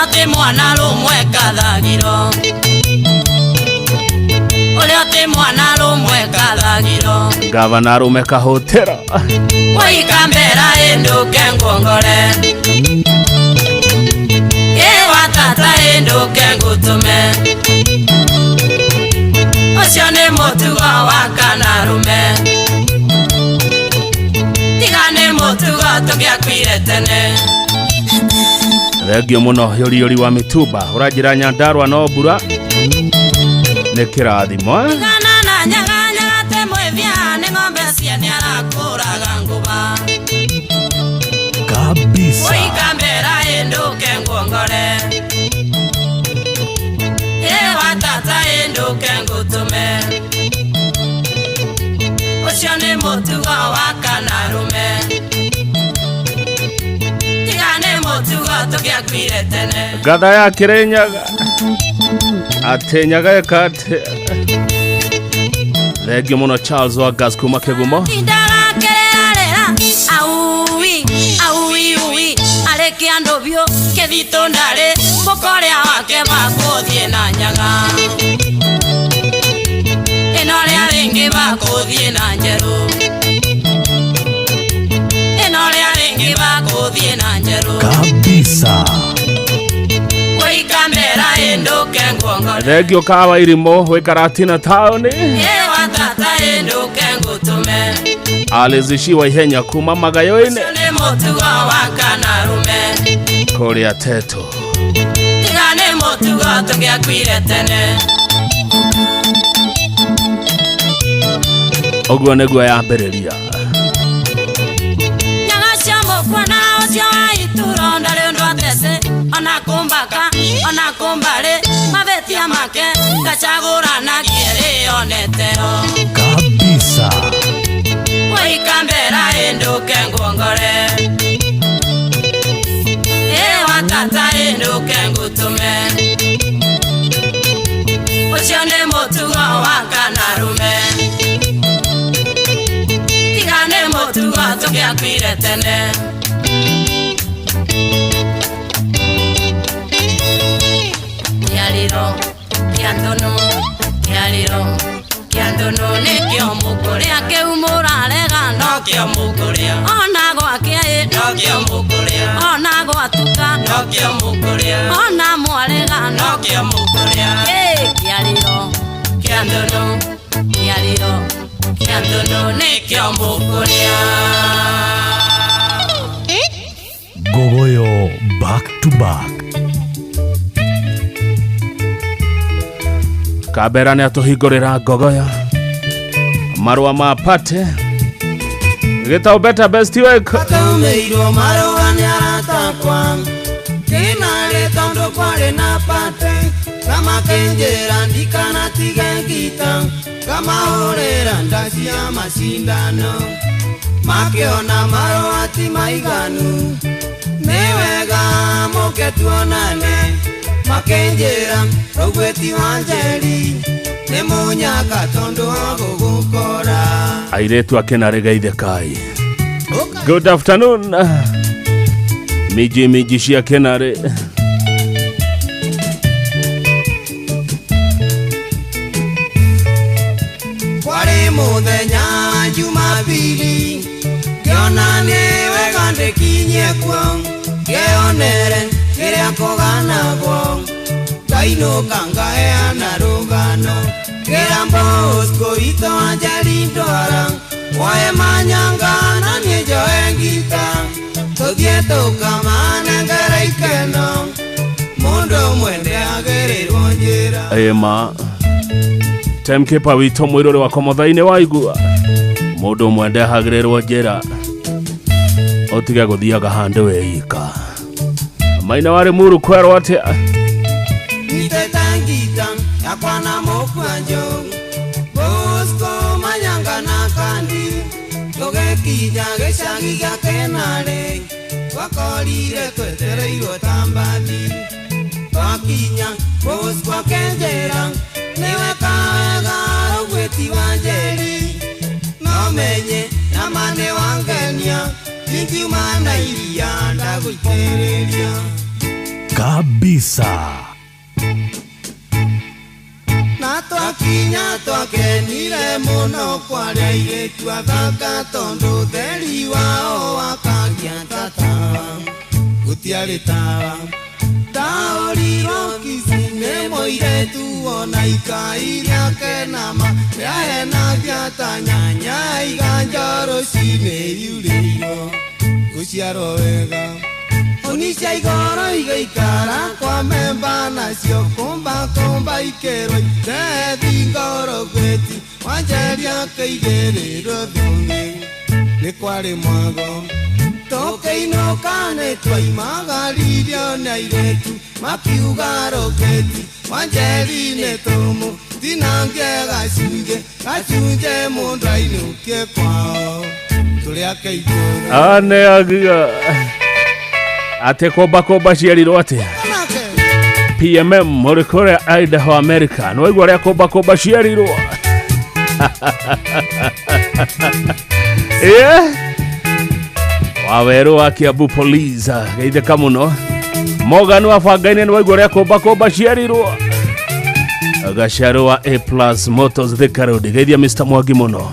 Ũrĩa ti mwana rũmwe kathagiro. Ũrĩa ti mwana rũmwe kathagiro. Gavana rume kahotera. Waikambera ĩndũke nguongore. Ĩwa tata ĩndũke ngũtũme. Ũcio nĩ mũtugo wa kana rume. Tiga nĩ mũtugo tũngĩakuire tene. Thengio mũno yũriyũri wa mĩtumba ũranjĩra Nyandarua no mbura nĩ kĩrathimo eh? Tigana na nyaga nyaga te mwĩthia nĩ ng'ombe cia nĩ arakũraga ngũba. Kabisa. Waikambera ĩndũke nguongore. Ĩwa tata ĩndũke ngũtũme. Ũcio nĩ mũtugo wa kana rume. Tiga nĩ mũtugo tũngĩakuire tene. Ngatha ya Kĩrĩnyaga atĩ nyaga ĩka atĩ. Thengio mũno Charles wa Gas kuma Kĩgumo. Ndarakererera aui aui ui arĩkia andũ biũ kĩthitũ ndarĩ mũkorĩa wake makũthiĩ na nyaga ĩno rĩa rĩngĩ makũthiĩ na njerũ ĩno rĩa rĩngĩ makũthiĩ na njerũ. Kabisa. Waikambera ĩndũke nguongore. Thengio kawa irimũ wĩ Karatina taũni. Ĩwa tata ĩndũke ngũtũme. Alizishiwa ihenya kuma Magayo-inĩ. Ũcio nĩ mũtugo wa kana rume. Kũrĩa Teto. Tiga nĩ mũtugo tũngĩakuire tene. Ũguo nĩguo yambĩrĩria. Nyaga cia mũkwana ũcio wa ituro ndarĩ ũndũ atece ona kũmbaka ona kũmbarĩ mabĩtia make ngacagũrana kĩrĩonetero. Kabisa. Waikambera ĩndũke nguongore. Ĩwa tata ĩndũke ngũtũme. Ũcio nĩ mũtugo wa kana rume. Tiga nĩ mũtugo tũngĩakuire tene. Kĩarĩro kĩa ndũnũ kĩarĩro kĩa ndũnũ nĩkĩo mũkũrĩa kĩu mũrarega nokĩo mũkũrĩa ona gwakĩa ĩ nokĩo mũkũrĩa ona gwatuka nokĩo mũkũrĩa ona mwarega nokĩo mũkũrĩa. Kĩarĩro kĩa ndũnũ kĩarĩro kĩa ndũnũ nĩkĩo mũkũrĩa. Gogoyo back to back. Kabera nĩ atũhingũrĩra ngogoyo marũa ma pate gĩtau better best work. Ataumeirwo marũa nĩ aratakwa kĩnarĩ tondũ kwarĩ na pate kamakĩnjĩra ndikanatige ngita ngamahũrĩra nda cia macindano makĩona marũa ti maiganu nĩ wega mũke tuonane makĩnjĩra rũgwĩti wa Njeri nĩ mũnyaka tondũ wa gũgũkora. Airĩtu akĩnarĩgeithe kai. Good afternoon. Miji miji cia Kĩnarĩ. Kwarĩ mũthenya Jumapili ngĩona nĩ wega ndĩkinyie kuo ngĩonere kĩrĩa kũganagwo ngainũka ngaheana rũgano ngĩra Bosco witũ wa Njeri ndwara woe manyanga na niĩ njoe ngita tũthiĩ tũkamanengera ikeno mũndũ ũmwe ndĩagĩrĩrwo njĩra. Ĩma timekeeper witũ mwĩrũrĩ wa komotha-inĩ waigua mũndũ ũmwe ndehagĩrĩrwo njĩra ũtige gũthiaga handũ wĩika maina warĩ muru kwerwo atĩa. Nyitĩte ngita yakwa na mũkwanjũ Bosco manyanga na kandi tũgĩkinya gĩcagi gĩa Kĩnarĩ twakorire twetereirwo ta mbathi twakinya Bosco akĩnjĩra nĩwe kawega rũgwĩti wa Njeri no menye nama nĩ wangenia ingiuma na iria ndagũitĩrĩria. Kabisa. Na twakinya twakenire mũno kwarĩa airĩtu athaka tondũ ũtheri wao wakagia ta tawa gũtiarĩ tawa ndaũrirwo Kisii nĩ mũirĩtu ona ikai rĩake nama rĩahenagia ta nyanya iganja rũcinĩ riurĩirwo gũciarwo wega Onisha igoro igaikara kwa memba nacio kumba kumba ikerwo itethi ngoro gweti wanjeria keigĩrĩrwo thũngĩ nĩ kwarĩ mwago tũkĩinũka nĩ twaimagaririo nĩ airĩtu makiuga rũgĩti wanjeri nĩ tũmũ tinange gacunjĩ gacunjĩ mũndũ ainũkie kwao tũrĩ ake itũũra ane agiga ate komba komba ciarirwo atia PMM ũrĩ kũrĩa Idaho America nĩ waigua ũrĩa komba komba ciarirwo yeah. Wawerũ wa Kiambu Police geithĩka mũno Morgan wa Bangaine nĩ waigua ũrĩa komba komba ciarirwo Gacarũ wa A Plus Motors Thika Road geithia Mr Mwangi mũno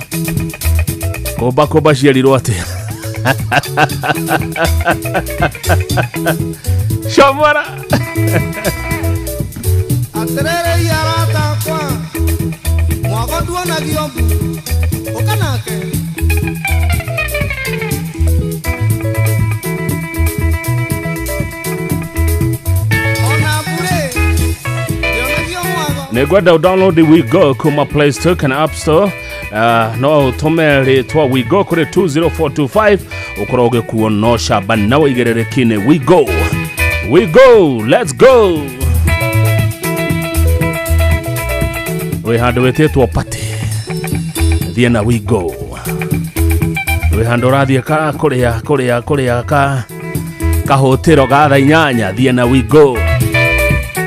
komba komba ciarirwo atia Shomora Aterere yarata kwa mwago nduonagio mbu ũka nake ona mbure ndĩonagio mwago nĩngwenda download WeGo kuma Play Store kana App Store no ũtũme rĩtwa WeGo kũrĩ 20425 ũkorwo ũgĩkuo no camba na wĩigĩrĩrĩki-inĩ WeGo WeGo let's go wĩ handũ wĩtĩtwo party thiĩ na WeGo wĩ handũ ũrathiĩ ka kũrĩa kũrĩa kũrĩa ka kahũtĩro ga thaa inyanya thiĩ na WeGo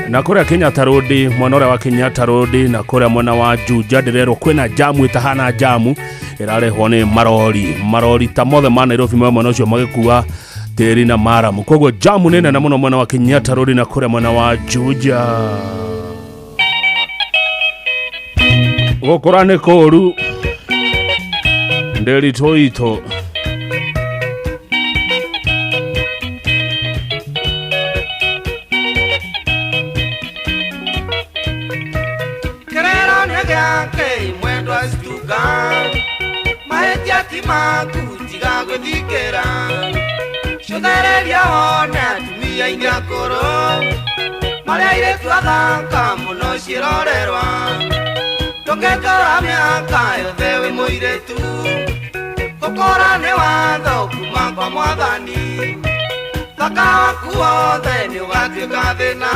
na kũrĩa Kenyatta Road mwena ũrĩa wa Kenyatta Road na kũrĩa mwena wa Juja ndĩrerwo kwĩna jamu ĩtahana jamu ĩrarehwo nĩ marori marori ta mothe ma Nairobi me mwena ũcio magĩkua tĩri na maramu koguo jamu nĩ nene mũno mwena wa Kenyatta Road na kũrĩa mwena wa Juja gũkũra nĩ kũũru ndĩritũ itũ Kerero nĩ gĩake mwendwa cituka mahĩtia ti maku tiga gwĩthikĩra cũthereria wone atumia aingĩ akũrũ marĩa airĩtu athaka mũno ciĩrorerwa ndũngĩtũra mĩaka yothe wĩ mũirĩtu gũkũra nĩ watho kuma kwa mwathani thaka waku wothe nĩ ũgatuĩka thĩna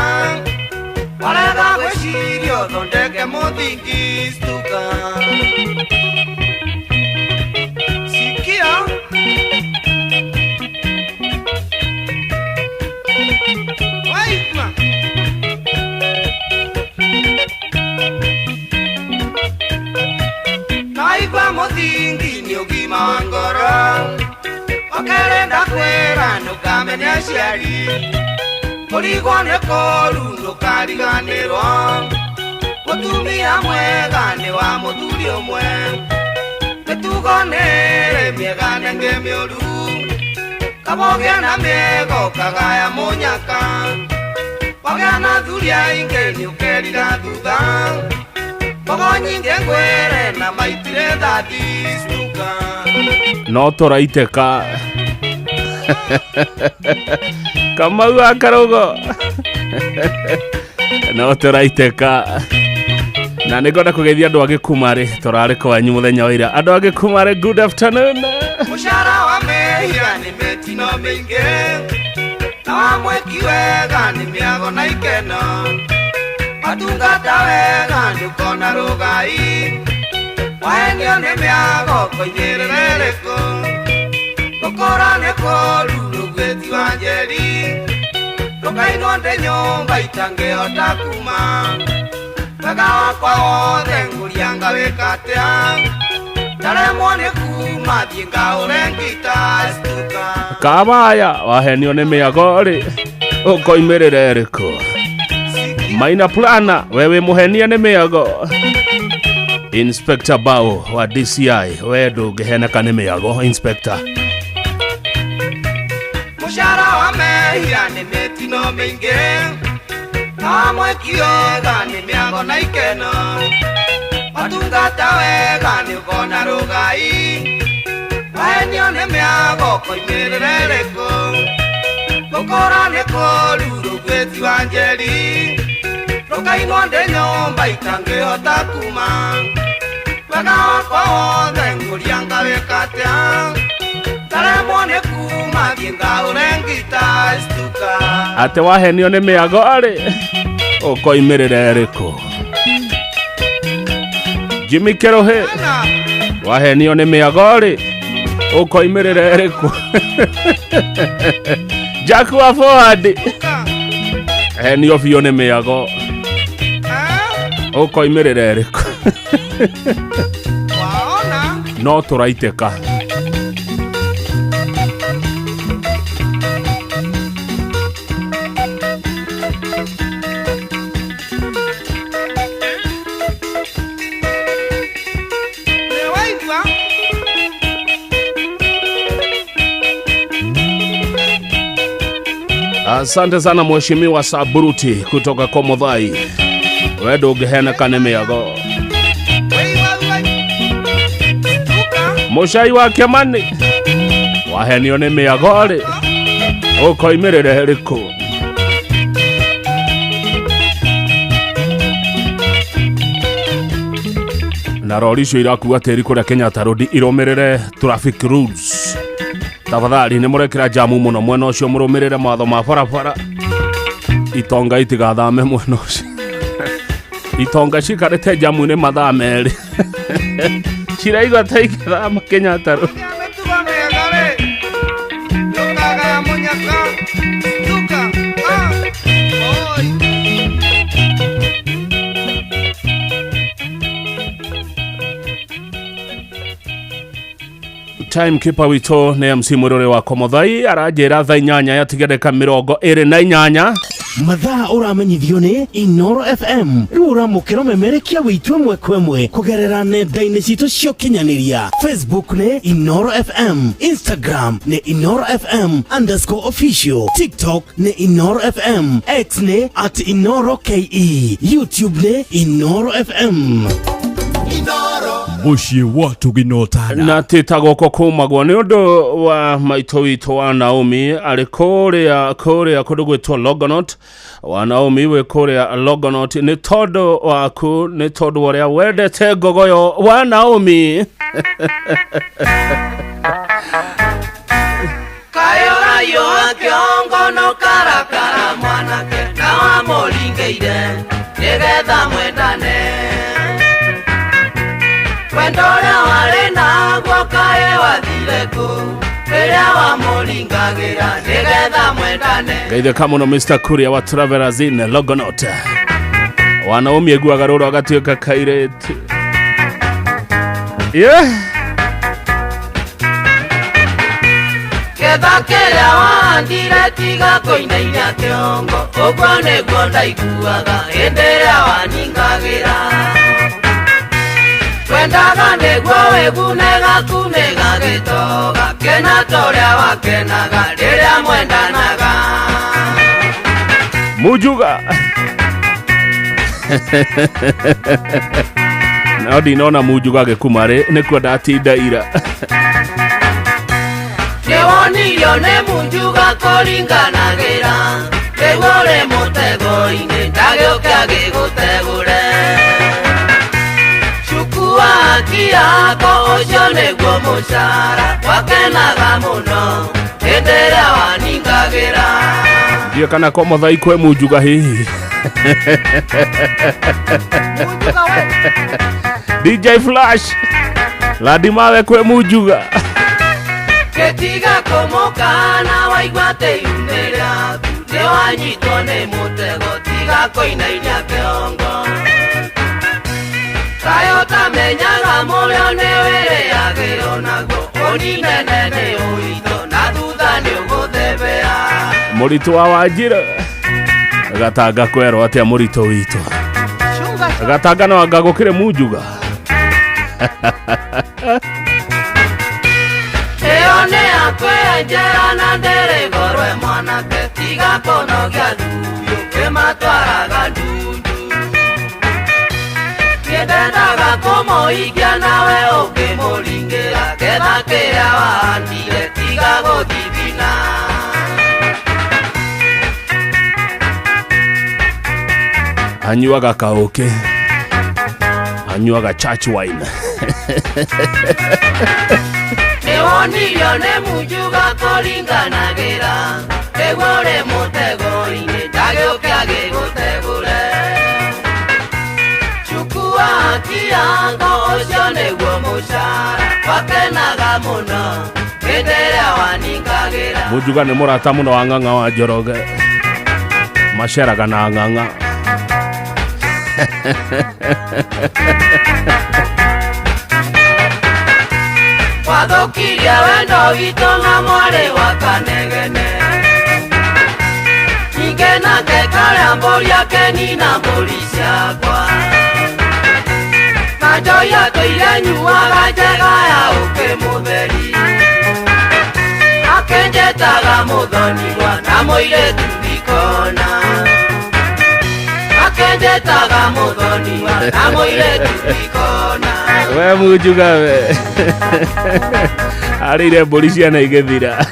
warega gwĩciria ũthondeke mũthingi stuka sikia waigua naigua mũthingi nĩ ũgima wa ngoro ũkerenda kwĩra ndũkamene aciari kũrigwo nĩ kũũru ndũkariganĩrwo mũtumia mwega nĩ wa mũthuri ũmwe mĩtugo nĩrĩ mĩega na ĩngĩ mĩũru kaba ũgĩa na mĩega ũkagaya mũnyaka wagĩa na athuri aingĩ nĩ ũkerira thutha mbogo nyingĩ ngwĩre na maitire thathi stuka no tũraitĩka Kamau wa Karũgo no tũraitĩka na nĩ ngwenda kũgeithia andũ a Gĩkumarĩ tũrarĩ kwanyu mũthenya wa ira andũ a Gĩkumarĩ good afternoon mũcara wa mehia nĩ mĩtino mĩingĩ na wa mwĩki wega nĩ mĩago na ikeno watungata wega ndũkona rũgai wahenio nĩ mĩago koigĩrĩre rĩkũ gũkũra nĩ kũũru rũgwĩti wa njeri ndũkainwo ndĩ nyũmba itangĩhota kuma wega wakwa wothe ngũria ngawĩka atĩa ndaremwo nĩ kuma thiĩ ngaũre ngita stuka kabaya wahenio nĩ mĩago rĩ Ũkoimĩrĩra ĩrĩkũ? Maina Plana, wewe mũhenia nĩ mĩago. Inspector Bao wa DCI, we ndũngĩheneka nĩ mĩago inspector. Mũcara wa mehia nĩ mĩtino mĩingĩ na mweki wega nĩ mĩago na ikeno watungata wega nĩ ũkona rũgai wahenio nĩ mĩago koimĩrĩre rĩkũ gũkũra nĩ kũru rũgwĩti wa njeri rũkainwo ndĩ nyũmba itangĩhota kuma wega wakwa wothe ngũria ngawĩka atĩa ndaremwo nĩ kuma thiĩ ngaũre ngita stuka. Atĩ wahenio nĩ mĩago arĩ ũkoimĩrĩra ĩrĩkũ? Jimmy Kerohe, wahenio nĩ mĩago rĩ ũkoimĩrĩra ĩrĩkũ? Jack wa Forward, henio biũ nĩ mĩago ũkoimĩrĩra ĩrĩkũ? No tũraitĩka. Asante sana Mheshimiwa Saburuti kutoka Komothai, we ndũngĩheneka nĩ mĩago. Mũcai wa Kĩmani, wahenio nĩ mĩago rĩ ũkoimĩrĩra ĩrĩkũ? Na rori icio irakua tĩri kũrĩa Kenyatta Road irũmĩrĩre traffic rules. Tafadhali nĩ mũrekĩra jamu mũno mwena ũcio, mũrũmĩrĩre mawatho ma barabara. Itonga itigathame mwena ũcio. Itonga cikarĩte jamu-inĩ mathaa merĩ ciraigua ta ingĩthama Kenyatta Road. Mĩtugo mĩega rĩ ndũkagaya mũnyaka stuka ah, oi. Timekeeper witũ nĩ MC Mũrũrĩ wa Komothai aranjĩra thaa 8 yatigereka 28. Mathaa ũramenyithio nĩ Inoro FM rĩu ũramũkĩra ũmemerekia wĩitũ ĩmwe kwa ĩmwe kũgerera nenda-inĩ citũ cia ũkinyanĩria. Facebook nĩ Inoro FM, Instagram nĩ Inoro FM underscore official, TikTok nĩ Inoro FM, X nĩ at Inoro KE, YouTube nĩ Inoro FM. Mũciĩ wa Tũginotana. Na tita gũkũ kumagwo nĩ ũndũ wa maitũ witũ wa Naomi arĩ kũrĩa kũrĩa kũndũ gwĩtwo Longonot. Wa Naomi wĩ kũrĩa Longonot nĩ tondũ waku, nĩ tondũ wa ũrĩa wendete ngogoyo wa Naomi. Kayũrayũ wa kĩongo no karakara mwanake na wamũringĩire nĩgetha mwendane wendo ũrĩa warĩ naguo kaĩ wathire kũ rĩrĩa wamũringagĩra nĩgetha mwendane. Geithĩka mũno Mr. Kuria wa Travelers in Longonot. Wa Naomi aiguaga rũrũ agatuĩka kairĩtu. Yeah. Ketha kĩrĩa wahandire tiga kũinainia kĩongo ũguo nĩguo ndaiguaga hĩndĩ ĩrĩa waningagĩra twendaga nĩguo wĩgune gaku nĩ gagĩtoga kena ta ũrĩa wakenaga rĩrĩa mwendanaga. Mujuga. No ndinona Mujuga agĩkuma rĩ nĩkuo ndatinda ira. Nĩwonirio nĩ Munjuga kũringanagĩra rĩu ũrĩ mũtego-inĩ ndagĩũke agĩgũtegũre cukua haki yako ũcio nĩguo mũcara wakenaga mũno hĩndĩ ĩrĩa waningagĩra. Ndiũ kana Komothai kwĩ Mujuga hihi. DJ Flash Ladimawe kwĩ Mujuga. Gĩtiga kũmũkana waigua atĩ iune rĩaku nĩwanyitwo nĩ mũtego tiga kũinainia kĩongo kaĩ ũtamenyaga mũrĩo nĩ wĩrĩagĩrwo naguo ũninene nĩ ũito na thutha nĩ ũgũthebea. Mũritũ wa Wanjira Gatanga kwerwo atĩa mũritũ witũ Gatanga no anga gũkĩrĩ munjuga. Ĩyo nĩ yakwenjera na ndĩrĩgorwe mwanake tiga kũnogia thuyu kĩmatwaraga ndundu. Niĩ ndendaga kũmũhikia nawe ũkĩmũringĩra ketha kĩrĩa wahandire tiga gũthithina. Anyuaga kaũkĩ, anyuaga church wine. Nĩwonirio nĩ munjuga kũringanagĩra nĩguo ũrĩ mũtego-inĩ ndagĩũke agĩgũtegũre. Chukua haki yango ũcio nĩguo mũcara wakenaga mũno hĩndĩ ĩrĩa waningagĩra. Munjuga nĩ mũrata mũno wa Ng'ang'a wa Njoroge, maceraga na Ng'ang'a. Wathũkirie wendo witũ na mwarĩ wa Kanegene. Ningĩ nake karĩa mbũri akenina mbũri ciakwa. Na njohi atũire nyuaga njega ya ũkĩ mũtheri. Akĩnjĩtaga mũthoniwa na mũirĩtu ndikona. Akĩnjĩtaga mũthoniwa na mũirĩtu ndikona. We munjuga we arĩire mbũri ciana igĩthira.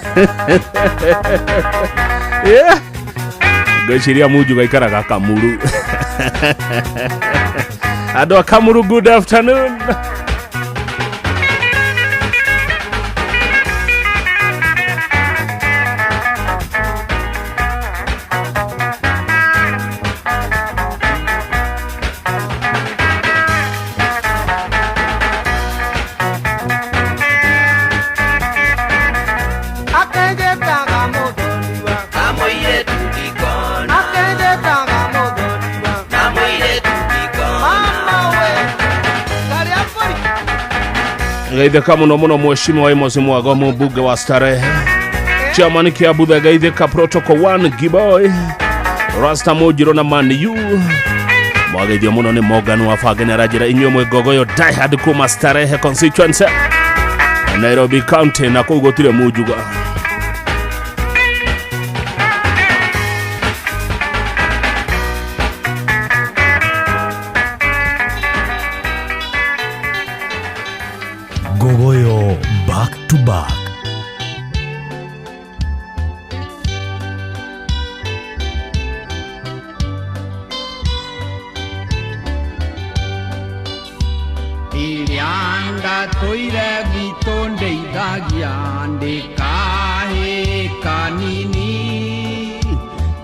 Yeah. Ngwĩciria munjuga aikaraga Kamuru. Andũ a Kamuru, good afternoon. Akĩnjĩtaga mũthoniwa na mũirĩtu ndikona. Akĩnjĩtaga mũthoniwa na mũirĩtu ndikona. Mama we karĩa mbũri. Geithĩka mũno mũno mheshimiwa Amos Mwago mũmbunge wa Starehe, chairman Kiambu Geithĩka Protocol 1 Giboy Rasta Mũnjirũ na Man U. Mwageithio mũno nĩ Morgan wa Bange nĩ aranjĩra inyuĩ mwĩ Ngogoyo diehard kuma Starehe constituency Nairobi County, na kũu gũtirĩ munjuga. Ngogoyo back to back. Iria ndatũire gwitũ ndeithagia ndĩkahĩka nini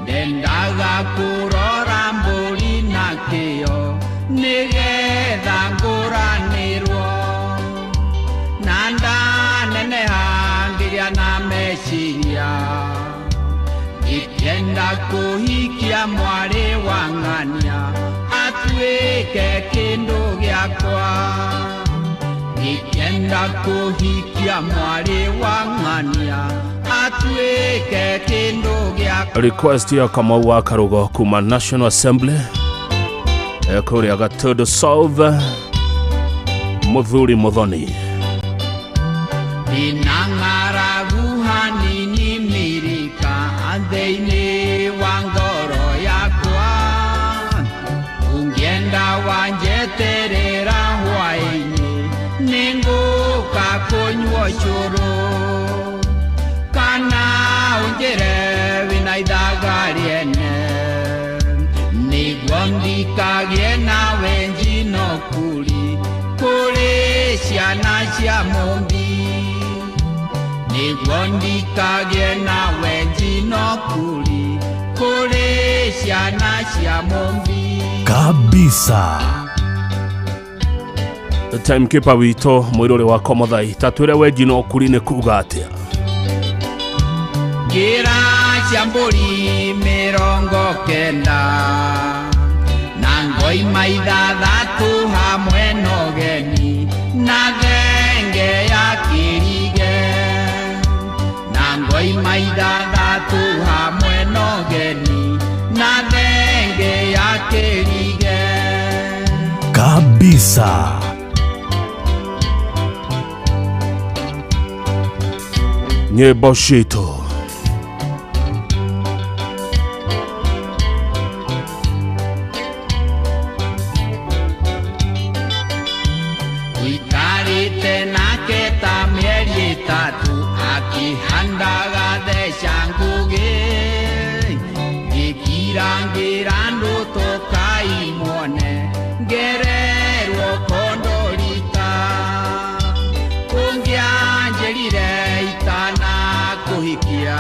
ndendaga kũrora mbũri na kĩo nĩgetha ngũranĩrwo na ndaneneha ngĩgĩa na meciria ngĩkĩenda kũhikia mwarĩ wa ng'ania atuĩke kĩndũ gĩakwa ngĩkĩenda kũhikia mwarĩ wa ng'ania atuĩke kĩndũ gĩakwa. Request ya Kamau wa Karugo kuma National Assembly kũrĩa Gatundu South, Muthuri Muthoni. Ndĩna ng'aragu hanini mĩrika thĩinĩ wa ngoro yakwa ũngĩenda wanjeterera hwaĩ-inĩ nĩngũka kũnyua cũrũ kana ũnjĩre wĩna ithaga rĩene nĩguo ndikagĩe na wenji no kũrĩ kũrĩ ciana cia mũmbi nĩguo ndikagĩe na wenji no kũrĩ kũrĩ ciana cia mũmbi. Kabisa. Timekeeper witũ mwĩrũrĩ wa Komothai tatwĩre wenji no kuri nĩ kuga atĩa. Ngĩra cia mbũri 90 na ngoima 6 hamwe na ũgeni na thenge ya kĩrige na ngoima 6 hamwe Kabisa. Nyĩmbo citũ. Tũikarĩte nake ta mĩeri 3 akĩhandaga theca ngũgĩ ngĩkirangĩra andũ tũkaimuone ngererwo kondorita kũngĩanjĩrire itanakũhikia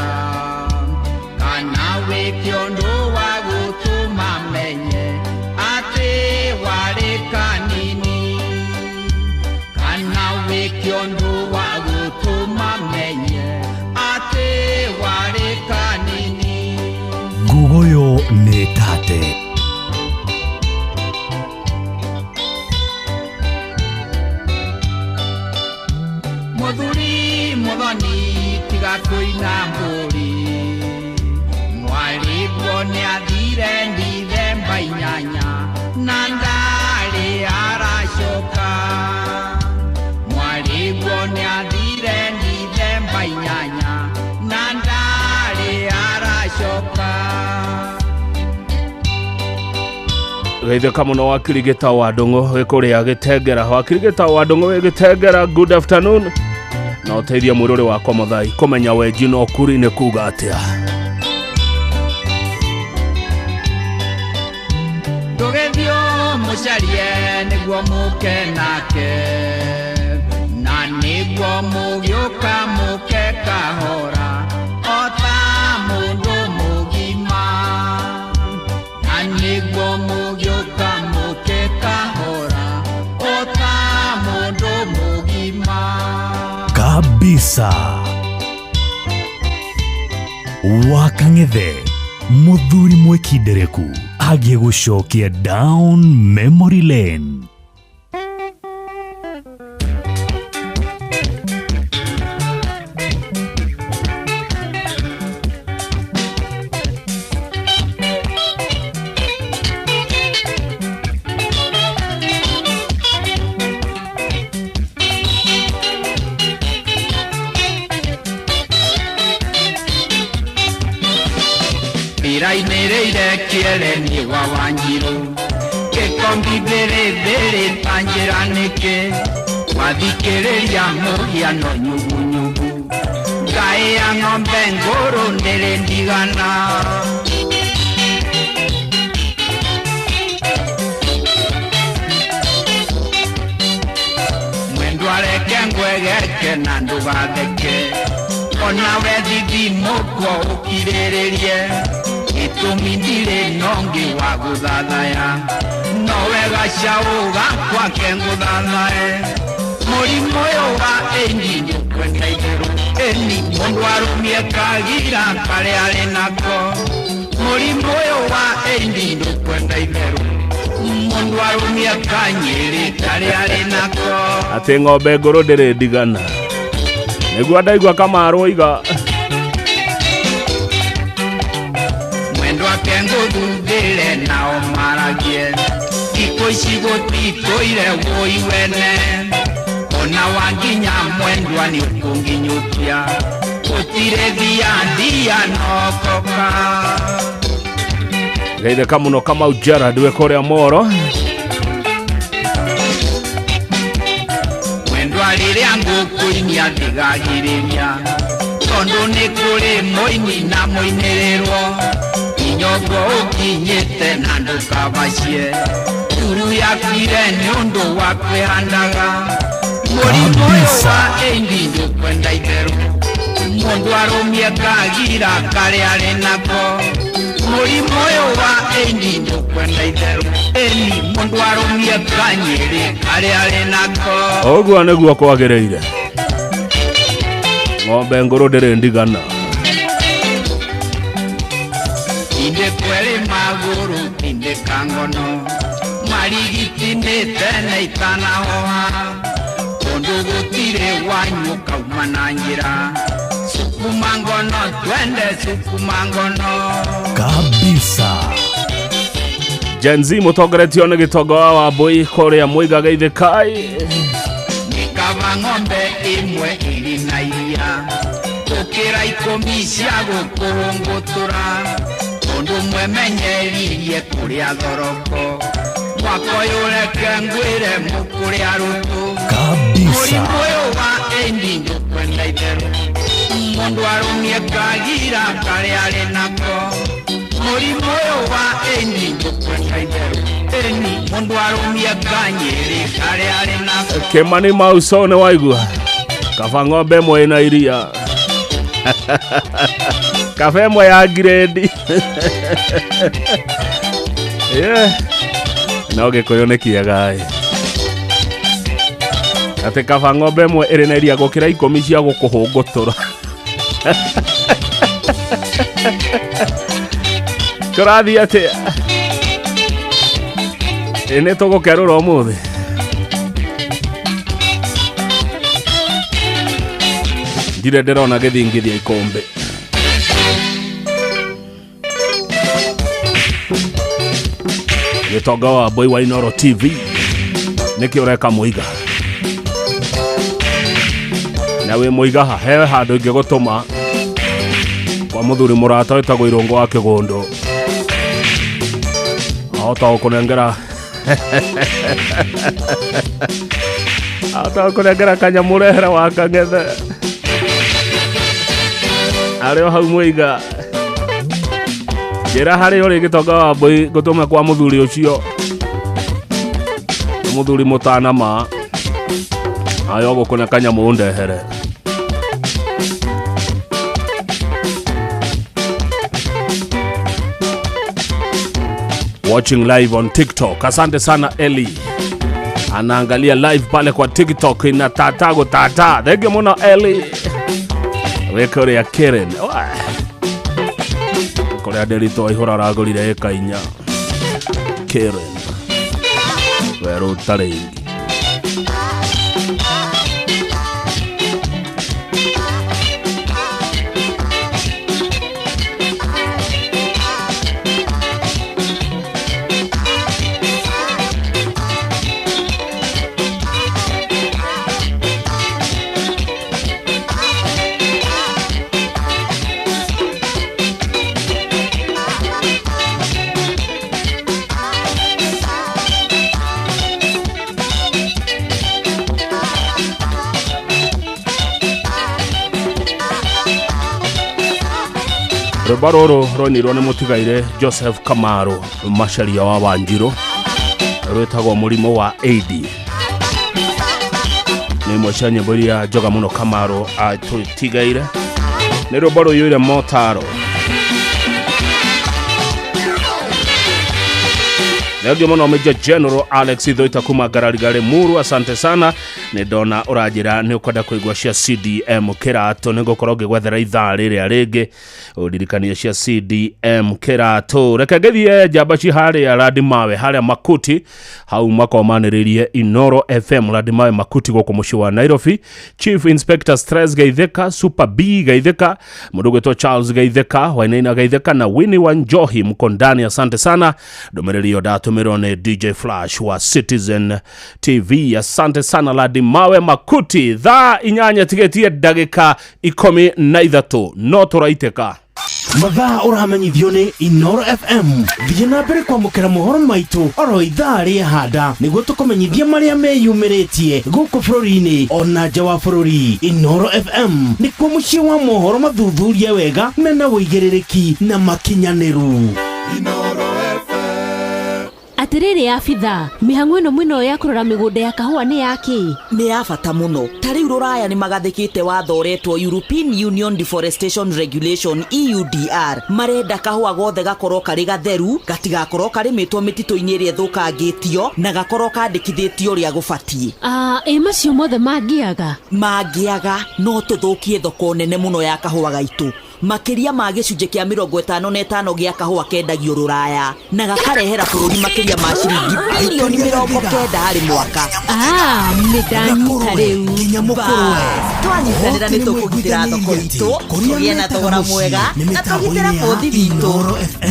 kana wĩke ũndũ wa gũtũma menye atĩ warĩ kanini kana wĩke ũndũ wa gũtũma menye atĩ warĩ kanini. Ngugoyo nĩ tate. Mũthuri mũthoni tiga kũina mbũri mwarĩguo nĩathire ndithemba 8 na ndarĩ aracoka mwarĩguo nĩathire ndithemba 8 na ndarĩ aracoka. Geithĩka mũno wakiri Gĩtaũ wa Ndũng'ũ wĩ kũrĩa Gĩtengera. Wakiri Gĩtaũ wa Ndũng'ũ wĩ Gĩtengera, good afternoon. Na ũteithie mwĩrũrĩ wakwa Mũthai kũmenya wenji no kuri nĩ kuga atĩa. Ndũgĩthiĩ mũcarie nĩguo mũke nake na nĩguo mũgĩũka mũke kahora o ta mũndũ mũgima na nĩguo mũgĩũka mũke kahora o ta mũndũ mũgima. Kabisa. Wakang'ethe mũthuri mwĩkindereku agĩgũcokia down memory lane. Irainĩrĩire kĩere nĩ wa Wanjirũ gĩkombi mbĩrĩ ta njĩra nĩkĩ wathikĩrĩria mũhiano nyugunyugu ngaĩ ya ng'ombe ngũrũ ndĩrĩ ndigana. Mwendwa reke ngwegeke na ndũgatheke onawe thithi mũkwo ũkirĩrĩrie gĩtũmi ndirĩ nongĩ wa gũthathaya nowe gacaũ gakwa ke ngũthathae mũrimũ ũyũ wa ĩni ndũkwenda itherũ ĩni mũndũ arũmie kagira karĩa arĩ nako mũrimũ ũyũ wa ĩni ndũkwenda itherũ mũndũ arũmie kanyĩrĩ karĩa arĩ nako. Atĩ ng'ombe ngũrũ ndĩrĩ ndigana nĩguo ndaigua kamarwo iga. Mwendwa ke ngũthuthĩre nao maragie thikũ ici gũtitũire wũi wene ona wanginya mwendwa nĩ ũkũnginyũkia gũtirĩ thia ndia nokoka. Geithĩka mũno Kamau Gerard wĩ kũrĩa Moro. Mwendwa rĩrĩa ngũkũinia ndigagirĩria tondũ nĩ kũrĩ mũini na mũinĩrĩrwo inyongo ũkinyĩte na ndũkabacie nduru yakuire nĩ ũndũ wa kwĩhandaga mũrimũ ũyũ wa ĩndi ndũkwenda itherũ mũndũ arũmie kagira karĩa arĩ nako mũrimũ ũyũ wa ĩndi ndũkwenda itherũ ĩni mũndũ arũmie kanyĩrĩ karĩa arĩ nako. Ũguo nĩguo kwagĩrĩire. Ng'ombe ngũrũ ndĩrĩ ndigana. Tinde kwere magũrũ tinde kangono marigitinĩte na itanahoha kũndũ gũtirĩ wanyũ kauma na njĩra sukuma ngono twende sukuma ngono Kabisa. Gen Z mũtongoretio nĩ gĩtonga wa Wambũi kũrĩa Mũiga Geithĩkai. Nĩ kaba ng'ombe ĩmwe ĩrĩ na iria gũkĩra ikũmi cia gũkũhũngũtũra ũndũ mwemenyeririe kũrĩa thoroko mwaka ũyũ reke ngwĩre mũkũrĩa rũtũ Kabisa. Mũrimũ ũyũ wa ĩndi ndũkwenda itherũ mũndũ arũmie kagira karĩa arĩ nako mũrimũ ũyũ wa ĩni ndũkwenda itherũ ĩni mũndũ arũmie kanyĩrĩ karĩa arĩ nako. Kĩmani Mauso nĩ waigua kaba ng'ombe ĩmwe ĩna iria kaba ĩmwe ya ngirĩndi. Yeah. No gĩkũyũ nĩ kĩega ĩ atĩ kaba ng'ombe ĩmwe ĩrĩ na iria gũkĩra ikũmi cia gũkũhũngũtũra. Tũrathiĩ atĩa? Ĩ nĩ tũgũkerũra ũmũthĩ. Ndirĩ ndĩrona gĩthingithia ikũmbĩ. Gĩtonga wa Boy wa Inoro TV nĩkĩ ũreka mũiga na wĩ mũiga ha he handũ ingĩgũtũma kwa mũthuri mũrata wĩtagwo Irũngũ wa Kĩgũndũ ahota gũkũnengera ahota gũkũnengera kanyamũ ũrehere wa kang'ethe arĩ o hau mũiga njĩra harĩa ũrĩ gĩtonga wa mbũi ngũtũme kwa mũthuri ũcio mũthuri mũtana ma ayo gũkũne kanyamũ ũndehere. Watching live on TikTok. Asante sana Eli. Anaangalia live pale kwa TikTok ina tatago tata. Thank you muno Eli. Weka ũrĩa Karen. Kũrĩa Nderitũ aihũra aragũrire ĩka inya. Karen. Werũ ũtarĩ ingi. Rwĩmbo rũrũ rwainirwo nĩ mũtigaire Joseph Kamaru Macharia wa Wanjiru rwĩtagwo mũrimũ wa AD. Nĩ imwe cia nyĩmbo iria njega mũno Kamaru atũtigaire. Nĩ rwĩmbo rũiyũire motaro. Thengiũ mũno Major General Alex Ithoita kuma Ngararigarĩ Muru, asante sana. Nĩ ndona ũranjĩra nĩ ũkwenda kũigua cia CDM Kĩratũ, nĩ ngũkorwo ngĩgwethera ithaa rĩrĩa rĩngĩ ũririkanie cia CDM Kĩratũ. Reke ngĩthiĩ njamba ci harĩa Radimawe harĩa Makuti hau makomanĩrĩrie Inoro FM Radimawe Makuti gũkũ mũciĩ wa Nairobi. Chief Inspector Stress Geithĩka, Super B Geithĩka, mũndũ ũgwĩtwo Charles Geithĩka, Wainaina Geithĩka na Winnie Wanjohi mko ndani, asante sana. Ndũmĩrĩri ĩyo ndatũmĩrwo nĩ DJ Flash wa Citizen TV, asante sana Radimawe Makuti. Thaa inyanya tigĩtie ndagĩka 13 no tũraitĩka. Mathaa ũramenyithio nĩ Inoro FM. Thiĩ na mbere kwamũkĩra mohoro maitũ oro ithaa rĩa handa nĩguo tũkũmenyithia marĩa meyumĩrĩtie gũkũ bũrũri-inĩ ona nja wa bũrũri. Inoro FM nĩkuo mũciĩ wa mohoro mathuthurie wega mena ũigĩrĩrĩki na makinyanĩru. Atĩrĩrĩ abitha, mĩhang'o ĩno mwĩnayo ya kũrora mĩgũnda ya kahũa nĩ yakĩ? Nĩ ya bata mũno. Ta rĩu rũraya nĩ magathĩkĩte watho ũretwo European Union Deforestation Regulation EUDR. Marenda kahũa gothe gakorwo karĩ gatheru, gatigakorwo karĩmĩtwo mĩtitũ-inĩ ĩrĩa ĩthũkangĩtio na gakorwo kandĩkithĩtio ũrĩa gũbatiĩ. Ĩ macio mothe mangĩaga? Mangĩaga no tũthũkie thoko nene mũno ya kahũa gaitũ. Makĩria ma gĩcunjĩ kĩa 55 gĩa kahũa kendagio rũraya na gakarehera bũrũri makĩria ma ciringi bilioni 90 harĩ mwaka. Nĩndanyita rĩu. Twanyitanĩra nĩ tũkũgitĩra thoko itũ, tũgĩe na thogora mwega na tũgitĩre bũthi witũ.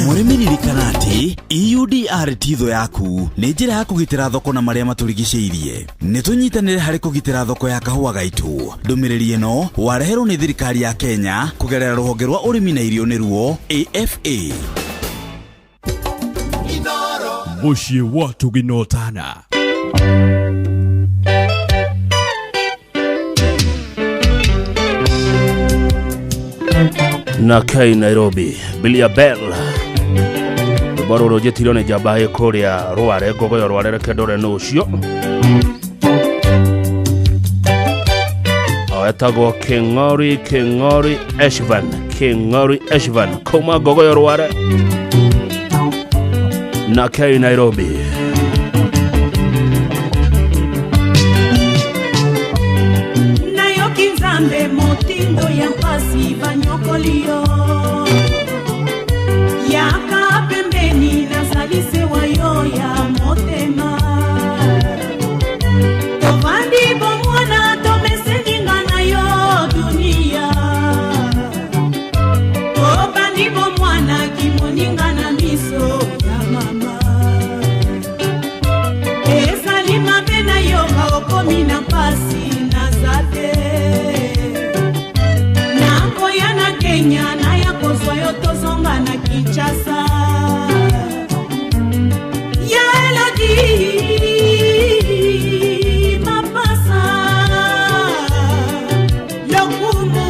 Mũrĩmi ririkana atĩ EUDR ti thũ yaku, nĩ njĩra ya kũgitĩra thoko na marĩa matũrigicĩirie. Nĩ tũnyitanĩre harĩ kũgitĩra thoko ya kahũa gaitũ. Ndũmĩrĩri ĩno wareherwo nĩ thirikari ya Kenya kũgerera rũhonge rwa ũrĩmi na irio nĩruo AFA. Mũciĩ wa Tuginotana. Na K Nairobi Bilia Bell rwĩmbo rũrũ njĩtirio nĩ njamba ĩ kũrĩa Rware Ngogoyo Rware reke ndore nũ ũcio etagwo King'ori King'ori Eshvan King'ori Eshvan kuma Ngogoyo Rware na K Nairobi. Nayoki nzambe motindo ya mpasi banyokolio yaka pembeni nazalise wayo ya motema tovandi bomwana tomeseninga na yo dunia tobandi bomwana kimoninga na miso ya mama ezali mabe na yo okomi na mpasi naza te nakoya na Kenya naya kozwa yo tozonga na Kinshasa ya Elodie mapasa lokumu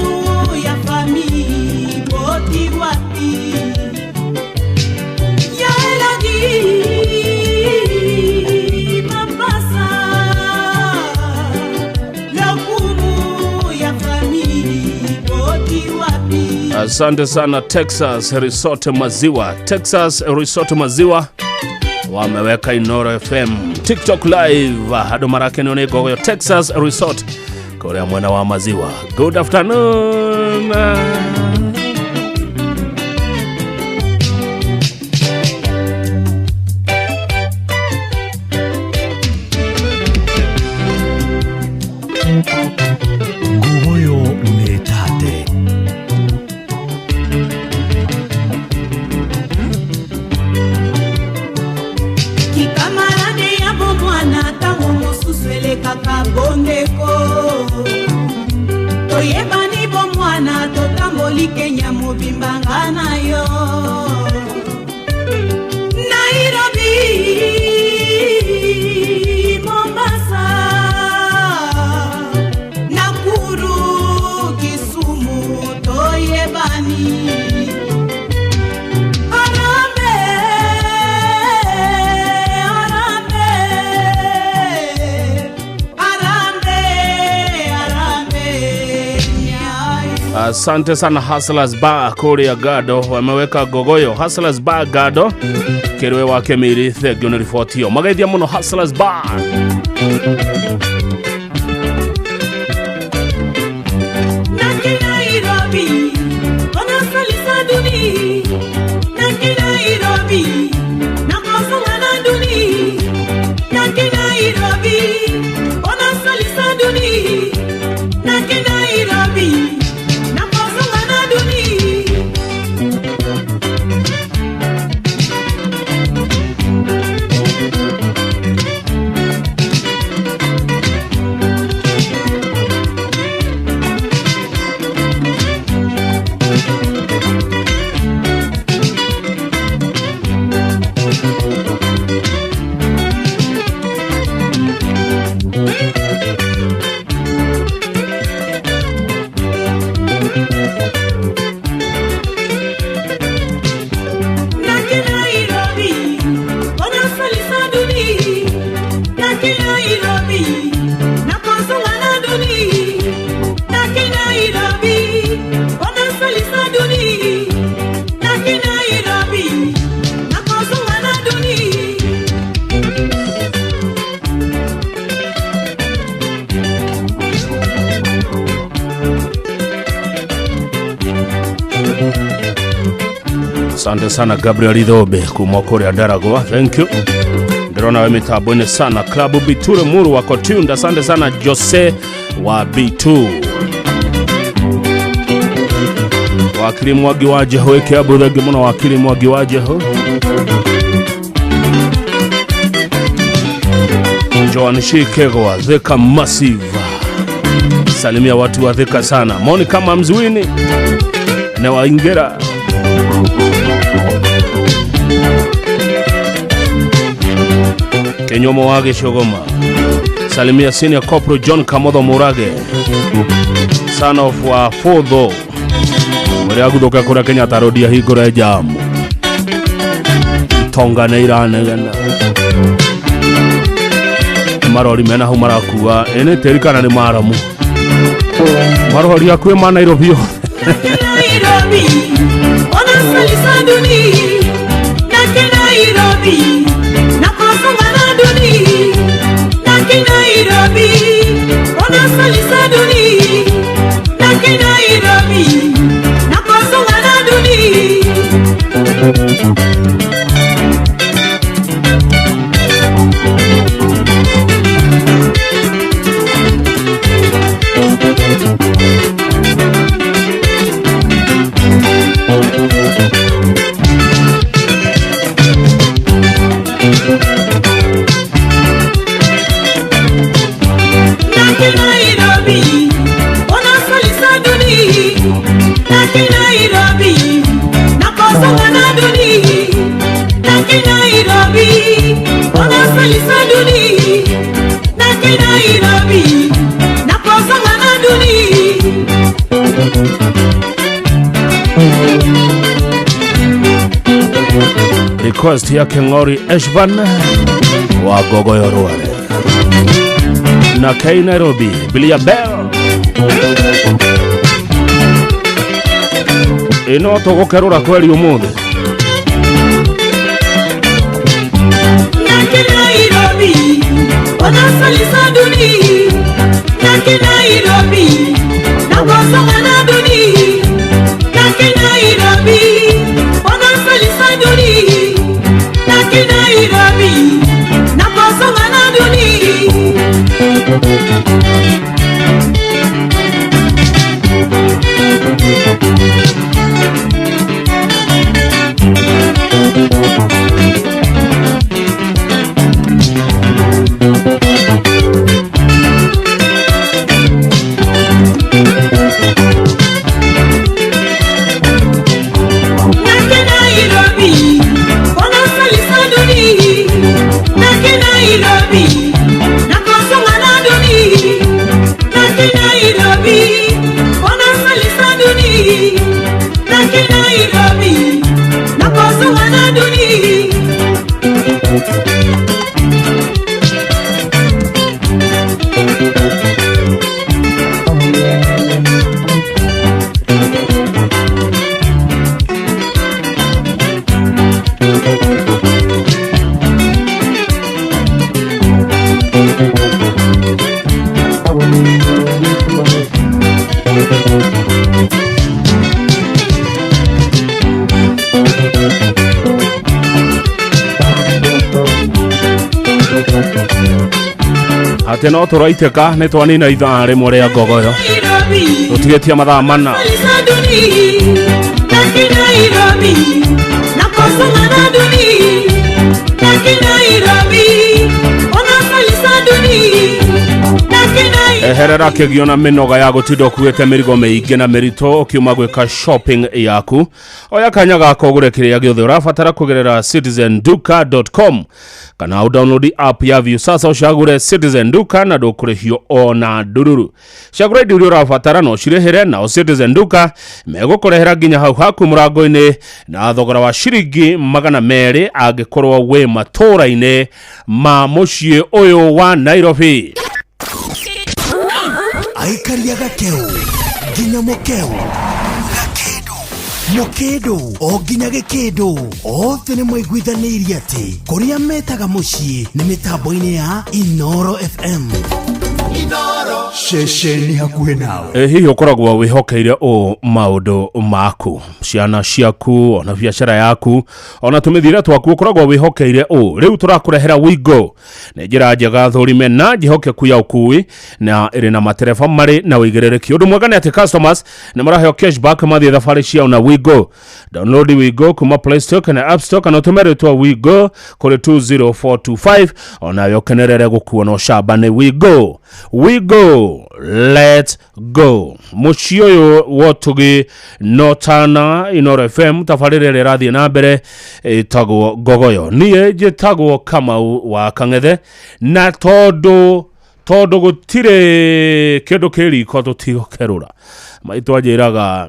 ya famille boti wapi ya Elodie mapasa lokumu ya famille boti wapi. Asante sana Texas Resort Maziwa. Texas Resort Maziwa wameweka Inoro FM TikTok live hado marake nione gogo Texas Resort Korea mwana wa maziwa. Good afternoon. Ngugoyo nĩ tate. Kikamarade ya bomwana ntango mosusu elekaka bondeko toyebani bomwana totamboli Kenya mobimba na yo Nairobi Mombasa Nakuru Kisumu toyebani Arambe, arambe, arambe, arambe, nyai. Asante sana Hustlers Bar Korea Gado wameweka gogoyo Hustlers Bar Gado kerwe wake miri thegio nĩ riboti ĩyo mageithia mũno Hustlers Bar. Naki Nairobi, onasalisa duni. Naki Nairobi, nakozonga na duni. Naki Nairobi, onasalisa duni. Naki Nairobi, nakozonga na duni. Naki Nairobi, onasalisa duni. Naki Nairobi, nakozonga na duni. Naki Nairobi, onasalisa duni. Naki Nairobi, nakozonga na duni. Asante sana Gabriel Ithobe kuma kũrĩa Ndaragwa, thank you. Ndĩrona we mĩtambo-inĩ sana. Klabu Biture Muru wako tuned, asante sana Jose wa B2. Wakili Mwangi wa Jehu Kiambu, thengi mũno wakili Mwangi wa Jehu. Joan Shikegwa, Thika Massive, salimia watu wa Thika sana. Monica Mamzwini na Waingera. Kenyomo wa Gĩcũgũma, salimia senior corporal John Kamotho Murage, son of wa Fodho mwĩrĩ aguthũke kũrĩa Kenyatta Road ahingũre jamu itonga nĩ iranegena marori mena hau marakua ĩ nĩ tĩri kana nĩ maramu marori akuĩ ma Nairobi yothe. Nairobi, onasalisa duni, nake Nairobi, nakozonga na duni, nake Nairobi, onasalisa duni, nake Nairobi, nakozonga na duni. Nake Nairobi, onasalisa duni, nake Nairobi, nakozonga na duni, nake Nairobi, onasalisa duni, nake Nairobi, nakozonga na duni. Request yake Ng'ori Eshban wa Gogoyo Rware na K Nairobi Bilia Bell ĩno tũgũkerũra kweri ũmũthĩ. Nake Nairobi, onasalisa duni, nake Nairobi, nakozonga na duni, nake Nairobi, onasalisa duni, nake Nairobi, nakozonga na duni. Nake Nairobi, onasalisa duni, nake Nairobi, nakozonga na duni, nake Nairobi, onasalisa duni, nake Nairobi, nakozonga na duni. Atĩ no tũraitĩka nĩ twanina ithaa rĩmwe rĩa ngogoyo Nairobi, tũtigĩtie mathaa mana. Salisa duni, nake Nairobi, nakozonga na duni, nake Nairobi, onasalisa duni, nake Nairobi. Eherera kĩgio na mĩnoga ya gũtinda ũkuĩte mĩrigo mĩingĩ na mĩritũ ũkiuma gwĩka shopping yaku. Oya kanya gaka ũgũre kĩrĩa gĩothe ũrabatara kũgerera citizenduka.com kana ũdownload app ya Viusasa ũcagũre Citizen Duka na ndũkũrĩhio ona ndururu. Cagũra indo iria ũrabatara na ũcirĩhĩre, nao Citizen Duka megũkũrehera nginya hau haku mũrango-inĩ na thogora wa ciringi 200 angĩkorwo wĩ matũũra-inĩ ma mũciĩ ũyũ wa Nairobi. Aikaria gakeu nginya mũkeu gakĩndũ mũkĩndũ o nginya gĩkĩndũ othe nĩ maiguithanĩirie atĩ kũrĩa metaga mũciĩ nĩ mĩtambo-inĩ ya Inoro FM. Ceceni hakuhĩ nawe. Ĩ hihi ũkoragwo wĩhokeire ũ maũndũ maku, ciana ciaku, ona biacara yaku, ona tũmĩthiĩre twaku ũkoragwo wĩhokeire ũ? Rĩu tũrakũrehera Wigo. Nĩ njĩra njega thũrime na njĩhokeku ya ũkui na ĩrĩ na matereba marĩ na ũigĩrĩrĩki. Ũndũ mwega nĩ atĩ customers nĩ maraheo cashback mathiĩ thabarĩ ciao na Wigo. Download Wigo kuma Play Store kana App Store kana ũtũme rĩtwa Wigo kũrĩ 20425 onawe ũkenerere gũkuo na ũcamba nĩ Wigo. Wigo, let's go. Mũciĩ ũyũ wotugi notana Inoro FM tabarĩra ĩrĩa ĩrathiĩ na mbere ĩtagwo Ngogoyo. Niĩ njĩtagwo Kamau wa Kang'ethe na tondũ gũtirĩ kĩndũ kĩ riko tũtigũkerũra. Maitũ anjĩraga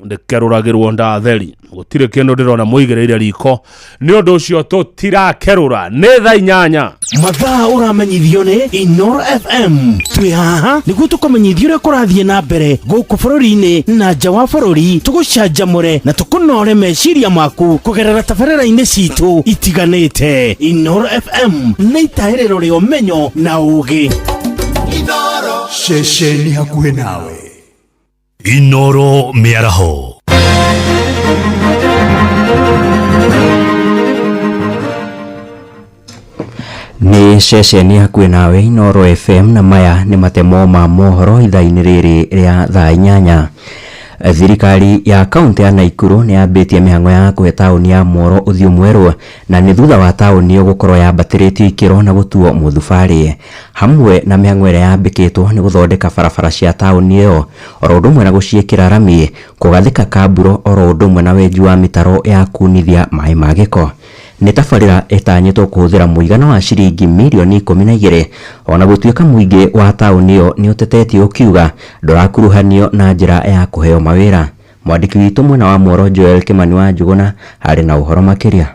ndĩkerũragĩrwo ndatheri, gũtirĩ kĩndũ ndĩrona mũigĩrĩire riko, nĩ ũndũ ũcio tũtirakerũra. Nĩ thaa 8. Mathaa ũramenyithio nĩ Inoro FM. Twĩ haha nĩguo tũkũmenyithie ũrĩa kũrathiĩ na mbere gũkũ bũrũri-inĩ na nja wa bũrũri, tũgũcanjamũre na tũkũnore meciria maku kũgerera tabarĩra-inĩ citũ itiganĩte. Inoro FM nĩ itahĩrĩro rĩa ũmenyo na ũgĩ. Ceceni hakuhĩ nawe. Inoro mĩaraho. Nĩ ceceni hakuhĩ nawe Inoro FM na maya nĩ matemo ma mohoro ithaa-inĩ rĩrĩ rĩa thaa 8. Thirikari ya kaunti ya Naikuru nĩ yambĩtie mĩhang'o ya kũhe taũni ya Moro ũthiũ mwerũ na nĩ thutha wa taũni ĩyo gũkorwo yambatĩrĩtio ikĩro na gũtuo mũthubarĩ. Hamwe na mĩhang'o ĩrĩa yambĩkĩtwo nĩ gũthondeka barabara cia taũni ĩyo oro ũndũ ũmwe na gũciĩkĩra rami, kũgathĩka kamburo oro ũndũ ũmwe na wenji wa mĩtaro ya kunithia maĩ ma gĩko. Nĩ tabarĩra ĩtanyĩtwo kũhũthĩra mũigana wa ciringi mirioni 12 ona gũtuĩka mũingĩ wa taũni ĩyo nĩ ũtetetie ũkiuga ndũrakuruhanio na njĩra ya kũheo mawĩra. Mwandĩki witũ mwena wa Moro Joel Kimani wa Njuguna arĩ na ũhoro makĩria.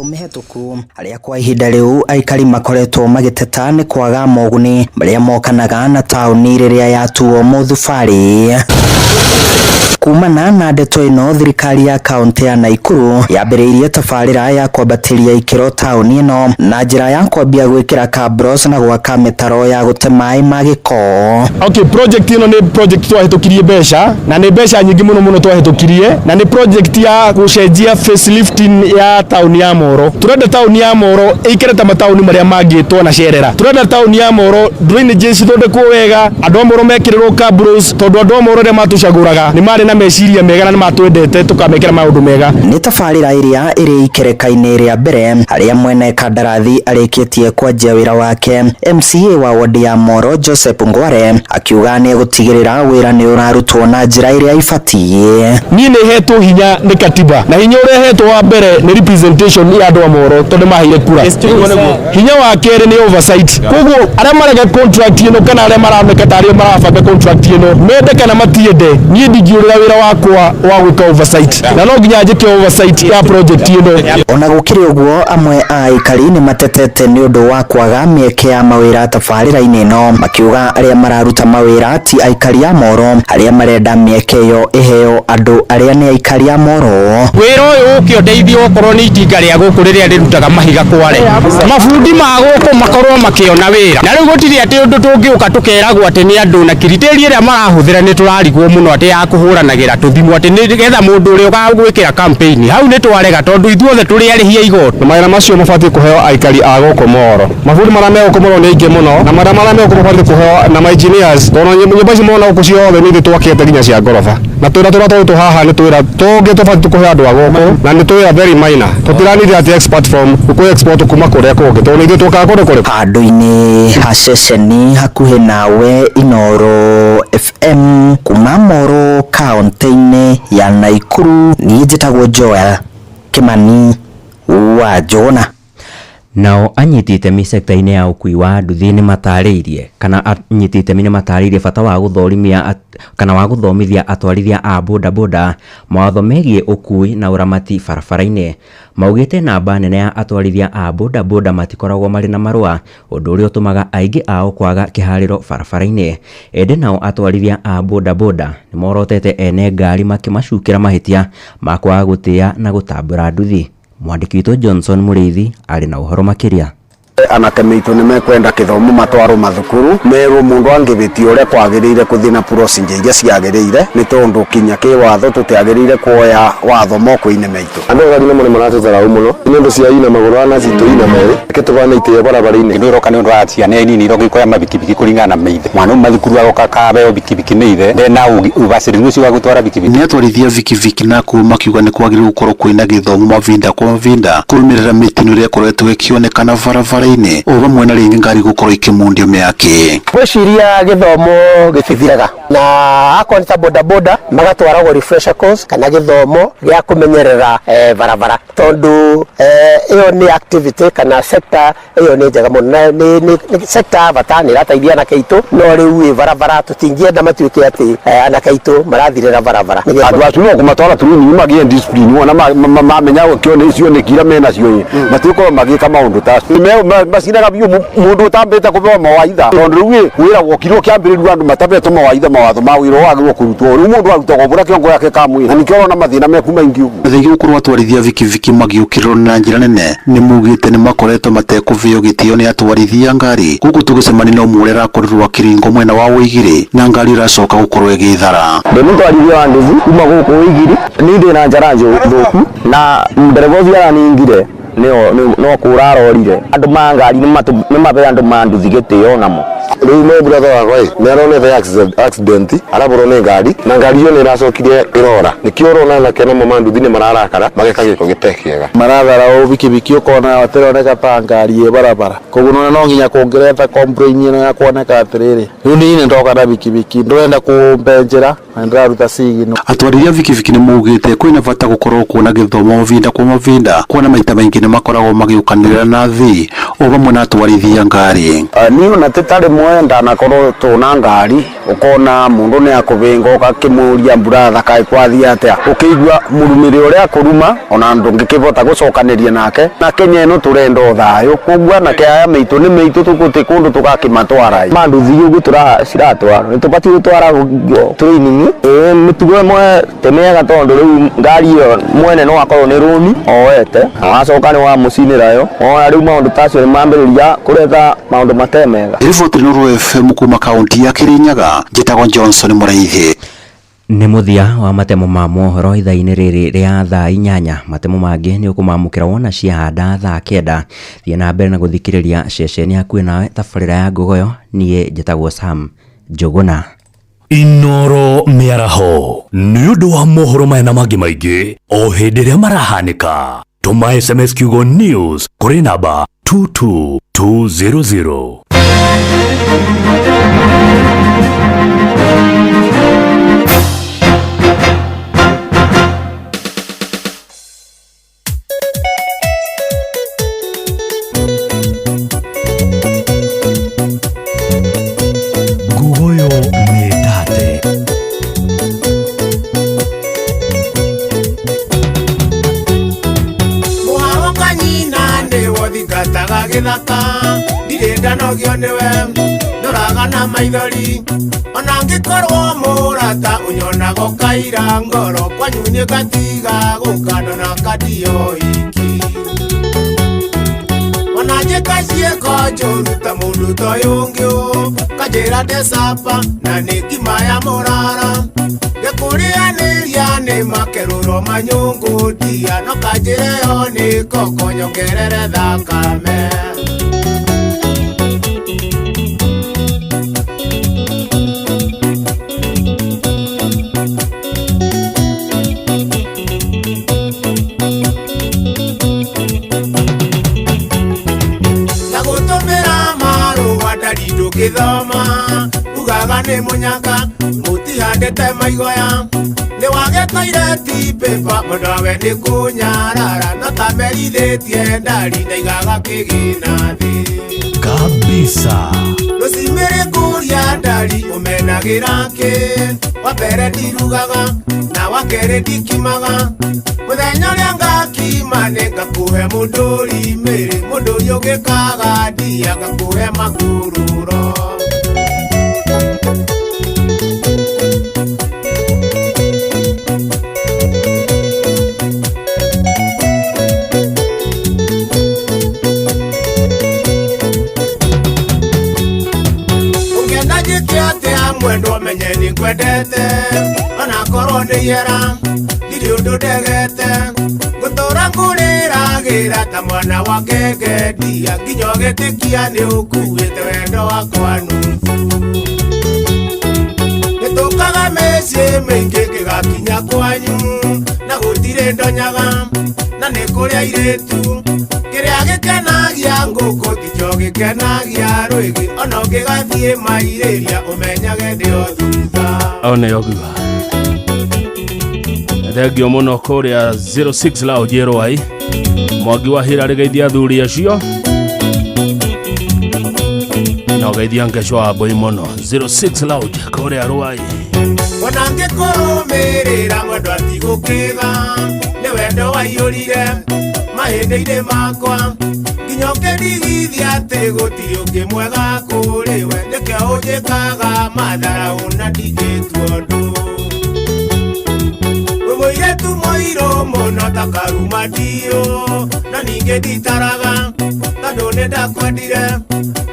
Mĩhetũku arĩa kwa ihinda rĩu aikari makoretwo magĩteta nĩ kwaga moguni marĩa mokanaga na taũni rĩrĩa yatuo mũthubarĩ. Kumana na ndeto ĩno, thirikari ya kaunti ya Naikuru yambĩrĩirie tabarĩra ya kwambatĩria ikĩro taũni ĩno na njĩra ya kwambia gwĩkĩra cabros na gwaka mĩtaro ya gũte maĩ ma gĩko. Okay, project ĩno nĩ project twahĩtũkirie mbeca na nĩ mbeca nyingĩ mũno mũno twahĩtũkirie, na nĩ project ya gũcenjia facelifting ya taũni ya Moro. Turenda taũni ya Moro ĩikare ta mataũni marĩa mangĩ twanacerera. Turenda taũni ya Moro drainages cithondekwo wega, andũ a Moro mekĩrĩrwo cabros, tondũ andũ a Moro rĩrĩa matũcagũraga nĩ marĩ na meciria mega na nĩ matwendete tũkamekĩra maũndũ mega. Nĩ tabarĩra ĩrĩa ĩrĩ ikereka-inĩ rĩa mbere harĩa mwene kandarathi arĩkĩtie kwanjia wĩra wake. MCA wa wodi ya Moro Joseph Ngware akiuga nĩ egũtigĩrĩra wĩra nĩ ũrarutwo na njĩra ĩrĩa ĩbatiĩ. Niĩ nĩ hetwo hinya nĩ katiba, na hinya ũrĩa hetwo wa mbere nĩ representation ya andũ a Moro tondũ maheire kura. Hinya wa kerĩ nĩ oversight. Koguo arĩa marega contract ĩno kana arĩa maroneka ta arĩa marabanga contract ĩno mende kana matiende, niĩ ndingĩũrĩra wĩra wakwa wa gwĩka oversight, na no nginya njĩke oversight ya project ĩno. Ona gũkĩrĩ ũguo, amwe a aikari nĩ matetete nĩ ũndũ wa kwaga mĩeke ya mawĩra tabarĩra-inĩ ĩno, makiuga arĩa mararuta mawĩra ti aikari a Moro, arĩa marenda mĩeke ĩyo ĩheo andũ arĩa nĩ aikari a Moro. Wĩra ũyũ ũke ũndeithie okorwo nĩ itinga rĩa gũkũ rĩrĩa rĩrutaga mahiga kware, mabundi ma gũkũ makorwo makĩona wĩra. Na rĩu gũtirĩ atĩ ũndũ tũngĩũka tũkeragwo atĩ nĩ andũ na kiriteria ĩrĩa marahũthĩra nĩ tũrarigwo mũno atĩ ya kũhũranagĩra tũthimũ atĩ nĩgetha mũndũ ũrĩa ũgagwĩkĩra campaign hau nĩ twarega, tondũ ithuothe tũrĩ arĩhi a igoti. Na mawĩra macio mabatiĩ kũheo aikari a gũkũ Moro. Mabundi marĩa me gũkũ Moro nĩ aingĩ mũno, na marĩa me gũkũ mabatiĩ kũheo na ma engineers, tondũ nyũmba ici mona gũkũ ciothe nĩ ithuĩ twakĩte nginya cia ngoroba, na twĩra tũrĩa tũrutwo haha nĩ twĩra tũngĩ tũbatiĩ kũhe andũ a gũkũ, na nĩ twĩra very minor. Tũtiranire atĩ expert from kũ export kuma kũrĩa kũngĩ, tondũ nĩ ithuĩ tũkaga kũndũ kũrĩkũ. Handũ-inĩ ha ceceni hakuhĩ nawe Inoro FM kuma Moro kaunti-inĩ ya Naikuru, niĩ njĩtagwo Joel Kimani wa Njũgũna. Nao anyiti itemi sekta-inĩ ya ũkui wa nduthi nĩ matarĩirie kana anyiti itemi nĩ matarĩirie bata wa gũthũrimia kana wa gũthomithia atwarithia a bodaboda mawatho megiĩ ũkui na ũramati barabara-inĩ. Maugĩte namba nene ya atwarithia a bodaboda matikoragwo marĩ na marũa, ũndũ ũrĩa ũtũmaga aingĩ ao kwaga kĩharĩro barabara-inĩ. Ĩndĩ nao atwarithia a bodaboda nĩ morotete ene ngari makĩmacukĩra mahĩtia ma kwaga gũtĩa na gũtambũra nduthi. Mwandĩki witũ Johnson Mũrĩithi arĩ na ũhoro makĩria. Anake meitu nĩ mekwenda gĩthomo matwarwo mathukuru merwo mũndũ angĩbĩtia ũrĩa kwagĩrĩire kũthiĩ na procedure iria ciagĩrĩire nĩ tondũ kinya kĩwatho tũtiagĩrĩire kuoya watho moko-inĩ maitũ. Andũ ngari namo nĩ maratũtharau mũno nĩ ũndũ cia ina magũrũ ana citũ ina merĩ reke tũgane itĩo barabara-inĩ. Kĩndũ ĩroka nĩ ũndũ wa ciana nini iroka ikoya mabikibiki kũringana na maithe mwana uma thukuru agoka kabeo bikibiki nĩ ithe ndena ũbacĩrĩru ũcio wa gũtwara bikibiki. Nĩ atwarithia bikibiki nakuo makiuga nĩ kwagĩrĩirwo gũkorwo kwĩna gĩthomo mavinda kwa mavinda kũrũmĩrĩra mĩtino ĩrĩa ĩkoretwo ĩkĩonekana barabara-inĩ o vamwe na rĩngĩ ngari gũkorwo ikĩmundio mĩaki. Ngwĩciria gĩthomo gĩtithiraga na akorwo nĩ ta bodaboda magatwaragwo refresher course kana gĩthomo gĩa kũmenyerera barabara tondũ ĩyo nĩ activity kana sector ĩyo nĩ njega mũno na nĩ sector ya bata nĩ ĩrateithia anake aitũ no rĩu ĩ barabara tũtingĩenda matuĩke atĩ anake aitũ marathirĩra barabara. Andũ acio no kũmatwara training magĩe discipline wona mamenya kĩone icio nĩ kira menacio matigũkorwo magĩka maũndũ ta acio macinaga biũ mũndũ ũtambĩte kũbeo mawaitha tondũ rĩu wĩra wokire ũkĩambĩrĩrio andũ matabetwo mawaitha mawatho ma wĩra wagĩrĩirwo kũrutwo rĩu mũndũ arutagwo bũrĩa kĩongo yake kamwĩra na nĩkĩo ũrona mathĩna meku maingĩ ũguo. Thengia gũkorwo atwarithia bikibiki magĩũkĩrĩrwo na njĩra nene nĩ maugĩte nĩ makoretwo matekũbeo gĩtĩo nĩ atwarithia ngari gũkũ tũgĩcemania na ũmwe ũrĩa arakorirwo akĩringwo mwena wa Wĩigĩrĩ na ngari ĩracoka gũkorwo ĩgĩthara. Ndĩ mũtwarithia wa nduthi kuma gũkũ Wĩigĩrĩ niĩ ndĩ na njara thũku na ndereba ũcio araningire no kũra arorire andũ ma ngari nĩ mabe andũ ma nduthi gĩtĩo namo. Rĩu nĩ brother wakwa ĩ nĩ aronete accident arabũrwo nĩ ngari na ngari ĩyo nĩ ĩracokire ĩrora nĩkĩo ũrona anake namo ma nduthi nĩ mararakara mageka gĩko gĩte kĩega. Marathara bikibiki ũkona ĩroneka ta ngari ĩ barabara koguo nona no nginya kũngĩretha complain ĩno ya kuoneka atĩrĩrĩ rĩu niĩ ndoka na bikibiki ndũrenda kũmbe njĩra na ndĩraruta signal. Atwarithia bikibiki nĩ maugĩte kwĩna bata gũkorwo kuona gĩthomo mavinda kwa mavinda kuona maita maingĩ nĩ makoragwo magĩũkanĩrĩra na thĩ o vamwe na atwarithia ngari. Niĩ ona ti ta rĩmwe ndanakorwo tũna ngari ũkona mũndũ nĩ akũbĩnga ũgakĩmũria mburatha kaĩ kwathiĩ atĩa ũkĩigua mũrumĩre ũrĩa akũruma ona ndũngĩkĩbota gũcokanĩria nake na Kenya ĩno tũrenda thayũ koguo anake aya meitũ nĩ meitũ tũgũtĩ kũndũ tũgakĩmatwara. Manduthi ũguo ciratwara nĩ tũbatiĩ gũtwara training mĩtugo ĩmwe ti mĩega tondũ rĩu ngari ĩyo mwene no akorwo nĩ rũni oete agacoka nĩ wamũcinĩra yo ona rĩu maũndũ ta acio nĩ mambĩrĩria kũretha maũndũ mate mega. Riboti Nuru FM kuma kaunti ya Kirinyaga njĩtagwo Johnson Mũraithi. Nĩ mũthia wa matemo ma mohoro ithaa-inĩ rĩrĩ rĩa thaa 8. Matemo mangĩ nĩ ũkũmamũkĩra wona ciahanda thaa 9. Thiĩ na mbere na gũthikĩrĩria ceceni hakuhĩ nawe tabarĩra ya Ngogoyo. Niĩ njĩtagwo Sam Njũgũna. Inoro mĩaraho nĩ ũndũ wa mohoro maya na mangĩ maingĩ o hĩndĩ ĩrĩa marahanĩka. Tũma SMS kiugo news kũrĩ namba 22200. Ngugoyo nĩ tate. Mũharo nyina nĩ wothingataga gĩthaka ndirĩ ndanogio nĩwe ndoraga na maithori ona ngĩkorwo mũrata ũnyonaga ũkaira ngoro kwanyu nĩ ngatiga gũka ndona kandio iki ona njĩka ciĩko njũru ta mũndũ ta ũyũ ũngĩ ũ kanjĩra ndecapa na nĩ ngima ya mũrara ngĩkũrĩanĩria nĩ makerũro manyũngũ ndia no kanjĩre yo nĩ koko nyongerere thakame. Ndũngĩthoma ugaga nĩ mũnyaka mũtihandĩte maigoya nĩ wagĩtoire ti paper mũndawe nĩ kũnyarara no ta merithĩtie ndari ndaigaga kĩgĩna thĩ kabisa. Rũcimĩrĩ kũria ndari ũmenagĩra kĩ wa mbere ndirugaga na wa kerĩ ndikimaga mũthenya ũrĩa ngakima nĩ ngakũhe mũndũri mĩrĩ mũndũ ũyũ ũgĩkaga ndia ngakũhe makururo. Umenye nĩ ngwendete onakorwo nĩ ihera ndirĩ ũndũ ndegete ngũtũra ngũrĩragĩra ta mwana wa ngengendia nginya ũgĩtĩkia nĩ ũkuĩte wendo wakwa nuthu. Nĩtũkaga mĩciĩ mĩingĩ ngĩgakinya kwanyu na gũtirĩ ndonyaga na nĩ kũrĩ airĩtu kĩrĩa gĩkenagia ngũkũ tikĩo gĩkenagia rwĩgĩ ona ũngĩgathiĩ mairĩria ũmenyage ndĩo thutha. One yogua thengio mũno kũrĩa 06 Lounge Rwai Mwangi wa Hira rĩgeithia athuri acio na ũgeithia Ngeco wa Mbũi mũno 06 Lounge kũrĩa Rwai. Ona ngĩkũrũmĩrĩra mwendwa tigũkĩga nĩ wendo waiyũrire mahĩndĩ-inĩ makwa nginya ũkĩndigithia atĩ gũtirĩ ũngĩ mwega kũrĩ we nĩkĩo ũnjĩkaga matharaũ na ndingĩtua ũndũ. Wĩ mũirĩtu mũirũ mũno ta karuma ndiũ na ningĩ nditaraga tondũ nĩ ndakwendire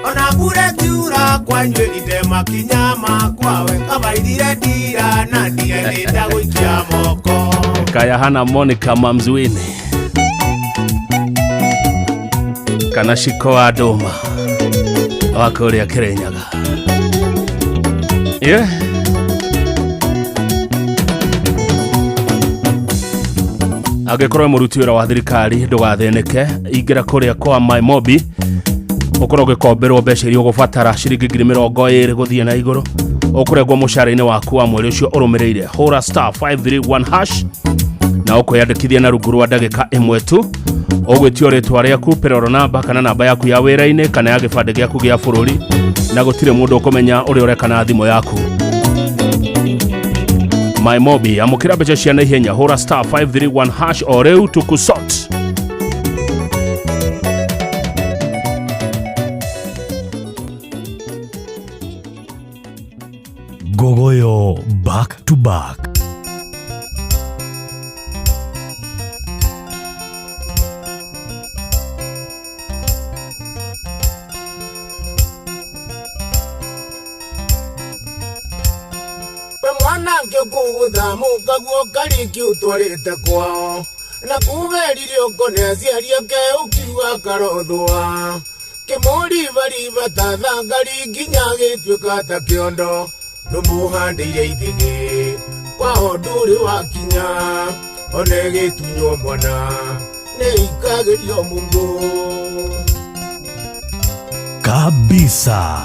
ona mbura ĩkiura kwanyu ĩrinde makinya makwa we kabairire ndira na ndige nĩ ndagũikia moko. Kaya hana Monica Mamzuini kana Shiko wa Ndũma wa kũrĩa Kĩrĩnyaga. Yeah. Angĩkorwo mũruti wĩra wa thirikari ndũgathĩnĩke, ingĩra kũrĩa kwa MyMobi ũkorwo ũgĩkomberwo mbeca iria ũgũbatara ciringi 20,000 gũthiĩ na igũrũ ũkũrengwo mũcara-inĩ waku wa mweri ũcio ũrũmĩrĩire. Hũra star 531 hash na ũkwĩyandĩkithia na rungu rwa ndagĩka ĩmwe tu. Ũgwĩtio rĩtwa rĩaku, payroll number kana namba yaku ya wĩra-inĩ kana ya gĩbandĩ gĩaku gĩa bũrũri, na gũtirĩ mũndũ ũkũmenya ũrĩa ũreka na thimũ yaku. MyMobi, amũkĩra mbeca cia naihenya, hũra star 531 hash o rĩu tukusort. Gogoyo back to back. We mwana ngĩkũgũtha mũkaguo karĩki ũtwarĩte kwao na kugerire ũkone aciari ake ũkiuga karothũa kĩmũribariba ta thangari nginya gĩtuĩka ta kĩondo ndũmũhandĩire ithĩgĩ kwao ndũrĩ wakinya one gĩtunywo mwana nĩ ikagĩrio mũngũ. Kabisa.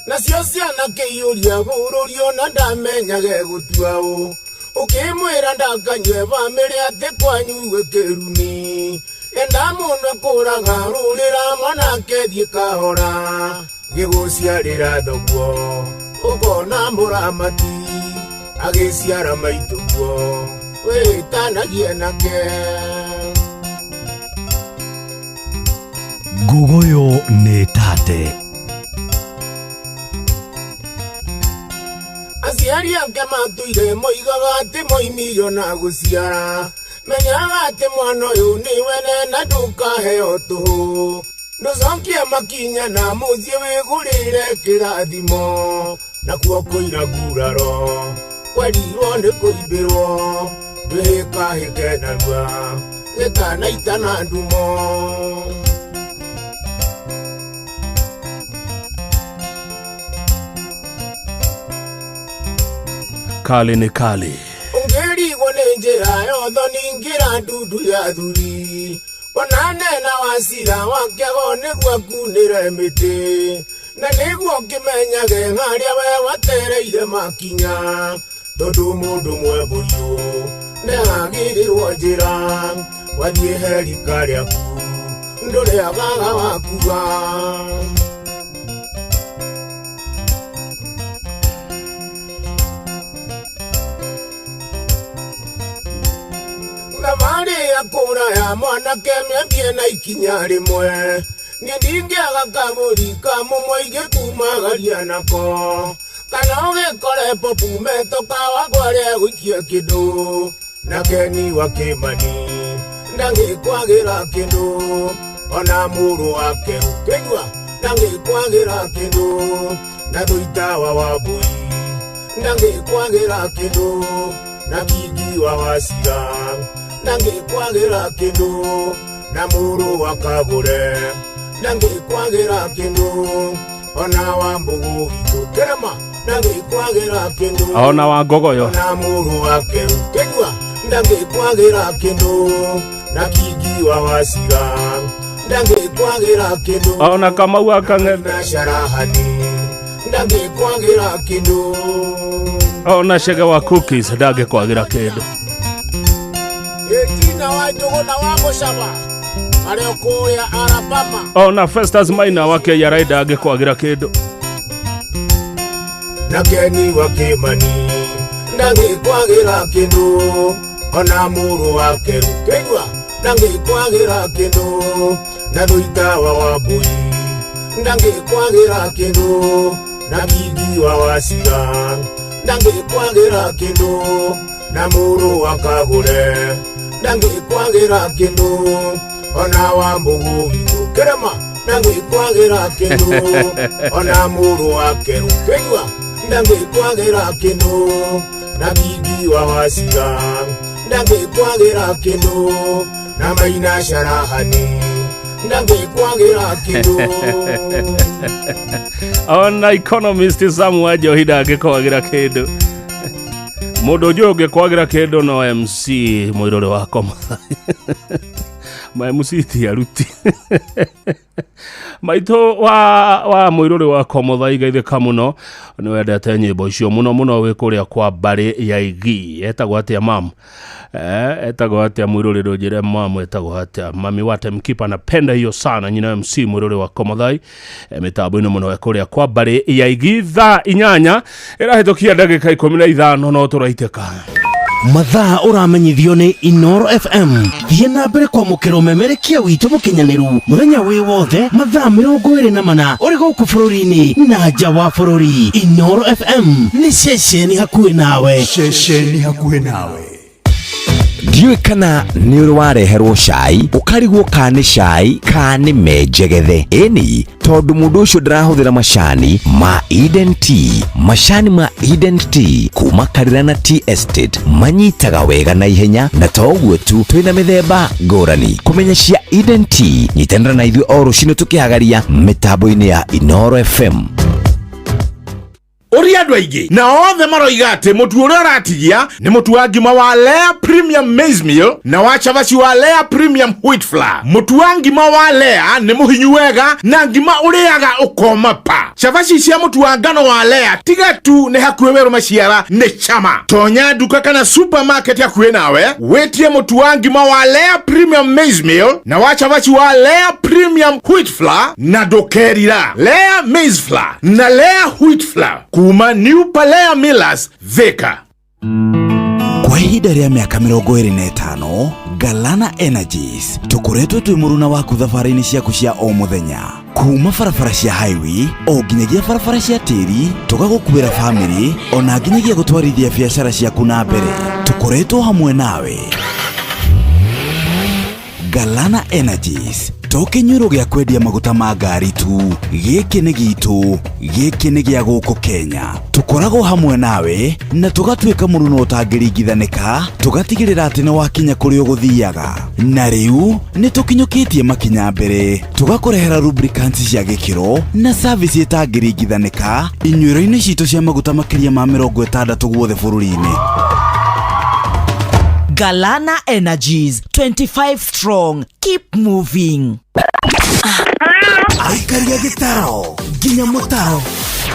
Nacio ciana kĩiyũria bũrũri ona ndamenyage gũtua ũ ũkĩmwĩra ndakanyue bamĩrĩ atĩ kwanyu gwĩ kĩrumi enda mũno kũraga rũrĩra mwanake thiĩ kahora gĩgũciarĩra thoguo ũkona mũramati agĩciara maitũguo wĩtanagie nake. Gogoyo nĩ tate. Aciari ake matũire moigaga atĩ moimirio na gũciara menyaga atĩ mwana ũyũ nĩ wene na ndũkaheo tũhũ ndũcokie makinya na mũciĩ wĩgũrĩre kĩrathimo nakuo kũira nguraro kwerirwo nĩ kũimbĩrwo ndwĩhĩkahĩke narua gĩkanaita na ndumo. Kali ni kali. Ũngĩrigwo nĩ njĩra yotho ningĩra ndundu ya thuri ona nena wa cira wa kĩago nĩguo akunĩre mĩtĩ na nĩguo ngĩmenyage harĩa we watereire makinya tondũ mũndũ mwembũriũ nĩagĩrĩrwo njĩra wathiĩ he rika rĩaku ndũrĩagaga wakua. Thabarĩ ya kũraya mwanake mĩambie na ikinya rĩmwe niĩ ndingĩaga kabũri ka mũmwe ingĩkumagaria nako kana ũgĩkore popu metoka wagware gũikia kĩndũ na Keni wa Kĩmani ndangĩkwagĩra kĩndũ Ona mũrũ wake ũkĩigua ndangĩkwagĩra kĩndũ na thũitawa wa mbui ndangĩkwagĩra kĩndũ na kingi wa wacira ndangĩkwagĩra kĩndũ na mũrũ wa kagũre ndangĩkwagĩra kĩndũ ona wa mbũgũ witũ kĩrema ndangĩkwagĩra kĩndũ ona wa ngogoyo na mũrũ wake ũkĩigua ndangĩkwagĩra kĩndũ na kingi wa wacira ndangĩkwagĩra kĩndũ ona Kamau akang'ethe na carahani ndangĩkwagĩra kĩndũ ona Chege wa cookies ndangĩkwagĩra kĩndũ. Ĩtina wa Njũgũna wa Mũcaba arĩ kũrĩa Alabama ona Festus Maina wa KRA ndangĩkwagĩra kĩndũ na Keni wa Kĩmani ndangĩkwagĩra kĩndũ ona mũrũ wake ũkĩigua ndangĩkwagĩra kĩndũ na thũitawa wa mbui ndangĩkwagĩra kĩndũ na kingi wa wacira ndangĩkwagĩra kĩndũ na mũrũ wa kagũre ndangĩkwagĩra kĩndũ ona wa mbũgũ witũ kĩrema ndangĩkwagĩra kĩndũ ona mũrũ wake ũkĩigua ndangĩkwagĩra kĩndũ na kingi wa wacira ndangĩkwagĩra kĩndũ na Maina carahani ndangĩkwagĩra kĩndũ. Ona economist Sam wa Njohi ndangĩkwagĩra kĩndũ. Mũndũ ũngĩ ũngĩkwagĩra kĩndũ no MC mũirũrĩ wakwa ma MC ti aruti maitũ wa mũirũrĩ wakwa Mũthaiga ithĩka mũno nĩ wendete nyĩmbo icio mũno mũno wĩ kũrĩa kwa mbarĩ ya Igi. Etagwo atĩa mam? Etagwo atĩa mũirũrĩ? Ndũnjĩre mam etagwo atĩa? Mami wa Timekeeper anapenda hiyo sana nyina MC mũirũrĩ wakwa Mũthai mĩtambo-inĩ mũno wĩ kũrĩa kwa mbarĩ ya Igi. Thaa 8 ĩrahĩtũkia ndagĩka 15 no tũraitĩka. Mathaa ũramenyithio nĩ Inoro FM. Thiĩ na mbere kwamũkĩra ũmemerekia witũ mũkinyanĩru mũthenya wĩ wothe mathaa 24 ũrĩ gũkũ bũrũri-inĩ na nja wa bũrũri. Inoro FM nĩ ceceni hakuhĩ nawe. Ceceni hakuhĩ nawe. Ndiũĩ kana nĩ ũrĩ wareherwo cai ũkarigwo ka nĩ cai ka nĩ menjegethe. Ĩni tondũ mũndũ ũcio ndarahũthĩra macani ma Eden Tea. Macani ma Eden Tea kuma Karirana Tea Estate manyitaga wega na ihenya, na to ũguo tu twĩna mĩthemba ngũrani. Kũmenya cia Eden Tea nyitanĩra na ithuĩ o rũcinĩ tũkĩhagaria mĩtambo-inĩ ya Inoro FM. Ũria andũ aingĩ na othe maroiga atĩ mũtu ũrĩa ũratigia nĩ mũtu wa ngima wa Lea Premium Maize Meal na wa cabaci wa Lea Premium Wheat Flour. Mũtu wa ngima wa Lea nĩ mũhinyu wega na ngima ũrĩaga ũkoma pa. Cabaci cia mũtu wa ngano wa Lea tiga tu nĩ hakuhĩ werũ maciara nĩ chama. Tonya nduka kana supermarket hakuhĩ nawe wĩtie mũtu wa ngima wa Lea Premium Maize Meal na wa cabaci wa Lea Premium Wheat Flour na ndũkerira. Lea Maize Flour na Lea Wheat Flour kuma New Palea Millers Thika. Kwa ihinda rĩa mĩaka 25 Galana Energies tũkoretwo twĩ mũruna waku thabarĩ-inĩ ciaku cia o mũthenya, kuma barabara cia highway o nginyagia barabara cia tĩri, tũgagũkuĩra famĩlĩ ona nginyagia gũtwarithia biacara ciaku na mbere. Tũkoretwo hamwe nawe. Galana Energies to kĩnyuĩro gĩa kwendia maguta ma ngari tu, gĩkĩ nĩ gitũ, gĩkĩ nĩ gĩa gũkũ Kenya. Tũkoragwo hamwe nawe na tũgatuĩka mũruno ũtangĩringithanĩka, tũgatigĩrĩra atĩ nĩ wakinya kũrĩa ũgũthiaga. Na rĩu nĩ tũkinyũkĩtie makinya mbere, tũgakũrehera lubricants cia gĩkĩro na service ĩtangĩringithanĩka inyuĩro-inĩ citũ cia maguta makĩria ma 60 guothe bũrũri-inĩ. Galana Energies, 25 strong. Keep moving. Aikaria gĩtaro nginya mũtaro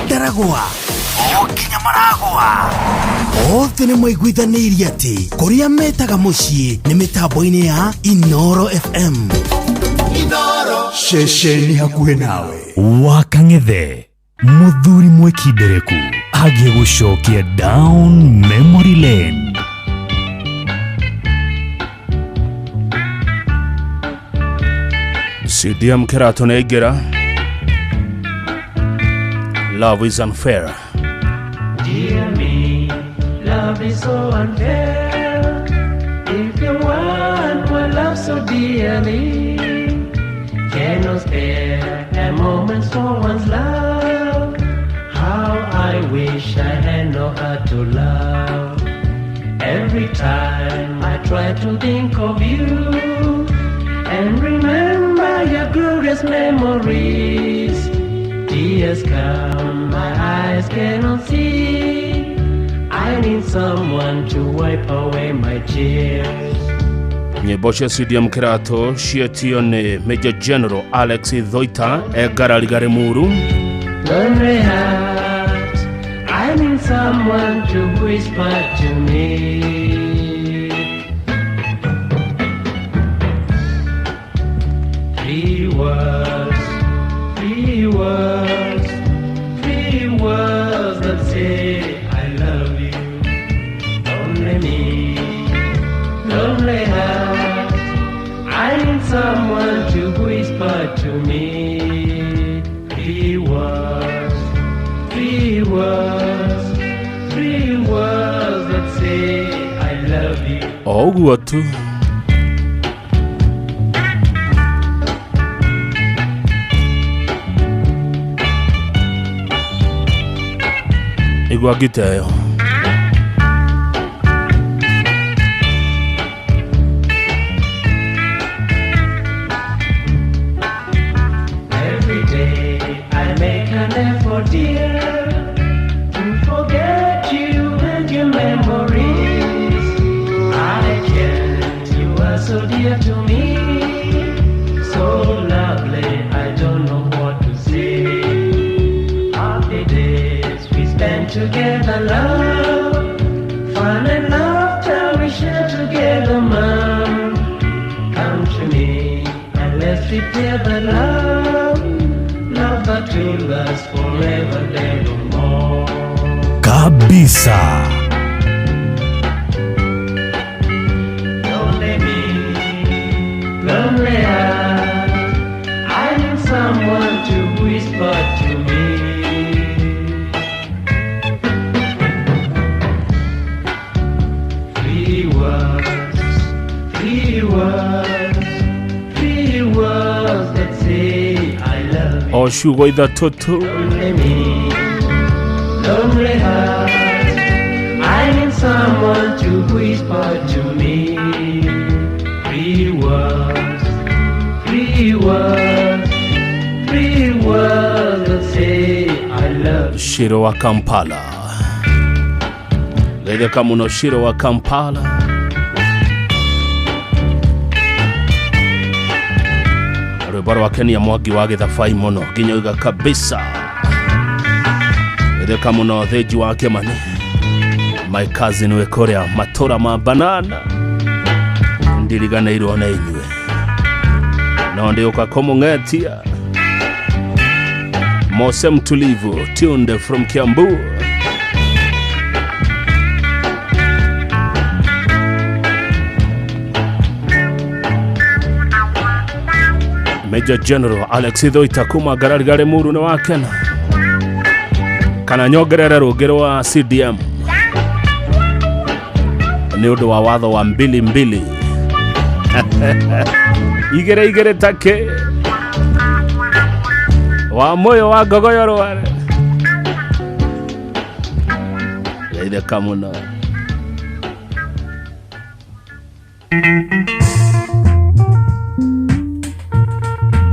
ndaragwa o nginya maragwa othe nĩ maiguithanĩirie atĩ kũrĩa metaga mũciĩ nĩ mĩtambo-inĩ ya Inoro FM. Inoro ceceni hakuhĩ nawe. Wakang'ethe mũthuri mwĩkindereku agĩgũcokia down memory lane. CDM Kerato Negera. Love is unfair. Dear me, love is so unfair. If you want my love so dearly, Moments for one's love. How I wish I had know how to love. Every time I try to think of you and remember your glorious memories, tears come, my eyes cannot see. I need someone to wipe away my tears. Nyĩmbo cia CDM Kĩratũ cietio nĩ Major General Alex Thoita Engarariga Limuru. Lonely heart, I need someone to whisper to me. Three words, three words, three words that say I love you. Only me, lonely heart, I need someone to whisper to me. Three words, three words, three words that say I love you. O ũguo tu. Igua ngita ĩyo. Every day I make an effort, dear, to forget you and your memories. I can't, you are so dear to me, so lovely, I don't know what to say. Happy days we spend together, love, fun and laughter we share together, mom. Come to me and let's repair the love, love that will last forever and more. Kabisa. Lonely me, lonely heart, I need someone to whisper to me. Three words, three words, three words that say I love you. O ciugo ithatũ tu. Lonely me, lonely heart, I need someone to whisper to me. Three words, three words, three words that say I love you. Shiro wa Kampala. Geithĩka mũno Shiro wa Kampala. Rwĩmbo rwa Kenia Mwangi wa gĩthabai mũno nginya oiga kabisa. Geithĩka mũno Thĩnji wa Kĩmani. My cousin wĩ kũrĩa matũra ma banana. Ndiriganĩirwo nĩ inyuĩ. No ndĩũka kũmũng'etia. Mose Mtulivu, tuned from Kiambu. Major General Alex Thoita kuma Ngarariga Limuru nĩ wakena. Kana nyongerere rũngĩ rwa CDM nĩ ũndũ wa watho wa mbili mbili. Igere igere take wa moyo wa ngogoyo rware. Geithĩka mũno.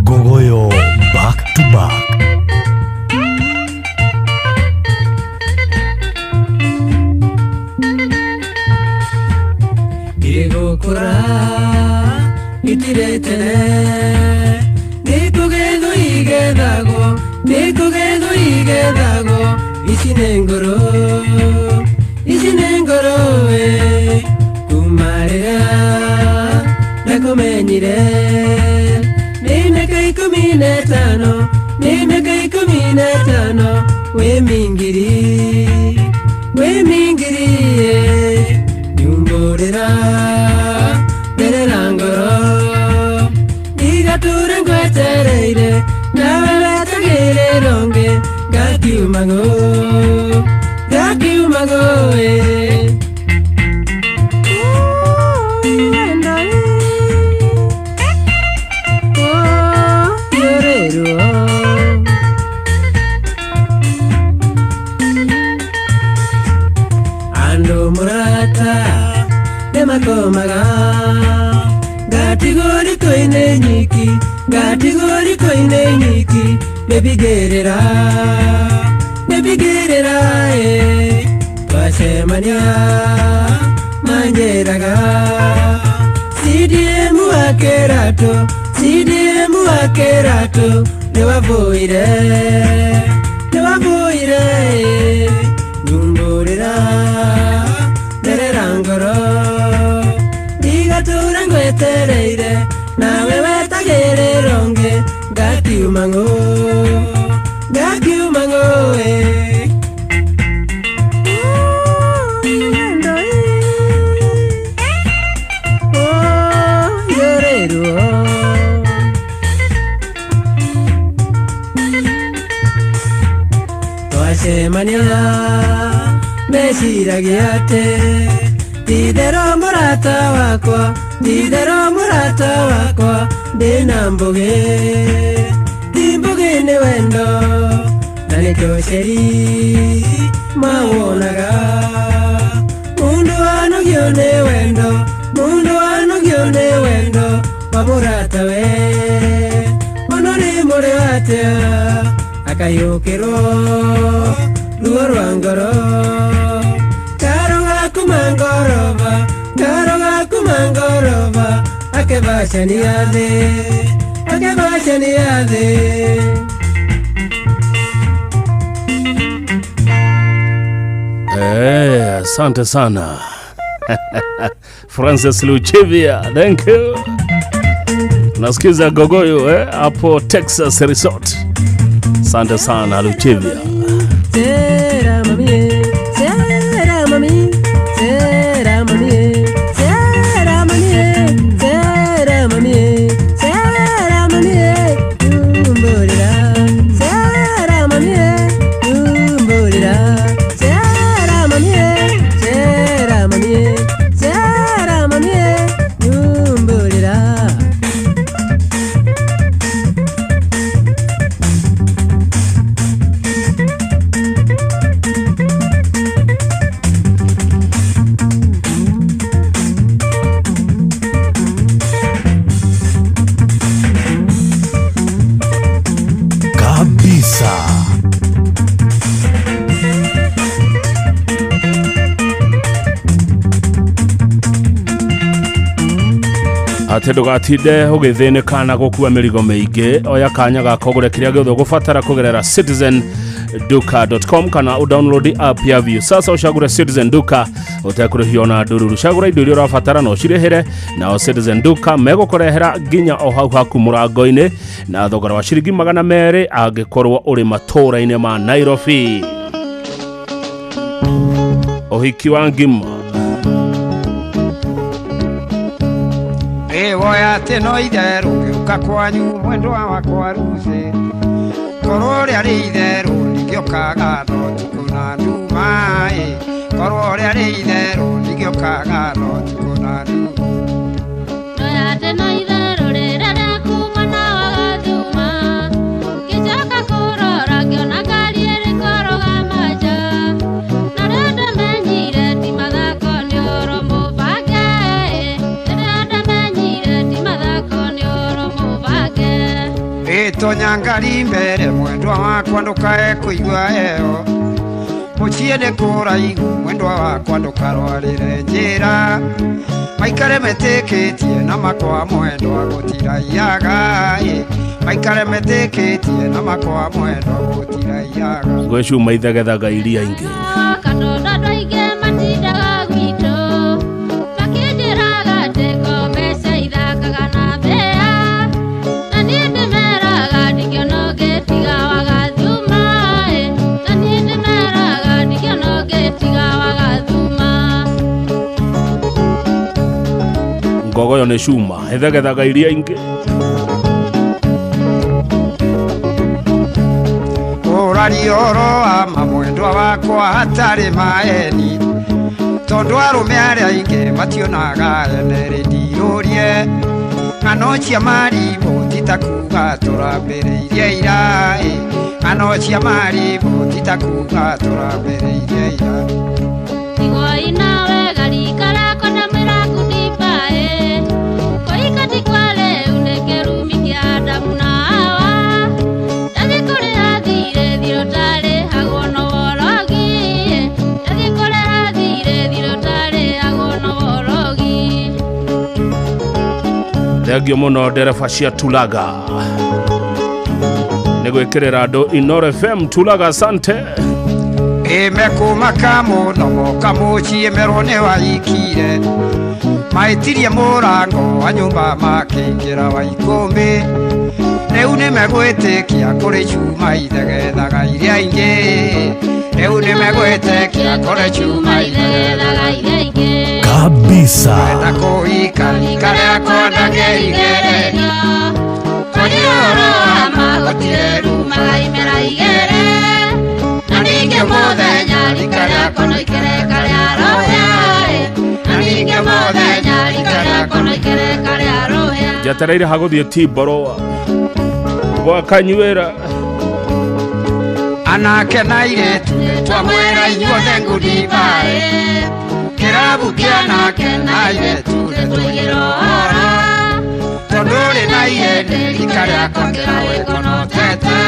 Ngogoyo back to back. Igũkũra itirĩ tene, nĩkũgethwo igethagwo, nĩkũgethwo igethagwo, ici nĩ ngoro, ici nĩ ngoro ĩ, kuma rĩrĩa ndakũmenyire, nĩ mĩaka 15, nĩ mĩaka 15, wĩ mingiri, wĩ mingiri ĩ, nyumbũrĩra nderera ngoro, ndigatũre ngwetereire, nawe wetagĩrĩra ũngĩ, ngakiuma ngũ, ngakiuma ngũ ĩ. Wendo ĩ, oh, nĩ ũrĩ ruo. Andũ mũrata nĩmakomaga ngatigwo riko-inĩ nyiki ngatigwo riko-inĩ nyiki nĩbigĩrĩra nĩbigĩrĩra ĩ twacemania manjĩraga CDM wa Kĩratũ CDM wa Kĩratũ nĩwabũire nĩwabũire ĩ nyumbũrĩra nderera ngoro ndigatũra ngwetereire nawe wetagĩrĩrwo ngĩ ngakiuma ngũ ngakiuma ngũ ĩ twacemania meciragia atĩ ti-itherũ mũrata wakwa ti-itherũ mũrata wakwa ndĩna mbũgĩ ti mbũgĩ nĩ wendo na nĩkĩo ceri mawonaga mũndũ anogio nĩ wendo mũndũ anogio nĩ wendo wa mũratawe ono nĩ mũrĩ atĩa akayũkĩrwo ruo rwa ngoro karo gaku mangoroba karo gaku mangoroba akebacania thĩ akebacania thĩ. Asante sana Francis Luchivia, thank you. Nasikiza gogoyo hapo Texas Resort. Asante sana Luchivia. Sera mami, sera mami, sera mami, sera mami, sera mami, sera mami, umbolira. Sera mami, umbolira. Sera mami, sera mami, sera mami, umbolira. Kabisa. Atĩ ndũgatinde ũgĩthĩnĩka na gũkua mĩrigo mĩingĩ, oya kanya ga kũgũra kĩrĩa gĩothe ũgũbatara kũgerera citizenduka.com kana ũdownload app ya View. Sasa ũcagũre Citizen Duka ũtekũrĩhio na ndururu. Cagũra indo iria ũrabatara na ũcirĩhĩre, nao Citizen Duka megũkũrehera nginya o hau haku mũrango-inĩ na thogora wa ciringi 200 angĩkorwo ũrĩ matũũra-inĩ ma Nairobi. Ũhiki wa ngima. Ĩwoya atĩ no itherũ ngĩũka kwanyu mwendwa wakwa Ruthĩ korwo rĩarĩ itherũ ndingĩũkaga no ũtukũ na nduma ĩ korwo rĩarĩ itherũ ndingĩũkaga no ũtukũ na nduma. Ndoya atĩ no itherũ rĩrĩa rĩakuma na wagathuma ngĩcoka kũrora ngĩona ngari ĩrĩ kũrũgama nja na rĩo ndamenyire ti mathako nĩ ũhoro mũbange rĩrĩa ndamenyire ti mathako nĩ ũhoro mũbange. Ĩtonya ngari mbere mwendwa wakwa ndũkae kũigua heho mũciĩ nĩ kũraihu mwendwa wakwa ndũkarwarĩre njĩra maikare metĩkĩtie na makwa mwendwa gũtiraiyaga ĩ maikare metĩkĩtie na makwa mwendwa gũtiraiyaga. Ngũ cuma ithegethaga iria ingĩ. Katondũ andũ aingĩ matindaga gwitũ makĩnjĩraga atĩ ko mbeca ithakaga na mbĩa na niĩ ndĩmeraga ndingĩona ũngĩ tiga wagathuma ĩ na niĩ ndĩmeraga ndingĩona ũngĩ tiga wagathuma. Ngogoyo nĩ cuma ithegethaga iria ingĩ. Ũraria ũhoro wa ma mwendwa wakwa hatarĩ maeni tondũ arũme arĩa aingĩ mationaga ene rĩndirũrie ng'ano cia maribũ ti ta kuga tũrambĩrĩirie ira ĩ ng'ano cia maribũ ti ta kuga tũrambĩrĩirie ira. Igoi Thengio mũno ndereba cia Tulaga nĩ gwĩkĩrĩra andũ Inoro FM Tulaga, asante. Ĩmekũmaka mũno moka mũciĩ merwo nĩ waikire maĩtirie mũrango wa nyũmba makĩingĩra wa ikũmbĩ rĩu nĩmegwĩtĩkia kũrĩ cuma ithegethaga iria ingĩ rĩu nĩmegwĩtĩkia kũrĩ cuma ithegethaga iria ingĩ Kabisa. Na kũhika rika rĩakwa ndangĩigereria twarie ũhoro wa ma gũtirĩ rumaga imera igere na ningĩ mũthenya rika rĩakwa no ikereka rĩa rũhĩa na ningĩ mũthenya rika rĩakwa no ikereka rĩa rũhĩa. Njetereire hagũthiĩ Timboro gwakanyuĩra. Anake na airĩtu twamwĩra inyuothe ngudibaĩ kĩrabu kĩa anake na airĩtu nĩtũigĩra ũhoro tondũ ũrĩ na ihĩndĩ rika rĩakwa kĩrawĩkonotete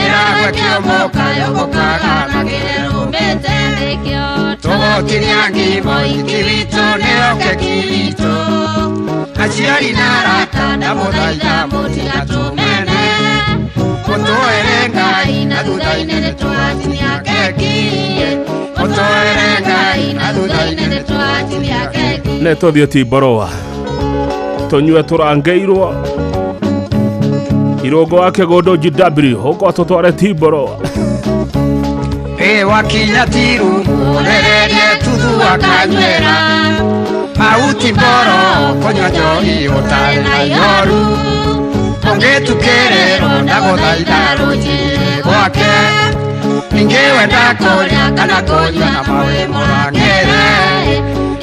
ĩragwe kĩomoka yũgũkaga na kĩrũmĩte nĩkĩo tũgũtinia ngimo iki witũ nĩyo keki witũ aciari na arata ndamũthaitha mũtigatũmene mũtũere Ngai na thutha-inĩ nĩtũgatinia keki mũtũere Ngai na thutha-inĩ nĩtũgatinia keki. Nĩ tũthiĩ Timboroa tũnyue tũrangĩirwo irũngo wa kĩgũndũ GW ũkorwo tũtware Timboroa. Ĩ wakinya tiru ũrererie tuthu akanyuĩra auti mboro kũnyua njohi ũtarĩ na ihoru ũngĩtukĩrĩrwo ndagũthaitha rũnjĩrĩ gwake ningĩ wenda kũrĩa kana kũnyua na mawe mũrangĩre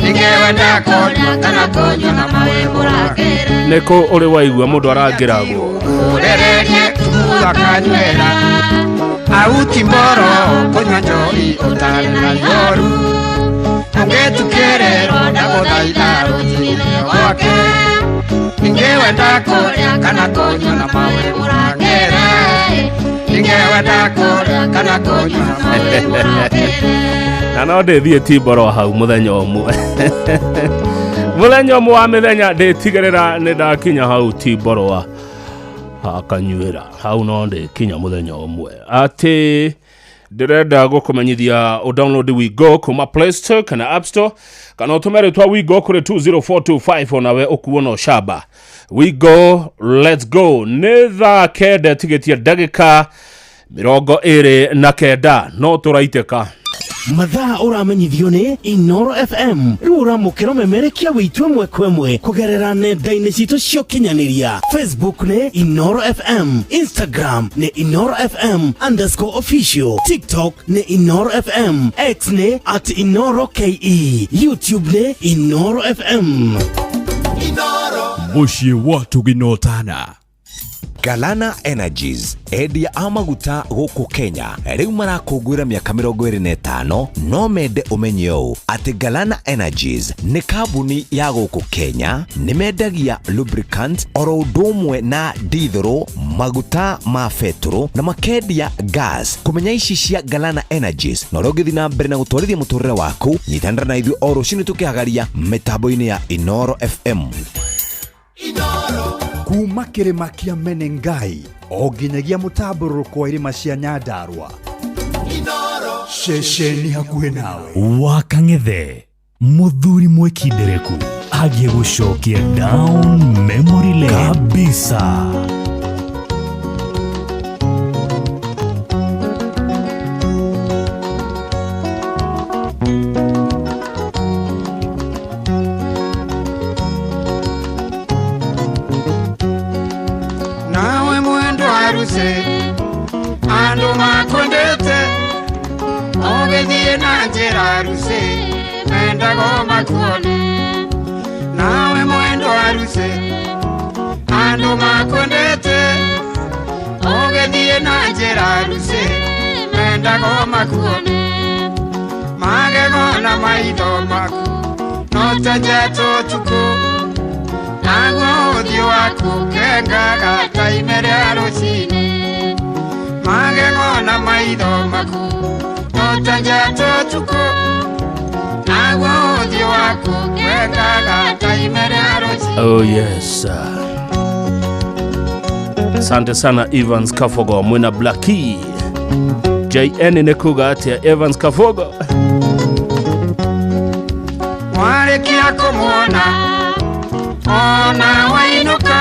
ningĩ wenda kũrĩa kana kũnyua na mawe mũrangĩre. Nĩkũ ũrĩ waigua mũndũ arangĩragwo ũrererie tuthu akanyuĩra auti mboro kũnyua njohi ũtarĩ na ihoru ũngĩtukĩrĩrwo ndagũthaitha rũnjĩrĩ gwake ningĩ wenda kũrĩa kana kũnyua na mawe mũrangĩre ningĩ wenda kũrĩa kana kũnyua na mawe mũrangĩre. Na no ndĩthiĩ Timboro hau mũthenya ũmwe mũthenya ũmwe wa mĩthenya ndĩtigĩrĩra nĩ ndakinya hau Timboroa akanyuĩra hau no ndĩkinya mũthenya ũmwe. Atĩ ndĩrenda gũkũmenyithia ũdownload Wigo kuma Play Store kana App Store kana ũtũme rĩtwa Wigo kũrĩ 20425 onawe ũkuo na ũcamba. Wigo, let's go. Nĩ thaa 9 tigĩtie ndagĩka 29 no tũraitĩka. Mathaa ũramenyithio nĩ Inoro FM rĩu ũramũkĩra ũmemerekia wĩitũ ĩmwe kwa ĩmwe kũgerera nenda-inĩ citũ cia ũkinyanĩria. Facebook nĩ Inoro FM, Instagram nĩ Inoro FM underscore official, TikTok nĩ Inoro FM, X nĩ at Inoro KE, YouTube nĩ Inoro FM. Mũciĩ wa Tuginotana. Galana Energies endia a maguta gũkũ Kenya rĩu marakũngũĩra mĩaka 25 no mende ũmenye ũũ atĩ Galana Energies nĩ kambuni ya gũkũ Kenya nĩ mendagia lubricant oro ũndũ ũmwe na dithũrũ maguta ma betũrũ na makendia gas. Kũmenya ici cia Galana Energies na ũrĩa ũngĩthiĩ na mbere na gũtwarithia mũtũrĩre waku nyitanĩra na ithuĩ o rũcinĩ tũkĩhagaria mĩtambo-inĩ ya Inoro FM. Kuma kĩrĩma kĩa Menengai o nginyagia mũtambũrũrũko wa irĩma cia Nyandarua ceceni hakuhĩ nawe. Wakang'ethe mũthuri mwĩkindereku agiĩ gũcokia down memory lane kabisa. Nawe mwendo aruse andu makwendete ũgĩthiĩ na njĩra aruse mendago makuone. Nawe mwendo aruse andu makwendete ũgĩthiĩ na njĩra aruse mendago makuone. Magego na maitho maku no ta njata ũtukũ naguo ũthiũ waku ũkengaga ta ime rĩa rũcinĩ. Magego na maitho maku no ta njata ũtukũ naguo ũthiũ waku ũkengaga ta ime rĩa rũcinĩ. Oh yes. Asante sana Evans Kafogo mwina Blackie. JN nĩ kuga atĩa Evans Kafogo? Warĩkia kũmuona ona wainũka,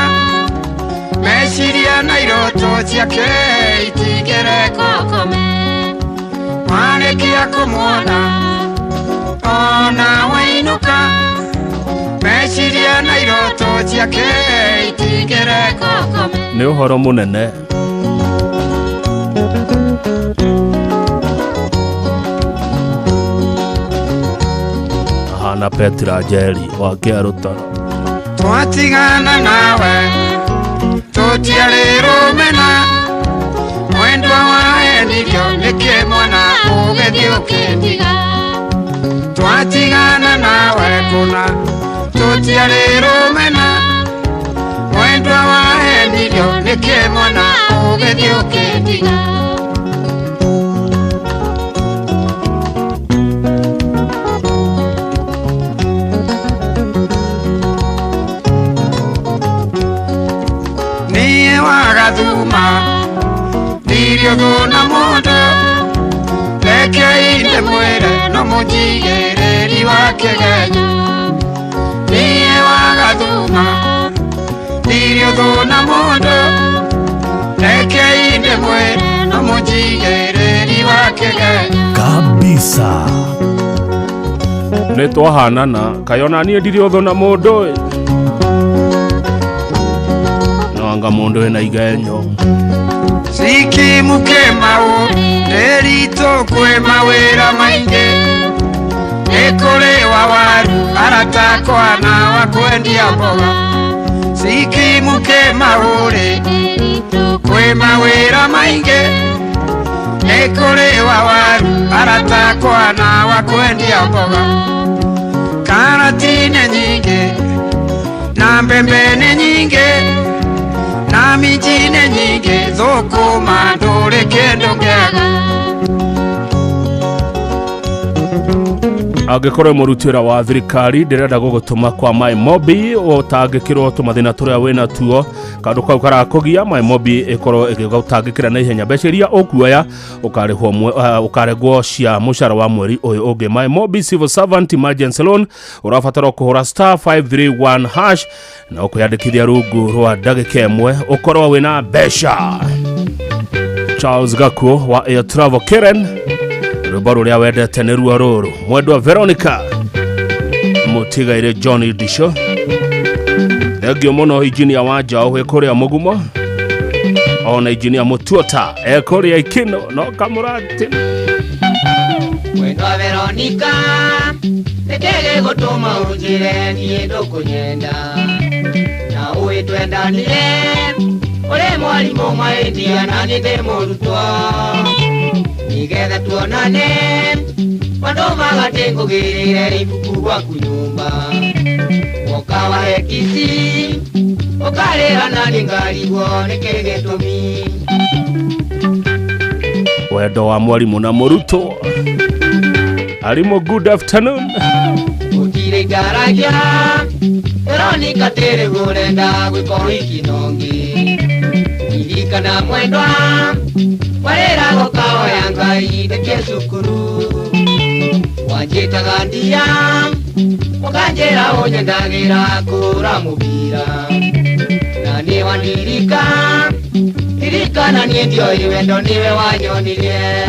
meciria na iroto ciake itigere kũkome. Warĩkia kũmuona ona wainũka, meciria na iroto ciake itigere kũkome. Nĩ ũhoro mũnene. Ahana Petra Njeri wa Kĩarũtara. Twatigana nawe tũtiarĩ rũmena, mwendwa waenirio nĩkĩ mwana ũgĩthiĩ ũkĩndiga. Twatigana nawe kũna tũtiarĩ rũmena, mwendwa waenirio nĩkĩ mwana ũgĩthiĩ ũkĩndiga. Niĩ wagathuma ndirio thũna mũndũ, rekei ndĩmwĩre no mũnjigĩrĩri wa kĩgenyo. Niĩ wagathuma ndirio thũna mũndũ, rekei ndĩmwĩre no mũnjigĩrĩri wa kĩgenyo. Kabisa. Nĩ twahanana kayona niĩ ndirĩ ũthũ na mũndũ ĩ. No anga mũndũ wĩna igenyo. Sikimuke mau ndĩritũ kwĩ mawĩra maingĩ, nĩ kũrĩ wa waru aratakwa na wa kwendia mboga. Sikimuke mau rĩ kwĩ mawĩra maingĩ, nĩ kũrĩ wa waru aratakwa na wa kwendia mboga. Karati nĩ nyingĩ na mbembe nĩ nyingĩ na minji nĩ nyingĩ, thũkũma ndũrĩ kĩndũ kĩega. Angĩkorwo mũruti wĩra wa thirikari ndĩrenda gũgũtũma kwa My Mobi ũtangĩkĩrwo tũmathĩna tũrĩa wĩna tuo, kaũndũ kau karakũgia, My Mobi ĩkorwo ĩgĩgũtangĩkĩra na ihenya. Mbeca iria ũkuoya ũkarĩhwo ũkaregwo cia mũcara wa mweri ũyũ ũngĩ. My Mobi Civil Servant Emergency Loan ũrabatara kũhũra star 531 hash na ũkwĩyandĩkithia rungu rwa ndagĩka ĩmwe ũkorwo wĩna mbeca. Charles Gakuo wa Air Travel Karen, rwĩmbo rũrĩa wendete nĩ ruo rũrũ. Mwendwa Veronica mũtigaire Johnny Disho, thengio mũno injinia wa njaũ wĩ kũrĩa mũgumo, ona injinia mũtuota e kũrĩa ikino no kamũrati. Mwendwa Veronica nĩkĩ gĩgũtũma ũnjĩre niĩ ndũkũnyenda, na ũĩ twendanire ũrĩ mwarimũ mahĩtia na niĩ ndĩ mũrutwo, nĩgetha tuonane wandũmaga atĩ ngũgĩrĩre ibuku gwaku nyũmba, woka wahe kici ũkarĩra na niĩ ngarigwo nĩkĩ gĩtũmi. Wendo wa mwarimũ na mũrutwo. Arimũ, good afternoon. Gũtirĩ ngaragia Veronica tĩrĩ ũrenda gwĩka ũhiki nongi, ririkana mwendwa warĩrago kaoya Ngai ndĩkie cukuru, wanjĩtaga ndia ũkanjĩra ũnyendagĩra kũra mũbira, na nĩ wandirika ririkana niĩ ndioĩ wendo nĩwe wanyonirie.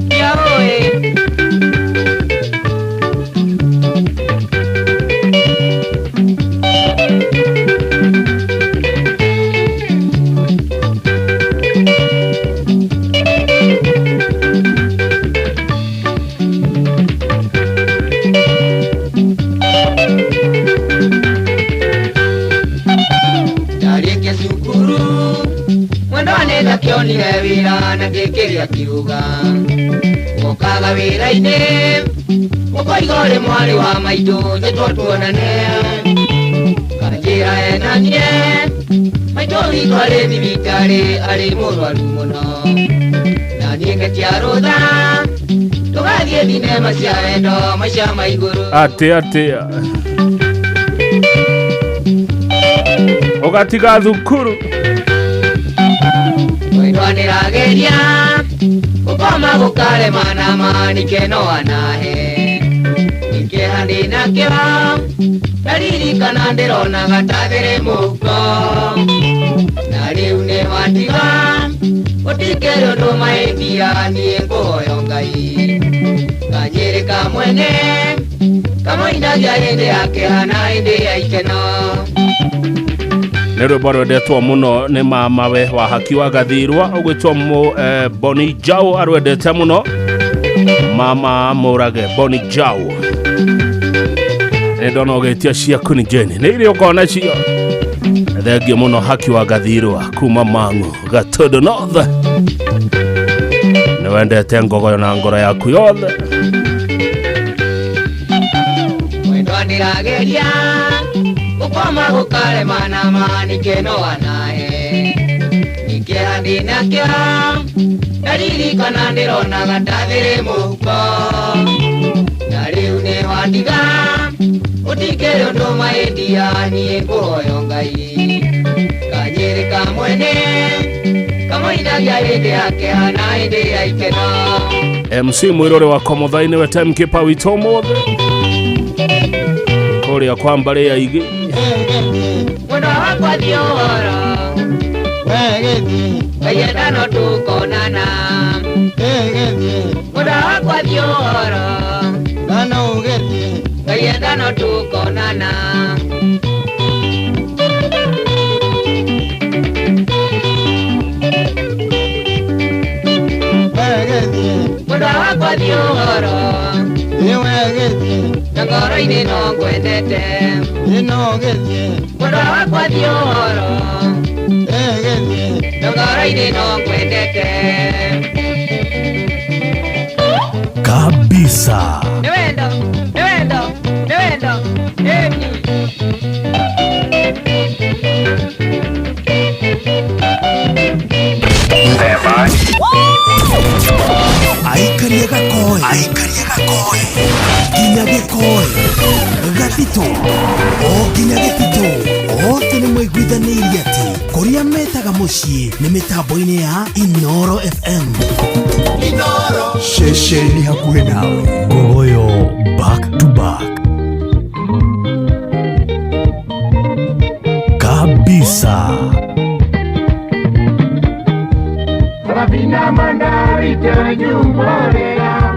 Ndiaũĩ ndarĩkia cukuru mwendwa nĩ ndakĩonire wĩra na ngĩkĩria kiuga, wokaga wĩra-inĩ ũkoiga ũrĩ mwarĩ wa maitũ njĩtwo tuonane, kanjĩra enanie maitũ witũ arĩ thibitarĩ arĩ mũrwaru mũno, na niĩ ngetia rũtha tũgathiĩ Harĩ thinema cia wendo maica ma igũrũ. Atä atä ũgatiga thukuru. Mwendwa nĩrageria gũkoma gũkarema na manike no anahe nikĩeha ndĩnakĩo ndaririkana ndĩronaga ta thĩrĩ mũhuko na rĩu nĩ watiga gũtikĩrĩ ũndũ mahĩtia niĩ ngũhoyo Ngai kanyĩrĩ ka mwene kamũinagia hĩndĩ ya kĩeha na hĩndĩ ya ikeno. Nä rwä mbo rwendetwo må no nä mamawe wa haki wa gathirwa å gwä two Boni Jau arwendete må no mama må rage Boni Jau nä ndona å gä tia ciaku nä jeni nä irä å kona cio thengio må no haki wa gathirwa kuma Mang'u Gatundu North nä wendete ngogoyo na ngoro yaku yothe. Mwendwa ndĩrageria gũkoma gũkarema na manike no anahe nikĩeha ndĩnakĩo ndaririkana ndĩronaga ta thĩrĩ mũhuko na rĩu nĩ wandiga gũtikĩrĩ ũndũ mahĩtia niĩ ngũhoyo Ngai kanyĩrĩ ka mwene kamũinagia hĩndĩ ya kĩeha na hĩndĩ ya ikeno. MC mwĩrore wa komothainĩ we timekeeper witũ ũmũthĩ kũrĩa kwa mbarĩ ya igĩ. Mwendwa wakwa thiĩ ũhoro Ngai no tũkonana. Mwendwa wakwa thiĩ ũhoro Ngai no tũkonana. Mwendwa wakwa thiĩ ũhoro na ngoro-inĩ no ngwendete. Mwendwa wakwa thiĩ ũhoro na ngoro-inĩ no ngwendete. Kabisa. Nĩ wendo, nĩ wendo, nĩ wendo, ĩni. Aikaria gakoe, aikaria gakoe, nginya gĩkoe, gatitũ, o nginya gĩtitũ, othe nĩ maiguithanĩirie atĩ kũrĩa metaga mũciĩ nĩ mĩtambo-inĩ ya Inoro FM. Ceceni hakuhĩ nawe Ngogoyo back to back kabisa. Sarafina mandari tenyumbolera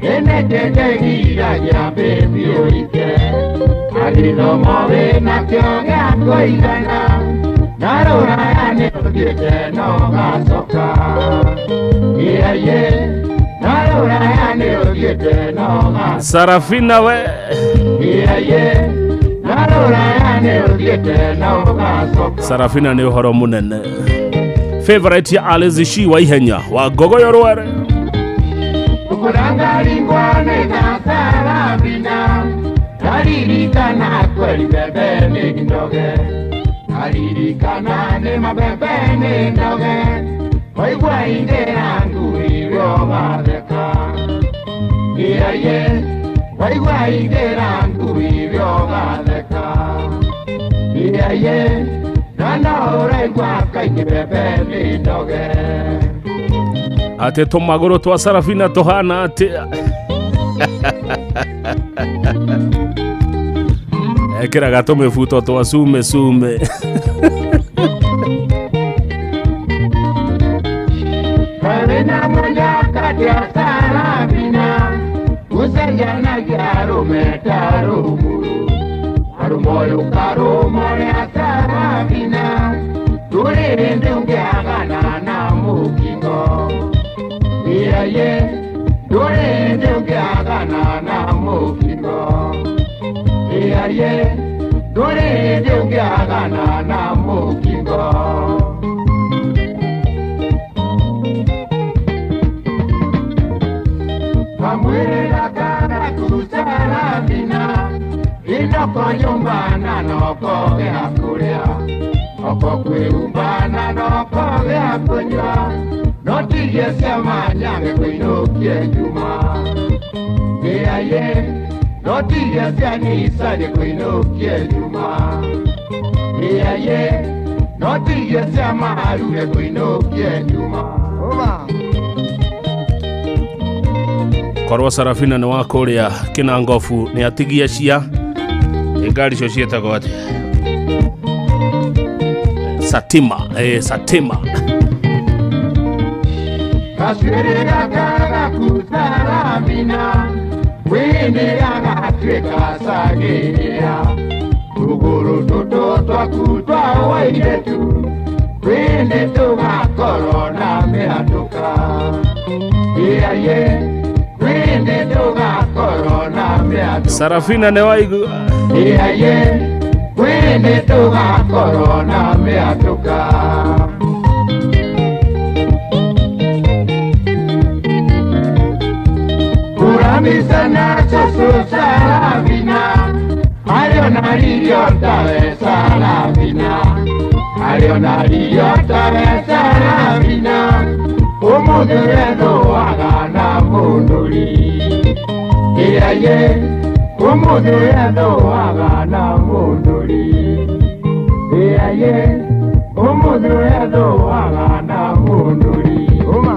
enetetegira ya bebi oite alinomowe nakyo gyakoigana narora ne othiĩte no gacoka iyaye narora ne othiĩte no gacoka. Sarafina we iyaye narora ne othiĩte no gacoka. Sarafina nä å horo må nene favorite ya Alice Shi wa ihenya wa Ngogoyo Rwere. Kurangaringwa nĩ Sarafina naririkana kweli bebe nĩ ndoge naririkana nĩ mabebe nĩ ndoge waigua ingĩra ngui rĩogatheka iyaye waigua ingĩra ngui rĩogatheka iyaye na ũraigua kaingĩ bebe nĩ ndoge. Atä tå magå twa Sarafina tå hana atä ekĩraga tũmĩbuto twa cume cume. Wĩna mũnyakati a Sarafina gũcenjanagia arũme ta rũmuru arũmoyũ karũmore a Sarafina ndũrĩ hĩndĩ ũngĩagana na mũkingo iyaye ndũrĩ hĩndĩ ũngĩagana na mũkingo iyaye ndũrĩ hĩndĩ ũngĩagana na mũkingo. Kamwĩrĩra kana ku Sarafina inoko nyũmba na noko gĩa kũrĩa oko kwĩhumba na noko gĩa kũnyua no tigie ciama nyange kũinũkie njuma. Ĩaye no tiga cianisa nĩkũinũkie nyuma. Ĩaye no tiga cia maru nĩkũinũkie nyuma. Korwo Sarafina nĩ wa kũrĩa Kĩnangobu nĩ atigia cia ngari icio ciĩtagwo atĩa? Satima, Satima. Gacuĩrĩ gaka gaku Saramina wĩnĩ gagatuĩka cagĩrĩra tũgũrũ tũtũ twaku twa wairĩtu wĩnĩ tũgakorwo na mĩhatũka. Ĩaye wĩnĩ tũgakorwo na mĩhatũka. Sarafina nĩ waigua. Ĩaye wĩnĩ tũgakorwo na mĩhatũka. Kuramisa cũcũ Saravina arĩona irio tawe Saravina arĩona irio tawe Saravina ũmũthĩ wethũaga na mũndũri. Ĩaye ũmũthĩ wethũaga na mũndũri. Ĩaye ũmũthĩ wethũaga na mũndũri. Ũma.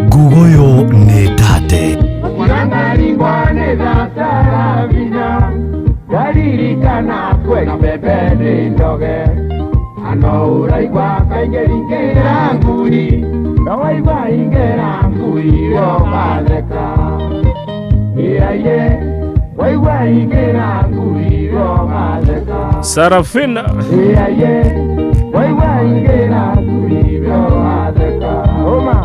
Ngugoyo nĩ tate. Mwanangaringwa nĩ tha Saravina ndaririkana kwega mbembe nĩ ndoge ano ũraigua kaingĩringĩra ngui no waigua ingĩra ngui ũgatheka. Ĩaye waigua ingĩra ngui ũgatheka. Sarafina. Ĩaye waigua ingĩra ngui ũgatheka. Ũma.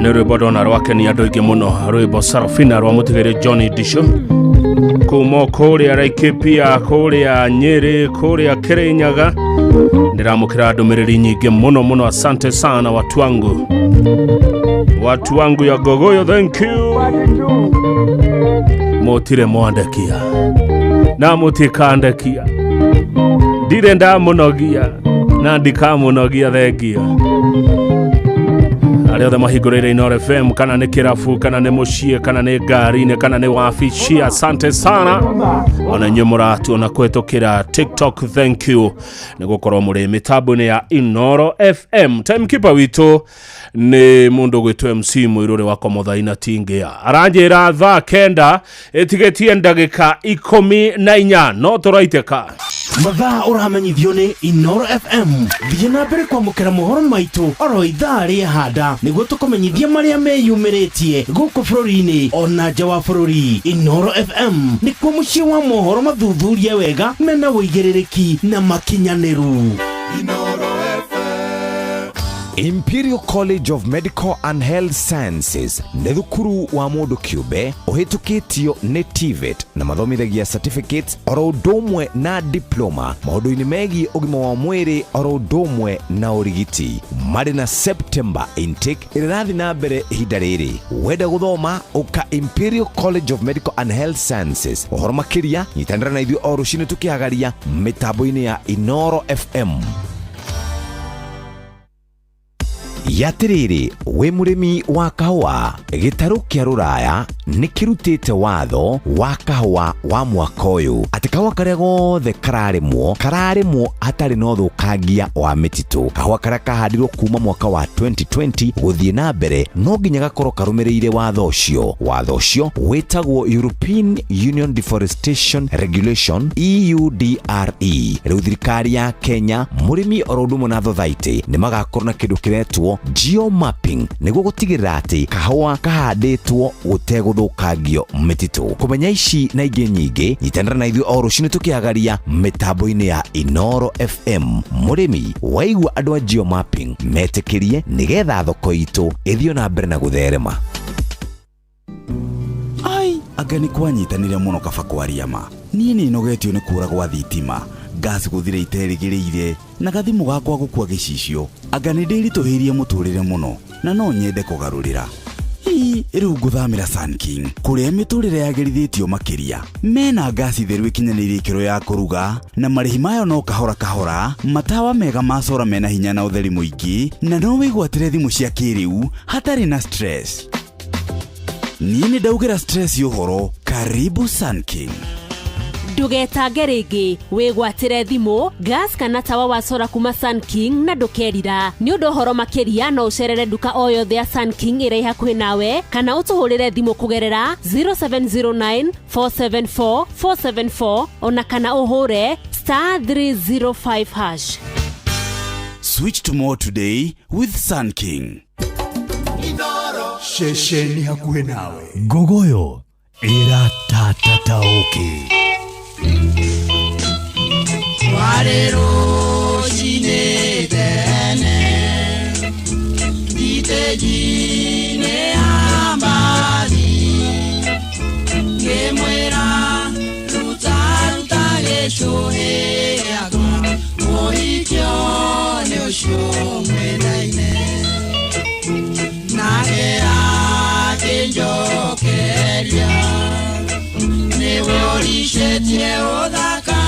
Nĩ rwĩmbo ndona rwakenia andũ aingĩ mũno, rwĩmbo Sarafina rwa mũtigĩrĩ Johnny Disho kuma kũrĩa Laikipia, kũrĩa Nyĩrĩ, kũrĩa Kĩrĩnyaga. Ndĩramũkĩra ndũmĩrĩri nyingĩ mũno mũno. Asante sana watu wangu, watu wangu ya Gogoyo, thank you. Mũtirĩ mwandekia na mũtikandekia, ndirĩ ndamũnogia na ndikamũnogia, thengia. Arĩa othe mahingũrĩire Inooro FM, kana nĩ kĩrabu, kana nĩ mũciĩ, kana nĩ ngari-inĩ, kana nĩ wabici, asante sana. Ona inyuĩ mũratuona kũhĩtũkĩra TikTok, thank you nĩ gũkorwo mũrĩ mĩtambo-inĩ ya Inooro FM. Timekeeper witũ nĩ mũndũ ũgwĩtwo MC Mũirũrĩ wa Komothaina Tingĩa, aranjĩra thaa 9 ĩtigĩtie ndagĩka 14 no tũraitĩka. Mathaa ũramenyithio nĩ Inooro FM. Thiĩ na mbere kwamũkĩra mohoro maitũ oro ithaa rĩa handa nĩguo tũkũmenyithie marĩa meyumĩrĩtie gũkũ bũrũri-inĩ ona nja wa bũrũri. Inooro FM nĩkuo mũciĩ wa mohoro mathuthurie wega mena ũigĩrĩrĩki na makinyanĩru. Imperial College of Medical and Health Sciences nĩ thukuru wa mũndũ kĩũmbe ũhĩtũkĩtio nĩ TVET na mathomithagia certificates oro ũndũ ũmwe na diploma maũndũ-inĩ megiĩ ũgima wa mwĩrĩ oro ũndũ ũmwe na ũrigiti. Marĩ na September intake ĩrĩa ĩrathiĩ na mbere ihinda rĩrĩ. Wenda gũthoma ũka Imperial College of Medical and Health Sciences. Ũhoro makĩria nyitanĩra na ithuĩ o rũcinĩ tũkĩhagaria mĩtambo-inĩ ya Inooro FM. Yatĩrĩrĩ, wĩ mũrĩmi wa kahũa, gĩtarũ kĩa rũraya nĩ kĩrutĩte watho wa kahũa wa mwaka ũyũ atĩ kahũa karĩa gothe kararĩmwo hatarĩ na ũthũkangia wa mĩtitũ. Kahũa karĩa kahandirwo kuma mwaka wa 2020 gũthiĩ na mbere no nginya gakorwo karũmĩrĩire watho ũcio. Watho ũcio wĩtagwo European Union Deforestation Regulation EUDRE. Rĩu thirikari ya Kenya, mũrĩmi oro ũndũ ũmwe na thothaitĩ nĩ magakorwo na kĩndũ kĩretwo geomapping nĩguo gũtigĩrĩra atĩ kahũa kahandĩtwo gũtegũthũkangio mĩtitũ. Kũmenya ici na ingĩ nyingĩ, nyitanĩra na ithuĩ o rũcinĩ tũkĩhagaria mĩtambo-inĩ ya Inooro FM. Mũrĩmi waigua andũ a geomapping metĩkĩrie nĩgetha thoko itũ ĩthiĩ na mbere na gũtherema. Ai, anga nĩ kwanyitanire mũno kaba kwaria ma. Niĩ nĩ nogetio nĩ kũra gwa thitima. Gas gũthira iterĩgĩrĩire na gathimũ gakwa gũkua gĩcicio. Anga nĩ ndĩritũhĩirie mũtũrĩre mũno na no nyende kũgarũrĩra. Ii, rĩu ngũthamĩra Sun King kũrĩa mĩtũrĩre yagĩrithĩtio makĩria. Mena ngasi theru ĩkinyanĩirie ikĩro ya kũruga na marĩhi mayo no kahora kahora, matawa mega ma cora mena hinya na ũtheri mũingĩ, na no wĩgwatĩre thimũ cia kĩrĩu hatarĩ na stress. Niĩ nĩ ndaugĩra stress ũhoro. Karibu Sun King. Ndũgetange rĩngĩ, wĩgwatĩre thimũ, gas kana tawa wa sora kuma Sun King na ndũkerira. Nĩ ũndũ ũhoro makĩria no ũcerere nduka o yothe ya Sun King ĩrĩa ĩ hakuhĩ nawe kana ũtũhũrĩre thimũ kũgerera 0709 474 474 ona kana ũhũre star 305 hash. Switch to more today with Sun King. Ceceni hakuhĩ nawe. Ngogoyo ĩratatataũkĩ. Twarĩ rũcinĩ tene thitĩnji-inĩ ya mbathi, ngĩmwĩra ruta ruta gĩcũhĩ gĩakwa, mũhikio nĩ ũcio mwendaine. Nake akĩnjokeria, nĩwe ũricĩtie ũthaka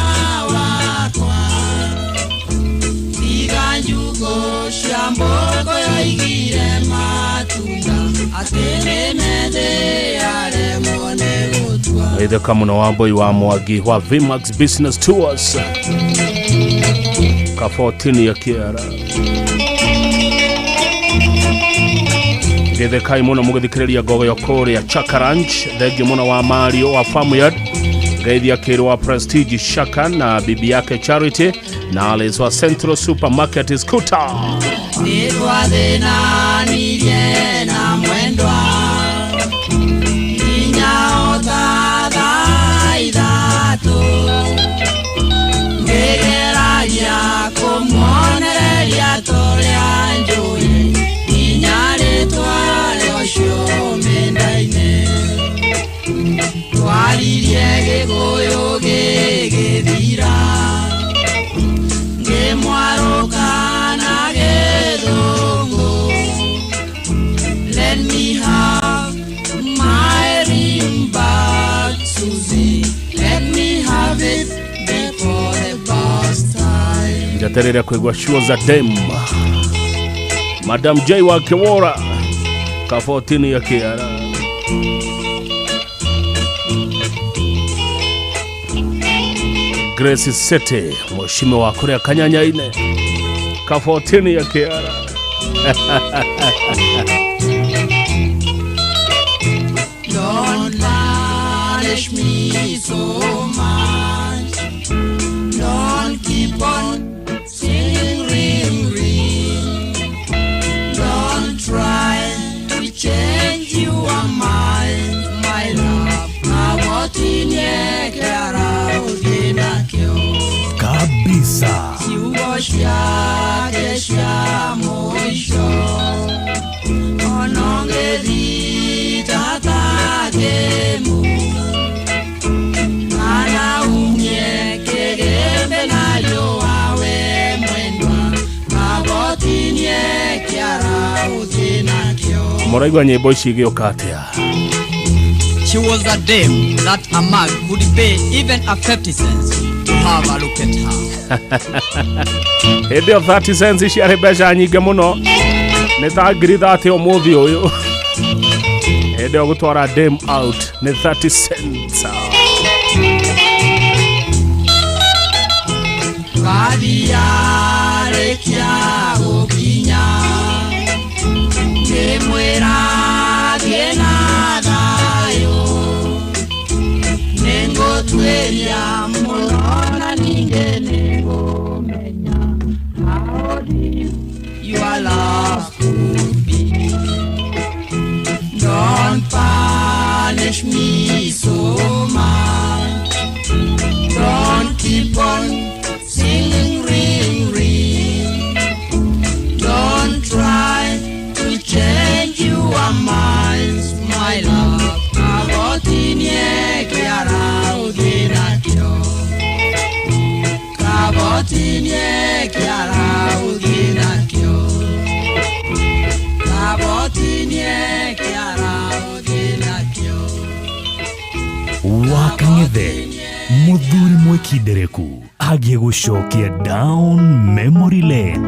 wakwa, tiga njukũ cia mbũkũ yoigire matunda atĩ nĩ methĩ aremwo nĩ gũtua. Itheka muno wa Mbui wa Mwangi wa Vmax Business Tours ka 14 ya Kiara. Gethekai muno mugithikiriria ngogoyo kuria Chaka Ranch. Thengiũ muno wa Mario wa Farmyard, Geithia Kĩrũ wa Prestige Shaka na bibi yake Charity na Alice wa Central Supermarket Scooter. Nĩ twathĩnanirie na mwendwa nginya o ta thaa 3, ngĩgeragia kũmuonereria torĩa njũĩ nginya rĩtwa rĩa ũcio mendaine. Twaririe Gĩkũyũ gĩgĩthira, ngĩmwarũka na Gĩthũngũ. Let me have my ring back, Susie. Let me have it before the bus time. Njeterere kuigua shuo za dem Madam J wa Kiwora ka 14 ya Kiara. Grace City mheshimiwa wa kuria Kanyanya-inĩ ka 14 ya Kiara. Don't punish me so much. Don't keep on singing ring ring. Don't try to change your mind, my love. Awotinye Kiara ũthinakĩo Kabisa. Ciugo ciake cia mũico ona ũngĩthita ta kĩmũ, kana umie kĩgĩmbĩ na riũa we mwendwa, awotinie Kiara ũthinakĩo. Mũraigua nyĩmbo ici igĩũka atĩa? She was a dame that a man would pay even a 50 cents to have a look at her. Hĩndĩ ĩyo 30 cents ciarĩ mbeca nyingĩ mũno, nĩ ta ngiri 30 ũmũthĩ ũyũ. Hĩndĩ ĩyo gũtwara dame out nĩ 30 cents. Bathi yarĩkia gũkinya, ngĩmwĩra thiĩ na thayũ, nĩngũtuĩria mũno na ningĩ nĩngũmenya how deep your love could be. Don't punish me so much. Don't keep on singing ring ring. Don't try to change your minds, my love. Awotinie Kiara ũthinakĩo. Wa Kang'ethe, mũthuri mwĩkindereku agĩgũcokia down memory lane.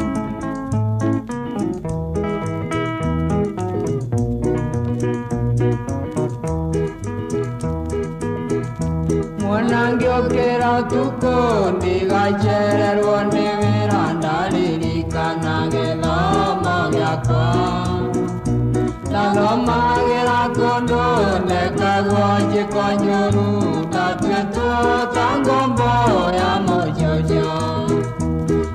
Mwana ngĩũkĩra ũtukũ ndigacererwo nĩ wĩra, ndaririkana gĩthomo gĩakwa. Ndathomagĩra kũndũ ndekagwo njĩko njũru, ndatuĩtwo ta ngombo ya mũcũcũ.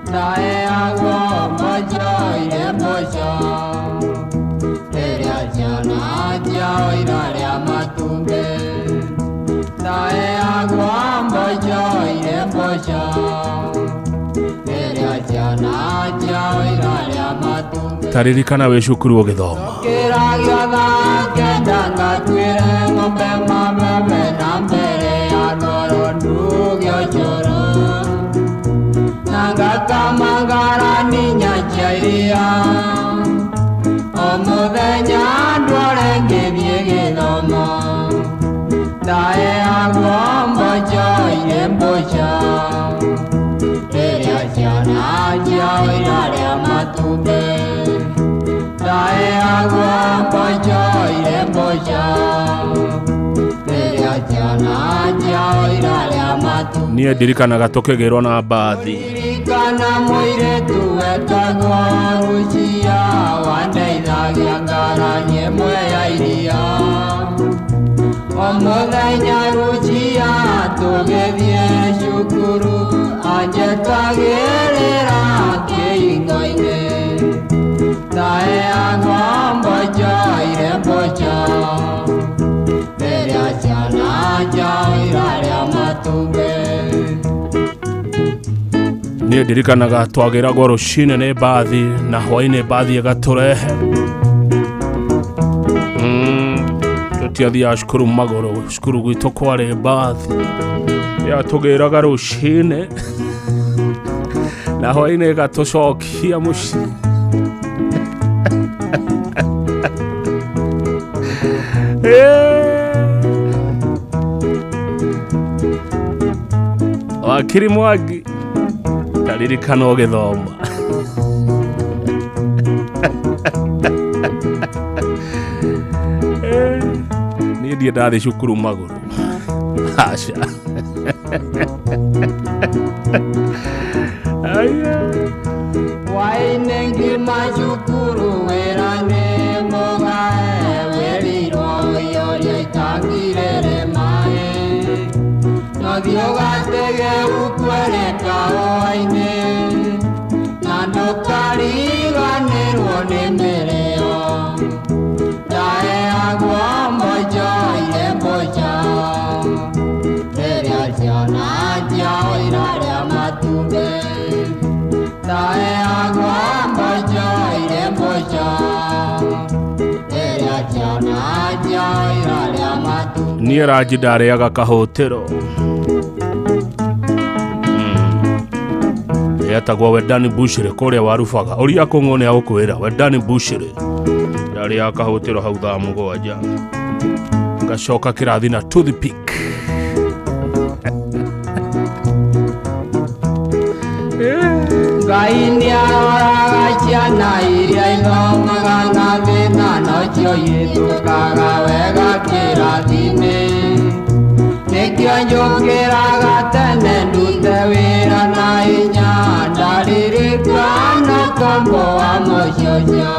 Ndaheagwo mboco irĩ mboco rĩrĩa ciana ciao irarĩa matumbĩ. Ndaheagwo mboco irĩ mboco rĩrĩa ciana ciao irarĩa matumbĩ. Taririkana wĩ cukuru ũgĩthoma. Kĩragio thaa kenda ngatuĩre ng'ombe mabebe na mbere ya ndwaro nduge ũcũrũ, na ngakama ngarani cia iria. O mũthenya ndware ngĩthiĩ gĩthomo, ndaheagwo mboco irĩ mboco rĩrĩa ciana ciao irarĩa matumbĩ. Ndaheagwo mboco irĩ mboco rĩrĩa ciana ciao irarĩa matumbĩ. Niĩ ndirikanaga tũkĩgĩrwo na mbathi. Kana mũirĩtu wetagwo Rucia wandeithagia ngarani ĩmwe ya iria. O mũthenya Rucia tũgĩthiĩ cukuru anjetagĩrĩra kĩhingo-inĩ. Ndaheagwo mboco irĩ mboco rĩrĩa ciana ciao irarĩa matumbĩ. Niĩ ndirikanaga twagĩragwo rũcinĩ nĩ mbathi na hwainĩ mbathi ĩgatũrehe. Tũtiathiaga cukuru magũrũ, cukuru gwitũ kwarĩ mbathi yatũgĩraga rũcinĩ na hwainĩ ĩgatũcokia mũciĩ. Wakiri Mwangi, taririkana ũgĩthoma. Niĩ ndiĩ ndathiĩ cukuru magũrũ, aca. Hwaĩ-inĩ ngiuma cukuru wĩra nĩ mũgae, wĩrirwo ũiyũrie itangi rĩrĩ maĩ. Nothiĩ ũgatege ũkwere kahũa-inĩ, na ndũkariganĩrwo nĩ mĩrĩo. Ndaheagwo mboco irĩ mboco rĩrĩa ciana ciao irarĩa matumbĩ. Ndaheagwo mboco irĩ mboco rĩrĩa ciana ciao irarĩa matumbĩ. Niĩ ranji ndarĩaga kahũtĩro yetagwo Wendani Bushiri kũrĩa warubaga. Ũria kũng'o nĩ agũkwĩra Wendani Bushiri. Ndarĩaga kahũtĩro hau thaa 7 ngacoka kĩrathi na toothpick. Ngai nĩaroraga ciana iria ithomaga na thĩna, nocio ihĩtũkaga wega kĩrathi-inĩ. Nĩkĩo njũkĩraga tene ndute wĩra na hinya, ndaririkana ũkombo wa mũcũcũ.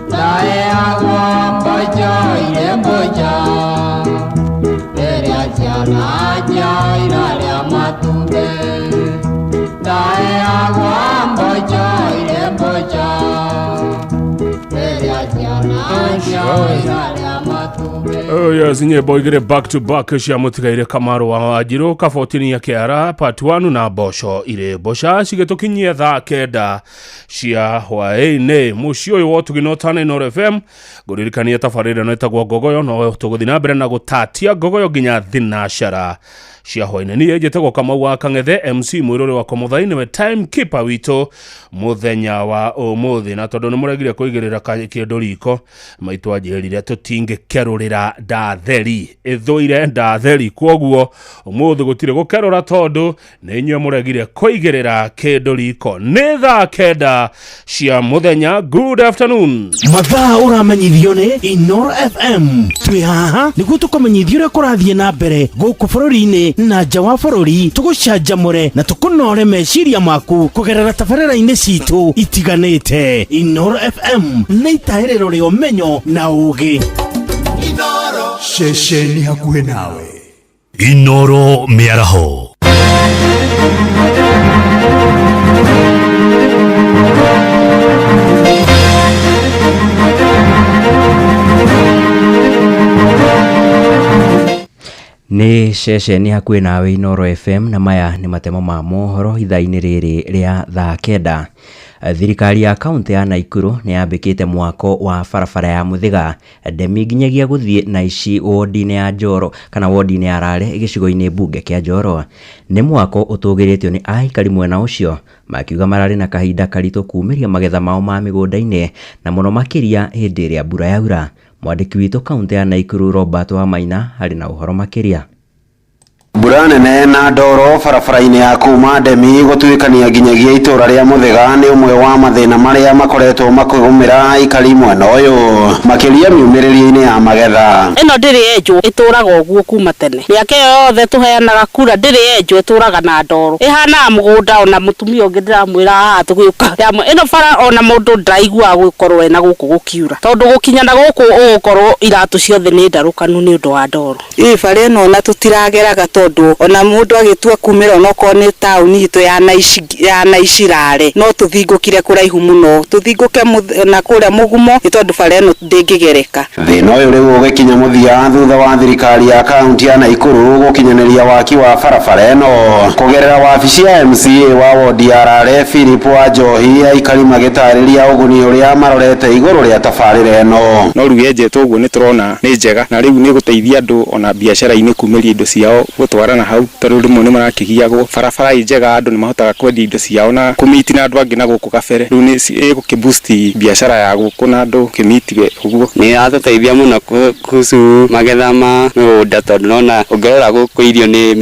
Ndaheagwo mboco irĩ mboco rĩrĩa ciana ciao irarĩa matumbĩ. Ndaheagwo mboco irĩ mboco rĩrĩa ciana ciao irarĩa matumbĩ. Oh yes, nyĩmbo igĩrĩ back to back cia mũtigaire Kamaru wa Wanjirũ kabotini ya kĩara part 1 na mboco irĩ mboca cigĩtũkinyia thaa 9 cia hwaĩ-inĩ. Mũciĩ ũyũ wa Ũtugi na Ũtana Inooro FM ngũririkania tabarĩra ĩno ĩtagwo Ngogoyo, no tũgũthiĩ na mbere na gũtatia ngogoyo nginya thinacara cia hwaĩ-inĩ. Niĩ njĩtagwo Kamau wa Kang'ethe, MC mwĩrũrĩ wakwa Mũthai nĩwe time keeper witũ mũthenya wa ũmũthĩ, na tondũ nĩ mũregire kũigĩrĩra kĩndũ riko maitũ anjĩrire tũtingĩkerũrĩra Ndatheri, ĩthũire Ndatheri. Kwoguo ũmũthĩ gũtirĩ gũkerũra tondũ nĩ inyuĩ mũregire kũigĩrĩra kĩndũ riko. Nĩ thaa 9 cia mũthenya. Good afternoon. Mathaa ũramenyithio nĩ Inoro FM. Twĩ haha nĩguo tũkũmenyithie ũrĩa kũrathiĩ na mbere gũkũ bũrũri-inĩ na nja wa bũrũri, tũgũcanjamũre na tũkũnore meciria maku kũgerera tabarĩra-inĩ citũ itiganĩte. Inoro FM nĩ itahĩrĩro rĩa ũmenyo na ũũgĩ. Ceceni hakuhĩ nawe. Inoro Mĩaraho. Nĩ ceceni hakuhĩ nawe Inoro FM, na maya nĩ matemo ma mohoro ithaa-inĩ rĩrĩ rĩa thaa 9. Thirikari ya kaunti ya Naikuru nĩ yambĩkĩte mwako wa barabara ya Mũthĩga Ndemi nginyagia gũthiĩ Naici wodi-inĩ ya Njoro kana wodi-inĩ ya Rare gĩcigo-inĩ mbunge kĩa Njoro. Nĩ mwako ũtũgĩrĩtio nĩ aikari mwena ũcio, makiuga mararĩ na kahinda karitũ kumĩria magetha mao ma mĩgũnda-inĩ, na mũno makĩria hĩndĩ ĩrĩa mbura yaura. Mwandĩki witũ kaunti ya Naikuru Robert Wamaina arĩ na ũhoro makĩria. Mbura nene na ndoro barabara-inĩ ya kuma Ndemi gũtuĩkania nginyagia itũra rĩa Mũthĩga nĩ ũmwe wa mathĩna marĩa makoretwo makĩgũmĩra aikari mwena ũyũ, makĩria miumĩrĩrie-inĩ ya magetha. Ĩno ndĩrĩ yenjwo, ĩtũraga ũguo kuma tene. Mĩaka ĩyo yothe tũheanaga kura ndĩrĩ yenjwo, ĩtũraga na ndoro. Ĩhanaga mũgũnda, ona mũtumia ũngĩ ndĩramwĩra haha tũgĩũka. Ĩno bara ona mũndũ ndaraiguaga gũkorwo ena gũkũ gũkiura, tondũ gũkinya na gũkũ ũgũkorwo iratũ ciothe nĩ ndarũkanu nĩ ũndũ wa ndoro. Ĩ bara ĩno ona tũtirageraga, tondũ ona mũndũ agĩtua kumĩra onokorwo nĩ taũni itũ ya Naici Rare, no tũthingũkire kũraihu mũno, tũthingũke na kũrĩa mũgumo, nĩ tondũ bara ĩno ndĩngĩgereka. Thĩna ũyũ rĩu ũgĩkinya mũthia thutha wa thirikari ya kaunti ya Naikuru gũkinyanĩria waki wa barabara ĩno kũgerera wabici ya MCA wa wodi ya Rare Philip wa Njohi, aikari magĩtarĩria ũguni ũrĩa marorete igũrũ rĩa tabarĩra ĩno. No rĩu yenjetwo ũguo nĩ tũrona nĩ njega, na rĩu nĩ gũteithia andũ ona biacara-inĩ kumĩria indo ciao gũtwara na hau, tondũ rĩmwe nĩ marakĩgiagwo. Barabara ĩ njega, andũ nĩ mahotaga kwendia indo ciao na kũmiti na andũ angĩ na gũkũ kabere. Rĩu nĩ ĩgũkĩ-boost biacara ya gũkũ na andũ kĩmiti ũguo. Nĩ yatũteithia mũno kuhusu magetha ma mĩgũnda, tondũ nona ũngĩrora gũkũ irio nĩ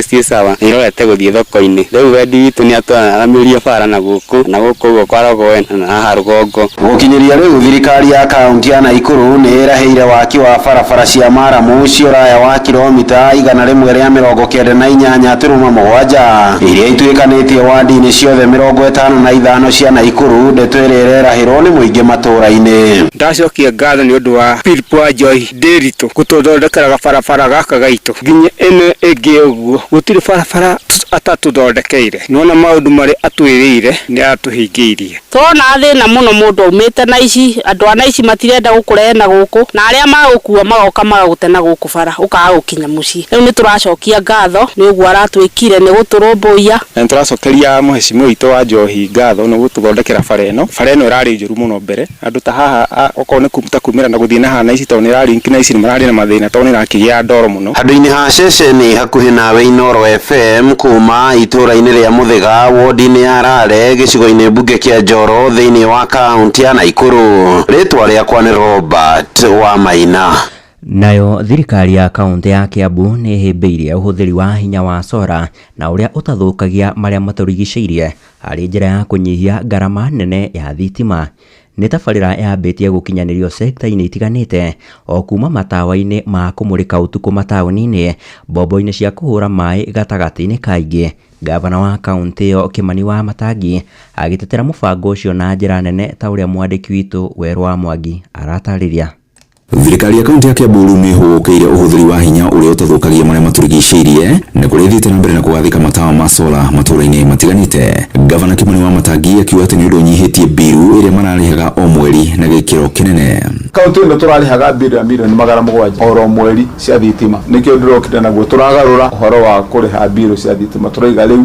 ciĩ sawa, nĩ irorete gũthiĩ thoko-inĩ. Rĩu wendi witũ nĩ atwaramĩrie bara na gũkũ na gũkũ ũguo kwa Rogoe na haha rũgongo. Gũkinyĩria rĩu thirikari ya kaunti ya Naikuru nĩ ĩrahĩire waki wa barabara cia maramu cia ũraya wa kilomita 198.7 iria ituĩkanĩtie wadi-inĩ ciothe 55 cia Naikuru. Ndeto ĩrĩa ĩrerahĩrwo nĩ mũingĩ matũũra-inĩ. Ndacokia ngatho nĩ ũndũ wa Philip wa Njohi Ndiritu gũtũthondekera barabara gaka gaitũ nginya ĩno ĩngĩ ũguo, gũtirĩ barabara atatũthondekeire. Nĩwona maũndũ marĩa atwĩrĩire nĩ atũhingĩirie. Tũrona thĩna mũno mũndũ aumĩte Naici, andũ a Naici matirenda gũkũrehe na gũkũ, na arĩa magũkua magoka magagũte na gũkũ bara, ũkaga gũkinya mũciĩ. Rĩu nĩ tũracokia ngatho nĩ ũguo aratwĩkire nĩ gũtũrũmbũiya. Na nĩ tũracokeria mũhecimiwa witũ wa Njohi ngatho nĩ gũtũthondekera bara ĩno. Bara ĩno ĩrarĩ njũru mũno mbere, andũ ta haha okorwo nĩ ta kumĩra na gũthiĩ na haha Naici, tondũ nĩ ĩrarĩ Naici nĩ mararĩ na mathĩna tondũ nĩ ĩrakĩgĩa ndoro mũno. Handũ-inĩ ha ceceni hakuhĩ nawe Inoro FM kuma itũũra-inĩ rĩa Mũthĩga wodi-inĩ ya Rare gĩcigo-inĩ mbunge kĩa Njoro thĩinĩ wa kaunti ya Naikuru. Rĩtwa rĩakwa nĩ Robert Wamaina. Nayo thirikari ya kaunti ya Kiambu nĩ ĩhĩmbĩirie ũhũthĩri wa hinya wa sora na ũrĩa ũtathũkagia marĩa matũrigicĩirie harĩ njĩra ya kũnyihia ngarama nene ya thitima. Nĩ tabarĩra yambĩtie gũkinyanĩrio sekta-inĩ itiganĩte o kuma matawa-inĩ ma kũmũrĩka ũtukũ mataũni-inĩ, mbombo-inĩ cia kũhũra maĩ gatagatĩ-inĩ ka ingĩ. Gavana wa kaunti ĩyo Kimani wa Matangi agĩtetera mũbango ũcio na njĩra nene ta ũrĩa mwandĩki witũ Werũ wa Mwangi aratarĩria. Thirikari ya kaunti ya Kiambu rĩu nĩ ĩhũgũkĩire ũhũthĩri wa hinya ũrĩa ũtathũkagia marĩa matũrigicĩirie na kũrĩa ĩthiĩte na mbere na kũgathĩka matawa ma sola matũũra-inĩ matiganĩte. Gavana Kimani wa Matangi akiuga atĩ nĩ ũndũ ũnyihĩtie mbiru ĩrĩa mararĩhaga o mweri na gĩkĩro kĩnene. Kaunti ĩno tũrarĩhaga mbiru ya mirioni 700 oro mweri cia thitima, nĩkĩo ndĩrokire naguo tũragarũra ũhoro wa kũrĩha mbiru cia thitima. Tũraiga rĩu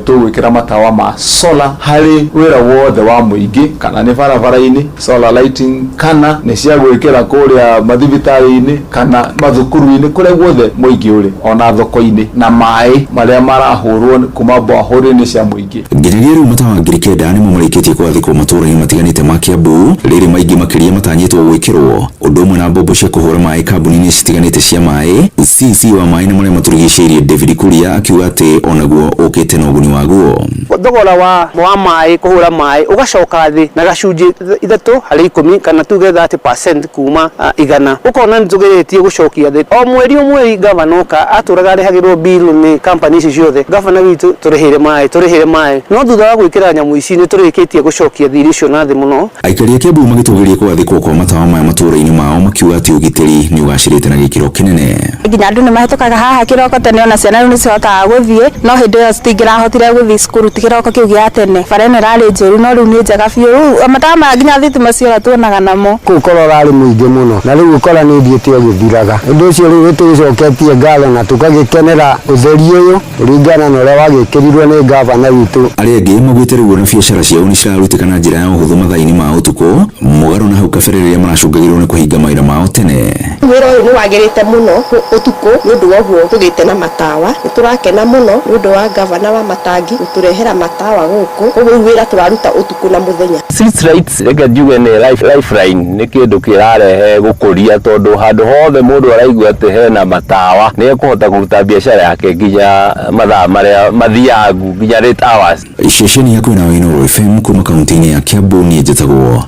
tũgwĩkĩra matawa ma solar harĩ wĩra wothe wa mũingĩ, kana nĩ barabara-inĩ solar lighting, kana nĩ cia gwĩkĩra kũrĩa mathibitarĩ-inĩ kana mathukuru-inĩ, kũrĩa guothe mũingĩ ũrĩ, ona thoko-inĩ, na maĩ marĩa marahũrwo kuma borehole-inĩ cia mũingĩ. Nginyagia rĩu matawa 9,000 nĩmo marĩkĩtie kũgathĩkwo matũũra-inĩ matiganĩte ma Kiambu, rĩrĩ maingĩ makĩria matanyĩtwo gwĩkĩrwo. Ũndũ Ũndũ ũmwe na mbombo cia kũhũra maĩ kambuni-inĩ citiganĩte cia maĩ. CC wa maĩ na marĩa matũrigicĩirie David Kuria akiuga atĩ onaguo ũkĩte na ũguni waguo. Thogora wa maĩ kũhũra maĩ ũgacoka thĩ na gacunjĩ 3 harĩ 10 kana tuge 30% kuma 100, ũkona nĩ tũgeretie gũcokia thĩ. O mweri o mweri gavana oka atũraga arĩhagĩrwo bill nĩ company ici ciothe, gavana witũ tũrĩhĩre maĩ, tũrĩhĩre maĩ, no thutha wa gwĩkĩra nyamũ ici nĩ tũrĩkĩtie gũcokia thirĩ ũcio na thĩ mũno. Aikari a Kiambu magĩtũgĩria kũgathĩkwo kwa matawa maya matũũra-inĩ mao, makiuga atĩ ũgitĩri nĩ ũgacĩrĩte na gĩkĩro kĩnene. Nginya andũ nĩ mahĩtũkaga haha kĩroko tene, ona ciana rĩu nĩ cihotaga gũthiĩ, no hĩndĩ ĩyo citingĩrahotire gũthiĩ cukuru ti kĩroko kĩu gĩa tene. Bara ĩno ĩrarĩ njũru, no rĩu nĩ njega biũ. Rĩu matawa maya nginya thitima ciora tuonaga namo. Kũu korwo ũrarĩ mũingĩ mũno, na rĩu ũkora nĩ ũthiĩte ũgĩthiraga. Ũndũ ũcio rĩu nĩtũgĩcoketie ngatho na tũkagĩkenera ũtheri ũyũ kũringana na ũrĩa wagĩkĩrirwo nĩ gavana witũ. Arĩa angĩ maugĩte rĩu ona biacara ciao nĩ cirarutĩka na njĩra ya ũhũthũ mathaa-inĩ ma ũtukũ, mũgarũ na hau kabere rĩrĩa maracũngagĩrwo nĩ kũhinga mawĩra mao tene. Wĩra ũyũ nĩ wagĩrĩte mũno ũtukũ nĩ ũndũ wa ũguo tũgĩte na matawa. Nĩ tũrakena mũno nĩ ũndũ wa gavana wa Matangi gũtũrehera matawa gũkũ, koguo rĩu wĩra tũraruta ũtukũ na mũthenya. Street lights, reke njuge nĩ lifeline, nĩ kĩndũ kĩrarehe gũkũria tondũ handũ hothe mũndũ araigua atĩ hena matawa nĩ ekũhota kũruta biacara yake nginya mathaa marĩa mathiangu, nginya late hours. Ceceni ya kwĩna Inooro FM kuma kaunti-inĩ ya Kiambu, niĩ njĩtagwo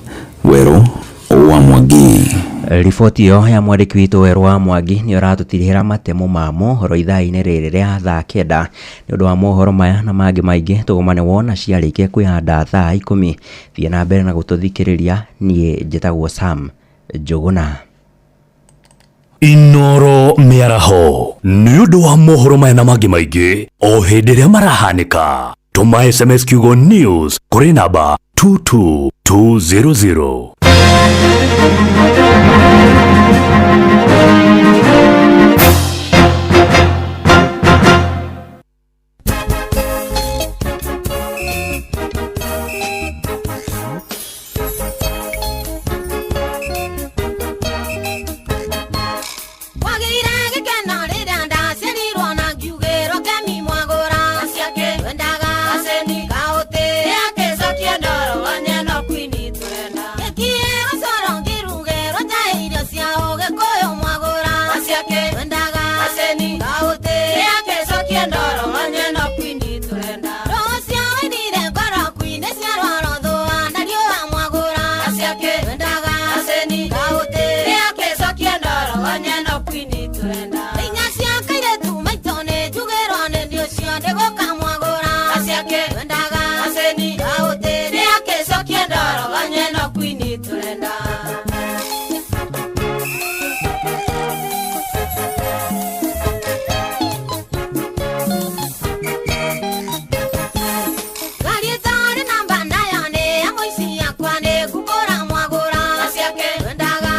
Werũ wa Mwangi. Riboti ĩyo ya mwandĩki witũ Werũ wa Mwangi nĩ ũratũtirihĩra matemo ma mohoro ithaa-inĩ rĩrĩ rĩa thaa 9. Nĩ ũndũ wa mohoro maya na mangĩ maingĩ, tũgũmane wona ciarĩkia kwĩhanda thaa 10. Thiĩ na mbere na gũtũthikĩrĩria. Niĩ njĩtagwo Sam Njũgũna. Inoro mĩaraho, nĩ ũndũ wa mohoro maya na mangĩ maingĩ o hĩndĩ ĩrĩa marahanĩka, tũma SMS kiugo news kũrĩ namba 22200. Wagĩire gĩkeno rĩrĩa ndaciarirwo na ngiugĩrwo kemi mwagũra twendaga kaũtĩ akĩcokia ndoro wanyeno kwini twenda gĩkiĩrwo coro ngĩrugĩrwo njaĩ irio cia ũgĩkũyũ mwagũra twendaga kaũtĩ akĩcokia ndoro wanyeno kwini twenda rũcio wainire ngoro kwini ciarwaro thũa na riũa mwagũra twendaga kaũtĩ akĩcokia ndoro wanyeno kwini twenda inya cia kairĩtu maitũ nĩ njugĩrwo nĩ ndi ũcio ndĩgũka mwagũra twendaga kaũtĩ akĩcokia ndoro wanyeno kwini twenda. Ngari ĩtarĩ namba nayo nĩ ya mũici yakwa nĩ ngumbũra mwagũra twendaga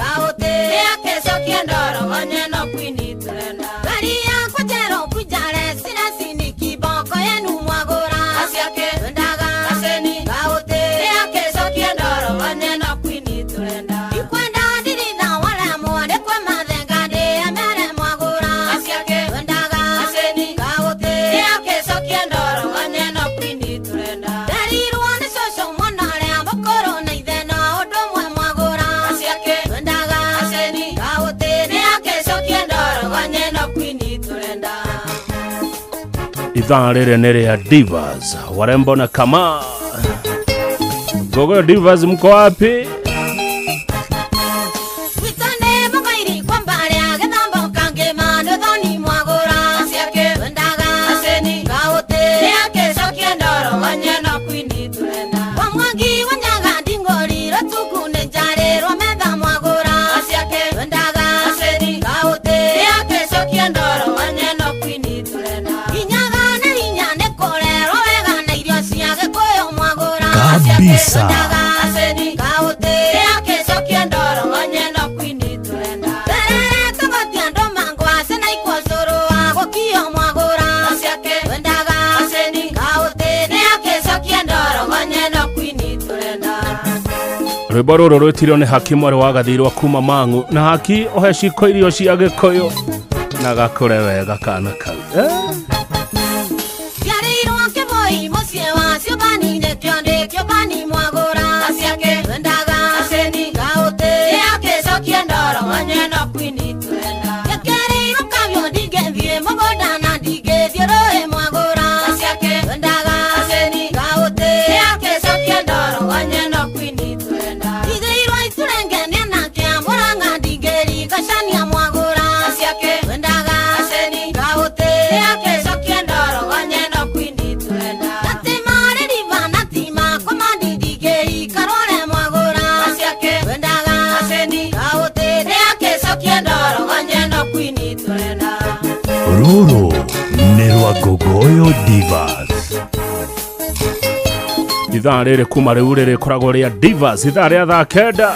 kaũtĩ akĩcokia ndoro wanyeno kwini twenda ngari yakwa njerũ kunjare ciracini kiboko yenu mwagũra twendaga kaũtĩ akĩcokia ndoro wanyeno kwini twenda ikwenda ndiritha wala mwandĩkwe mathenga ndĩ amere mwagũra twendaga kaũtĩ akĩcokia ndoro wanyeno kwini twenda nderirwo nĩ cũcũ mũno ũrĩa mũkũrũ na ithe no ũndũ ũmwe mwagũra twendaga kaũtĩ akĩcokia ndoro wanyeno kwini twenda. Ithaa rĩrĩ nĩ rĩa Divas warembo na kama gogo. Divas, mko wapi? Gwitũ nĩ mũgairi kwamba rĩa gĩthambo kangĩma nĩ thoni mwagũra twendaga kaũtĩ akĩcokia ndoro wanyeno kwini twenda wa Mwangi wanyaga ndingũri rũtuku nĩ njarĩrwo metha mwagũra twendaga kaũtĩ akĩcokia ndoro wanyeno kwini twenda inyaga na hinya nĩ kũrerwo wega na irio cia gĩkũyũ mwagũra Kabisa. twendaga kaũtĩ akĩcokia ndoro wanyeno kwini twenda terere tũgotia andũ mangwacĩ na ikwo cũrũ wa gũkio mwagũra twendaga kaũtĩ akĩcokia ndoro wanyeno kwini twenda. Rwĩmbo rũrũ rwĩtirio nĩ Haki mwarĩ wa Gathirwa kuma Mang'u, na Haki ũhe ciko irio cia gĩkũyũ na gakũre wega kana kau, eh? Ciarĩirwo kĩboi mũciĩ wa ciũmbani nĩkĩo ndĩ kĩũmbani mwagũra twendaga kaũtĩ akĩcokia Rũrũ nĩ rwa Ngogoyo Divas. Ithaa rĩrĩ kuma rĩu rĩrĩkoragwo rĩa Divas, ithaa rĩa thaa 9.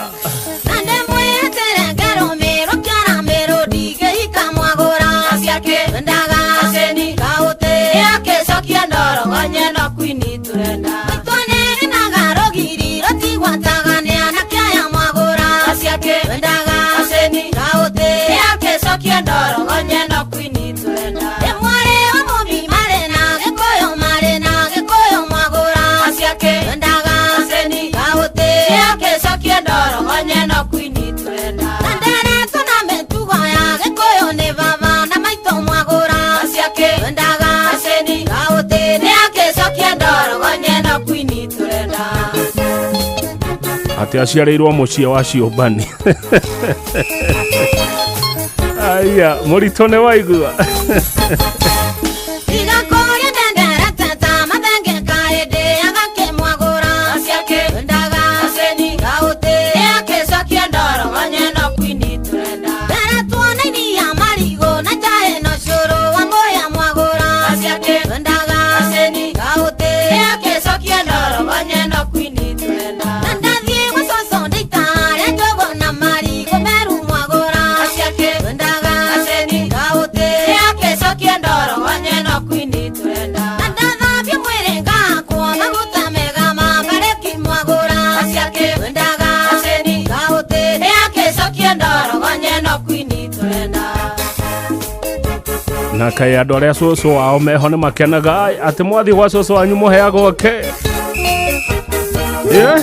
Atĩ aciarĩirwo mũciĩ wa ciũmbani. Aya, mũritũ nĩ waigua. Na kaĩ andũ arĩa cũcũ wao meho nĩ makenaga atĩ mwathiĩ gwa cũcũ wanyu mũheagwo kĩ? Yeah.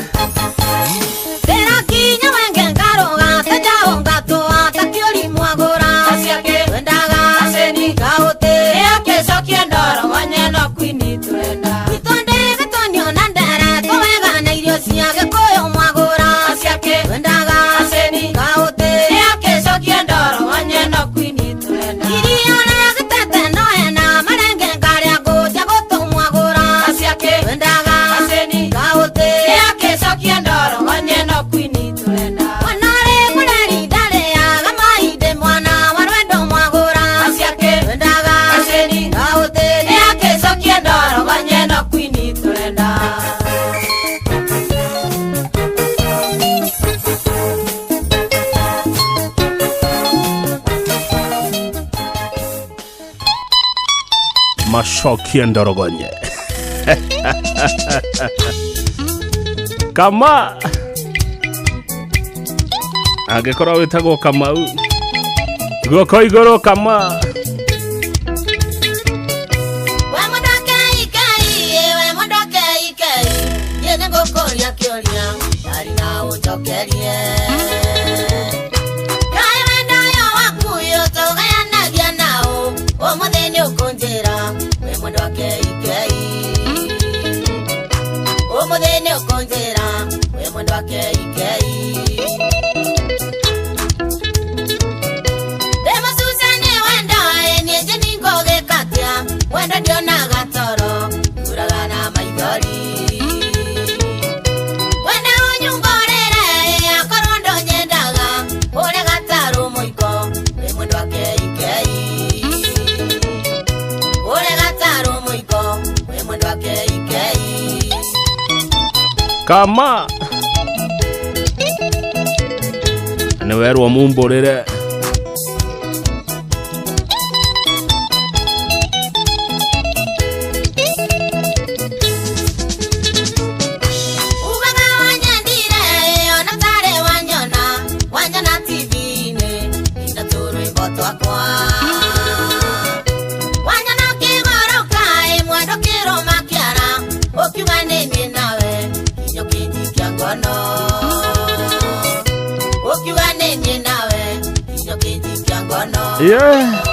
Macokie ndorogonye. Kama angĩkorwo wĩtagwo Kamau, guoko igũrũ Kama. Kama nĩ werwo mumbũrĩre. Yeah.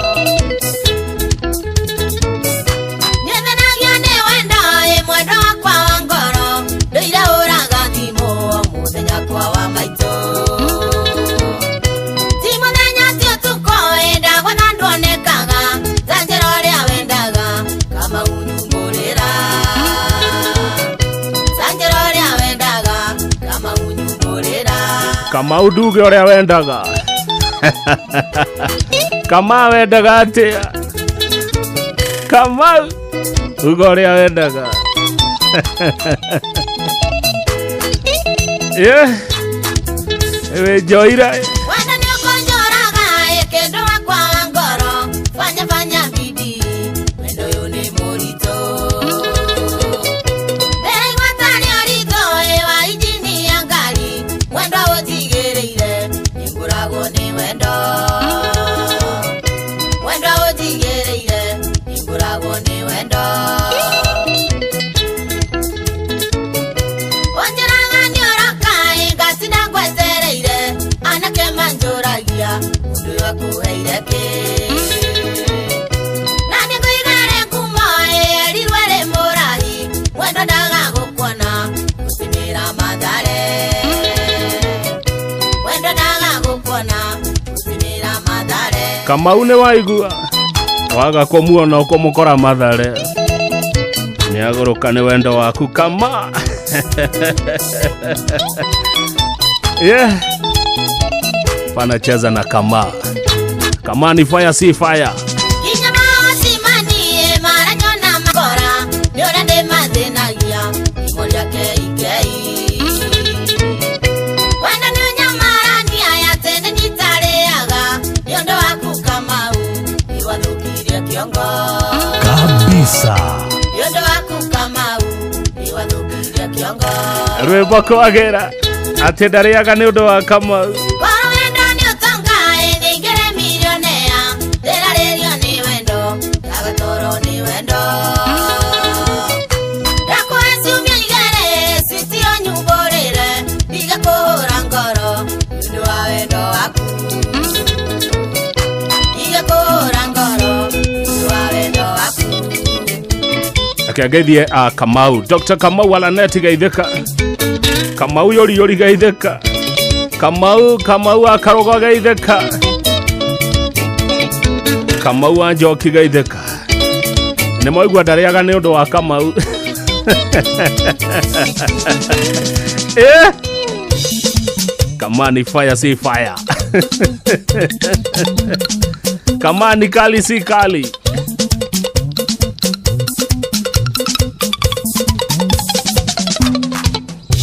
Kamau nduge ũrĩa wendaga. Kama wendaga atĩa? Kamau uga ũrĩa wendaga. Yeah. Wĩnjoire. Wendo nĩ ũkũnjũraga ĩ kĩndũ wakwa wa ngoro fanya fanya bidii wendo ũyũ nĩ mũritũ ndĩraigua tarĩ ũritũ ĩ wa injini ya ngari wendo ũnjigĩrĩire nĩngũragwo nĩ wendo wendo ũnjigĩrĩire nĩngũragwo nĩ wendo Wanjĩraga nĩ ũroka ĩ ngatinda ngwetereire anake manjũragia mũndũ ũyũ akũheire kĩ na nĩngũigare ngumo ĩ erirwo ĩrĩ mũrahi wendo ndaga gũkuona gũtimĩra mathare wendo ndaga gũkuona gũtimĩra mathare. Kamau nĩ waigua waga kũmuona ũkũmũkora Mathare nĩ agũrũka nĩ wendo waku kama. Yeah. Panacheza na kama. Kama ni fire si fire. Nginya maocimanie maranyona makora nĩ ũrĩa ndĩmathĩnagia imo rĩa keikei wendo nĩ ũnyamarania ya tene nitarĩaga nĩ ũndũ waku Kamau nĩwathũkirie kĩongo Kabisa. nĩ ũndũ waku Kamau nĩwathũkirie kĩongo. Rwĩmbo kwagĩra atĩ ndarĩaga nĩ ũndũ wa Kamau. Korwo wendo nĩ ũtonga ĩ nĩingĩre milionea ndĩrarĩrio nĩ wendo ndagatoro nĩ wendo ndakũhe ciumia igĩrĩ citio nyumbũrĩre ndige kũhũra ngoro nĩ ũndũ wa wendo waku ndige kũhũra ngoro nĩ ũndũ wa wendo waku. Akĩangeithie a Kamau Dr. Kamau Alaneti geithĩka Kamau yũri yũri geithĩka Kamau Kamau akarũgo geithĩka Kamau wa Njoki geithĩka nĩ mwaigua ndarĩaga nĩ ũndũ wa Kamau. Eh? Kama ni fire si fire. Kama ni kali si kali.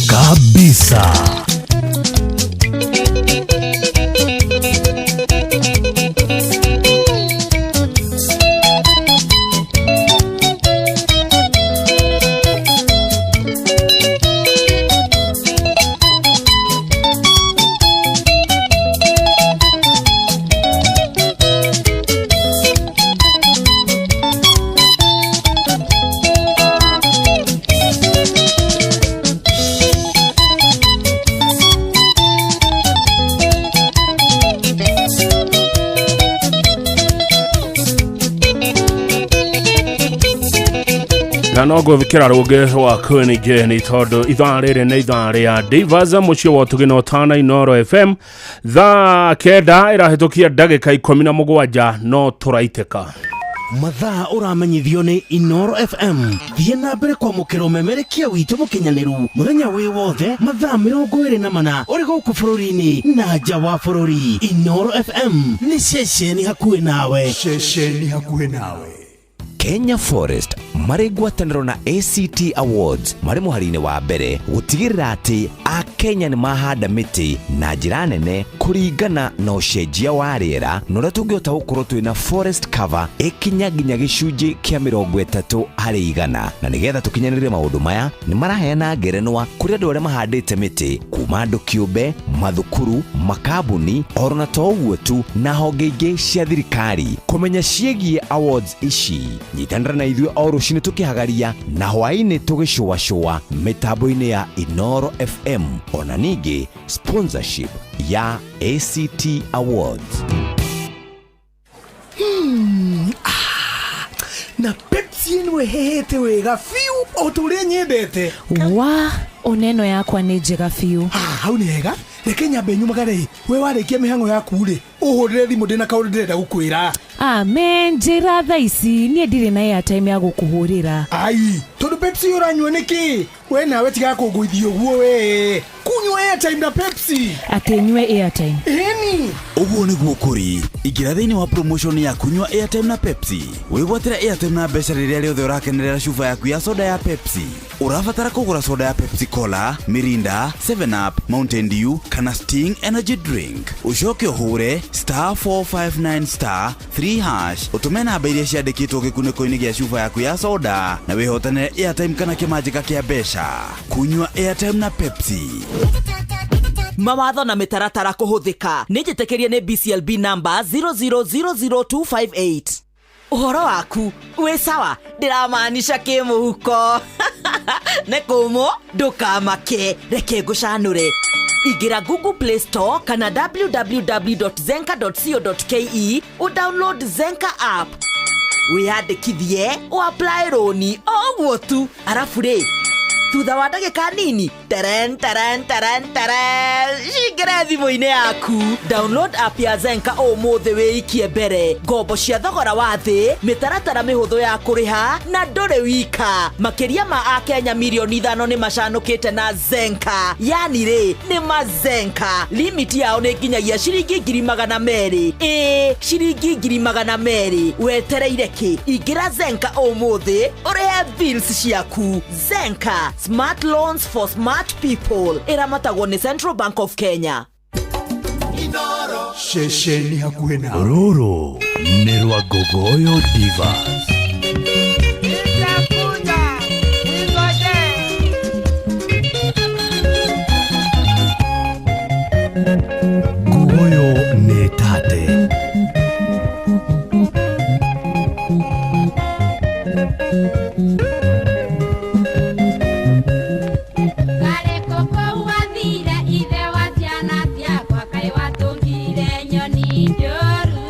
Kabisa. Na no ngũthikĩra rũngĩ rwa Queen Jane tondũ ithaa rĩrĩ nĩ ithaa rĩa Divas mũciĩ wa ũtugi na ũtana Inooro FM thaa 9 ĩrahĩtũkia ndagĩka 17 no tũraitĩka. Mathaa ũramenyithio nĩ Inooro FM thiĩ na mbere kwamũkĩra ũmemerekia witũ mũkinyanĩru mũthenya wĩ wothe mathaa 24 ũrĩ gũkũ bũrũri-inĩ na nja wa bũrũri. Inooro FM nĩ ceceni hakuhĩ nawe. Ceceni hakuhĩ nawe. Kenya Forest marĩ ngwatanĩro na ACT Awards marĩ mũhari-inĩ wa mbere gũtigĩrĩra atĩ Akenya nĩ mahanda mĩtĩ na njĩra nene kũringana na ũcenjia wa rĩera na ũrĩa tũngĩhota gũkorwo twĩna forest cover ĩkinya nginya gĩcunjĩ kĩa 30 harĩ igana. Na nĩgetha tũkinyanĩrie maũndũ maya nĩ maraheana ngerenwa kũrĩ andũ arĩa mahandĩte mĩtĩ kuma andũ kĩũmbe, mathukuru, makambuni oro na to ũguo tu na honge ingĩ cia thirikari. Kũmenya ciĩgiĩ awards ici nyitanĩra na ithuĩ o rũcinĩ tũkĩhagaria na hwaĩ-inĩ tũgĩcũacũa mĩtambo-inĩ ya Inooro FM ona ningĩ sponsorship ya ACT Awards. Na Pepsi ĩno ĩhehete wega biũ o ta ũrĩa nyendete. Wa oneno yakwa nĩ njega biũ. Hau nĩ hega reke nyambe nyumagare we warĩkia mĩhang'o yaku rĩ ũhũrĩre thimũ ndĩna kaũndũ ndĩrenda gũkwĩra. Amen njĩra thaa ici niĩ ndirĩ na airtime ya gũkũhũrĩra. Ai tondũ Pepsi ũranyua nĩkĩ we nawe tiga kũngũithia ũguo we kunyua airtime na Pepsi. Atĩ nyue airtime? Ĩni. Ĩni, Ũguo nĩguo kũrĩ. Ingĩra thĩinĩ wa promotion ya kunyua airtime na Pepsi. Wĩgwatĩre airtime na mbeca rĩrĩa rĩothe ũrakenerera cuba yaku ya soda ya Pepsi. Ũrabatara kũgũra soda ya Pepsi Cola, Mirinda, 7 Up, Mountain Dew kana Sting Energy Drink. Ũcoke ũhũre star 459 star 3 hash ũtũme namba iria ciandĩkĩtwo gĩkunĩko-inĩ gĩa cuba yaku ya soda na wĩhotanĩre airtime kana kĩmanjĩka kĩa mbeca. Kunyua airtime na Pepsi. Mawatho na mĩtaratara kũhũthĩka. Nĩ njĩtĩkĩrie nĩ BCLB number 0000258. Ũhoro waku wĩ sawa? Ndĩramaanisha kĩmũhuko nĩ kũmũ. Ndũkamake, reke ngũcanũre. Ingĩra Google Play Store kana www.zenka.co.ke, ũdownload Zenka app, wĩyandĩkithie, ũapply rũni o ũguo tu. Arabu rĩ, thutha wa ndagĩka nini, teren teren teren teren, cingĩre thimũ-inĩ yaku. Download app ya Zenka ũmũthĩ, wĩikie mbere ngombo cia thogora wa thĩ, mĩtaratara mĩhũthũ ya kũrĩha, na ndũrĩ wika. Makĩria ma akenya mirioni 5 nĩ macanũkĩte na Zenka. Yani rĩ, nĩ mazenka. Limit yao nĩ nginyagia ciringi 200,000. Ĩĩ, ciringi 200,000. Wetereire kĩ? Ingĩra Zenka ũmũthĩ ũrĩhe bills ciaku. Zenka, smart loans for smart people. Ĩramatagwo nĩ Central Bank of Kenya. Ceceni hakuhĩ na Rũrũ nĩ rwa Ngogoyo Divas. Nitakuja, ningoje. Ngogoyo nĩ tate. Karĩ kũu wathire, ithe wa ciana ciakwa, kaĩ watũngire nyoni njũru.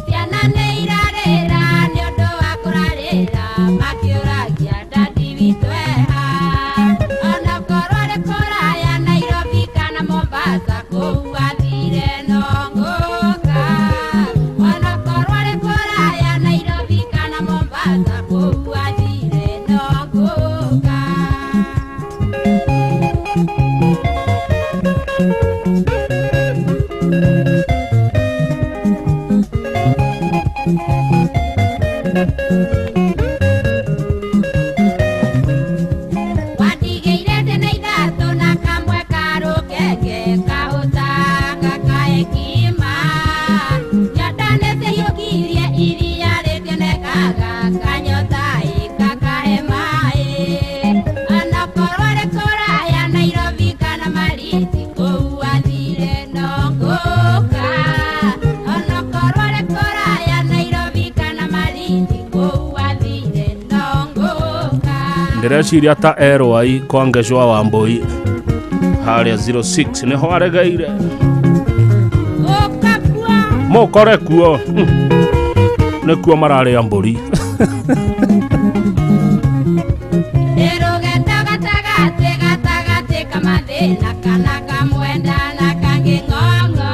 Ciana nĩ irarĩra nĩ ũndũ wa kũrarĩra, makĩũragia dadi witũ eha. Ona korwo nĩ kũraya Nairobi kana Mombasa, kũu wathire no ngũka. Ona korwo nĩ kũraya Nairobi kana Mombasa, kũu wathire no ngũka. Wandigĩire ndĩ ithatũ na kamwe karũkenge kahũtanga kaekima. Nyondo nĩcihiũkirie iria rĩtionekaga, kanyota ĩkakahe maĩ. Onakorwo nĩ kũraya Nairobi kana Malindi, kũu wathire no ngũka. Onakorwo nĩ kũraya Nairobi kana Malindi, kũu wathire no ngũka. Ndĩreciria ta erwai kwa Ngecwa wa Mbui harĩa 06 nĩho aregeire. Gũka kuo. Mũkore kuo. Nĩkuo mararĩa mbũri. Ndĩrũgendo gatagatĩ gatagatĩ kamathĩna, kana kamwenda na kangĩ ng'ong'o,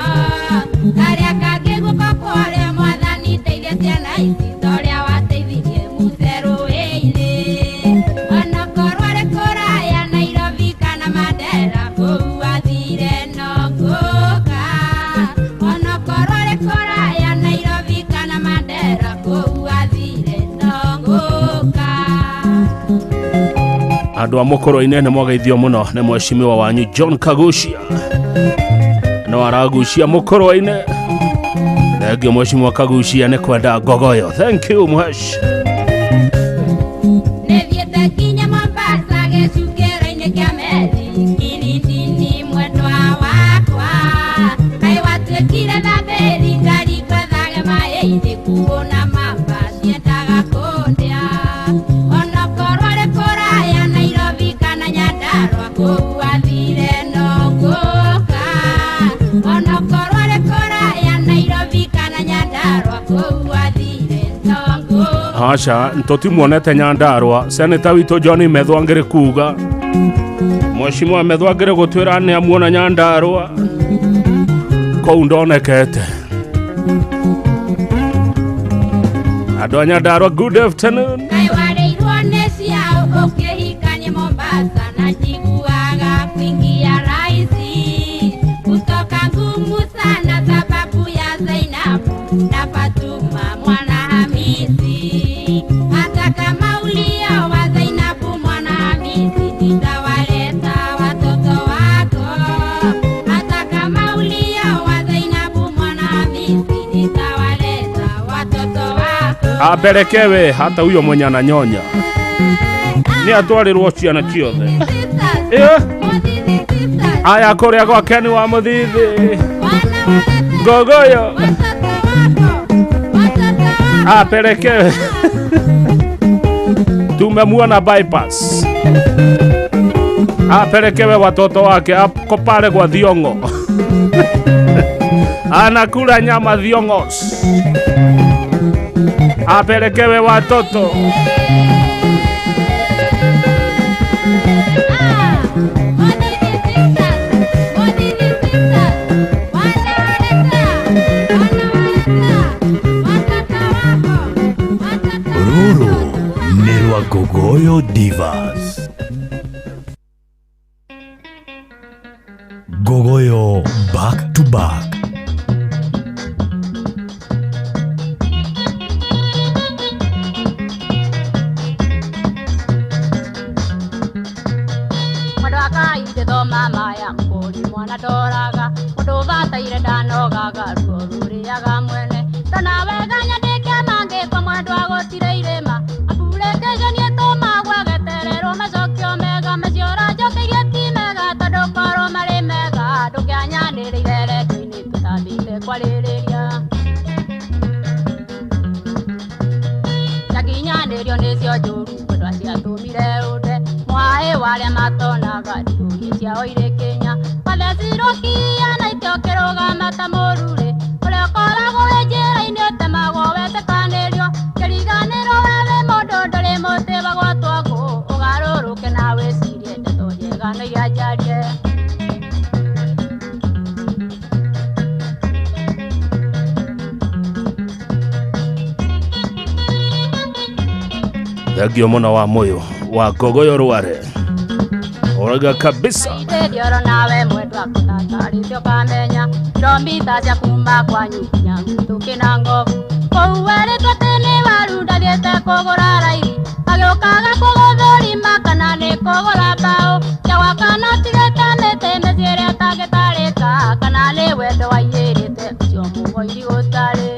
karĩa kangĩ guoko kwarĩa. Mwathani, teithia ciana ici torĩa wateithirie Muse rũĩ-inĩ. Onakorwo nĩ kũraya Nairobi kana Mandera, kũu wathire no ngũka. Onakorwo nĩ kũraya Nairobi kana Mandera, kũu wathire no ngũka. Andũ a mũkũrũ-inĩ nĩ mwageithio mũno nĩ mheshimiwa wanyu John Kagucia, no aragucia mũkũrũ-inĩ. Thengio mheshimiwa Kagucia nĩ kwenda Ngogoyo. Thank you, mhesh. Nĩthiĩte nginya Mombasa gĩcukĩro-inĩ kĩa meri, Kilindini mwendwa wakwa. Kaĩ watuĩkire thabĩri ngarikathage maĩ-inĩ, kuona mamba ciendaga kũndĩa. Onakorwo nĩ kũraya Nairobi kana Nyandarua, kũu wathire no ngũka. Onakorwo nĩ kũraya Nairobi kana Nyandarua, kũu wathire no ngũka. Aca, tũtimuonete Nyandarua. Seneta witũ John Methwangĩrĩ kuga, mheshimiwa Methwangĩrĩ gũtwĩra nĩ amuona Nyandarua, kũu ndonekete. Andũ a Nyandarua, good afternoon. Kaĩ warĩirwo nĩ ciao ũkĩhikania Mombasa, na njiguaga kuingia rahisi kutoka ngumu sana. Apelekewe hata huyo mwenye ananyonya, ni atwarirwo ciana ciothe. Eh? Aya kuria gwa Ken wa Muthithi Ngogoyo apelekewe. Tumemuona bypass, apelekewe watoto wake, ako pale kwa Thiongo anakula nyama Thiongos, apelekewe watoto. Rũrũ nĩ rwa Ngogoyo Divas. Ngogoyo back to back. Mwendwa akaithoma maya mũkũri mwana ndoraga mũndũ ũbataire ndanogaga ruo rũrĩaga mwene ndona wega nyandĩke mangĩkwa mwendwa gũtirĩ irĩma application ĩtũmagwo getererwo macokio mega macio ũranjokeirie ti mega tondũ korwo marĩ mega ndũkĩanyanĩrĩire redio-inĩ tũtambĩte kwarĩrĩria njakinyanĩrio nĩcio njũru mwendwa ciatũmire ũnde mwaĩ warĩa matonaga ndũrie ciao irĩ Kenya wathecirwo kia na itĩ ũkĩrũgama ta mũrurĩ ũrĩa ũkoragwo wĩ njĩra-inĩ ũtemagwo wetĩkanĩrio kĩriganĩro we wĩ mũndũ ndũrĩ mũtĩ wa gwatwo ngũ ũgarũrũke na wĩcirie ndeto njega na iria njarie. Thengio mũno wa Mũyũ wa Ngogoyo Rware, ũrauga kabisa. Ndĩrĩoro nawe mwendwa kũtatarĩte ũkamenya kilomita cia kuma kwanyu nginya Mũtũkĩ na Ngobu kũu werĩtwo atĩ nĩ waru ndathiĩte kũgũra raithi agĩũkaga kũgũthũrima kana nĩ kũgũra mbaũ cia gwaka no tigĩte mĩtĩ mĩciĩ ĩrĩa ĩtangĩtarĩka kana nĩ wendo waiyĩrĩte ũcio mũgoiri gũtarĩ.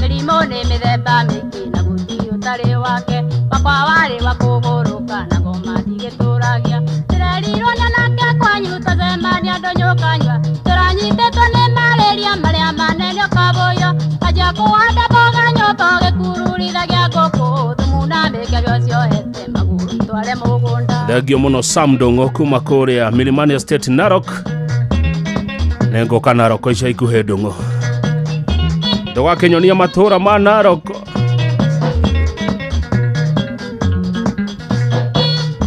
Mĩrimũ nĩ mĩthemba mĩingĩ na gũtirĩ ũtarĩ wake wakwa warĩ wa kũgũrũka na ngoma ndigĩtũragia ndĩrerirwo nyanake kwanyu tacemania ndũnyũkanyua tũranyitĩtwo nĩ marĩria marĩa manene ũkabũywo anjia kũhanda mboga nyũmba ũgĩkururithagia ngũkũ thumu na mĩkebe ũciohete magũrũ itware mũgũnda. Thengio mũno Sam Ndung'u kuma kũrĩa Milimani Estate Narok. Nĩngũka Narok ica ikuhĩ Ndung'u, ndũgakĩnyonia matũra ma Narok.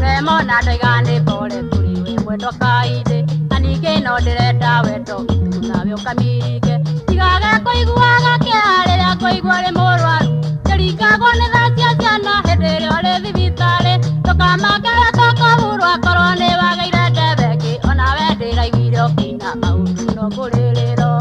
Remona ndoiga nĩ pore kũrĩ we mwendwa kaindĩ na ningĩ no ndĩrenda wendo witũ nawe ũkamirike tigage kũiguaga kĩeha rĩrĩa ngũigua ũrĩ mũrwaru ndĩringagwo nĩ tha cia ciana hĩndĩ ĩrĩa ũrĩ thibitarĩ ndũkamakere tũkũhurwo akorwo nĩ wagĩire ndebe ĩngĩ onawe ndĩraiguire ũkĩina maũndũ no ngũrĩrĩro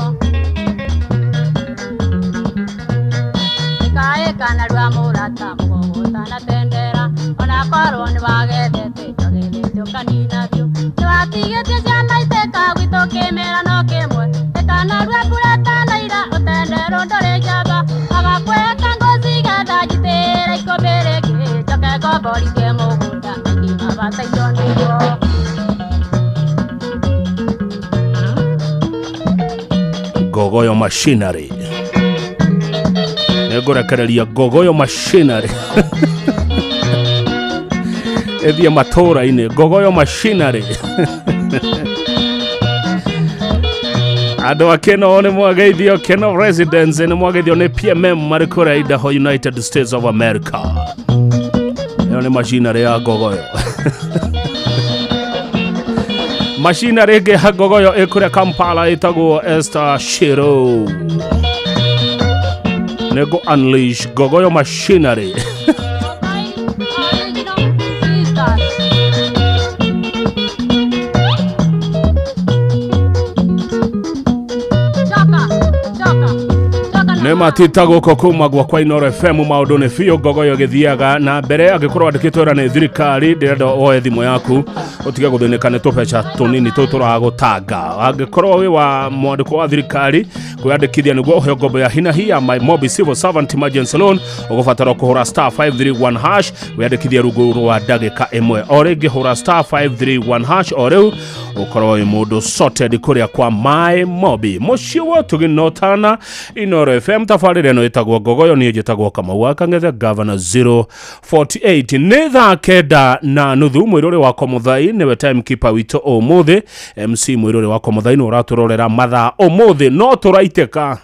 ĩkaĩka narua mũrata mũgogo ũtanatendera onakorwo nĩ wagethete ndwagethete ũkanina biũ nĩwatigĩtie ciana itĩka gwitũ kĩmera no kĩmwe ĩkanarua mbura tanaira ũtenderwo ndũrĩ njamba agakweka ngũcigetha njitĩre ikũmbĩ rĩngĩ njoke ngomborithie mũgũnda maingĩ mabatairio nĩguo. Ngogoyo Machinery, nĩngũrekereria Ngogoyo Machinery ĩthiĩ matũra-inĩ. Ngogoyo Machinery andũ a Keno nĩ mwageithio, Keno Residence nĩ mwageithio nĩ PMM marĩ kũrĩa Idaho, United States of America. Ĩyo nĩ machinery ya Ngogoyo. Machinery ĩngĩ ya Ngogoyo ĩ kũrĩa Kampala ĩtagwo Esther Shiro. Nĩngũ unleash Ngogoyo Machinery. Nĩ Nĩ matita gũkũ kuma gwakwa Inoro FM maũndũ nĩ biũ ngogoyo gĩthiaga na mbere. Angĩkorwo wandĩkĩtwo wĩra nĩ thirikari, ndĩrenda woe thimũ yaku ũtige gũthĩnĩka nĩ tũbeca tũnini tũu tũragũtanga. Angĩkorwo wĩ wa mwandĩko wa thirikari, kwĩyandĩkithia nĩguo ũheo ngombo ya hinahi ya My Mobi Civil Servant Emergency Loan, ũgũbatara kũhũra star 531 hash wĩyandĩkithie rungu rwa ndagĩka ĩmwe. O rĩngĩ hũra star 531 hash o rĩu ũkorwo wĩ mũndũ sorted kũrĩa kwa My Mobi. Mũciĩ wa ũtugi no tana Inoro FM. Tabarĩra ĩno ĩtagwo Ngogoyo, niĩ njĩtagwo Kamau wa Kang'ethe Governor 048. Nĩ thaa 9:30. Mwĩrũrĩ wakwa Mũthai nĩwe timekeeper witũ ũmũthĩ. MC mwĩrũrĩ wakwa Mũthai nĩ ũratũrorera mathaa ũmũthĩ, no tũraitĩka.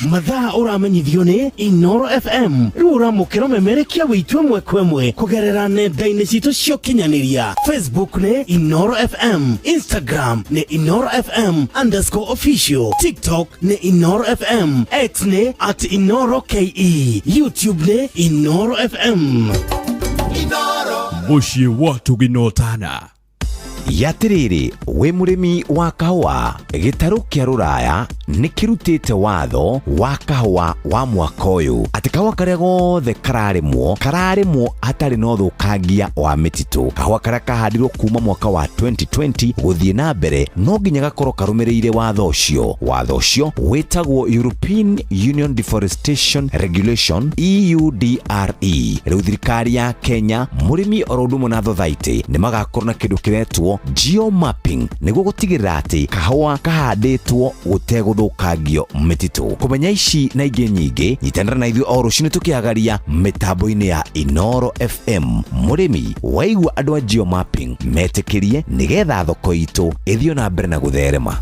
Mathaa ũramenyithio nĩ Inoro FM. Rĩu ũramũkĩra ũmemerekia wĩitũ ĩmwe kwa ĩmwe kũgerera nenda-inĩ citũ cia ũkinyanĩria. Facebook nĩ Inoro FM, Instagram nĩ Inoro FM_official, TikTok nĩ Inoro FM, X nĩ @InoroKE, YouTube nĩ Inoro FM. Mũciĩ wa tũginotana. Yatĩrĩrĩ, wĩ mũrĩmi wa kahũa, gĩtarũ kĩa rũraya nĩ kĩrutĩte watho wa kahũa wa mwaka ũyũ atĩ kahũa karĩa gothe kararĩmwo kararĩmwo hatarĩ na ũthũkangia wa mĩtitũ. Kahũa karĩa kahandirwo kuma mwaka wa 2020 gũthiĩ na mbere no nginya gakorwo karũmĩrĩire watho ũcio. Watho ũcio wĩtagwo European Union Deforestation Regulation, EUDRE. Rĩu thirikari ya Kenya, mũrĩmi oro ũndũ ũmwe na thothaitĩ nĩ magakorwo na kĩndũ kĩretwo geomapping nĩguo gũtigĩrĩra atĩ kahũa kahandĩtwo gũtegũthũkangio mĩtitũ. Kũmenya ici na ingĩ nyingĩ, nyitanĩra na ithuĩ o rũcinĩ tũkĩagaria mĩtambo-inĩ ya Inoro FM. Mũrĩmi waigua andũ a geomapping metĩkĩrie nĩgetha thoko itũ ĩthiĩ na mbere na gũtherema.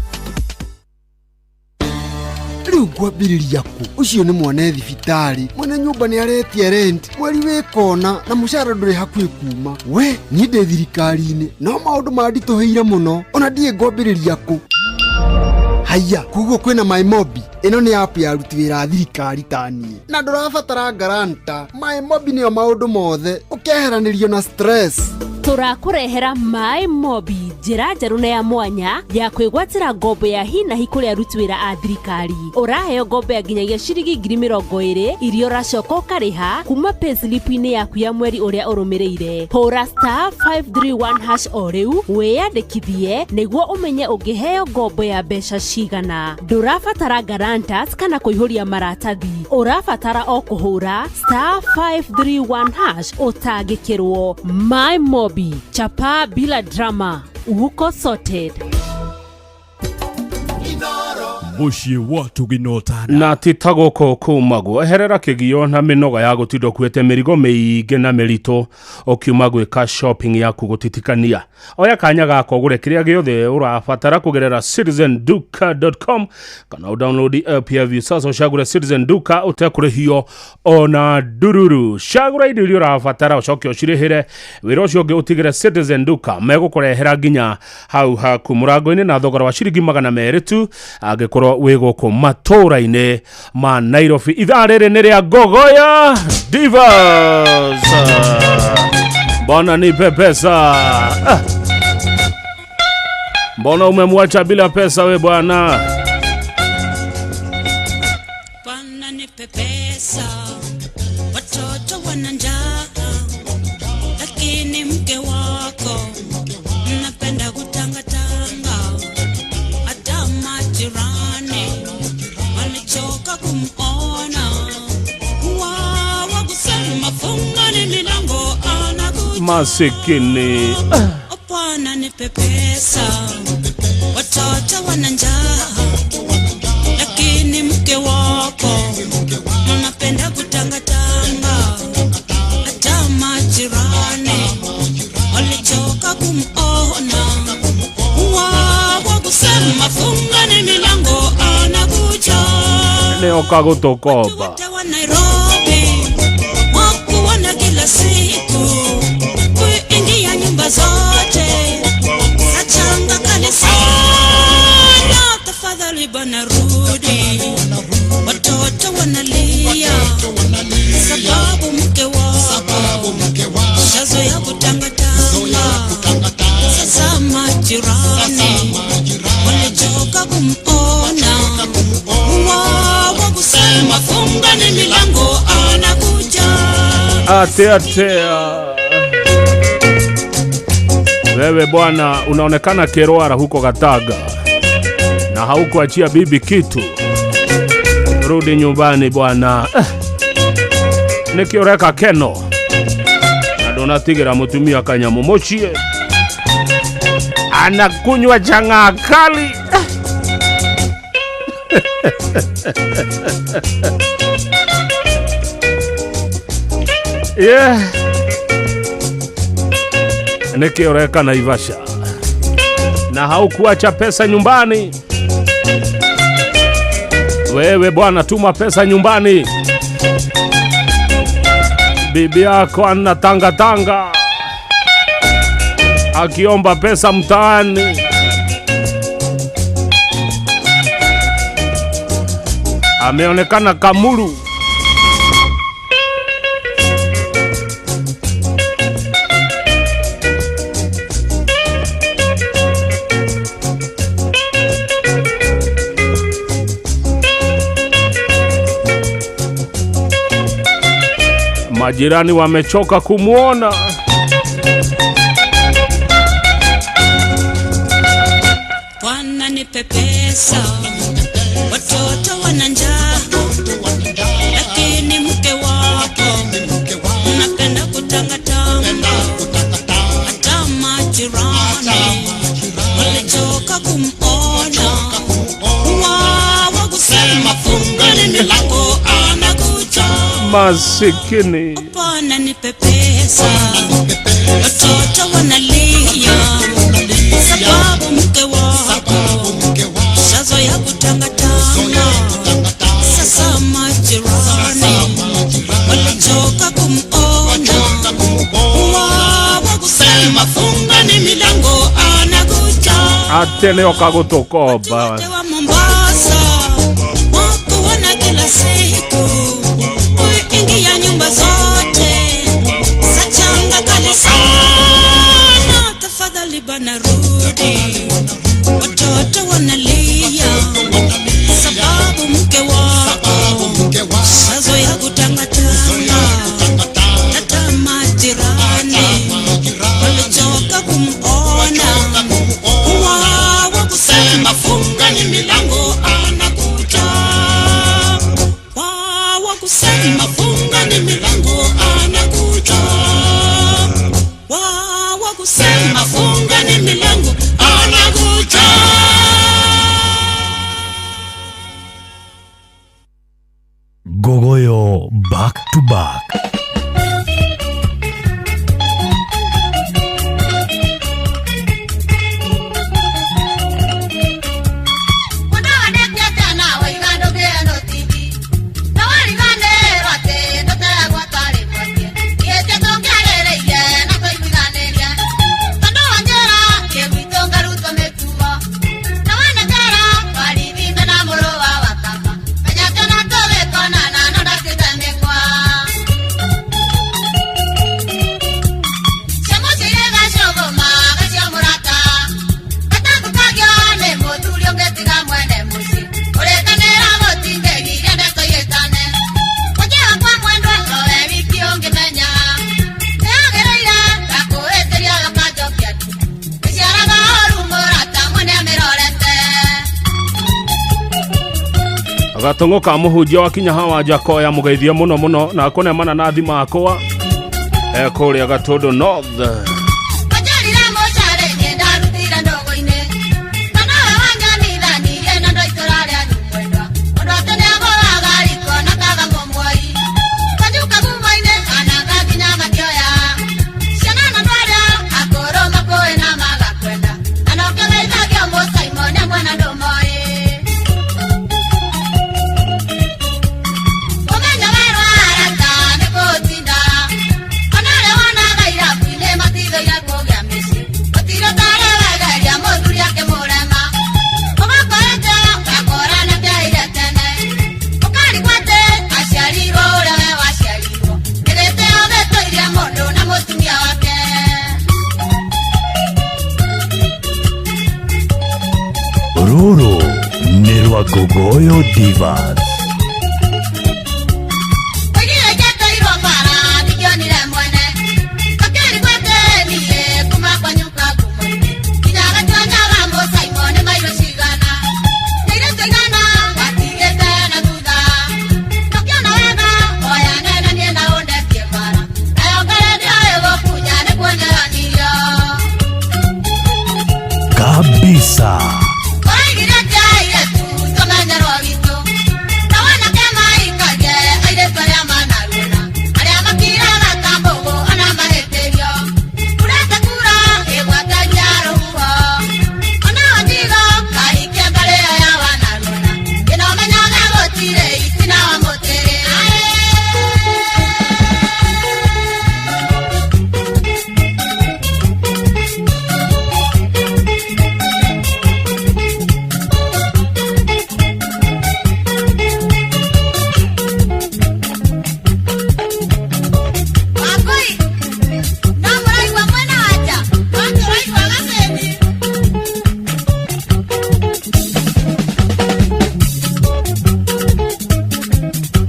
Rĩu ngwambĩrĩria kũ? Ũcio nĩ mwana thibitarĩ, mwene nyũmba nĩ aretia rent mweri wĩ kona, na mũcara ndũrĩ hakuhĩ kuma. We niĩ ndĩ thirikari-inĩ no maũndũ manditũhĩire mũno, ona ndiĩ ngwambĩrĩria kũ. Haiya, koguo kwĩna MyMobi. Ĩno nĩ app ya aruti wĩra a thirikari ta niĩ, na ndũrabatara guarantor. MyMobi nĩyo maũndũ mothe, ũkeheranĩrio na stress. Tũrakũrehera My Mobi, njĩra njerũ na ya mwanya ya kwĩgwatĩra ngombo ya hinahi kũrĩ aruti wĩra a thirikari. Ũraheo ngombo ya nginyagia ciringi 20,000 iria ũracoka ũkarĩha kuma payslip-inĩ yaku ya mweri ũrĩa ũrũmĩrĩire. Hũra star 531 hash o rĩu wĩyandĩkithie nĩguo ũmenye ũngĩheo ngombo ya mbeca cigana. Ndũrabatara guarantors kana kũihũria maratathi, ũrabatara o kũhũra star 531 hash ũtangĩkĩrwo. My Mobi, chapa bila drama, uko sorted. Mũciĩ wa tũginotana. Na ti ta gũkũ kumagwo. Eherera kĩgio na mĩnoga ya gũtinda ũkuĩte mĩrigo mĩingĩ na mĩritũ ũkiuma gwĩka shopping yaku gũtitikania. Oya kanya gaka ũgũre kĩrĩa gĩothe ũrabatara kũgerera citizenduka.com kana ũdownload app ya Viusasa ũcagũre Citizen Duka ũtekũrĩhio ona ndururu. Cagũra indo iria ũrabatara ũcoke ũcirĩhĩre, wĩra ũcio ũngĩ ũtigĩre Citizen Duka, megũkũrehera nginya hau haku mũrango-inĩ na thogora wa ciringi 200 tu angĩkorwo wĩ gũkũ matũũra-inĩ ma Nairobi. Ithaa rĩrĩ nĩ rĩa Ngogoya Divas. Mbona nipe pesa? Ah. Mbona umemwacha bila pesa we bwana? Bwana nipe pesa, watoto wana njaa, lakini mke wako mnapenda kutangatanga, hata majirani walichoka kumona. Wawa kusema fungani milango, anakuja. Masikini. Bwana nipe pesa, watoto wana njaa, lakini mke wako mnapenda kutangatanga, hata majirani walichoka kumona. Wawa kusema fungani milango, anakuja. Leo kagũtũkomba. Wa Nairobi wakuona kila siku, kuingia nyumba zote achanga kanisana. Tafadhali bwana rudi, watoto wanalia sababu mke wako shazoea kutangatanga. Sasa majirani walichoka kumona, wao kusema funga Atea atea. Wewe bwana unaonekana kerwara huko Gatanga na haukuachia bibi kitu. Rudi nyumbani bwana. Nikioreka keno na ndunatigira mutumia kanyamu muciĩ anakunywa chang'aa kali. Yeah. Nĩkĩ ũreka Naivasha na haukuacha pesa nyumbani? Wewe bwana, tuma pesa nyumbani. Bibi yako ana tanga tanga akiomba pesa mtaani. Ameonekana Kamulu. Majirani wamechoka kumwona. Bwana nipe pesa, watoto wana njaa, lakini mke wako unapenda kutangatanga, hata majirani walichoka kumona, wawa kusema fungani milango anakuja. Masikini. Bwana nipe pesa, watoto wanalia, sababu mke wako shazoea kutangatanga. Sasa majirani walichoka kumona, wawa kusema fungani milango anakuja. Atene okagutukomba. Wa Mombasa wakuona kila siku, kuingia nyumba zote za changa kali sana. Tafadhali bana rudi, watoto wanalia, sababu mke wako shazoea kutangatanga. Hata majirani walichoka kumona, wawa kusema fungani milango anakuja. Wawa kusema fungani milango anakuja. Wawa kusema fungani milango anakuja. Gogoyo back to back. Gatongo ka muhunjia wakinya hawa njakoya mugeithie muno muno na kune mananathi makwa kuria Gatundu North. Ruru nĩ rwa Gogoyo Divas. Kabisa. Oigire atĩ airĩtu tũmenyerwo witũ na wanake maikagie airĩtu arĩa manaruona arĩa makiraga ta mbũgũ ona mahĩtĩrio kurete kura ĩgwatagia rũhuho ona wanjigo kahikie mbarĩ ĩyo ya wanaruona ĩno menyaga gũtirĩ itina wa mũtĩrĩ. Wangũi, no mũraigua mwena wa nja? No tũraigua gacĩni.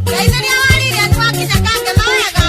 Ngeithĩria waririe nĩwakinya kangema wega.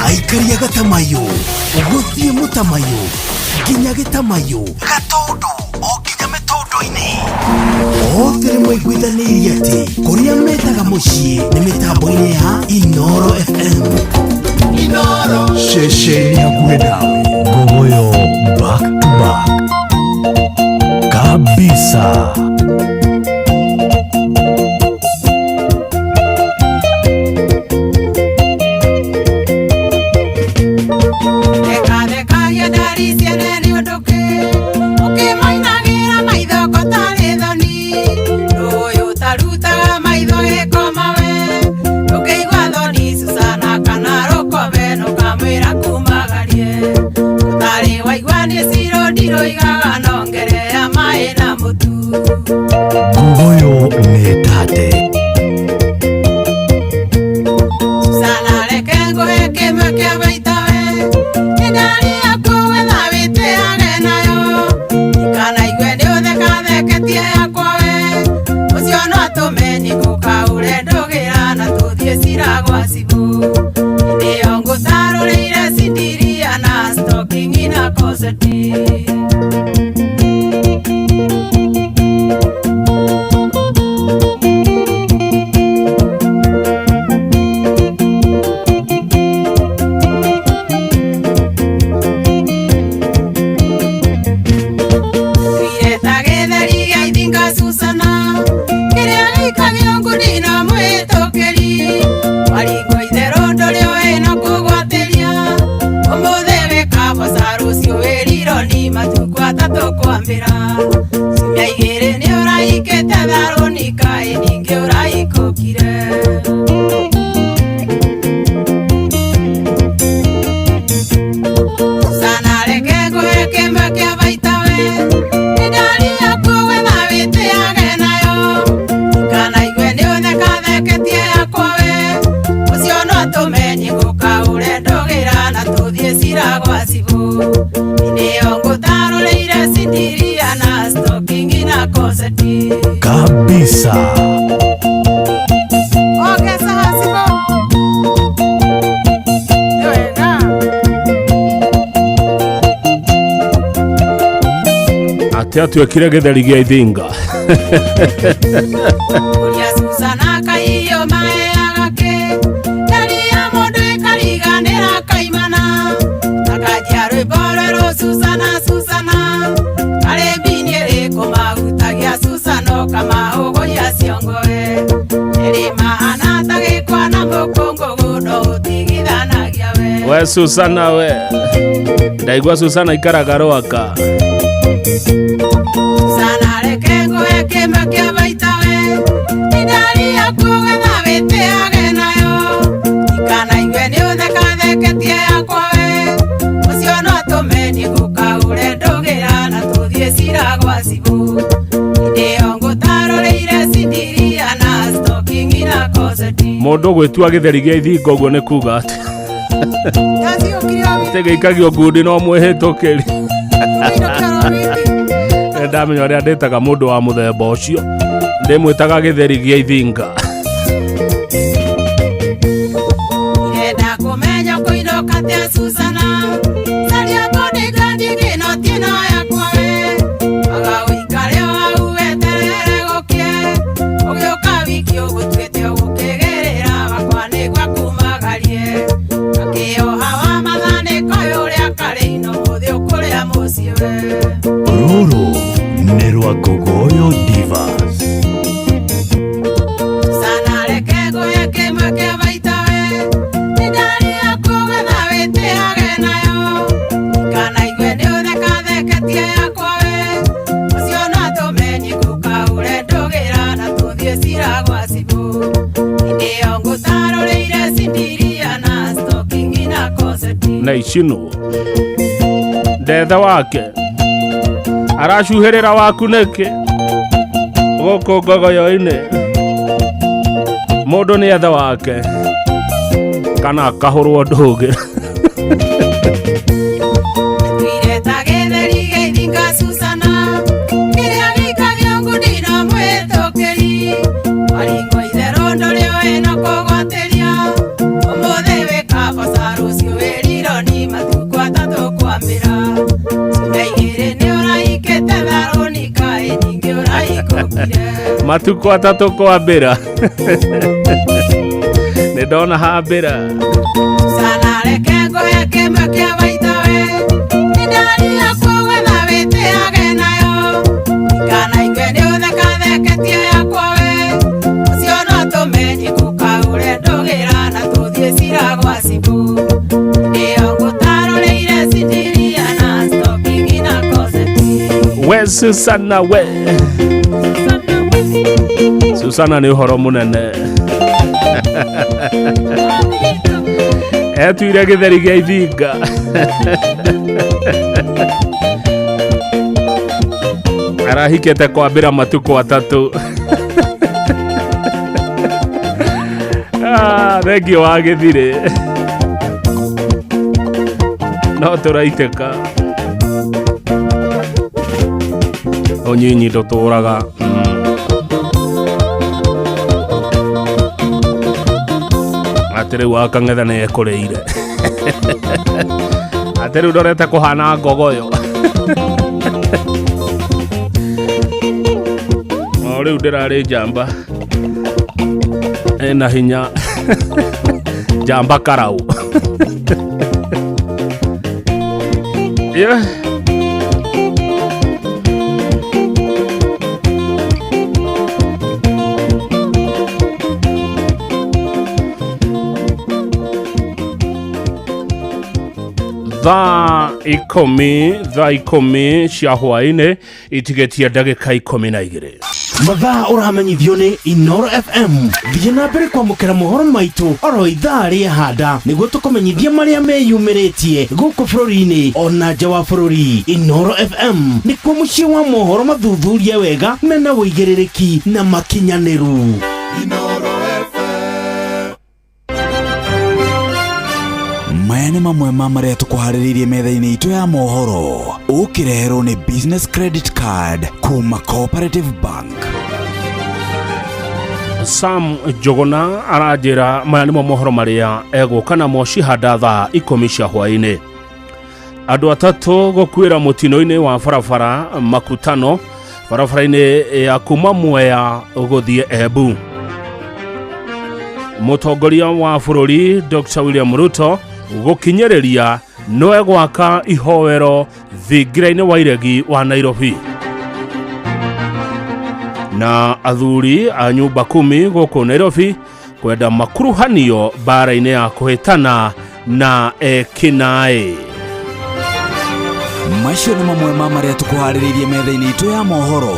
Aikaria gatamayo gũthiĩ mũtamayo nginya gĩtamayo gatũndũ o nginya mĩtũndũ-inĩ othe nĩ maiguithanĩirie atĩ kũrĩa metaga mũciĩ nĩ mĩtambo-inĩ ya Inoro FM. Inoro ceceni hakuhĩ nawe. Ngogoyo back to back. Kabisa. Thekathekagia ndari ciene nĩ ũndũ kĩ ũkĩmainagĩra maitho ko tarĩ thoni ndũyũ ũtarutaga maitho gĩkoma we ndũngĩigua thoni Susana kana rũkobe nũkamwĩra kumagarie ũtarĩ waigua nĩ ciro ndirũigaga nongerea maĩ na mũtu. Ngogoyo nĩ tate. Susana reke ngũhe kĩmwe kĩa baita we ĩndari yaku wetha wĩtĩage nayo ikanaigue nĩ ũthekatheketie yakwa we ũcio no atũme nyingũkaũre ndũgĩra na tũthiĩ cira gwa cibũ ĩndĩ ĩyo ngũtarũrĩire cindiria na stocking na koseti. Twireta gĩtheri gĩa ithinga Susana kĩrĩa gĩikagio ngundi na mwĩtũkĩri waringwo itherũ ndũrĩ ũĩ no kũgwatĩria ũmũthĩ wĩ kaboca rũciũ wĩrirwo ni matukũ atatũ kwambĩra ciumia igĩrĩ nĩ ũraikĩte tharũni kaĩ ningĩ ũraikũkire. Susana reke ngũhe kĩmwe kĩa baita we ĩndari yaku wetha wĩtĩage nayo ikanaigue nĩ ũthekatheketie yakwa we ũcio no atũme nyingũkaũre ndũgĩra na tũthiĩ cira gwa cibũ ĩndĩ ĩyo ngũtarũrĩire cindiria na stocking na koseti. Kabisa. Ongeza cibũ nĩ wega. Atĩ atuĩkire gĩtheri gĩa ithinga. Ũrĩa Susana kaiyo maheaga kĩ ndari ya mũndũ ĩkariganĩra kaimana akanjia rwĩmbo rwerũ Susana Susana karĩ mbini ĩrĩkũ mahutagia Susana ũkamahũgũria ciongoe ĩrĩ mahana ta gĩkwa na mũkũngũgũ no ũtigithanagia we. We Susana we, ndaigua Susana ikaraga Rwaka. Susana reke ngũhe kĩmwe kĩa baita we, ndari yaku getha wĩtĩage nayo, ikanaigue nĩ ũthekatheketie yakwa we, ũcio no atũme niĩ ngũkaũre ndũgĩra na tũthiĩ cira gwa cibũ. Hĩndĩ ĩyo ngũtarũrĩire cindiria na stocking na koseti. Mũndũ gwĩtua gĩtheri gĩa ithingo ũguo nĩ kuga atĩ atĩ gĩikagio ngundi no mwĩhĩtũkĩri. Nĩ ndamenya ũrĩa ndĩtaga mũndũ wa mũthemba ũcio, ndĩmwĩtaga gĩtheri gĩa ithinga. Irenda kũmenya kũinũka atĩa Susana, caria bodyguard ĩngĩ no ti ĩno yakwa we, aga ũikare o hau weterere gũkĩe, ũgĩũka wiki ũgũtuĩte ũgũkĩgĩrĩra wakwa nĩguo akumagarie, akĩoha wa mathanĩko ũrĩa karĩ ino mũthĩ ũkũrĩa mũciĩ we. Rũrũ nĩ rwa Ngogoyo Divas. Susana reke ngũhe kĩmwe kĩa baita we, ndari yaku getha wĩtĩage nayo, ikanaigue nĩ ũthekatheketie yakwa we, ũcio no atũme niĩ ngũkaũre ndũgĩra na tũthiĩ cira gwa cibũ. Hĩndĩ ĩyo ngũtarũrĩire cindiria na stocking na koseti. Na icinwo ndethe wake aracuhĩrĩra waku nĩkĩ gũkũ ngogoyo-inĩ? Mũndũ nĩ ethe wake kana akahũrwo ndũgĩ. Tuire ta gĩtheri gĩa ithinga Susana, kĩrĩa gĩikagio ngundi no mwĩtũkĩri, waringwo itherũ ndũrĩ ũĩ na kũgwatĩria, ũmũthĩ wĩ kaboca rũciũ wĩ rironi matukũ atatũ kwambĩra, ciumia igĩrĩ nĩ ũrahikĩte tharũni kaĩ nyingĩ ũrahikũkire. Matukũ atatũ kwambĩra. Nĩ ndona hambĩra. Susana reke ngũhe kĩmwe kĩa baita we, ndari yaku getha wĩtĩage nayo, ikanaigue nĩ ũthekatheketie yakwa we, ũcio no atũme niĩ ngũkaũre ndũgĩra na tũthiĩ cira gwa cibũ. Hĩndĩ ĩyo ngũtarũrĩire cindiria na stocking na koseti. We Susana we, Susana nĩ ũhoro mũnene. Etuire gĩtheri gĩa ithinga. Arahikĩte kwambĩra matukũ atatũ. Ah, thengio wa gĩthirĩ no tũraitĩka. Ũnyinyi ndũtũraga. Atĩ rĩu wakang'etha nĩ ekũrĩire. Atĩ rĩu ndorete kũhana ngogoyo. O rĩu ndĩrarĩ njamba ĩna hinya, njamba karau. Yeah. Thaa 10 cia hwaĩ-inĩ itigĩtie ndagĩka 12. Mathaa ũramenyithio nĩ Inoro FM. Thiĩ na mbere kwamũkĩra mohoro maitũ oro ithaa rĩa handa nĩguo tũkũmenyithie marĩa meyumĩrĩtie gũkũ bũrũri-inĩ ona nja wa bũrũri. Inoro FM nĩkuo mũciĩ wa mohoro mathuthurie wega mena ũigĩrĩrĩki na makinyanĩru. Maya nĩ mamwe ma marĩa tũkũharĩrĩirie metha-inĩ itũ ya mohoro ũkĩreherwo nĩ Business Credit Card kuma Cooperative Bank. Sam Njuguna aranjĩra maya nĩmo mohoro marĩa egũka namo cihanda thaa 10 cia hwaĩ-inĩ. Andũ atatũ gũkuĩra mũtino-inĩ wa barabara Makutano barabara-inĩ ya kuma Mwea gũthiĩ Embu. Mũtongoria wa bũrũri Dr. William Ruto gũkinyĩrĩria no egwaka ihoero thingira-inĩ wa iregi wa Nairobi. Na athuri a nyumba 10 gũkũ Nairobi kwenda makuruhanio mbara-inĩ ya kũhĩtana Na ekinaĩ. Macio nĩ mamwe ma marĩa tũkũharĩrĩirie metha-inĩ itũ ya mohoro.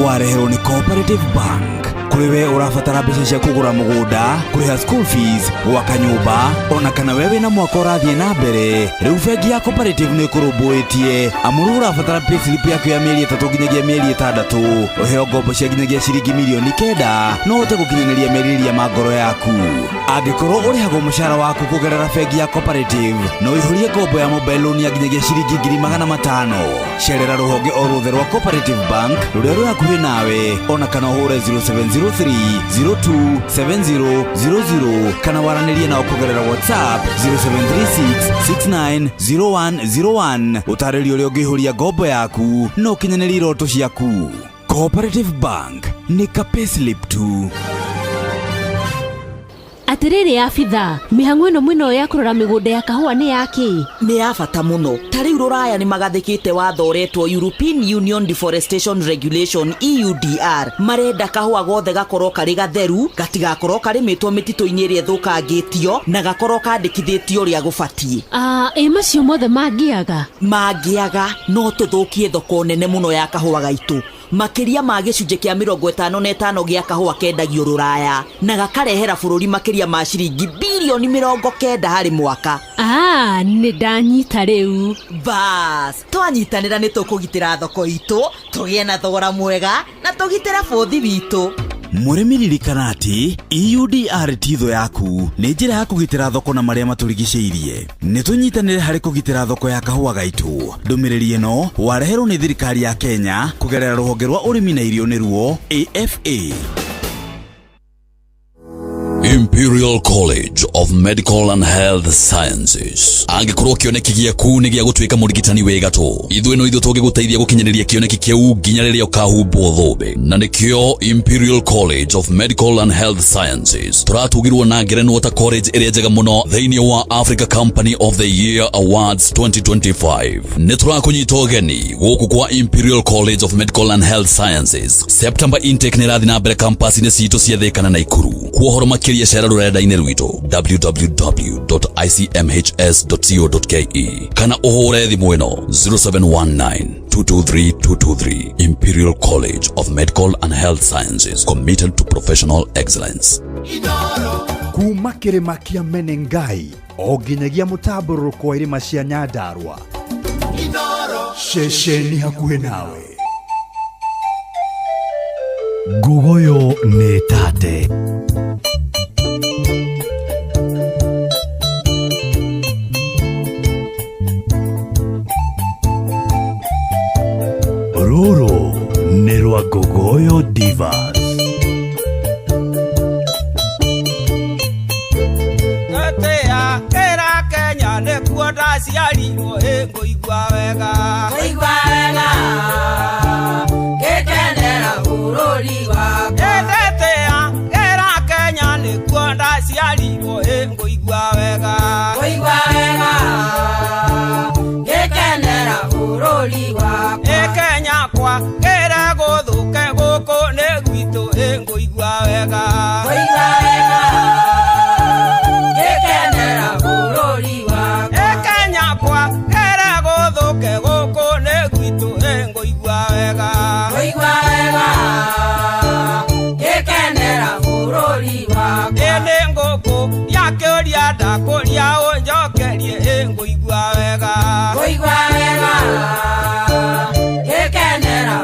Wareherwo nĩ Cooperative Bank. Kũrĩ we ũrabatara mbeca cia kũgũra mũgũnda, kũrĩha school fees, gwaka nyũmba, ona kana we wĩna mwaka ũrathiĩ na mbere, rĩu bengi ya Cooperative nĩ ĩkũrũmbũĩtie. Amu rĩu ũrabatara payslip yaku ya mĩeri 3 nginyagia mĩeri 6, ũheo ngombo cia nginyagia ciringi mirioni 9, no ũhote gũkinyanĩria merirĩria ma ngoro yaku. Angĩkorwo ũrĩhagwo mũcara waku kũgerera bengi ya Cooperative, no ũihũrie ngombo ya mobile loan ya nginyagia ciringi 500,000. Cerera rũhonge o ruothe rwa Cooperative Bank rũrĩa rwĩ hakuhĩ nawe, ona kana ũhũre 0703 02 7000 kana waranĩrie nao kũgerera WhatsApp 0736 690101. Ũtarĩrio ũrĩa ũngĩihũria ngombo yaku na ũkinyanĩrie iroto ciaku. Cooperative Bank nĩ ka payslip tu. Atĩrĩrĩ abitha, mĩhang'o ĩno mwĩnayo ya kũrora mĩgũnda ya kahũa nĩ yakĩ? Nĩ ya bata mũno. Ta rĩu rũraya nĩ magathĩkĩte watho ũretwo European Union Deforestation Regulation, EUDR. Marenda kahũa gothe gakorwo karĩ gatheru, gatigakorwo karĩmĩtwo mĩtitũ-inĩ ĩrĩa ĩthũkangĩtio, na gakorwo kandĩkithĩtio ũrĩa gũbatiĩ. Ah, ĩ macio mothe mangĩaga? Mangĩaga no tũthũkie thoko nene mũno ya kahũa gaitũ. Makĩria ma gĩcunjĩ kĩa 55 gĩa kahũa kendagio rũraya, na gakarehera bũrũri makĩria ma ciringi birioni 90 harĩ mwaka. Ah, nĩ ndanyita rĩu. Bas, twanyitanĩra nĩ tũkũgitĩra thoko itũ, tũgĩe na thogora mwega, na tũgitĩre bũthi witũ. Mũrĩmi, ririkana atĩ EUDR ti thũ yaku, nĩ njĩra ya kũgitĩra thoko na marĩa matũrigicĩirie. Nĩ tũnyitanĩre harĩ kũgitĩra thoko ya kahũa gaitũ. Ndũmĩrĩri ĩno wareherwo nĩ thirikari ya Kenya kũgerera rũhonge rwa ũrĩmi na irio, nĩruo AFA. Imperial College of Medical and Health Sciences. Angĩkorwo kĩoneki gĩaku nĩ gĩa gũtuĩka mũrigitani wĩ gatũ, ithuĩ no ithuĩ tũngĩgũteithia gũkinyanĩria kĩoneki kĩu nginya rĩrĩa ũkahumbwo thũmbĩ. Na nĩkĩo Imperial College of Medical and Health Sciences tũratugirwo na ngerenwa ta college ĩrĩa njega mũno thĩinĩ wa Africa Company of the Year Awards 2025. Nĩ tũrakũnyita ũgeni gũkũ kwa Imperial College of Medical and Health Sciences. September intake nĩ ĩrathiĩ na mbere campus-inĩ citũ cia Thĩka na Naikuru. Kwa ũhoro makĩria cera rũrenda-inĩ rwitũ www.icmhs.co.ke kana ũhũre thimũ ĩno 0719 223 223. Imperial College of Medical and Health Sciences, committed to professional excellence. Kuma kĩrĩma kĩa Menengai o nginyagia mũtambũrũko wa irĩma cia Nyandarua, ceceni hakuhĩ nawe. Ngugoyo nĩ tate. Rũrũ nĩ rwa Ngogoyo Divas. Gĩtĩa kĩra Kenya nĩkuo ndaciarirwo, ĩ ngũigua wega. Ngũigua wega ngĩkenera bũrũri wakwa. Gĩtĩa kĩra Kenya nĩkuo ndaciarirwo, ĩ ngũigua wega. Ngũigua wega ngĩkenera bũrũri wakwa. Ĩ Kenya kwa kĩra gũthũke gũkũ nĩ gwitũ, ĩ ngũigua wega. Ngũigua wega ngĩkenera bũrũri wakwa. Ĩ Kenya kwa kĩra gũthũke gũkũ nĩ gwitũ, ĩ ngũigua wega. Ngũigua wega ngĩkenera bũrũri wakwa. Ĩ nĩ ngũkũ yakĩũria ndakũria ũnjokerie, ĩ ngũigua wega. Ngũigua wega ngĩkenera.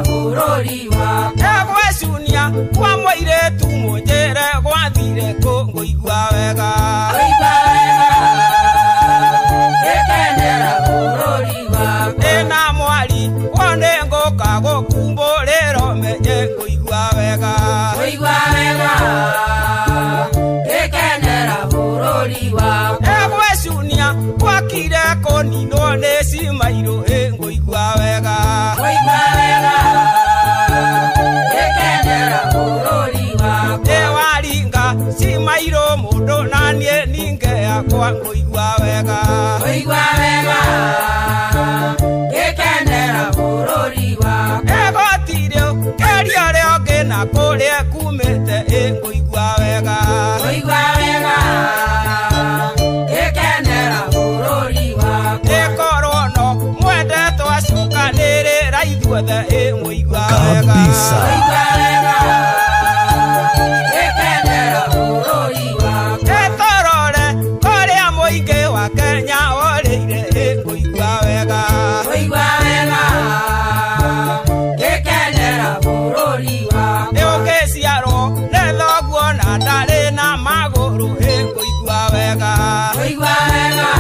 Kabisa. Ĩtũrore kũrĩa mũingĩ wa Kenya ũrĩire ĩkũigua wega. Kũigua wega. Gĩkenera bũrũri wakwa. Ĩũkĩciarwo nĩ thoguo na ndarĩ na magũrũ ĩkũigua wega. Kũigua wega.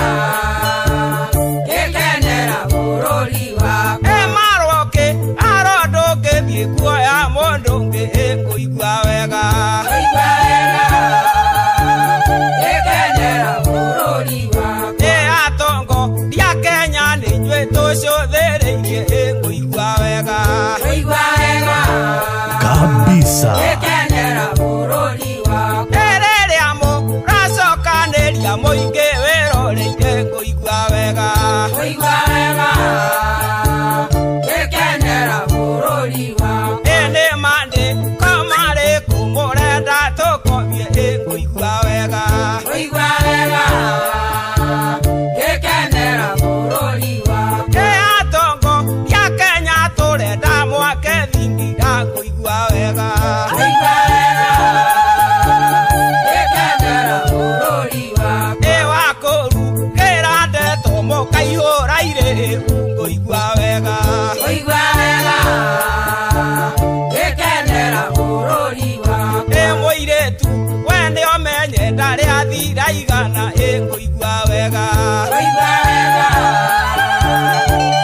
Gĩkenera bũrũri wakwa. Ĩ marũkĩ aro ndũngĩthiĩ kuoya mũndũ ũngĩ ĩkũigua wega. Kũigua wega. Gĩkenera bũrũri wakwa. Ĩ atongo ria Kenya nĩ inyuĩ tũcũthĩrĩirie ĩkũigua wega. Kũigua wega. Kabisa. Gĩkenera bũrũri wakwa. Ĩ rĩrĩa mũracokanĩria mũingĩ wĩroreire ngũigua wega. Kũigua wega. Gĩkenera bũrũri wakwa. Ĩ nĩ mandĩko marĩkũ mũrenda tũkobie ĩkũigua wega. Kũigua wega. Gĩkenera bũrũri wakwa. Ĩ atongo ria Kenya tũrenda mwake thingira ngũigua wega. Kũigua wega. Gĩkenera bũrũri wakwa. Ĩ wakũru kĩra ndeto mũkaihũra irĩrĩ ngũigua wega. Kũigua wega. Gĩkenera bũrũri wakwa. Ĩ mũirĩtu we nĩ ũmenye ndarĩ athira igana ĩ ngũigua wega. Kũigua wega.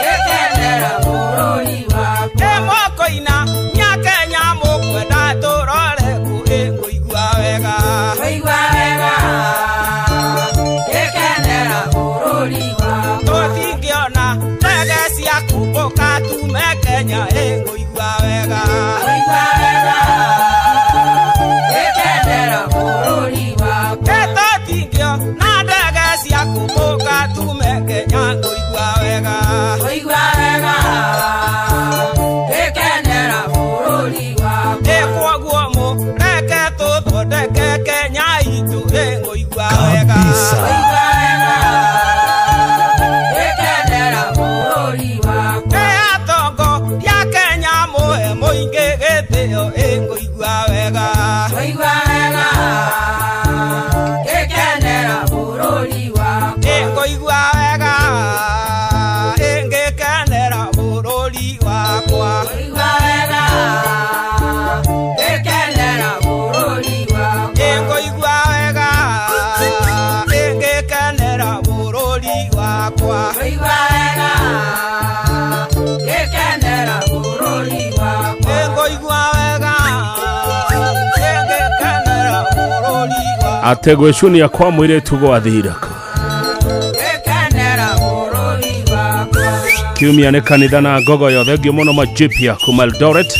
Gĩkenera bũrũri wakwa. Ĩ mũkũina nya Kenya mũkwenda tũrore kũ ĩ ngũigua wega. Kũigua wega. Gĩkenera bũrũri wakwa. Tũtingĩona ndege cia kũmbũka tume Kenya ĩ ngũigua wega. Kũigua wega. Gĩkenera bũrũri wakwa. Ĩ tũtingĩona ndege cia kũmbũka tume Kenya ngũigua wega. Kũigua wega. Gĩkenera bũrũri wakwa. Ĩ kwoguo mũreke tũthondeke Kenya itũ ĩ ngũigua wega. Kũigua wega. Gĩkenera bũrũri wakwa. Ĩ atongo ria Kenya mũhe mũingĩ gĩtĩo ĩ ngũigua wega. Kũigua wega. Gĩkenera bũrũri wakwa. Ĩ ngũigua wega. Ĩ ngĩkenera bũrũri wakwa. Kũigua wega. Gĩkenera bũrũri wakwa. Ĩ ngũigua wega. Ĩ ngĩkenera bũrũri wakwa. Kũigua wega. Gĩkenera bũrũri wakwa. Ĩ ngũigua wega. Ĩ ngĩkenera bũrũri wakwa. Ategwecunia kwa mũirĩtu gwathira Gĩkenera bũrũri wakwa. Kiumia nĩ kanitha na ngogoyo. Thengio mũno majipia kuma Eldoret.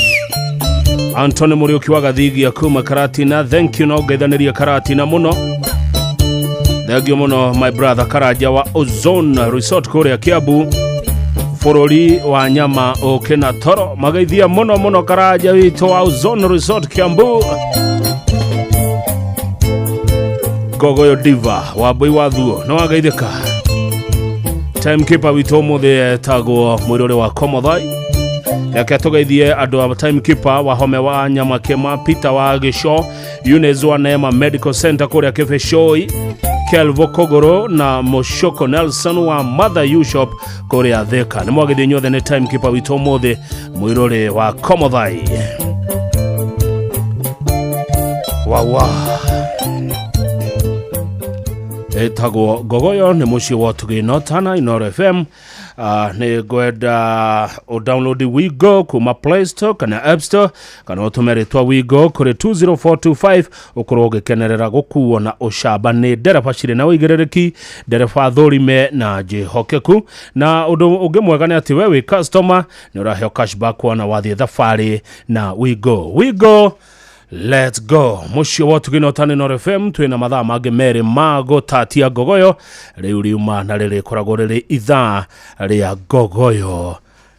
Antony Mũriũki wa Gathigia kuma Karatina, thank you no ngeithanĩria Karatina mũno. Thengio mũno my brother Karanja wa Ozone Resort kũrĩa Kiambu, bũrũri wa nyama ũkĩ na toro. Mageithia mũno mũno Karanja witũ wa Ozone Resort Kiambu. Ngogoyo Diva wa Mbui wa Thuo nĩ wageithĩka. Timekeeper witũ ũmũthĩ etagwo mwĩrũrĩ wa Komothai. Reke tũgeithie andũ a timekeeper wa Home wa Nyama Kĩma, Peter wa Gĩco, Eunice wa Neema Medical Center kũrĩa Kĩbĩcũi, Kelvo Kogoro na Mushoko Nelson wa Mother U Shop kũrĩa Thika. Nĩ mwagithio inyuothe nĩ timekeeper witũ ũmũthĩ mwĩrũrĩ wa Komothai. Wawa ĩtagwo Ngogoyo nĩ mũciĩ wa ũtugi Notana Inoro FM. Nĩ ngwenda ũdownload Wigo kuma Play Store kana App Store kana ũtũme rĩtwa Wigo kũrĩ 20425 ũkorwo ũgĩkenerera gũkuo na ũcamba nĩ ndereba cirĩ na ũigĩrĩrĩki, ndereba thũrime na njĩhokeku. Na ũndũ ũngĩ mwega nĩ atĩ we wĩ customer nĩ ũraheo cashback wona wathiĩ thabarĩ na Wigo. Wigo, let's go. Mũciĩ wa ũtugi Notana Inoro FM. Twĩna mathaa mangĩ merĩ ma gũtatia ngogoyo rĩu riuma na rĩrĩkoragwo rĩrĩ ithaa rĩa ngogoyo.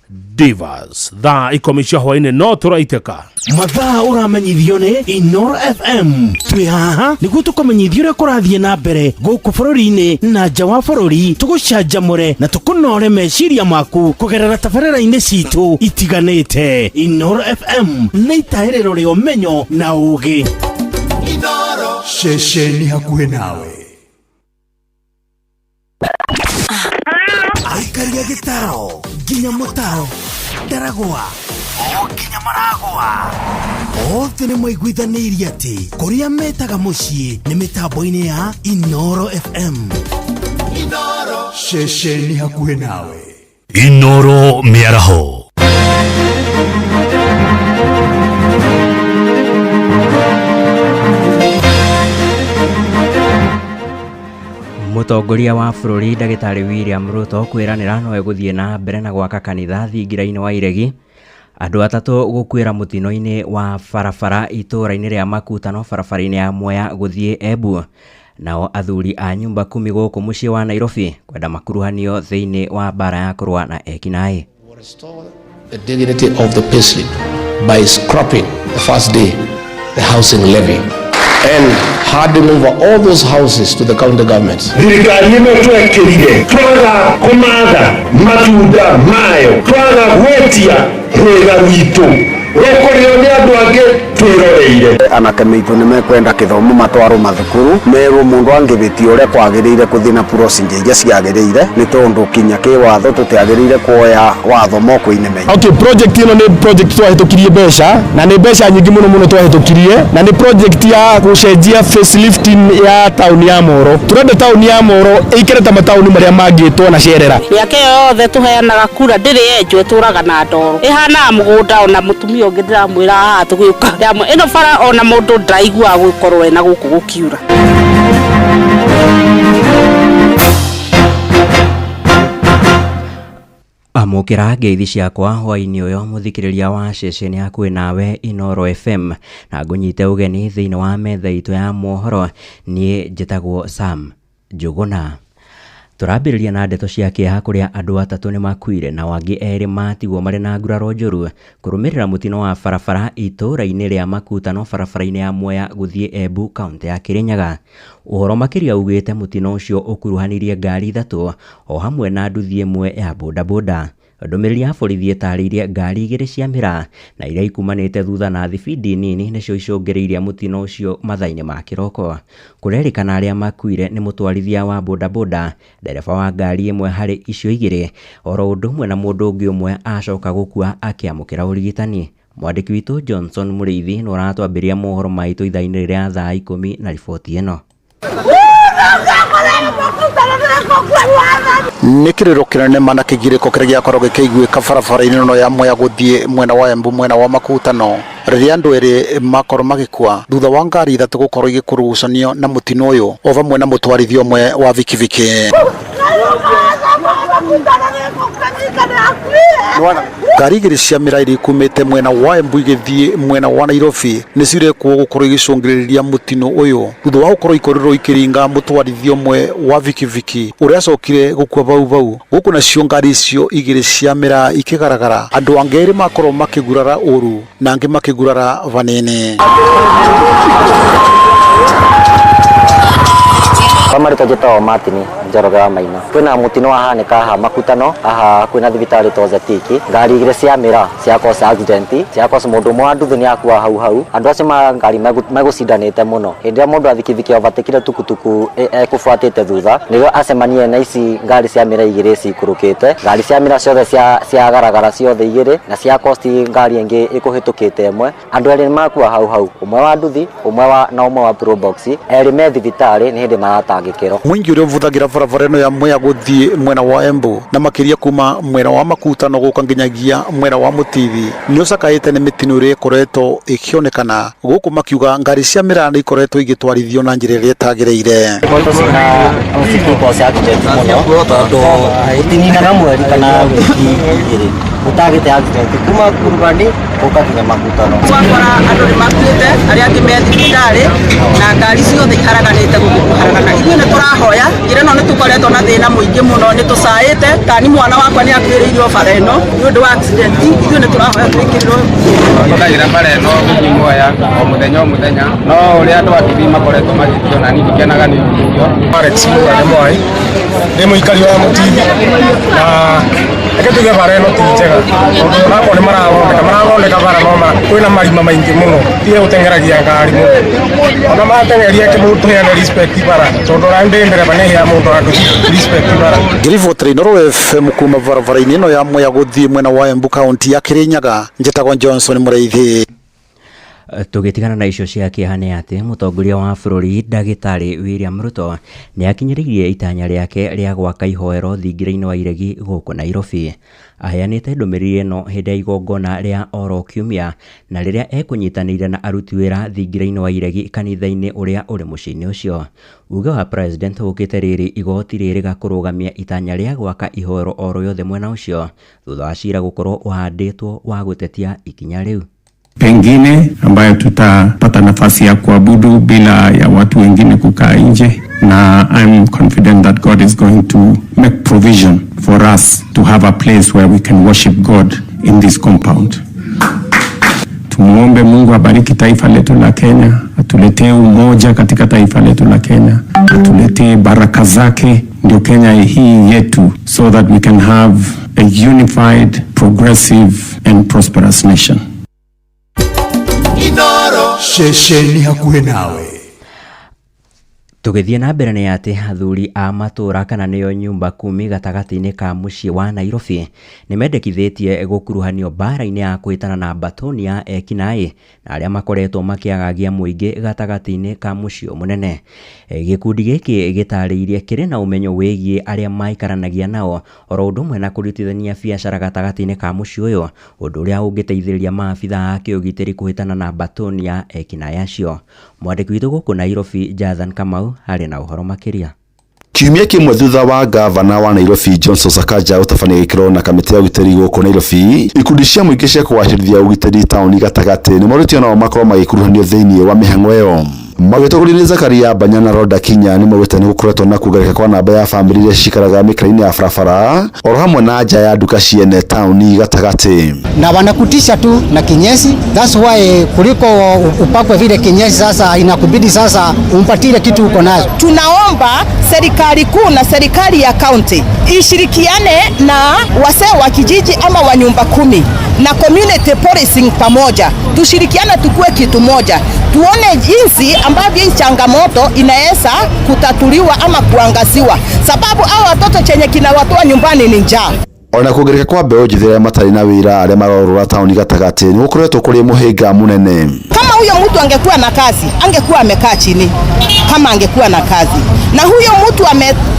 Divas thaa 10 cia hwainĩ no tũraitĩka. Mathaa ũramenyithio nĩ Inoro FM. Twĩ haha nĩguo tũkũmenyithia ũrĩa kũrathiĩ na mbere gũkũ bũrũri-inĩ na nja wa bũrũri, tũgũcanjamũre na tũkũnore meciria maku kũgerera tabarĩra-inĩ citũ itiganĩte. Inoro FM nĩ itahĩrĩro rĩa ũmenyo na ũũgĩ. Ceceni hakuhĩ nawe. Aikaria gĩtaro nginya mũtaro ndaragwa o nginya maragwa othe nĩ maiguithanĩirie atĩ kũrĩa metaga mũciĩ nĩ mĩtambo-inĩ ya Inoro FM. Ceceni hakuhĩ nawe. Inoro Mĩaraho. Mũtongoria wa bũrũri ndagĩtarĩ William Ruto kwĩranĩra no egũthiĩ na mbere na gwaka kanitha thingira-inĩ wa Iregi. Andũ atatũ gũkuĩra mũtino-inĩ wa barabara itũũra-inĩ rĩa Makutano barabara-inĩ ya Mwea gũthiĩ Embu. Nao athuri a nyumba kumi gũkũ mũciĩ wa Nairobi kwenda makuruhanio thĩinĩ wa mbara ya kũrũa na ekinaĩ. The dignity of the payslip by scrapping the first day the housing levy and handing over all those houses to the county governments. Thirikari ĩno twekĩrire twaga kũmatha matunda mayo, twaga gwĩtia rwĩga rwitũ rũkũrĩo nĩ andũ angĩ twĩroreire. Anake maitũ nĩ mekwenda kĩthomo matwarwo mathukuru merwo mũndũ angĩbĩtia ũrĩa kwagĩrĩire kũthiĩ na procedure iria ciagĩrĩire, nĩ tondũ kinya kĩwatho tũtiagĩrĩire kuoya watho moko-inĩ maitũ. Okay, project ĩno nĩ project twahĩtũkirie mbeca na nĩ mbeca nyingĩ mũno mũno twahĩtũkirie, na nĩ project ya gũcenjia facelifting ya taũni ya Moro. Tũrenda taũni ya Moro ĩikare ta mataũni marĩa mangĩtwo na cerera. Mĩaka ĩyo yothe tũheanaga kura ndĩrĩ yenjwo, ĩtũraga na ndoro, ĩhanaga mũgũnda. Ona mũtumia ũngĩ ndĩramwĩra haha tũgĩũka ĩno bara, ona mũndũ ndaraiguaga gũkorwo ena gũkũ gũkiura. Amũkĩra ngeithi ciakwa hwainĩ ũyũ mũthikĩrĩria wa ceceni hakuhĩ nawe Inoro FM, na ngũnyite ũgeni thĩinĩ wa metha itũ ya mohoro. Niĩ njĩtagwo Sam Njũgũna. Tũrambĩrĩria na ndeto cia kĩeha kũrĩa andũ atatũ nĩ makuire na angĩ erĩ matigwo marĩ na nguraro njũru kũrũmĩrĩra mũtino wa barabara itũũra-inĩ rĩa Makutano barabara-inĩ ya Mwea gũthiĩ Embu kaũntĩ ya Kĩrĩnyaga. Ũhoro makĩria ugĩte mũtino ũcio ũkuruhanirie ngari ithatũ o hamwe na nduthi ĩmwe ya bodaboda. Ndũmĩrĩri ya borithi ĩtarĩirie ngari igĩrĩ cia mĩraa na iria ikumanĩte thutha na thibindi nini nĩcio icũngĩrĩirie mũtino ũcio mathaa-inĩ ma kĩroko. Kũrerĩkana arĩa makuire nĩ mũtwarithia wa bodaboda, ndereba wa ngari ĩmwe harĩ icio igĩrĩ, oro ũndũ ũmwe na mũndũ ũngĩ ũmwe acoka gũkua akĩamũkĩra ũrigitani. Mwandĩki witũ Johnson Mũrĩithi nĩ ũratwambĩrĩria mohoro maitũ ithaa-inĩ rĩa thaa 10 na riboti ĩno. Nĩ kĩrĩro kĩnene mana kĩgirĩko kĩrĩa gĩakorwo gĩkĩiguĩka barabara-inĩ ĩno ya Mwea gũthiĩ mwena wa Embu mwena wa Makutano rĩrĩa andũ erĩ makorwo magĩkua thutha wa ngari ithatũ gũkorwo igĩkurugucanio na mũtino ũyũ o vamwe na mũtwarithia ũmwe wa bikibiki. Ngari igĩrĩ cia mĩraa iria ikumĩte mwena wa Embu igĩthiĩ mwena wa Nairobi nĩ cirekwo gũkorwo igĩcũngĩrĩria mũtino ũyũ thutha wa gũkorwo ikorirwo ikĩringa mũtwarithia ũmwe wa bikibiki ũrĩa acokire gũkua bau bau. Gũkũ nacio ngari icio igĩrĩ cia mĩraa ikĩgaragara, andũ angĩ erĩ makorwo makĩgurara ũru na angĩ makĩgurara vanini. Kwa marĩtwa njĩtagwo Martin Njoroge wa Maina. Kwĩna mũtino wahanĩka haha Makutano, haha kwĩna thibitarĩ ĩtagwo Zetiki. Ngari igĩrĩ cia mĩraa cia cause accident, cia cause mũndũ ũmwe wa nduthi nĩ akua hau hau. Andũ acio ma ngari megũcindanĩte mũno. Hĩndĩ ĩrĩa mũndũ wa bikibiki overtakire tukutuku ekũbuatĩte thutha, nĩrĩo acemanirie na ici ngari cia mĩraa igĩrĩ cikũrũkĩte. Ngari cia mĩraa ciothe ciagaragara ciothe igĩrĩ na cia cost ngari ĩngĩ ĩkũhĩtũkĩte ĩmwe. Andũ erĩ makua hau hau, ũmwe wa nduthi, ũmwe wa na ũmwe wa probox, erĩ me thibitarĩ nĩ hĩndĩ maratangĩkĩrwo. Mũingĩ ũrĩa ũbũthagĩra barabara ĩno ya Mwea gũthiĩ mwena wa Embu na makĩria kuma mwena wa Makutano gũka nginyagia mwena wa Mũtithi nĩ ũcakaĩte nĩ mĩtino ĩrĩa ĩkoretwo ĩkĩonekana gũkũ, makiuga ngari cia mĩraa nĩ ikoretwo igĩtwarithio na njĩra ĩrĩa ĩtagĩrĩire. Ikoretwo ciĩna cigĩcause accident mũno tondũ gũtininaga mweri kana wiki igĩrĩ. Gũtagĩte accident kuma Kurubani gũka nginya Makutano. Twakora andũ nĩ makuĩte, arĩa angĩ me thibitarĩ, na ngari ciothe iharaganĩte gũkũ kũharagana. Ithuĩ nĩ tũrahoya njĩra ĩno, nĩ tũkoretwo na thĩna mũingĩ mũno, nĩ tũcaĩte tani mwana wakwa nĩ akuĩrĩirwo bara ĩno nĩ ũndũ wa accident. Ithuĩ nĩ tũrahoya twĩkĩrĩrwo. Hũthagĩra bara ĩno gũthiĩ Mwea o mũthenya o mũthenya, no ũrĩa andũ a nduthi makoretwo magĩtio na niĩ ndikenaga nĩ ũndũ ũcio. Alex Mũrage Mwai, ndĩ mũikari wa Mũtithi, na reke tuge bara ĩno ti njega, tondũ onakorwo nĩ marathondeka marathondeka bara, no kwĩna marima maingĩ mũno, tiye gũteng'eragia ngari mũno, ona mateng'eria kĩ tũheane respect bara, tondũ ona ndĩ ndereba nĩ heaga mũndũ wa nduthi respect bara. Ngĩribotera Inooro FM kuma barabara-inĩ ĩno ya Mwea gũthiĩ mwena wa Embu, kaunti ya Kirinyaga, njĩtagwo Johnson Mũrĩithi. Tũgĩtigana na icio cia kĩeha nĩ atĩ mũtongoria wa bũrũri ndagĩtarĩ William Ruto nĩ akinyĩrĩirie itanya rĩake rĩa gwaka ihoero thingira-inĩ wa Iregi gũkũ Nairobi. Aheanĩte ndũmĩrĩri ĩno hĩndĩ ya igongona rĩa oro kiumia na rĩrĩa ekũnyitanĩire na aruti wĩra thingira-inĩ wa Iregi kanitha-inĩ ũrĩa ũrĩ mũciĩ-inĩ ũcio. Uge wa president ũkĩte rĩrĩ igoti rĩrĩga kũrũgamia itanya rĩa gwaka ihoero oro yothe mwena ũcio thutha wa cira gũkorwo ũhandĩtwo wa gũtetia ikinya rĩu. Pengine ambayo tutapata nafasi ya kuabudu bila ya watu wengine kukaa nje, na I'm confident that God is going to make provision for us to have a place where we can worship God in this compound. Tumuombe Mungu abariki taifa letu la Kenya, atuletee umoja katika taifa letu la Kenya, atuletee baraka zake, ndio Kenya hii yetu, so that we can have a unified, progressive and prosperous nation. Ceceni hakuhĩ nawe. Tũgĩthiĩ na mbere nĩ atĩ athuri a matũũra kana nĩo nyumba kumi gatagatĩ-inĩ ka mũciĩ wa Nairobi nĩ mendekithĩtie gũkuruhanio mbara-inĩ ya kũhĩtana na mbatoni ya ekinaĩ na arĩa makoretwo makĩagagia mũingĩ gatagatĩ-inĩ ka mũciĩ mũnene. Gĩkundi gĩkĩ gĩtarĩirie kĩrĩ na ũmenyo wĩgiĩ arĩa maikaranagia nao oro ũndũ ũmwe na kũrutithania biacara gatagatĩ-inĩ ka mũciĩ ũyũ, ũndũ ũrĩa ũngĩteithĩrĩria maabitha a kĩũgitĩri kũhĩtana na mbatoni ya ekinaĩ acio. Mwandĩki witũ gũkũ Nairobi Jathan Kamau arĩ na ũhoro makĩria. Kiumia kĩmwe thutha wa gavana wa Nairobi Johnson Sakaja gũtabania gĩkĩro na kamĩtĩ ya ũgitĩri gũkũ Nairobi, ikundi cia mũingĩ cia kũgacĩrithia ũgitĩri taũni gatagatĩ nĩ morĩtio nao makorwo magĩkuruhanio thĩinĩ wa mĩhang'o ĩyo. Magĩtongorio nĩ Zakaria Banya na Roda Kinya nĩ maugĩte nĩ gũkoretwo na kuongerereka kwa namba ya bamĩrĩ iria cikaraga mĩkĩra-inĩ ya barabara oro hamwe na nja ya nduka ciene taũni gatagatĩ. Na wanakutisha tu na kinyesi, that's why kuliko upakwe vile kinyesi, sasa inakubidi sasa umpatile kitu uko nazo. Tunaomba serikali kuu na serikali ya kaunti ishirikiane na wasee wa kijiji ama wa nyumba kumi na community policing pamoja, tushirikiane, tukue kitu moja, tuone jinsi ambavyo hii changamoto inaweza kutatuliwa ama kuangaziwa, sababu hao watoto chenye kinawatoa nyumbani ni njaa. Ona kuongerereka kwa mbeũ njĩthĩ arĩa matarĩ na wĩra arĩa marorũra taũni gatagatĩ nĩ gũkoretwo kũrĩ mũhĩnga mũnene. Kama huyo mtu angekuwa na kazi, angekuwa amekaa chini. Kama angekuwa na kazi, na huyo mtu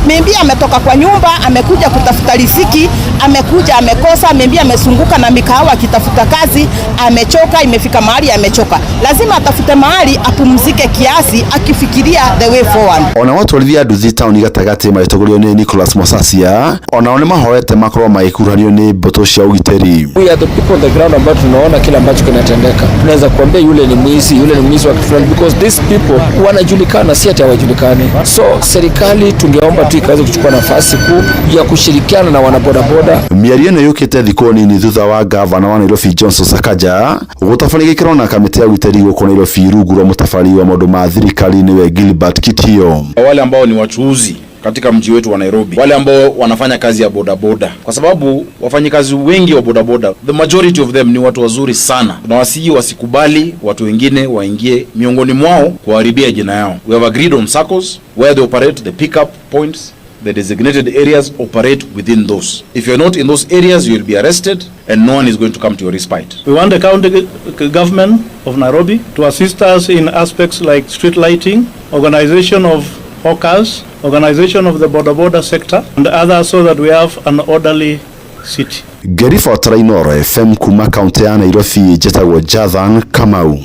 maybe ametoka kwa nyumba, amekuja kutafuta riziki, amekuja amekosa, maybe amesunguka na mikahawa akitafuta kazi, amechoka, imefika mahali amechoka, lazima atafute mahali apumzike kiasi, akifikiria the way forward. Ona watwarithia nduthi taũni gatagatĩ magĩtongorio nĩ Nicholas Mosasia, onao nĩ mahoete makorwo magĩkuruhanio nĩ mbũtũ cia ũgitĩri. We are the people on the ground ambao tunaona kile ambacho kinatendeka. Tunaweza kuambia yule ni mwizi, yule ni mwizi wa kitu fulani, because these people wanajulikana, si ati hawajulikani. So serikali tungeomba tu ikaweza kuchukua nafasi kuu ya kushirikiana na wanabodaboda. Mĩario ĩno yũkĩte thikũ nini thutha wa gavana wa Nairobi Johnson Sakaja gũtabania gĩkĩro na kamĩtĩ ya ũgitĩri gũkũ Nairobi rungu rwa mũtabari wa maũndũ ma thirikari nĩwe Gilbert Kitio. Wale ambao ni wachuuzi katika mji wetu wa Nairobi, wale ambao wanafanya kazi ya bodaboda, kwa sababu wafanyikazi wengi wa bodaboda, the majority of them ni watu wazuri sana. Tunawasihi wasikubali watu wengine waingie miongoni mwao kuharibia jina yao. We have agreed on circles where they operate, the pickup points, the designated areas, operate within those. If you're not in those areas, you will be arrested and no one is going to come to your respite. We want the county government of Nairobi to assist us in aspects like street lighting, organization of hawkers, organization of the border border sector and others, so that we have an orderly city. Ngĩribotera Inooro FM kuma kaunti ya Nairobi, njĩtagwo Jathan Kamau.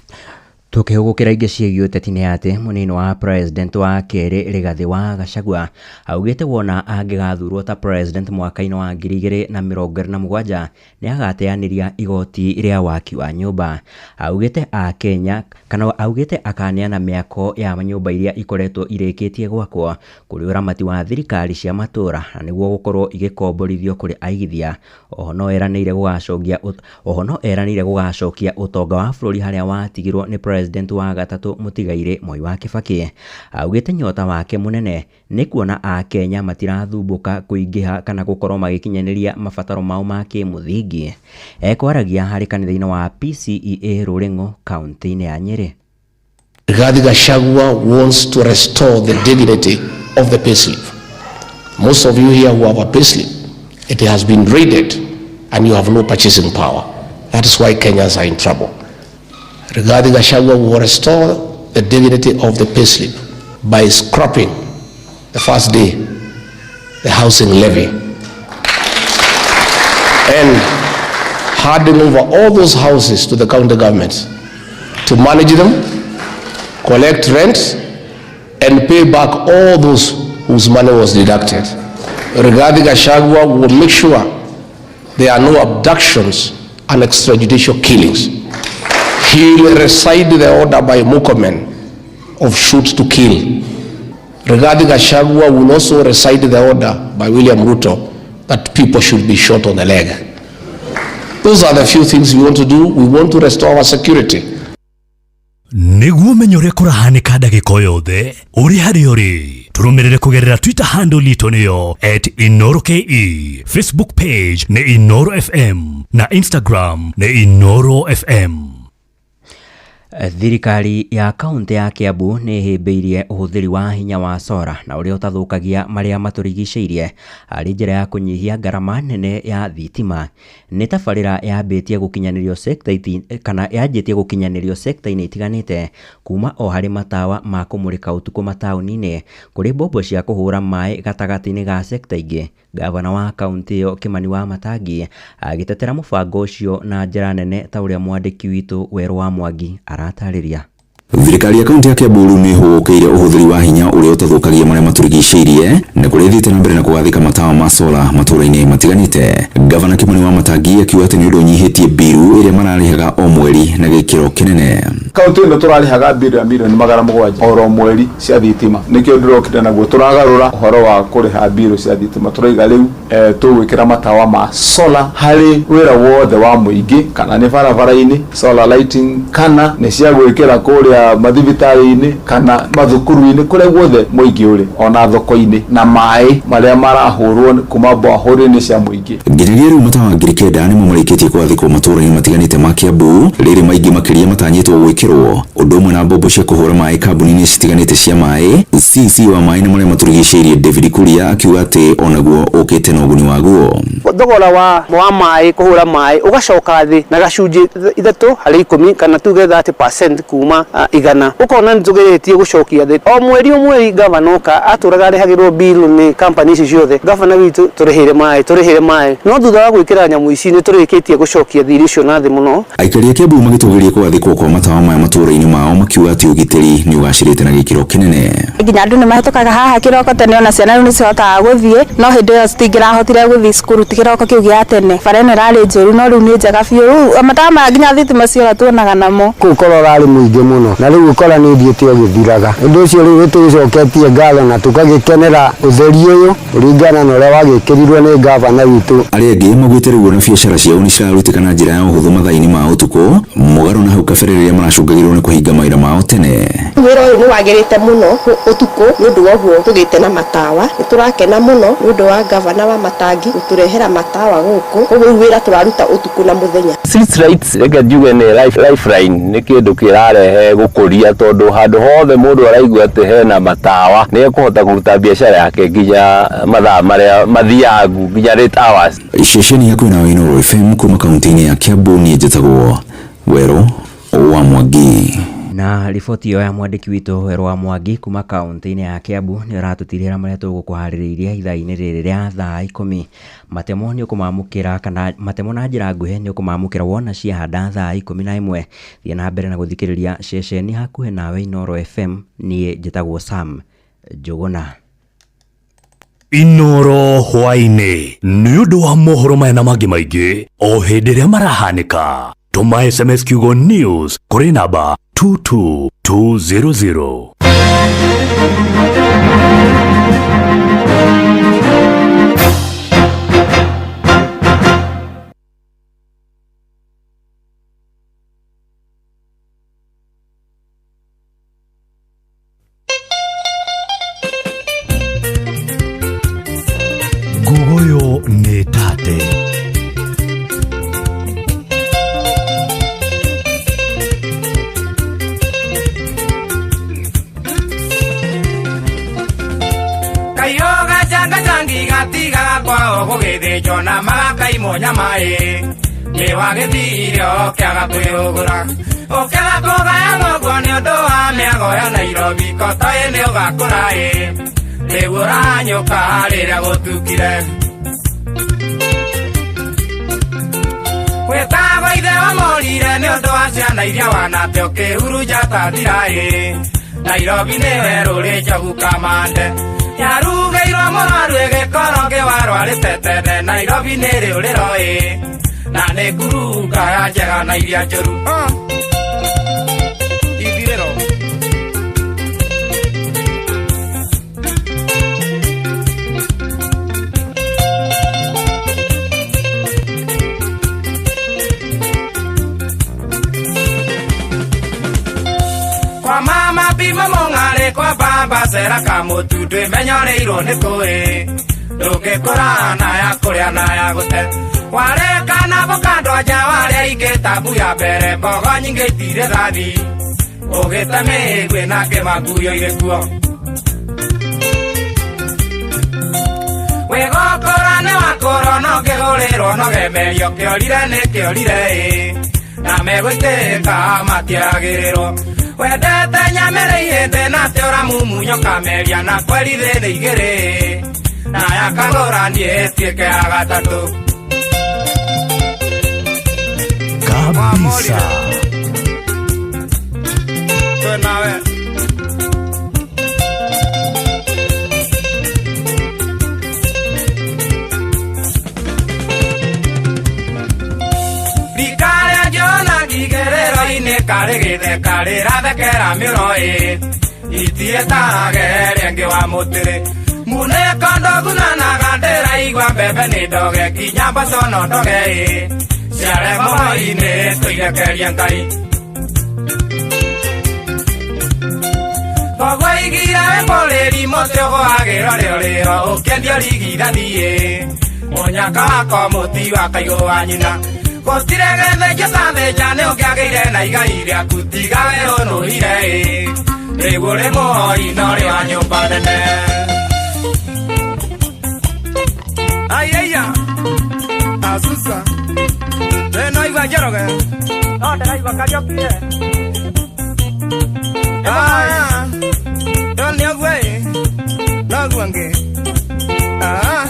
Tukihugukira ingĩ ciĩgiĩ ũteti nĩ atĩ mũnini wa president wa kerĩ Rigathĩ wa Gachagua augĩte wona angĩgathurwo ta president mwaka-inĩ wa 2027 nĩ agateanĩria igoti rĩa waki wa nyũmba. Augĩte akenya kana augĩte akaneana mĩako ya nyũmba iria ikoretwo irĩkĩtie gwakwo kũrĩ ũramati wa thirikari cia matũra na nĩguo gũkorwo igĩkomborithio kũrĩ aigithia. Oho no eranĩire gũgacokia oho no eranĩire gũgacokia ũtonga wa bũrũri harĩa watigirwo nĩ president wa gatatũ mũtigairĩ Mwai wa Kibaki. Augĩte nyota wake mũnene nĩ kuona akenya matirathumbũka kũingĩha kana gũkorwo magĩkinyanĩria mabataro mao ma kĩmũthingi. Ekwaragia harĩ kanitha-inĩ wa PCEA Rũrĩng'o kaunti-inĩ ya Nyĩrĩ. Rigathi Gachagua wants to restore the dignity of the payslip. Most of you here who have a payslip, it has been raided and you have no purchasing power. That is why Kenyans are in trouble. Rigathi Gachagua will restore the dignity of the payslip by scrapping the first day the housing levy and handing over all those houses to the county governments to manage them, collect rent, and pay back all those whose money was deducted. Rigathi Gachagua will make sure there are no abductions and extrajudicial killings. He will rescind the order by Murkomen of shoot to kill. Rigathi Gachagua will also rescind the order by William Ruto that people should be shot on the leg. Those are the few things we want to do. We want to restore our security. Nĩguo ũmenye ũrĩa kũrahanĩka ndagĩka o yothe ũrĩ harĩa ũrĩ, tũrũmĩrĩre kũgerera Twitter handle itũ nĩyo @InooroKE, Facebook page nĩ Inooro FM na Instagram nĩ Inooro FM. Thirikari ya kaunti ya Kiambu nĩ ĩhĩmbĩirie ũhũthĩri wa hinya wa sora na ũrĩa ũtathũkagia marĩa matũrigicĩirie harĩ njĩra ya kũnyihia ngarama nene ya thitima. Nĩ tabarĩra yambĩtie gũkinyanĩrio sekta kana yanjĩtie gũkinyanĩrio sekta-inĩ itiganĩte kuma o harĩ matawa ma kũmũrĩka ũtukũ mataũni-inĩ kũrĩ mbombo cia kũhũra maĩ gatagatĩ-inĩ ga sekta ingĩ. Gavana wa kaunti ĩyo Kimani Wamatangi agĩtetera mũbango ũcio na njĩra nene ta ũrĩa mwandĩki witũ Werũ wa Mwangi aratarĩria. Thirikari ya kaunti ya Kiambu rĩu nĩ ĩhũgũkĩire ũhũthĩri wa hinya ũrĩa ũtathũkagia marĩa matũrigicĩirie na kũrĩa ĩthiĩte na mbere na kũgathĩka matawa ma sola matũũra-inĩ matiganĩte. Gavana Kimani Wamatangi akiuga atĩ nĩ ũndũ ũnyihĩtie mbiru ĩrĩa mararĩhaga o mweri na gĩkĩro kĩnene. Kaunti ĩno tũrarĩhaga mbiru ya milioni 700 oro mweri cia thitima, nĩkĩo ndĩrokire naguo tũragarũra ũhoro wa kũrĩha mbiru cia thitima. Tũraiga rĩu tũgwĩkĩra matawa ma sola harĩ wĩra wothe wa mũingĩ, kana nĩ barabara-inĩ solar lighting, kana nĩ cia gwĩkĩra kũrĩa mathibitarĩ-inĩ kana mathukuru-inĩ, kũrĩa guothe mũingĩ ũrĩ, ona thoko-inĩ, na maĩ marĩa marahũrwo kuma borehole-inĩ cia mũingĩ. Nginyagia rĩu matawa 9,000 nĩmo marĩkĩtie kũgathĩkwo matũũra-inĩ matiganĩte ma Kiambu, rĩrĩ maingĩ makĩria matanyĩtwo gwĩkĩrwo ũndũ ũmwe na mbombo cia kũhũra maĩ kambuni-inĩ citiganĩte cia maĩ. CC wa maĩ na marĩa matũrigicĩirie David Kuria akiuga atĩ onaguo ũkĩte na ũguni waguo. Thogora wa maĩ kũhũra maĩ ũgacoka thĩ na gacunjĩ 3 harĩ 10 kana tuge 30% kuma 100, ũkona nĩ tũgeretie gũcokia thĩ. O mweri o mweri gavana oka atũraga arĩhagĩrwo bill nĩ company ici ciothe, gavana witũ tũrĩhĩre maĩ, tũrĩhĩre maĩ, no thutha wa gwĩkĩra nyamũ ici nĩ tũrĩkĩtie gũcokia thirĩ ũcio na thĩ mũno. Aikari a Kiambu magĩtũgĩria kũgathĩkwo kwa matawa maya matũũra-inĩ mao makiuga atĩ ũgitĩri nĩ ũgacĩrĩte na gĩkĩro kĩnene. Nginya andũ nĩ mahĩtũkaga haha kĩroko tene, ona ciana rĩu nĩ cihotaga gũthiĩ, no hĩndĩ ĩyo citingĩrahotire gũthiĩ cukuru ti kĩroko kĩu gĩa tene. Bara ĩno ĩrarĩ njũru no rĩu nĩ njega biũ, rĩu matawa maya nginya thitima ciora tuonaga namo. Kũu korwo ũrarĩ mũingĩ mũno na rĩu ũkora nĩ ũthiĩte ũgĩthiraga. Ũndũ ũcio rĩu nĩtũgĩcoketie ngatho na tũkagĩkenera ũtheri ũyũ kũringana na ũrĩa wagĩkĩrirwo nĩ gavana witũ. Arĩa angĩ maugĩte rĩu ona biacara ciao nĩ cirarutĩka na njĩra ya ũhũthũ mathaa-inĩ ma ũtukũ, mũgarũ na hau kabere rĩrĩa maracũngagĩrĩrwo nĩ kũhinga mawĩra mao tene. Wĩra ũyũ nĩ wagĩrĩte mũno ũtukũ nĩ ũndũ wa ũguo tũgĩte na matawa, nĩ tũrakena mũno nĩ ũndũ wa gavana wa Matangi gũtũrehera matawa gũkũ, koguo rĩu wĩra tũraruta ũtukũ na mũthenya. Street lights reke njuge nĩ lifeline, nĩ kĩndũ kĩrarehe gũkũria tondũ handũ hothe mũndũ araigua atĩ hena matawa nĩ ekũhota kũruta biacara yake nginya mathaa marĩa mathiangu nginya late hours. Ceceni ya kwĩna Inooro FM kuma kaunti-inĩ ya Kiambu, niĩ njĩtagwo Werũ wa Mwangi. Na riboti ĩyo ya mwandĩki witũ Werũ wa Mwangi kuma kaunti-inĩ ya Kiambu nĩ ũratũtirĩra marĩa tũgũkũharĩrĩirie ithaa-inĩ rĩrĩ rĩa thaa 10. Matemo nĩ ũkũmamũkĩra kana matemo na njĩra nguhĩ nĩ ũkũmamũkĩra wona ciahanda thaa 11. Thiĩ na mbere na gũthikĩrĩria ceceni hakuhĩ nawe Inooro FM. Niĩ njĩtagwo Sam Njũgũna. Inooro hwaĩ-inĩ nĩ ũndũ wa mohoro maya na mangĩ maingĩ o hĩndĩ ĩrĩa marahanĩka. Tũma SMS kiugo news kũrĩ namba 22200. Nguguyo nĩ tate. Kayoga changa changi gatigaga kwao gũgĩthĩnjwo na magakaimwo nyama-ĩ nĩ wagĩthire ũkĩaga kwĩhũgũra ũkĩaga kũgaya mũguo nĩ ũndũ wa mĩago ya Nairobi kotoĩ nĩ ũgakũra-ĩ rĩu ũrahanyũka rĩrĩa gũtukire wĩtagwo ithe wa morire nĩ ũndũ wa ciana iria wanate ũkĩhurunja ta thira-ĩ Nairobi nĩ werũ rĩ njogu kamande yarugĩirwo mũrwaru ĩgĩkorwo ngĩwarwarĩte tene Nairobi nĩ rĩũrĩro-ĩ na nĩ ngurunga ya njega na iria njũru. Ithirĩro. Kwa mama pima mong'arĩ kwa baba cera kamũtu ndwĩmenyoreirwo nĩ kũĩ ndũngĩkũra na ya kũrĩa na ya gũte wareka na bũkandwa nja warĩa ingĩ tabu ya mbere mbogo nyingĩ itirĩ thathi ũgĩte mĩguĩ na kĩmakuyo irĩ kuo wĩgũkũra nĩ wakũrwo no ngĩgũrĩrwo no gemerio kĩorire nĩ kĩorire ĩ na megũitĩka matiagĩrĩrwo wendete nyamĩrĩ ihĩndĩ na tĩ ũramumunyo kameria na kweri thĩnĩ igĩrĩ na yakagũra niĩ ĩtuĩke ya gatatũ. Kabisa. Twĩ nawe. Rikarĩa ngĩona ngigĩrĩro-inĩ karĩ gĩtheka rĩrathekera mĩro-ĩ itiĩtage ĩrĩa ĩngĩ wa mũtĩrĩ munĩko ndogunanaga ndĩraigua mbembe nĩ ndoge nginya mboco no ndoge-ĩ ciare moinĩ tũirekerie Ngai thoguo aigire wĩ bũrĩri mũtĩ ũgũagĩrwo rĩũrĩro ũkĩendio rigithathi-ĩ mũnyaka wakwa mũti wa kaigũ wa nyina gũtirĩ gĩthĩnjo ta thĩnja nĩ ũngĩagĩire na igai rĩaku tiga we ũnũhire-ĩ rĩu ũrĩ mũhoi na ũrĩ wa nyũmba nene. Aiya asusa no igua Njoroge no ndĩraigua Kariũki. Ah, no nĩ ũguo-ĩ noguo ngĩ. Ah.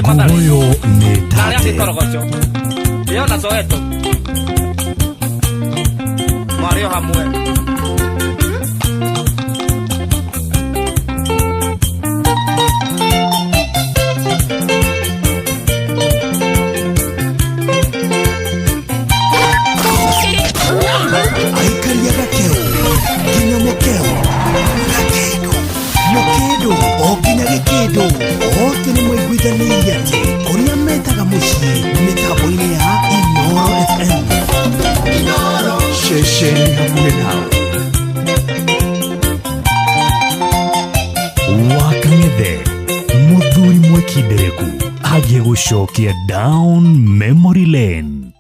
Nguguyo nĩ tate. Ĩyo na Soweto marĩ o hamwe. Tũragũcokia down memory lane.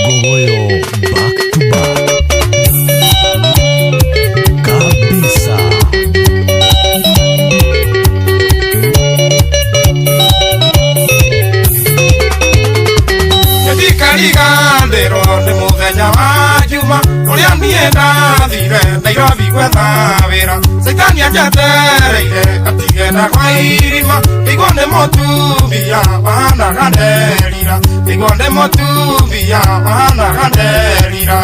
Ngogoyo back to back kabisa. Ndikariganĩrwo nĩ mũthenya wa Juma ũrĩa niĩ ndathire Nairobi gwetha wĩra. Caitani anjetereire atigenda kwa irima, nĩguo nĩ mũtumia wahanaga nderira, nĩguo nĩ mũtumia wahanaga nderira.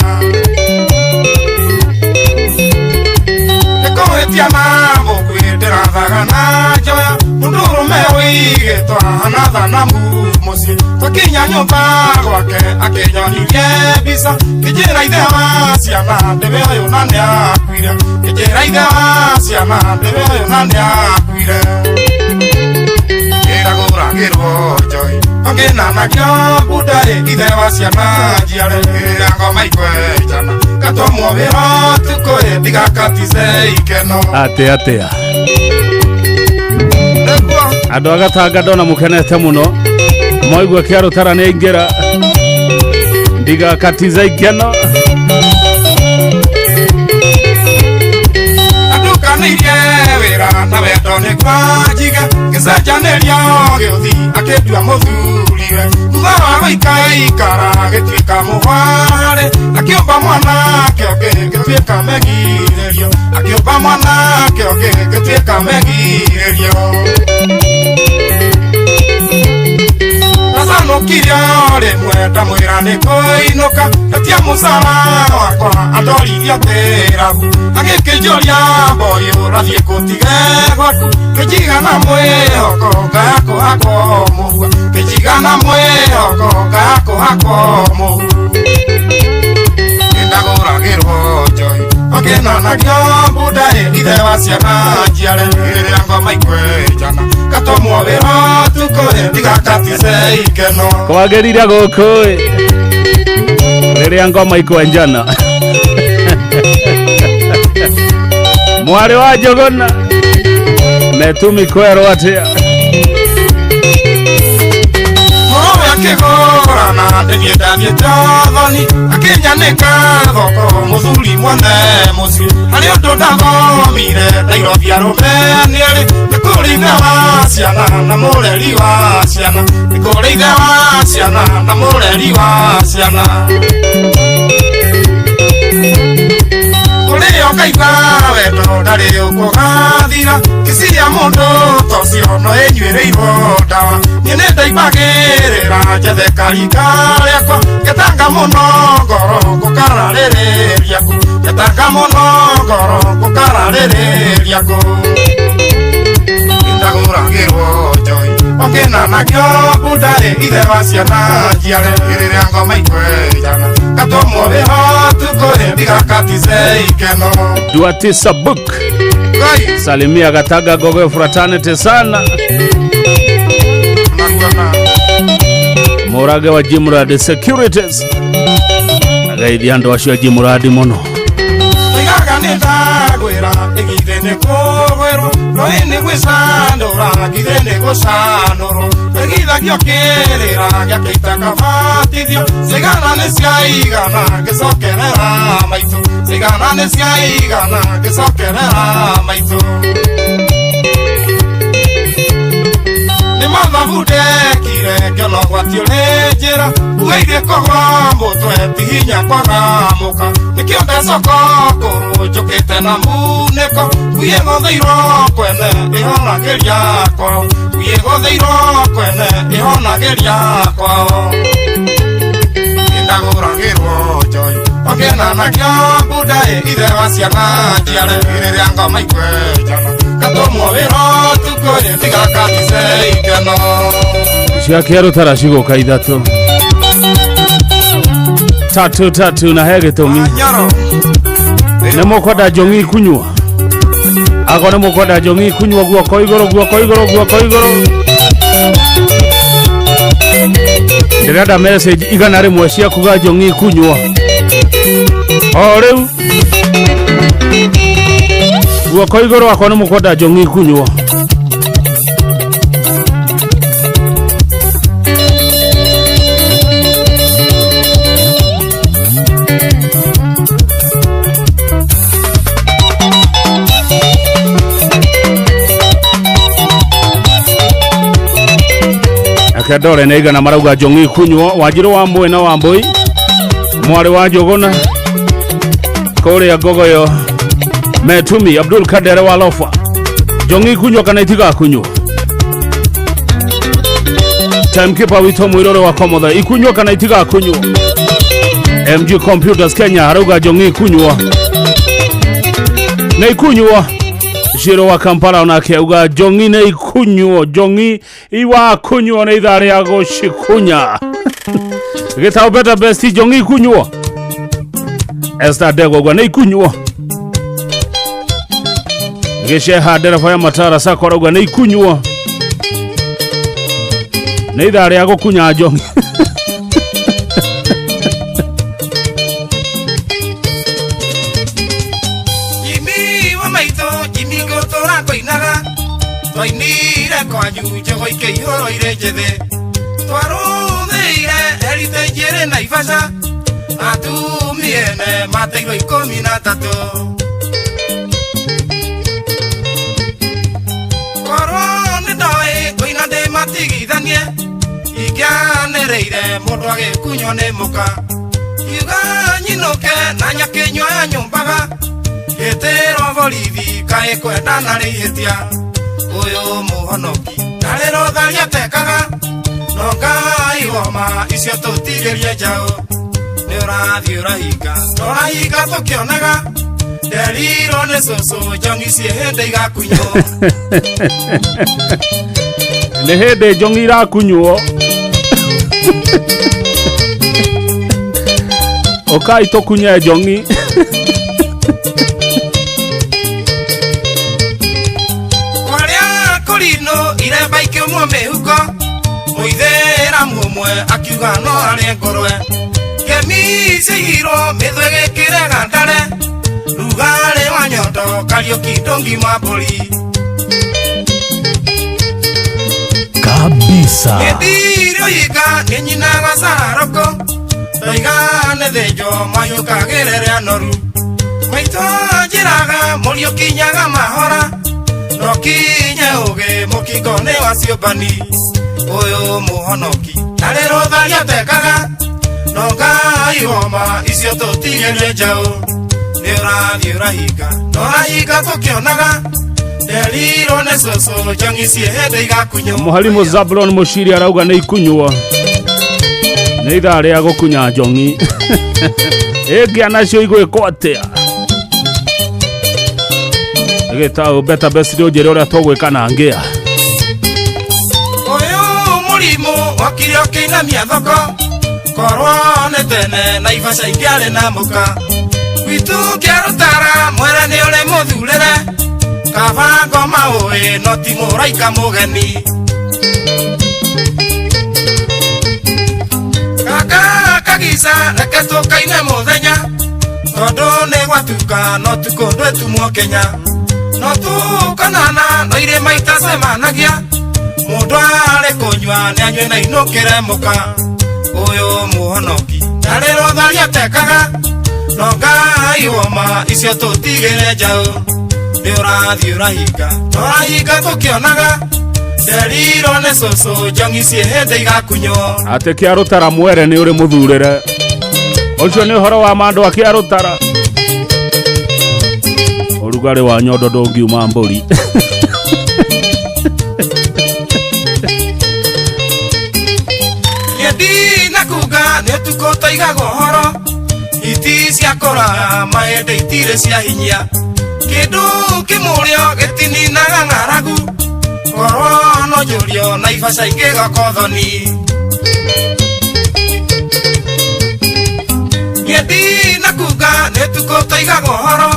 Nĩkũhĩtia na mũkuĩ ndĩrathaga na njoya, mũndũrũme ũigĩtwo ahana thanamu mũciĩ. Twakinya nyũmba gwake akĩnyonirie mbica, kĩnjĩra ithe wa ciana ndĩwe ũyũ na nĩakuire, kĩnjĩra ithe wa ciana ndĩwe ũyũ na nĩakuire. Ndĩragũragĩrwo njohi ongĩnanagio bunda-ĩ, ithe wa ciana njiare, rĩrĩa ngoma ikwenjana gatũmwo wĩra ũtukũ-ĩ, ndigakatice ikeno. Atä atä andå a Gatanga ndona må kenete må no moigua kä arå tara nä aingä ra ndigakatiza ikeno. Andukanĩirie wĩra na wendo nĩguo njige, ngĩcenjanĩrio gĩũthi akĩndua mũthuriwe. Thutha wa gũikaikara gĩtuĩka mũhwarĩ, akĩũmba mwanake ũngĩ gĩtuĩka megirĩrio, akĩũmba mwanake ũngĩ gĩtuĩka megirĩrio. Ndacanũkirie o rĩmwe ndamwĩra nĩ kũinũka, ndetia mũcara wakwa andorithia tĩrabu, agĩkĩnjũria boy ũrathiĩ kũtige gwaku, kĩnjiga na mwĩhoko ngaya kũhakwo mũhu, kĩnjiga na mwĩhoko ngaya kũhakwo mũhu. Ndagũragĩrwo njohi ongĩnanagio bunda-ĩ, ithe wa ciana njiare, rĩrĩa ngoma ikwenjana gatũmwo wĩra ũtukũ-ĩ, ndigakatice ikeno. Kwagĩrire gũkũ ĩ rĩrĩa ngoma ikwenjana. Mwarĩ wa Njũgũna metumi kwerwo atĩa? Mũrũwe akĩgũrana ndĩthiĩ ndathiĩte ũthoni, akĩnyanĩka thoko mũthuri mwene mũciĩ. Harĩ ũndũ ndathomire Nairobi arũme nĩarĩ, nĩ kũrĩ ithe wa ciana na mũreri wa ciana, nĩ kũrĩ ithe wa ciana na mũreri wa ciana. Kũrĩo ngaigua wendo ndarĩ ũkũgathira, kĩciria mũndũ ta ũcio no ĩnyuĩrĩirwo ndawa. Niĩ nĩ ndaimbagĩrĩra njethe karika rĩakwa, ngetanga mũno ngoro ngũkararĩrĩria kũ, ngetanga mũno ngoro ngũkararĩrĩria kũ. Ndagũragĩrwo njohi ongĩnanagio bunda-ĩ, ithe wa ciana njiare, rĩrĩa ngoma ikwenjana gatũmwo wĩra ũtukũ-ĩ, ndigakatice ikeno. Duatisa book salimia Gatanga Gogo fraternity sana. Mũrage wa Jimrad Securities ageithia andũ acio a Jimrad mũno. Oigaga nĩ ndagwĩra ĩgithĩ nĩ kũgwĩrwo, rũĩ nĩ gwĩcanũra, ngithĩ nĩ gũcanũrwo, ĩgithagio kĩrĩra gĩakĩita kabatithio, cigana nĩ ciaigana ngĩcokerera maitũ, cigana nĩ ciaigana ngĩcokerera maitũ. Nĩ mathabu ndekire ngĩona ũgwati ũrĩ njĩra, ugeire kũgwa mũtwe ti hinya kwaga mũka, nĩkĩo ndecoka kũrũ njũkĩte na munĩko, nguĩ gũthĩirwo kwene ĩhonagĩria kwao, nguĩ gũthĩirwo kwene ĩhonagĩria kwao. Ndagũragĩrwo njohi ongĩnanagio bunda-ĩ, ithe wa ciana njiare, rĩrĩa ngoma ikwenjana gatũmwo wĩra ũtukũ-ĩ, ndigakatice ikeno. Cia kĩarũtara cigũka ithatũ tatu tatu na he gĩtũmi. Nĩ mũkwenda njong'i kunyua? Ago nĩ mũkwenda njong'i kunyua, guoko igũrũ, guoko igũrũ, guoko igũrũ. Ndĩrenda message 100 cia kuga njong'i kunyua o rĩu. Guoko igũrũ akwa nĩ mũkwenda njong'i kunyua. Kendore nĩ igana marauga njong'i kunywo Wanjirũ wa Mbui na wa Mbui mwarĩ wa Njũgũna kũrĩa Ngogoyo Metumi Abdul Kadere wa Lofa njong'i kunywo kana itigakunywo timekeeper witũ mwirore wa Komotha ikunywo kana itigakunywo MG Computers Kenya arauga njong'i ikunywo na ikunywo Shiro wa Kampala onake auga njong'i nĩ ikunywo njong'i iwakunywo nĩ ithaa rĩa gũcikunya gĩtao better best njong'i ikunywo Esther Ndegwa auga nĩ ikunywo Gĩceha ndereba ya Matara Sacco arauga nĩ ikunywo nĩ ithaa rĩa gũkunya njong'i Jimmy wa maitũ Jimmy ngũtũra ngũinaga twainire kwanyu njogo ikĩihũrwo irĩ njĩthĩ twarũthĩire heritage ĩrĩ Naivasha atumia ene mateirwo 13 korwo nĩ ndoĩ ngũina ndĩmatigithanie ingĩanĩrĩire mũndũ agĩkunywo nĩ mũka kiuga nyinũke na nyakĩnyua ya nyũmbaga gĩtĩrwo borithi kaĩ kwendana rĩ ihĩtia ũyũ mũhonoki ndarĩ rũtharia atekaga no Ngai woma icio tũtigĩrie njaũ nĩ ũrathiĩ ũrahinga tũrahinga tũkĩonaga nderirwo nĩ cũcũ njong'i ciĩ hĩndĩ igakunywo nĩ hĩndĩ njong'i irakunywo ũkai tũkunye njong'i kwarĩa kũrinũ iremba ikĩũmwo mĩhuko mũithĩramu ũmwe akiuga no arĩe ngũrwe ngemi ciaigirwo mĩthwe gĩkĩrega ndare rugarĩ wa nyondo Kariũki ndũngima mbũri kabisa Gĩthirio hinga nĩ nyinaga cararũkũ ndoiga nĩ thĩnjwo mahiũkagĩre rĩa noru maitũ njĩraga mũriũ kinyaga mahora no kinye ũgĩ mũkingo nĩ wa ciũmbani ũyũ mũhonoki ndarĩ rũtharia atekaga no Ngai woma icio tũtigĩrie njaũ nĩ ũrathiĩ ũrahinga tũrahinga tũkĩonaga nderirwo nĩ cũcũ njong'i ciĩ hĩndĩ igakunywo Mũharimu Zablon Mũciri arauga nĩ ikunywo nĩ ithaa rĩa gũkunya njong'i ĩngĩa nacio igwĩkwo atĩa gĩtaũ better best nĩ ũnjĩre ũrĩa tũgwĩka na ngĩa ũyũ mũrimũ okire ũkĩinamia thoko korwo nĩ tene Naivasha ingĩarĩ na mũka gwitũ kĩarũtara mwere nĩ ũrĩ mũthurĩre kaba ngoma ũĩ no ti mũraika mũgeni kaka kagica reke tũkaine mũthenya tondũ nĩ gwatuka no tukũ ndwĩtumwo Kenya no tũkonana no irĩma itacemanagia mũndũ arĩ kũnyua nĩ anyue na inũkĩre mũka ũyũ mũhonoki ndarĩ rũtharia atekaga no Ngai woma icio tũtigĩre njaũ nĩ ũrathiĩ ũrahinga tũrahinga tũkĩonaga nderirwo nĩ cũcũ njong'i ciĩ hĩndĩ igakunywo atĩ kĩarũtara mwere nĩ ũrĩ mũthurĩre ũcio nĩ ũhoro wa ma andũ a kĩarũtara ũrugarĩ wa nyondo ndũngiuma mbũri niĩ ndinakuga nĩ ũtukũ tũigaga ũhoro hiti cia kũraya mahĩndĩ itirĩ cia hinya kĩndũ kĩmũrĩo gĩtininaga ng'aragu korwo no njũrio Naivasha ingĩgoka ũthoni niĩ ndinakuga nĩ ũtukũ tũigaga ũhoro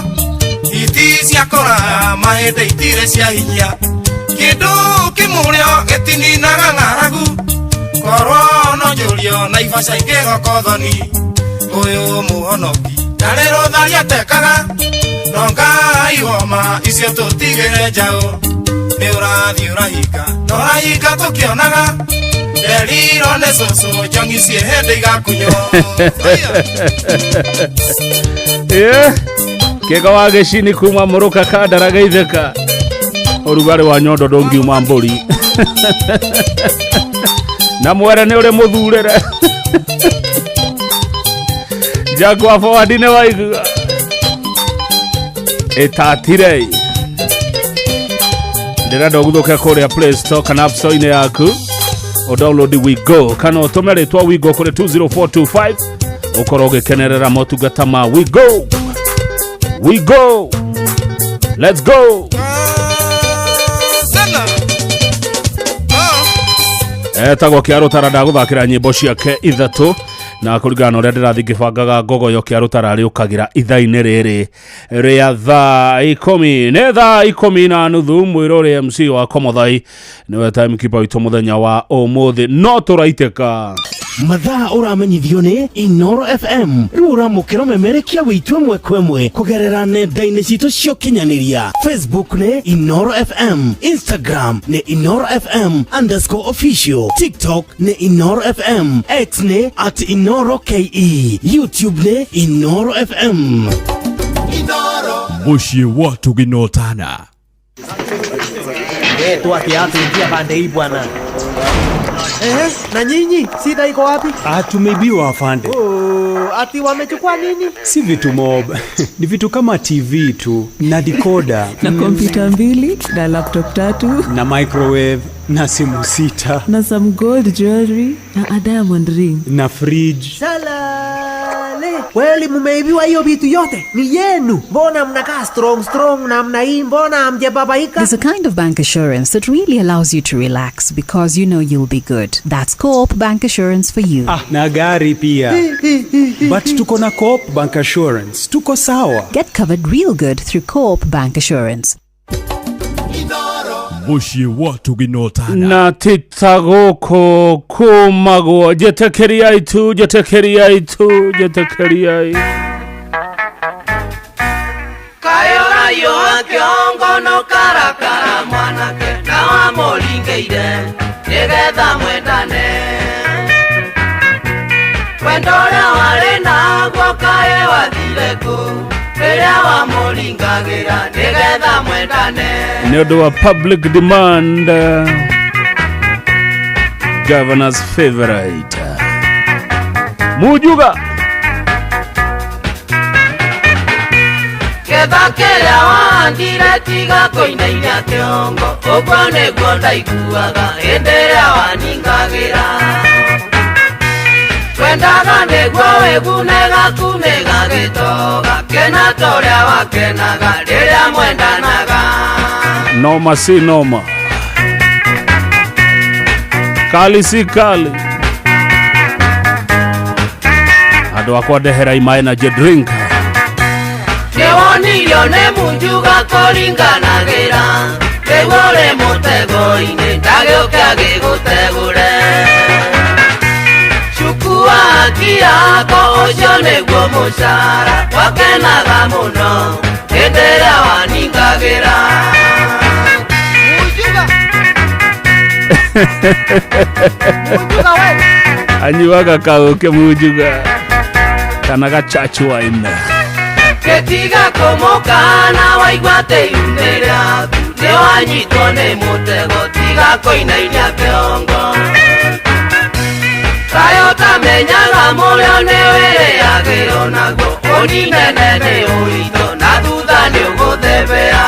hiti cia kũraya mahĩndĩ itirĩ cia hinya kĩndũ kĩmũrĩo gĩtininaga ng'aragu korwo no njũrio Naivasha ingĩgoka ũthoni ũyũ mũhonoki ndarĩ rũtharia atekaga no Ngai woma icio tũtigĩre njaũ nĩ ũrathiĩ ũrahinga tũrahinga tũkĩonaga nderirwo nĩ cũcũ njong'i ciĩ hĩndĩ igakunywo kĩga wa gĩcini kuma mũrũka kandara geithĩka ũrugarĩ wa nyondo ndũngiuma mbũri Na mwere nĩ ũrĩ mũthurĩre. Jaguar forward nĩ waigua. Ĩtatire. Ndĩrenda ũguthũke kũrĩa Play Store kana App Store-inĩ yaku ũdownload Wigo kana ũtũme rĩtwa Wigo kũrĩ 20425 ũkorwo ũgĩkenerera motungata ma Wigo. Wigo. Let's go. Etagwo Kĩarũtara, ndagũthakĩra nyĩmbo ciake ithatũ na kũringana na ũrĩa ndĩrathiĩ ngĩbangaga ngogoyo Kĩarũtara rĩũkagĩra ithaa-inĩ rĩrĩ rĩa thaa 10. Nĩ thaa 10:30. Mwĩrore MC wa Komothai nĩwe timekeeper witũ mũthenya wa ũmũthĩ, no tũraitĩka. Mathaa ũramenyithio nĩ Inoro FM. Rĩu ũramũkĩra memerekia witũ ĩmwe kwa ĩmwe kũgerera nenda-inĩ citũ cia ũkinyanĩria. Facebook nĩ Inoro FM, Instagram nĩ InoroFM_official, TikTok nĩ Inoro FM, X nĩ @InoroKE, YouTube nĩ Inoro FM. Mũciĩ wa tũginotana. Eh, tu ati ingia pande hii bwana. Eh, na nyinyi shida iko wapi? Ah, tumeibiwa, afande. Oh, ati wamechukua nini? Si vitu mob, ni vitu kama TV tu na decoder na kompyuta mbili na laptop tatu na microwave na simu sita na some gold jewelry na a diamond ring na fridge. Salale. Kweli mumeibiwa hiyo vitu yote? Ni yenu. Mbona mnakaa strong strong namna hii? Mbona hamjababaika? There's a kind of bank assurance that really allows you to relax because you know you'll be good. That's Co-op Bank Assurance for you. Ah, na gari pia. But tuko na Co-op Bank Assurance. Tuko sawa. Get covered real good through Co-op Bank Assurance. Mũciĩ wa tũginotana. Na tita gũkũ kumagwo njĩtĩkĩriai tu, njĩtĩkĩriai tu, njĩtĩkĩriai. Kayũrayũ kĩongo no karakara mwanake na wamũringĩire nĩgetha mwendane, wendo ũrĩa warĩ naguo kaĩ wathire kũ rĩrĩa wamũringagĩra nĩgetha mwendane? Nĩ ũndũ wa public demand, governor's favorite Mujuga. Ketha kĩrĩa wahandire tiga kũinainia kĩongo, ũguo nĩguo ndaiguaga hĩndĩ ĩrĩa waningagĩra. Twendaga nĩguo wĩgune gaku nĩ gagĩtoga kena ta ũrĩa wakenaga rĩrĩa mwendanaga. Noma si noma, kali si kali. Andũ akwa ndehera ima energy drink. Nĩwonirio nĩ Munjuga kũringanagĩra, rĩu ũrĩ mũtego-inĩ ndagĩũke agĩgũtegũre. Chukua haki yako, ũcio nĩguo mũcara wakenaga mũno hĩndĩ ĩrĩa waningagĩra. Munjuga. Munjuga we. Anyuaga kaũkĩ Munjuga kana gachachu wine. Gĩtiga kũmũkana waigua atĩ ihu-inĩ rĩaku nĩwanyitwo nĩ mũtego, tiga kũinainia kĩongo. Kaĩ ũtamenyaga mũrĩo nĩ wĩrĩagĩrwo naguo, ũninene nĩ ũritũ na thutha nĩ ũgũthebea.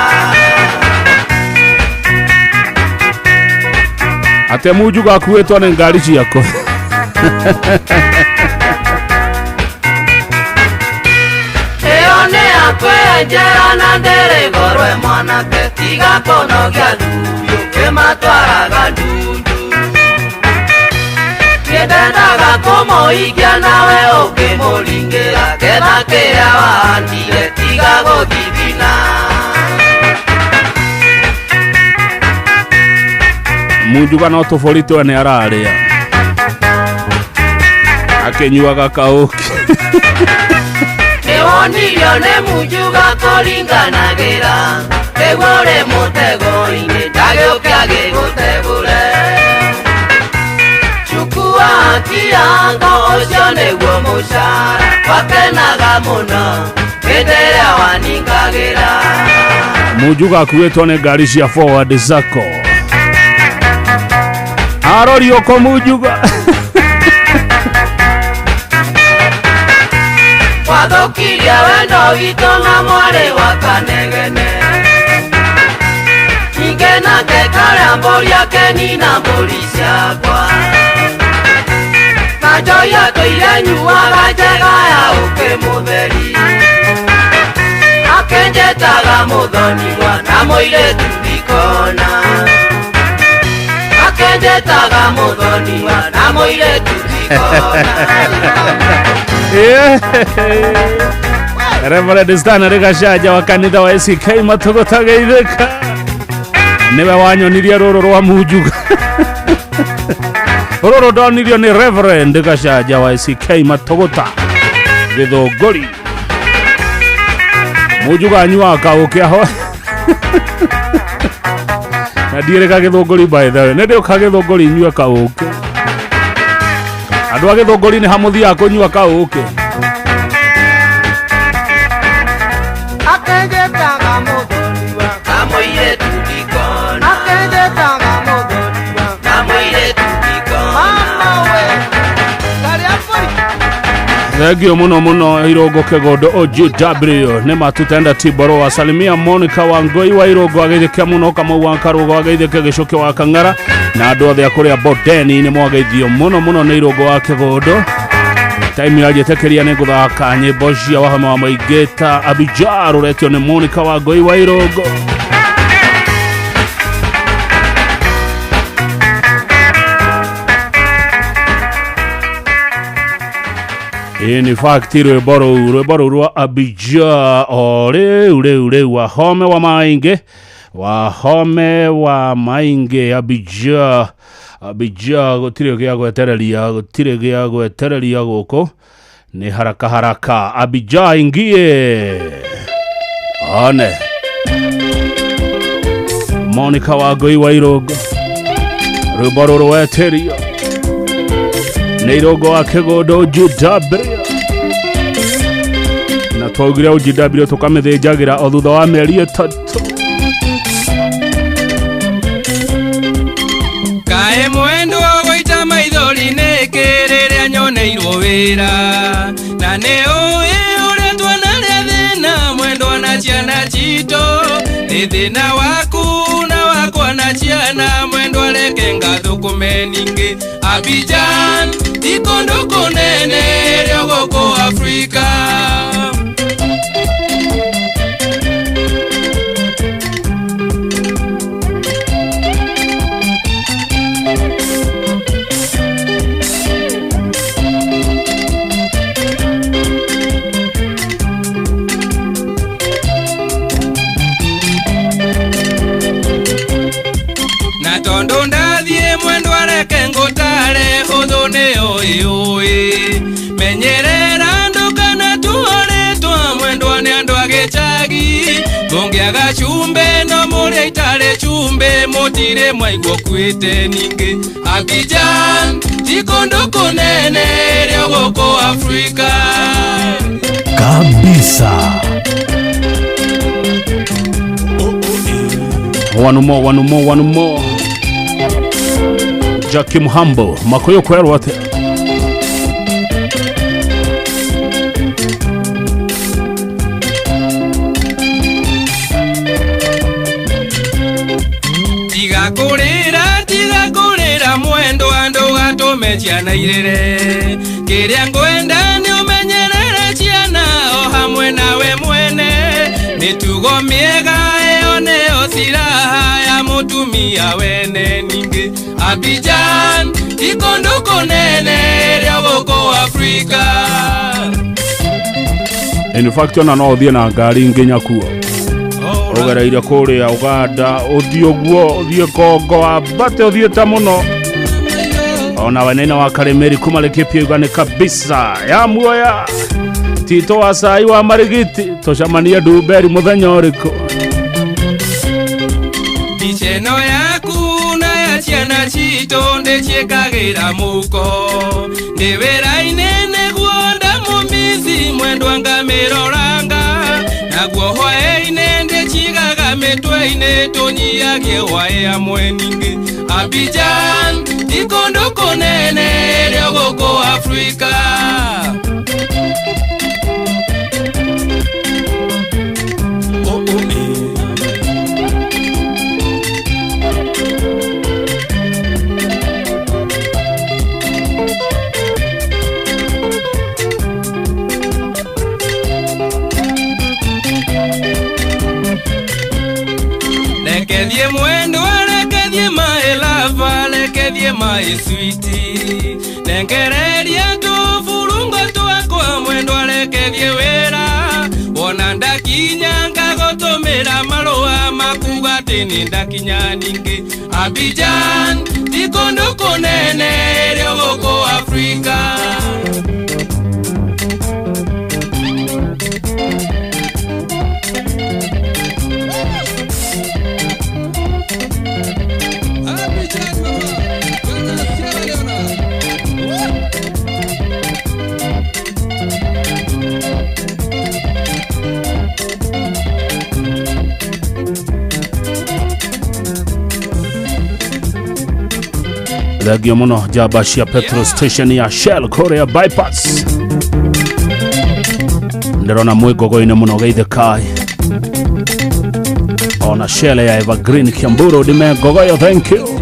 Atĩ Munjuga akuĩtwo nĩ ngari ciakwa. Ĩyo nĩ yakwenjera na ndĩrĩ gorwe mwanake, tiga kũnogia thuyu kĩmatwaraga ndundu. Nĩndendaga kũmũikia nawe ũkĩmũringĩra, ketha kĩrĩa wahandire tiga gũthithina. Munjuga no tũbũri twene ararĩa akĩnyuaga kaũkĩ. Nĩwonirio nĩ Munjuga kũringanagĩra, rĩu ũrĩ mũtego-inĩ ndagĩũke agĩgũtegũre. Chukua haki yako, ũcio nĩguo mũcara wakenaga mũno hĩndĩ ĩrĩa waningagĩra. Munjuga akuĩtwo nĩ ngari cia Forward Sacco. Arorio ko Munjuga. Wathũkirie wendo witũ na mwarĩ wa Kanegene. Ningĩ nake karĩa mbũri akenina mbũri ciakwa. Na njohi atũire nyuaga njega ya ũkĩ mũtheri. Akenjetaga mũthoniwa na mũirĩtu ndikona. Akenjetaga mũthoniwa na mũirĩtu ndikona. Reverend Stan Rigashaja wa kanitha wa ACK Matũgũta niwe wanyonirie rũrũ rwa Munjuga. Rũrũ ndonirio nĩ Reverend Gacaja wa ACK Matũgũta Gĩthũngũri. Munjuga anyuaga kaũkĩ aho na ndiĩrĩga Gĩthũngũri, by the way nĩ ndĩũka Gĩthũngũri nyue kaũkĩ. Andũ a Gĩthũngũri nĩ hamũthiaga kũnyua kaũkĩ. Akenjetaga mũthoniwa na mũirĩtu ndikona. Akenjetaga mũthoniwa na mũirĩtu ndikona. Mama we karĩa mbũri. Thengio muno muno Irongo Kegondo OGW nĩ matutenda Tiboro wasalimia Monica Wangoi wa Irongo ageithĩke muno, Kamau wa Karugo ageithĩke, Gĩcũkĩ wa Kang'ara na andũ othe a kũrĩa Bondeni nĩ mwageithio muno muno nĩ Irongo wa Kegondo. Time yanjĩtĩkĩria nĩ ngũthaka nyĩmbo cia wahama wa maingĩ ta Abija rũretio nĩ Monica Wangoi wa Irongo. In fact rwĩmbo rũu rwĩmbo rũu rwa Abija o rĩu rĩu rĩu wahome wa maingĩ, wahome wa maingĩ Abija Abija gũtirĩ gĩa gwetereria, gũtirĩ gĩa gwetereria gũkũ nĩ haraka haraka. Abija ingie one Monica Wangui wa Irongo rwĩmbo rũrũ weterio nĩ Irongo wa Kĩgũndũ GW na twaugire GW tũkamĩthĩnjagĩra o thutha wa mĩeri 3. Kaĩ mwendwa gũita maithori nĩkĩ rĩrĩa nyoneirwo wĩra na nĩ ũĩ ũrĩa twanarĩa thĩna mwendwa na ciana citũ nĩ thĩna waku na wakwa na ciana mwendwa reke ngathũkũme ningĩ Abidjan ti kũndũ kũnene rĩo gũkũ Afrika. Na tondũ ndathiĩ mwendwa reke ngũtare ũthũ nĩ ũĩ ũĩ menyerera ndũkana tuorĩtwa mwendwa nĩ andũ a gĩcagi mũngĩaga cumbĩ no mũrĩa itarĩ cumbĩ mũtirĩ mwaigua ũkuĩte ningĩ Abidjan ti kũndũ kũnene rĩo gũkũ Afrika kabisa. One more, one more, one more. Jackie Muhambo makoyo kwerwo atĩa? Tiga kũrĩra mwendwa ndũgatũme ciana irĩre kĩrĩa ngwenda nĩ ũmenyerere ciana o hamwe nawe mwene mĩtugo mĩega ĩyo nĩyo silaha ya mũtumia wene ningĩ Abidjan ti kũndũ kũnene rĩo gũkũ Afrika. In fact ona no ũthiĩ na ngari nginya kuo ũgereire kũrĩa Uganda ũthiĩ ũguo ũthiĩ Kongo wambate ũthiĩte mũno ona wenene wa Karemeri kuma Laikipia uga nĩ kabisa ya muoya Tito wa cai wa Marigiti tũcemanie Ndumberi mũthenya ũrĩkũ? Mbica ĩno yaku na ya ciana citũ ndĩciĩkagĩra mũhuko ndĩ wĩra-inĩ nĩguo ndamũmici mwendwa ngamĩroranga naguo hwaĩ-inĩ ndĩcigaga mĩtwe. mĩtwe-inĩ tũnyihagie hwaĩ amwe ningĩ Abidjan ti kũndũ kũnene rĩo gũkũ Afrika. Oh, oh, eh. Lekethie mwendwa, lekethie my lover, lekethie my sweetie. Nengereria tũburungo twakwa mwendwa, lekethie wĩra. Wona ndakinya ngagũtũmĩra marũa makuga atĩ nĩ ndakinya ningĩ. Abidjan ti kũndũ kũnene rĩo gũkũ Afrika. Thengio muno njamba cia petrol station ya Shell kũrĩa bypass. Ndĩrona mwĩ ngogo-inĩ mũno geithĩkai. Ona Shell ya Evergreen Kiambu Road me ngogoyo, thank you.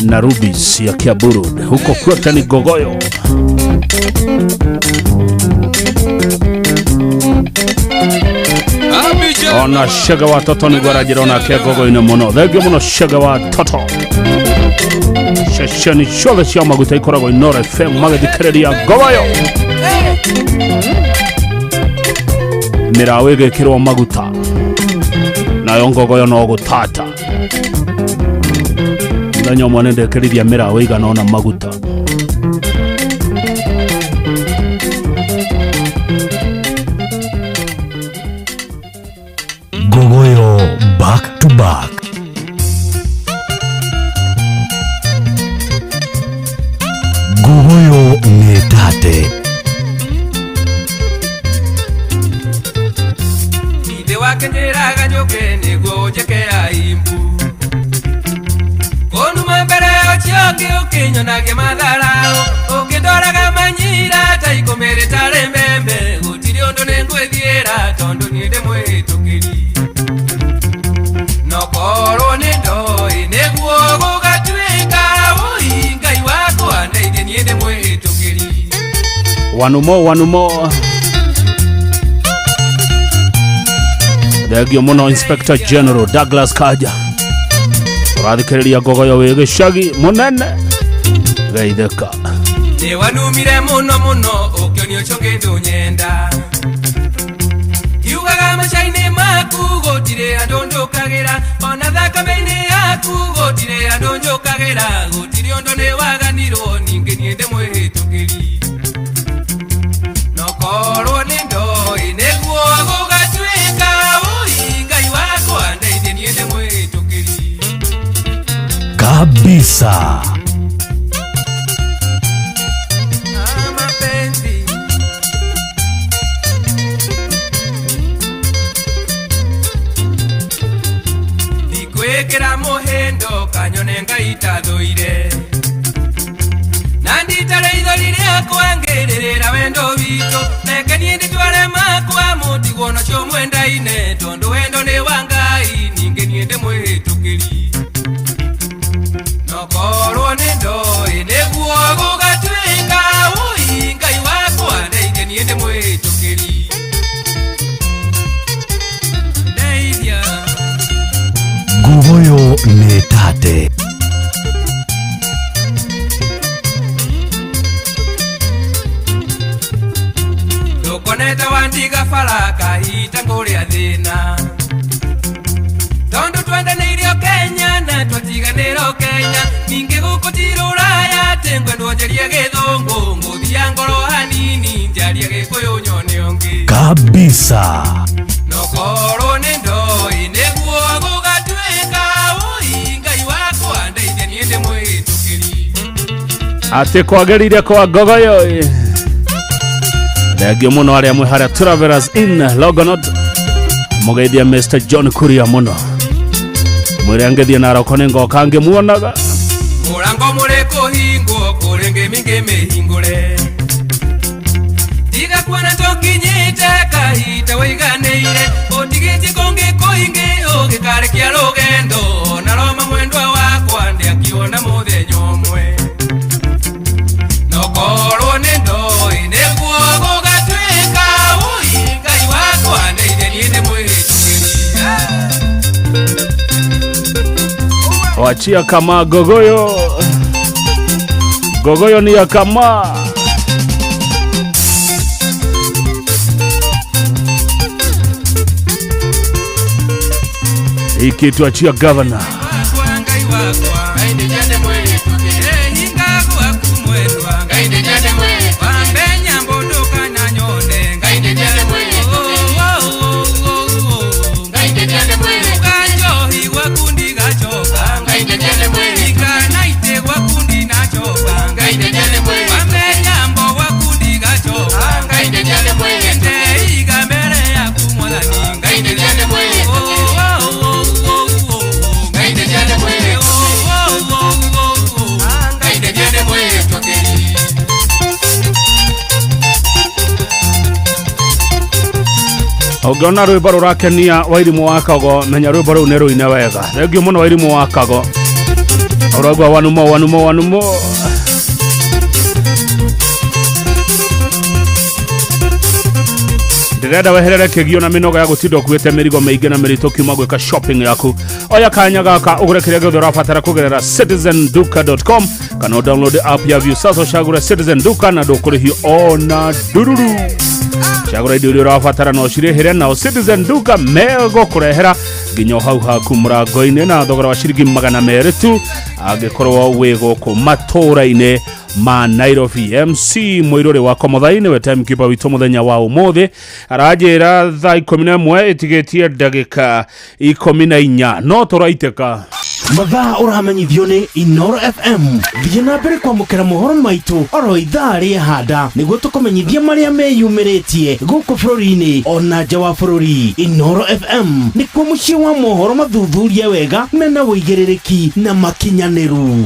Na Rubis ya Kiambu Road huko kwote ni ngogoyo. Ona Shega wa Toto nĩguo aranjĩra onake ngogo-inĩ mũno. Thengio mũno Shega wa Toto. Ceceni ciothe cia maguta ikoragwo Inooro FM magĩthikĩrĩria ngogoyo. Mĩraũ ĩgĩkĩrwo maguta nayo ngogoyo no gũtata. Mũthenya ũmwe nĩ ndekĩririe mĩraũ ĩigana ũna maguta. Ngogoyo back to back. Ngogoyo nĩ tate. Ithe wake njĩraga njũke nĩguo njĩke aimbu. Kũnuma mbere ũcio ũngĩ ũkĩnyonagia matharau. Ũkĩndoraga manyira ta ikũmbĩ rĩtarĩ mbembe. Gũtirĩ ũndũ nĩngwĩthiĩra tondũ niĩ ndĩ mwĩtũkĩri. No korwo nĩ ndoĩ nĩguo gũgatuĩka wũi Ngai wakwa ndeithie niĩ ndĩ mwĩtũkĩri. One more, one more. Thengio mũno Inspector General Douglas Kaja. Ũrathikĩrĩria ngogoyo wĩ gĩcagi mũnene geithĩka. Nĩ wanumire mũno mũno ũkĩonio ũcio kĩndũ nyenda. Kiugaga maca-inĩ maku gũtirĩ andũ njũkagĩra, ona thakame-inĩ yaku gũtirĩ andũ njũkagĩra, gũtirĩ ũndũ nĩ waganirwo ningĩ niĩ ndĩ mwĩhĩtũkĩri. No korwo nĩ ndoĩ nĩguo gũgatuĩka wũi Ngai wakwa ndeithie niĩ ndĩ mwĩhĩtũkĩri. Kabisa. Mapenzi ndikwĩkĩra mũhĩndo kanyone Ngai tathũire, na nditare ithori rĩakwa ngĩrĩrĩra wendo witũ. Reke niĩ ndĩtware makwa mũtigwo nacio mwendaine, tondũ wendo nĩ wa Ngai ningĩ niĩ ndĩ mwĩhĩtũkĩri. No korwo nĩ ndoĩ nĩguo gũgatuĩka wũi Ngai wakwa ndeithie niĩ ndĩ mwĩhĩtũkĩri. Ndeithia. Ngogoyo nĩ tate. Ndũkonete wandiga bara kahita ngũrĩa thĩna, tondũ twendanĩirio Kenya na twatiganĩrwo Kenya. Ningĩ gũkũ ti rũraya atĩ ngwendwo njarie gĩthũngũ, ngũthia ngoro hanini njarie gĩkũyũ nyone ũngĩ. Kabisa. No korwo nĩ ndoĩ nĩguo gũgatuĩka wũi Ngai wakwa ndeithie niĩ ndĩ mwĩhĩtũkĩri. Atĩ kwagĩrĩire kwa ngogoyo. Thengio mũno arĩa mwĩ harĩa Travelers Inn Longonot. Mugeithia Mr. John Kuria muno mwire angithie Naroko nĩ ngoka ngĩmuonaga. Mũrango mũrĩ kũhingwo kũrĩ ngĩmi ngĩmĩhingũre tiga kuona tũkinyĩte kahinda wĩiganĩire ũtigĩtie kũngĩ kũingĩ ũgĩkarĩkia rũgendo na Roma mwendwa wakwa ndĩakiona mũthenya ũmwe no korwo nĩ ndoĩ nĩguo gũgatuĩka ũi Ngai wakwa ndeithie niĩ ndĩmwĩtĩkĩrie. Wachia kama gogoyo gogoyo ni ya kama hii kitu achia governor. Ũngĩona rwĩmbo rũrakenia Wairimu wa Kago menya rwĩmbo rũu nĩ rũine wega. Thengiũ mũno Wairimu wa Kago. Ũraigua wanumo wanumo wanumo. Ndĩrenda weherere kĩgio na mĩnoga ya gũtinda ũkuĩte mĩrigo mĩingĩ na mĩritũ kiuma gwĩka shopping yaku. Oya kanya gaka ũgũre kĩrĩa gĩothe ũrabatara kũgerera citizenduka.com kana download app ya Viusasa ũcagũre Citizen Duka na ndũkũrĩhio ona ndururu. Cagũra indo iria ũrabatara na ũcirĩhĩre nao Citizen Duka megũkũrehera nginya hau haku mũrango-inĩ na thogora wa ciringi 200 tu angĩkorwo wĩ gũkũ matũũra-inĩ ma Nairobi. MC Mũirũrĩ wa Komothai nĩwe timekeeper witũ mũthenya wa ũmũthĩ aranjĩra thaa 11 ĩtigĩtie ndagĩka 14 no tũraitĩka. Mathaa ũramenyithio nĩ Inoro FM. Thiĩ na mbere kwamũkĩra mohoro maitũ oro ithaa rĩa handa nĩguo tũkũmenyithia marĩa meyumĩrĩtie gũkũ bũrũri-inĩ ona nja wa bũrũri. Inoro FM nĩkuo mũciĩ wa mohoro mathuthurie wega mena ũigĩrĩrĩki na makinyanĩru.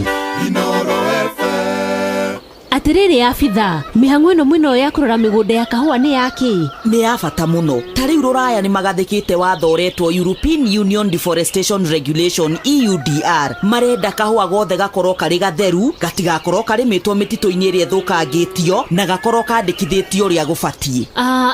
Atiriri abitha mĩhang'o ĩno mwĩnayo ya kũrora mĩgũnda ya kahũa nĩ yakĩ? Nĩ ya bata mũno. Ta rĩu rũraya nĩ magathĩkĩte watho ũretwo European Union Deforestation Regulation EUDR. Marenda kahũa gothe gakorwo karĩ gatheru, gatigakorwo karĩmĩtwo mĩtitũ-inĩ ĩrĩa ĩthũkangĩtio na gakorwo kandĩkithĩtio ũrĩa gũbatiĩ.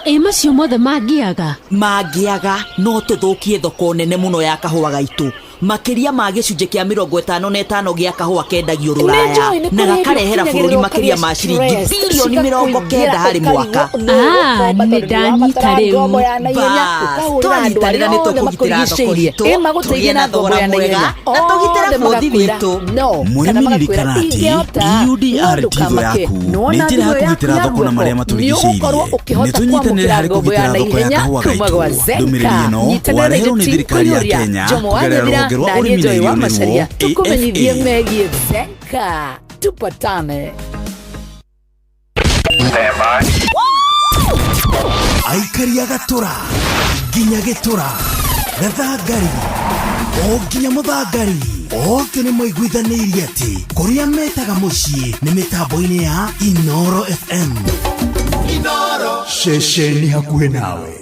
Ĩ macio mothe mangĩaga? Mangĩaga no tũthũkie thoko nene mũno ya kahũa gaitũ. Makĩria ma gĩcunjĩ kĩa 55 gĩa kahũa kendagio rũraya na gakarehera bũrũri makĩria ma ciringi bilioni 90 harĩ mwaka. Nĩ ndanyita rĩu. Twanyitanĩra nĩ tũkũgitĩra thoko itũ, tũgĩe na thogora mwega na tũgitĩre bũthi witũ. Mũrĩmi ririkana atĩ EUDR ti thũ yaku, nĩ njĩra ya kũgitĩra thoko na marĩa matũrigicĩirie. Nĩ tũnyitanĩre harĩ kũgitĩra thoko ya kahũa gaitũ. Ndũmĩrĩri ĩno wareherwo nĩ thirikari ya Kenya kũgerera rũhonge rwa ũrĩmi na irio nĩruo tukumenyithie AFA. megie Zenka. Tupatane. Aikaria gatũra nginya gĩtũra gathangari o nginya mũthangari othe nĩ maiguithanĩirie atĩ kũrĩa metaga mũciĩ nĩ mĩtambo-inĩ ya Inoro FM. Inoro ceceni hakuhĩ nawe.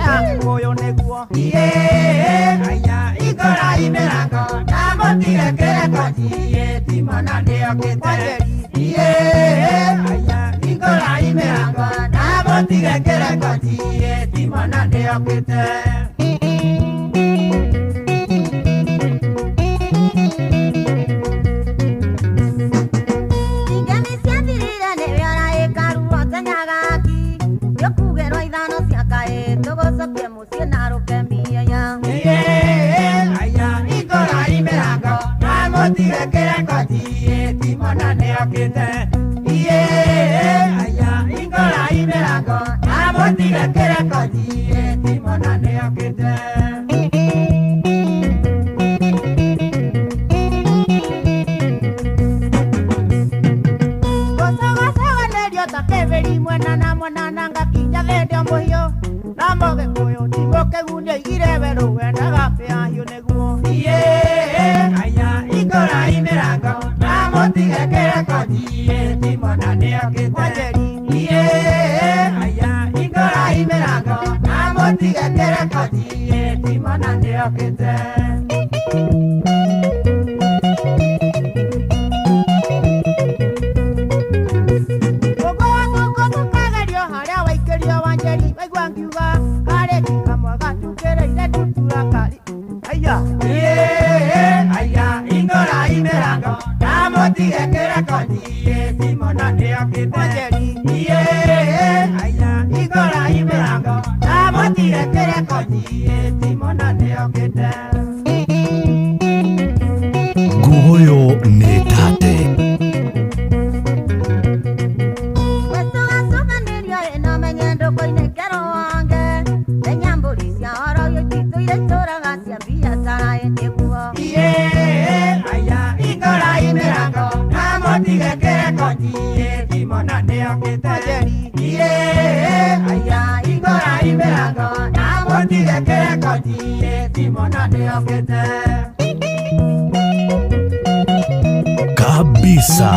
Matugo Gĩkũyũ nĩguo. Iye, aya, hingũrai mĩrango na mũtige kĩreko iye, Timona nĩokĩte. Iye, aya, hingũrai mĩrango na mũtige kĩreko iye, Timona nĩokĩte. Ingemi ciathirire nĩwe ũraĩkaruo tenyagaki nĩũkugerwo ithano cia kaĩ tũgũcokie mũciĩ na rũkemia. Iye, aya, hingũrai mĩrango na mũtige kĩreko iye, Timona nĩokĩte. Iye, aya, hingũrai mĩrango na mũtige kĩreko iye, Timona nĩokĩte. Gũcogacoganĩrio ta kĩbĩri mwena na mwena na ngakinya thĩndĩ o mũhiũ na mũgĩkũyũ ti mũkĩgu nĩoigire werũ wendaga mbĩa hiũ nĩguo. Iye, aya, hingũrai mĩrango na mũtige kĩreko iye, Timona nĩokĩte. Iye, aya, hingũrai mĩrango na mũtige kĩreko iye, Timona nĩokĩte. Ũguo harĩa waikĩrio Wanjeri waigua ngiuga karĩki kamwe gatukĩrĩire ndutura kari aya. Iye, aya, hingũrai mĩrango na mũtige kĩreko iye, Timona nĩokĩte. Iye, aya, hingũrai mĩrango na mũtige kĩreko iye, Timona nĩokĩte. Nguguyo nĩ tate. Gũcogacoganĩrio ĩno menye ndũkoine kero wange menya mbũri cia oro ititũire itũraga cia biacara ĩnĩguo. Iye, aya, hingũrai mĩrango na mũtige kĩreko iye, Timona nĩokĩte. Iye, aya, hingũrai mĩrango na mũtige kĩreko iye, Timona nĩokĩte. Kabisa.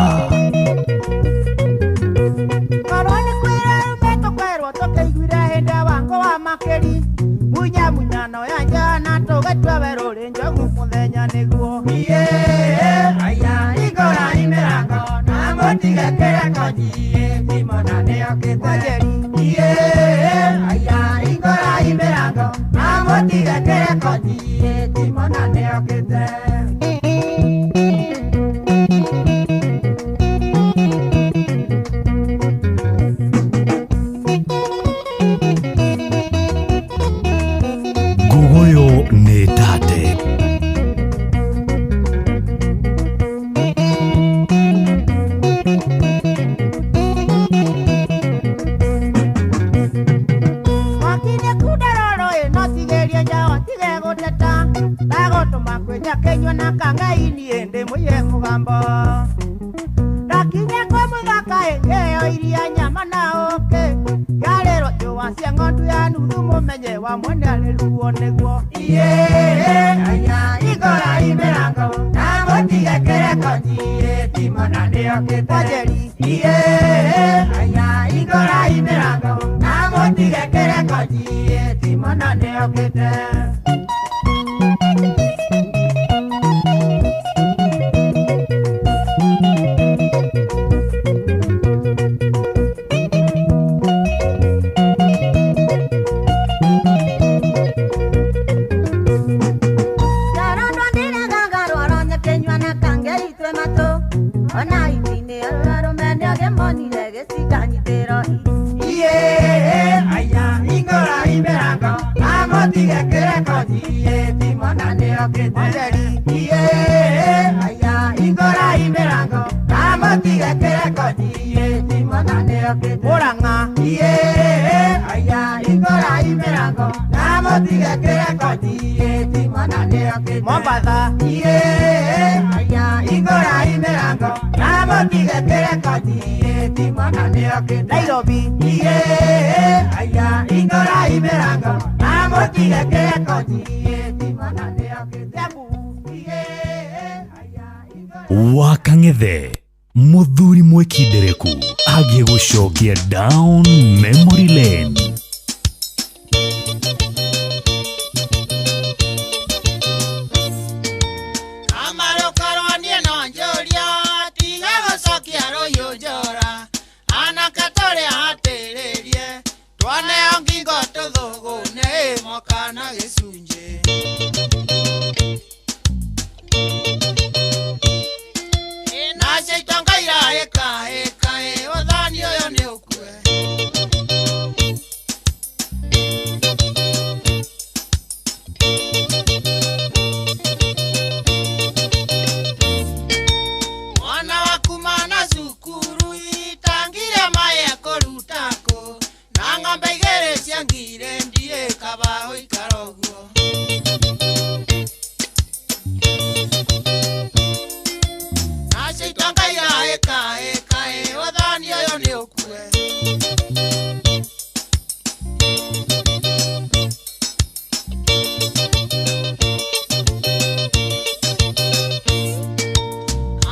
Korwo nĩ kwĩra arũme tũkwerwo tũkĩiguire hĩndĩ ya wango wa makĩri munya munyano ya njana tũgatua werũ rĩ njogu mũthenya nĩguo. Iye, aya, hingũrai mĩrango na mũtige kĩreko iye, Timona nĩokĩte. Iye, aya, hingũrai mĩrango na mũtige kĩreko iye, Timona nĩokĩte. Nguguyo nĩ tate. Wakinya kundaroro ĩno tigĩrie njawa tige gũteta ndagũtũma kwĩnya kĩnyua na kangaini ĩndĩ mũiye mũgambo ndakinya kwĩ mũthaka ĩngĩyo iria nyama na ũkĩ yarĩrwo njũa cia ng'ondu ya nuthu mũmenye wa mwene arĩ ruo nĩguo. Iye, aya, hingũrai mĩrango na mũtige kĩreko iye, Timona nĩokĩte. Iye, aya, hingũrai mĩrango na mũtige kĩreko iye, Timona nĩokĩte. Ndarondwa ndĩregaga rwaro nyakĩnyua na kange itwe matũ ona itinĩ arũme nĩagĩmonire gĩcikanyitĩro. Iye, aya, hingũrai mĩrango na mũtige kĩreko iye, Timona nĩokĩte. Iye, aya, hingũrai mĩrango na mũtige kĩreko iye, Timona nĩokĩte. Mũrang'a. Iye, aya, hingũrai mĩrango na mũtige kĩreko iye, Timona nĩokĩte. Mombatha. Iye, aya, hingũrai mĩrango na mũtige kĩreko iye, Timona nĩokĩte. Nairobi. Iye, aya, hingũrai mĩrango na mũtige kĩreko iye, Timona nĩokĩte. Embu. Iye, aya, Wakang'ethe muthuri mwĩkindereku agĩgũcokia down memory lane. na gĩcunjĩ. Nacio itonga irahĩkahĩka ĩ, ũthoni ũyũ nĩ ũkue. Mwana waku mana cukuru itangire maĩ ekũruta kũ, na ng'ombe igĩrĩ cia ngire ndiĩ kaba gũikara ũguo. Nacio itonga irahĩkahĩka ĩ, ũthoni ũyũ nĩ ũkue.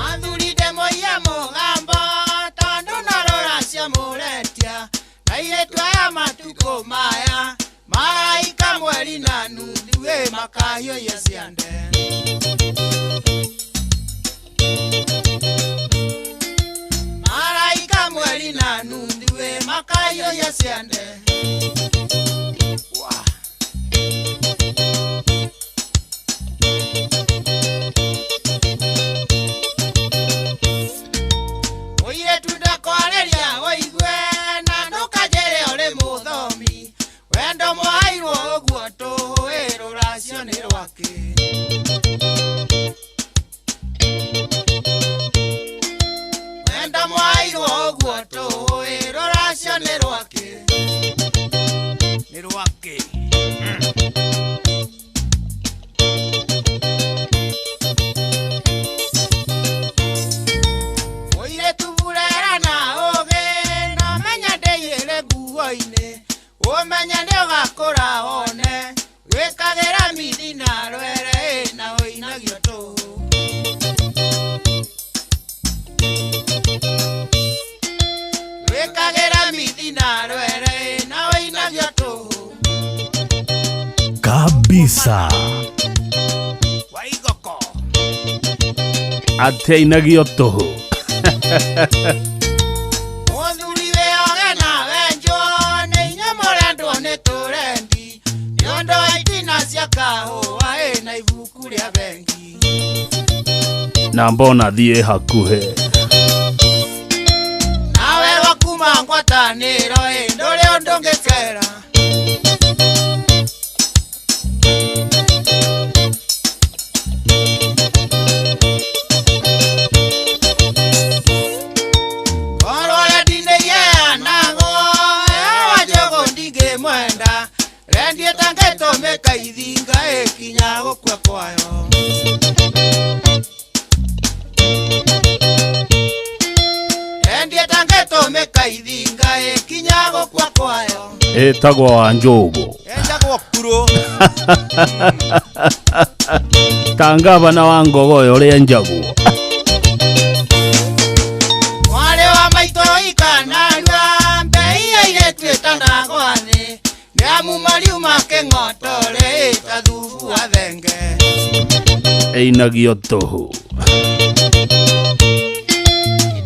Athuri ndĩmũiye mũgambo tondũ no rũracio mũretia, airĩtu aya matukũ maya maraika mweri na nuthu ĩ makahiũhia ciande. Maraika mweri na nuthu ĩ makahiũhia ciande. Mũirĩtu ndakwarĩria ũigue na ndũkanjĩre ũrĩ mũthomi, wendo mwairwo ũguo tũĩ rũracio nĩ rwakĩ. Wendo mwairwo ũguo tũĩ rũracio nĩ rwakĩ. Nĩ rwakĩ. Mũirĩtu burera na ũgĩ na ũmenye ndĩiyĩre nguo-inĩ, ũmenye nĩ ũgakũra wone, wĩkagĩra mithi na rwere ĩ na ũinagio tũhũ. Wĩkagĩra mithi na rwere ĩ na ũinagio tũhũ. Kabisa. Waigoko. Atĩ ainagio tũhũ. Mũthuri wĩoge na wenjwo nĩ inyuĩ mũrendwo nĩ tũrendi, nĩ ũndũ wa itina cia kahũa ĩ na ibuku rĩa bengi. Na mbona thiĩ hakuhĩ. Nawe wakuma ngwatanĩro ĩ ndũrĩ ũndũ ũngĩkera. Korwo rendi nĩiheanagwo hewa njũgũ ndingĩmwenda, rendi ĩtangĩtũmĩka ithinga ĩkinya gũkua kwayo. Rendi ĩtangĩtũmĩka ithinga ĩkinya gũkua kwayo. Ĩtagwo wa njũgũ. Ĩtagwo kuro. Ta ngavana wa Ngogoyo ũrĩa njagwo. Mwarĩ wa maitũ ikanarua mbei ya airĩtu ĩtanagwa thĩ, nĩ amu mariuma kĩng'otore ĩ ta thubu wa thenge. Ĩinagio tũhũ.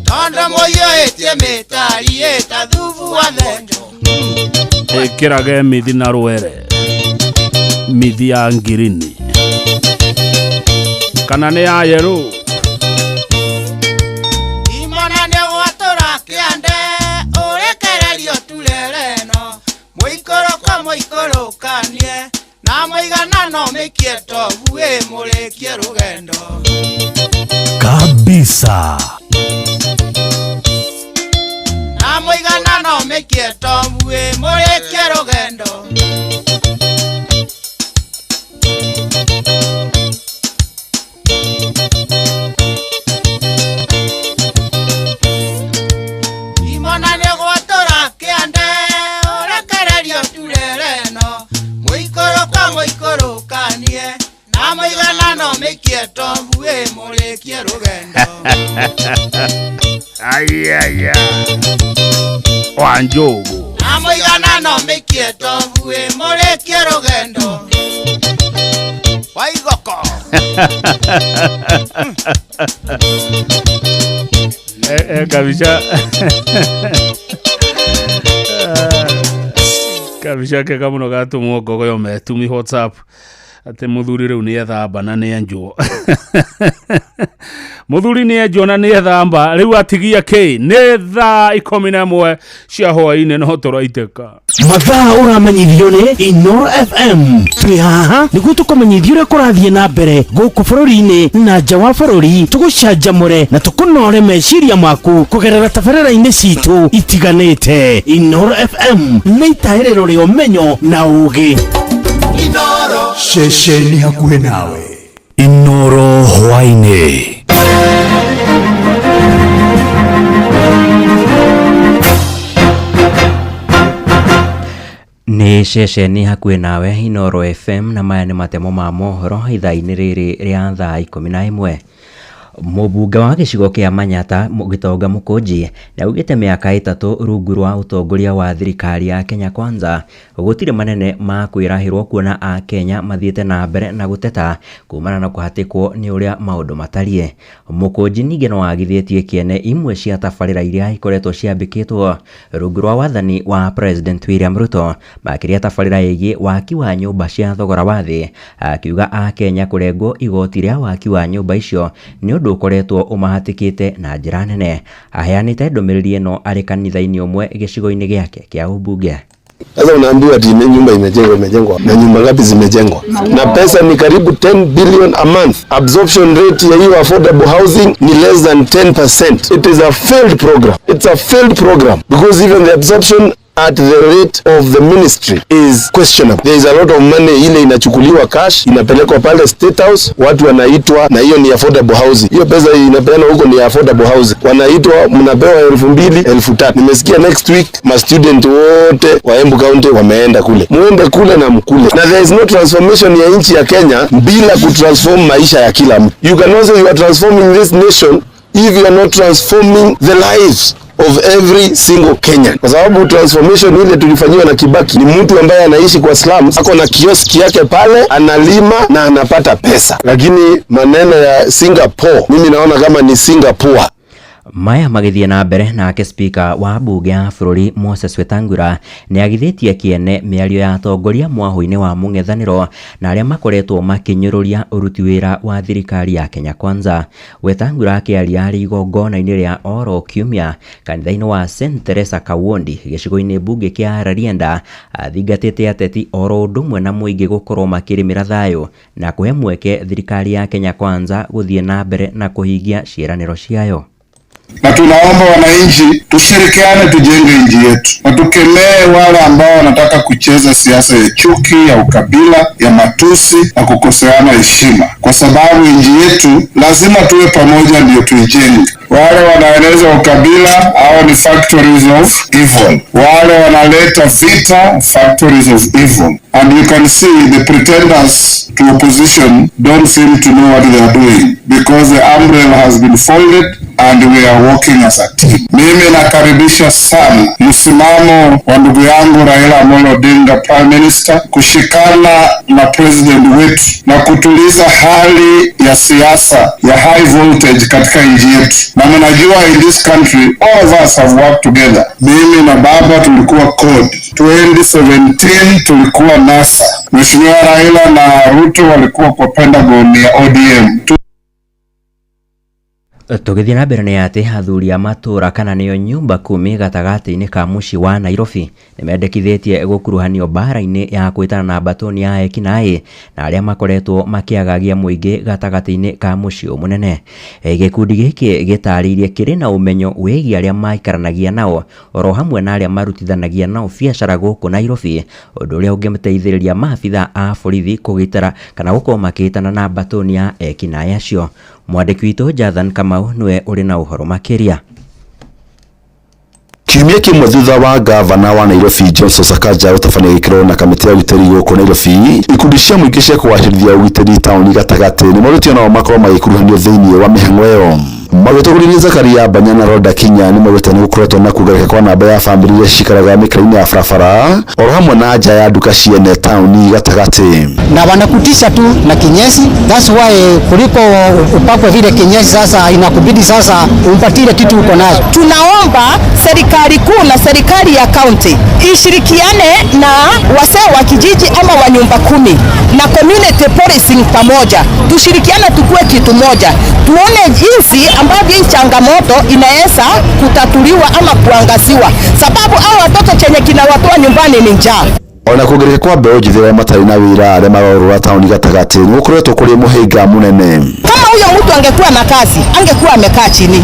Tondũ mũiyũrĩtie mĩtari ĩ ta thubu wa thenge. Ĩkĩrage mithi na rwere. Mithi ya ngirini. Kana nĩ ya yerũ. Imona nĩ gwatũra kĩande ũrekererio turere ĩno, mũikũrũko mũikũrũkanie na mũiganano mĩikie tobu ĩ mũrĩkie rũgendo. Kabisa. Na mũiganano mĩikie tobu ĩ mũrĩkie rũgendo. Imona nĩ gwatũra kĩande ũrekererio turere ĩno, mũikũrũko mũikũrũkanie na mũiganano mĩikie tobu ĩ mũrĩkie rũgendo. Ayaya. Wa njũgũ. Na mũiganano mĩikie tobu ĩ mũrĩkie rũgendo. Waigoko. Kabisa. Kabica kega mũno gatũmwo ngogoyo metumi WhatsApp atĩ mũthuri rĩu nĩ ethamba na nĩ enjwo. Mũthuri nĩ enjwo na nĩ ethamba rĩu atigia kĩ nĩ thaa 11 cia hwaĩ-inĩ no tũraitĩka. Mathaa ũramenyithio nĩ Inoro FM. Twĩ haha nĩguo tũkũmenyithie ũrĩa kũrathiĩ na mbere gũkũ bũrũri-inĩ na nja wa bũrũri, tũgũcanjamũre na tũkũnore meciria maku kũgerera tabarĩra-inĩ citũ itiganĩte. Inoro FM nĩ itahĩrĩro rĩa ũmenyo na ũũgĩ. Inoro ceceni hakuhĩ nawe. Inoro hwaĩ-inĩ. Nĩ ceceni hakuhĩ nawe Inoro FM na maya nĩ matemo ma mohoro ithaa-inĩ rĩrĩ rĩa thaa 11. Mũmbunge wa gĩcigo kĩa Manyata Gĩtonga Mũkũnji nĩaugĩte mĩaka 3 rungu rwa ũtongoria wa thirikari ya Kenya Kwanza gũtirĩ manene ma kwĩrahĩrwo kuona a Kenya mathiĩte na mbere na gũteta kumana na kũhatĩkwo nĩ ũrĩa maũndũ matariĩ. Mũkũnji ningĩ no agithĩtie kĩene imwe cia tabarĩra iria ikoretwo ciambĩkĩtwo rungu rwa wathani wa President William Ruto, makĩria tabarĩra ĩgiĩ waki wa nyũmba cia thogora wa thĩ, akiuga a Kenya kũrengwo igoti rĩa waki wa nyũmba icio nĩ ũndũ ũkoretwo ũmahatĩkĩte na njĩra nene. Aheanĩte ndũmĩrĩri ĩno arĩ kanitha-inĩ ũmwe gĩcigo-inĩ gĩake kĩa ũmbunge. Sasa unaambiwa ati nyumba imejengwa na nyumba ngapi zimejengwa? Na pesa ni karibu 10 billion a month. Absorption rate ya hiyo affordable housing ni less than 10%. It is a failed program. It's a failed program because even the absorption at the rate of the ministry is questionable. There is a lot of money ile inachukuliwa cash, inapelekwa pale State House, watu wanaitwa, na hiyo ni affordable housing. Hiyo pesa inapeana huko ni affordable housing. Wanaitwa, mnapewa 2000, 3000. Nimesikia next week ma student wote wa Embu County wameenda kule. Muende kule na mkule. Na there is no transformation ya nchi ya Kenya bila kutransform maisha ya kila mtu. You can also, you are transforming this nation if you are not transforming the lives of every single Kenyan. Kwa sababu transformation ile tulifanyiwa na Kibaki ni mtu ambaye anaishi kwa slums, ako na kioski yake pale, analima na anapata pesa. Lakini maneno ya Singapore, mimi naona kama ni Singapore. Maya magĩthiĩ na mbere nake spika wa mbunge ya bũrũri Moses Wetangula nĩagithĩtie kĩene mĩario ya atongoria mwahũ-inĩ wa mũng'ethanĩro na arĩa makoretwo makĩnyũrũria ũruti wĩra wa thirikari ya Kenya Kwanza. Wetangula akĩaria arĩ igongona-inĩ rĩa oro kiumia kanitha-inĩ wa St Teresa Kawondi gĩcigo-inĩ mbunge kĩa Rarienda, athingatĩte ateti oro ũndũ ũmwe na mũingĩ gũkorwo makĩrĩmĩra thayũ na kũhe mweke thirikari ya Kenya Kwanza gũthiĩ na mbere na kũhingia ciĩranĩro ciayo. Na tunaomba wananchi tushirikiane, tujenge nchi yetu, na tukemee wale ambao wanataka kucheza siasa ya chuki, ya ukabila, ya matusi na kukoseana heshima, kwa sababu nchi yetu lazima tuwe pamoja ndio tuijenge. Wale wanaeleza ukabila hao ni factories of evil, wale wanaleta vita factories of evil. And you can see the pretenders to opposition don't seem to know what they are doing because the umbrella has been folded and we are working as a team. Mimi nakaribisha sana msimamo wa ndugu yangu Raila Amolo Odinga, Prime Minister, kushikana na president wetu na kutuliza hali ya siasa ya high voltage katika nchi yetu. Na mnajua in this country all of us have worked together. Mimi na baba tulikuwa CORD. 2017 tulikuwa NASA. Mheshimiwa Raila na Ruto walikuwa kwa Pentagon ya ODM. Tũgĩthiĩ na mbere nĩ atĩ athuri a matũũra kana nĩo nyumba kumi gatagatĩ-inĩ ka mũciĩ wa Nairobi nĩmendekithĩtie gũkuruhanio mbara-inĩ ya kwĩtana na mbatoni ya ekinaĩ na arĩa makoretwo makĩagagia mũingĩ gatagatĩ-inĩ ka mũciĩ ũyũ mũnene. Gĩkundi gĩkĩ gĩtarĩirie kĩrĩ na ũmenyo wĩgiĩ arĩa maikaranagia nao oro hamwe na arĩa marutithanagia nao biacara gũkũ Nairobi, ũndũ ũrĩa ũngĩteithĩrĩria maabitha a borithi kũgitĩra kana gũkorwo makĩhĩtana na mbatoni ya ekinaĩ acio. Mwandĩki witũ Jathan Kamau nĩwe ũrĩ na ũhoro makĩria. Kiumia kĩmwe thutha wa gavana wa Nairobi Johnson Sakaja gũtabania gĩkĩro na kamĩtĩ ya ũgitĩri gũkũ Nairobi, ikundi cia mũingĩ cia kũgacĩrithia ũgitĩri taũni gatagatĩ nĩmorĩtio nao makorwo magĩkuruhanio thĩinĩ wa mĩhang'o ĩyo. Magĩtongoria Zakaria Banya na Roda Kinya nĩmaugĩte nĩ gũkoretwo na kuongerereka kwa namba ya bamĩrĩ iria cikaraga mĩkĩra-inĩ ya barabara oro hamwe na nja ya nduka ciene taũni gatagatĩ. Na wanakutisha tu na kinyesi, that's why kuliko upakwe vile kinyesi, sasa inakubidi sasa umpatile kitu uko nazo. Tunaomba serikali Serikali kuu na serikali ya kaunti ishirikiane na wasee wa kijiji ama wa nyumba kumi na community policing pamoja, tushirikiane, tukue kitu moja, tuone jinsi ambavyo hii changamoto inaweza kutatuliwa ama kuangaziwa, sababu hao watoto chenye kinawatoa nyumbani ni njaa. Ona kuongerereka kwa mbeũ njĩthĩ arĩa matarĩ na wĩra arĩa marorũra taũni gatagatĩ nĩ gũkoretwo kũrĩ mũhĩnga mũnene. Kama huyo mtu angekuwa na kazi, angekuwa amekaa chini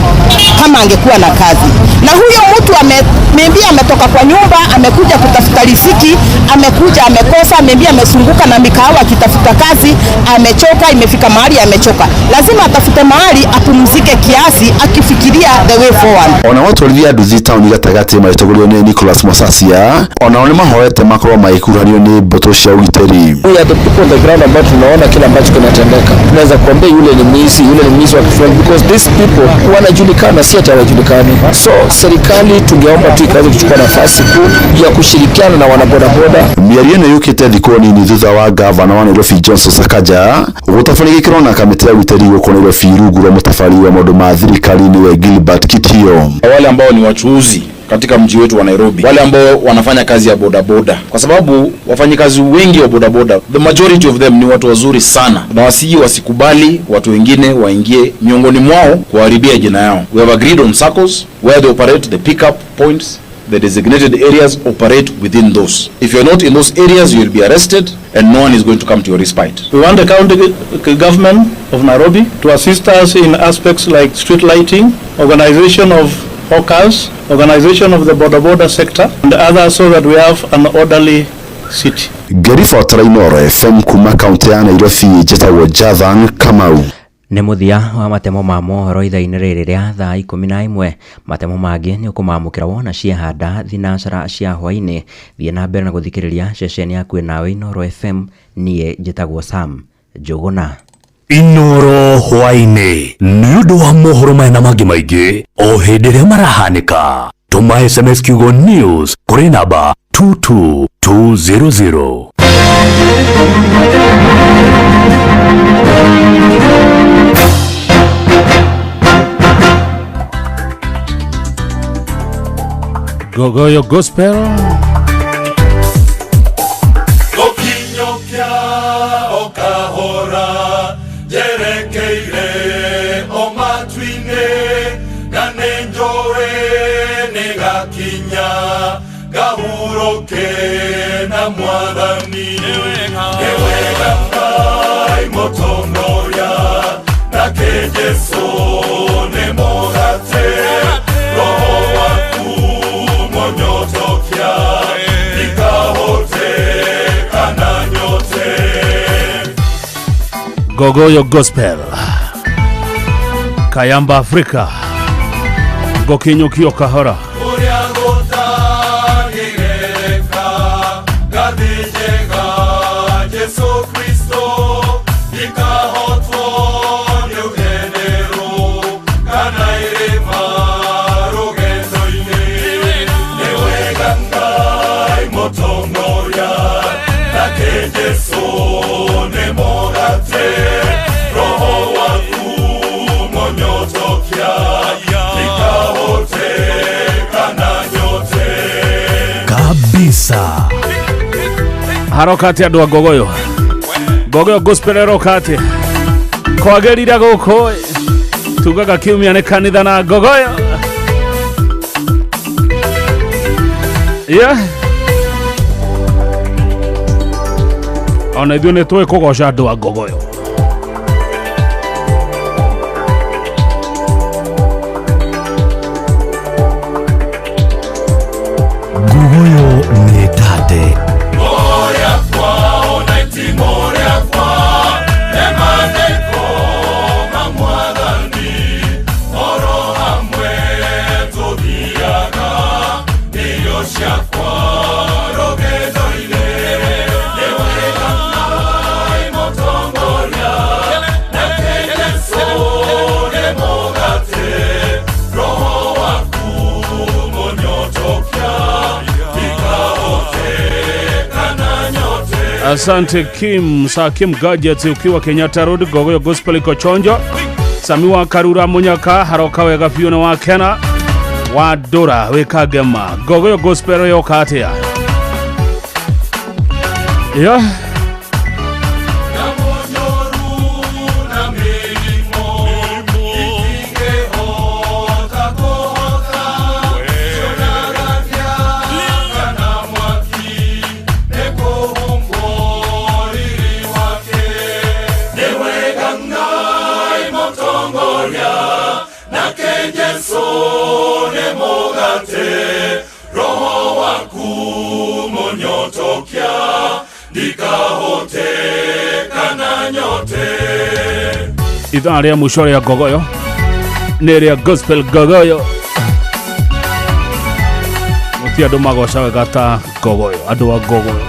kama angekuwa na kazi. Na huyo mtu maybe ametoka kwa nyumba, amekuja kutafuta riziki, amekuja amekosa, maybe amezunguka na mikahawa akitafuta kazi, amechoka, imefika mahali amechoka. Lazima atafute mahali apumzike kiasi, akifikiria the way forward. Ona watwarithia nduthi taũni gatagatĩ magĩtongorio nĩ Nicholas Mosasia onao nĩ mahoete makorwo magĩkuruhanio nĩ mbũtũ cia ũgitĩri. We are the people on the ground ambao tunaona kile ambacho kinatendeka. Tunaweza kuambia yule ni mwizi, yule ni mwizi wa kifulani because these people wanajulikana, si ati hawajulikani. So serikali tungeomba tu ikaweze kuchukua nafasi kuu ya kushirikiana na wanabodaboda. Mĩario ĩno yũkĩte thikũ nini thutha wa gavana wa Nairobi Johnson Sakaja gũtabania gĩkĩro na kamĩtĩ ya ũgitĩri gũkũ Nairobi rungu rwa mũtabari wa maũndũ ma thirikari nĩwe Gilbert Kitio. Wale ambao ni wachuuzi katika mji wetu wa Nairobi, wale ambao wanafanya kazi ya bodaboda, kwa sababu wafanyikazi wengi wa bodaboda, the majority of them ni watu wazuri sana, na wasiji wasikubali watu wengine waingie miongoni mwao kuharibia jina yao. We have agreed on circles where they operate the pickup points, the designated areas, operate within those. If you're not in those areas, you will be arrested and no one is going to come to your respite. We want the county government of Nairobi to assist us in aspects like street lighting, organization of hawkers, organization of the border border sector and others so that we have an orderly city. Ngĩribotera Inooro FM kuma kaunti ya Nairobi njĩtagwo Jathan Kamau. Nĩ mũthia wa matemo ma mohoro ithaa-inĩ rĩrĩ rĩa thaa 11. Matemo mangĩ nĩ ũkũmamũkĩra wona ciehanda thinacara cia hwaĩ-inĩ. Thiĩ na mbere na gũthikĩrĩria ceceni yaku nawe Inooro FM. Niĩ njĩtagwo Sam Njũgũna. Inooro hwaĩ-inĩ nĩ ũndũ wa mohoro maya na mangĩ maingĩ o hĩndĩ ĩrĩa marahanĩka. Tũma SMS kiugo news kũrĩ namba 22200. Gogoyo Gospel. Gũkinyũkia o kahora njerekeire o matu-inĩ na nĩ njũĩ nĩ gakinya ngahurũke na Mwathani. Nĩ wega Ngai mũtongoria nake Jesũ nĩ mũgate roho waku mũnyotokia nikahoteka na nyote. Gogoyo Gospel. Kayamba Africa. Gokinyukio kahora. Ũrĩa gũtangĩgereka ngathĩ njega Jesũ Kristo ikahotwo nĩ ũgenderũ kana irĩma rũgendo-inĩ. Nĩ wega Ngai mũtongoria nake Jesũ nĩ mũgate roho waku mũnyotokia nikahoteka na nyote. Kabisa. Harokati andũ a Gogoyo. Gogoyo Gospel ĩroka atĩ kwagĩrire gũkũ tugaga kiumia nĩ kanitha na Gogoyo. Yeah. Ona ithuĩ nĩ tũĩ kũgoca andũ a Gogoyo. Gogoyo nĩ tate. Moria kwa ona iti moria kwa emaandĩko ma Mwathani oro hamwe tũthiaga irio ciakwa rũgendo-inĩ. Nĩ wega Ngai mũtongoria nake Jesũ nĩ mũgate roho waku mũnyotokia nikahoteka na nyote. Asante Kim Sir Kim Gadgets ukiwa Kenyatta Road. Gogoyo Gospel iko chonjo. Samiwa Karura Munyaka haroka wega biũ nĩ wakena. Wa ndũra wĩ Kangema. Ngogoyo gospel yoka atĩa? Yeah. Roho waku monyotokia ndikahoteka na nyote. Ithaa rĩa mũico rĩa ngogoyo nĩ rĩa gospel ngogoyo. Mũti andũ magoca wega ta ngogoyo, andũ a ngogoyo,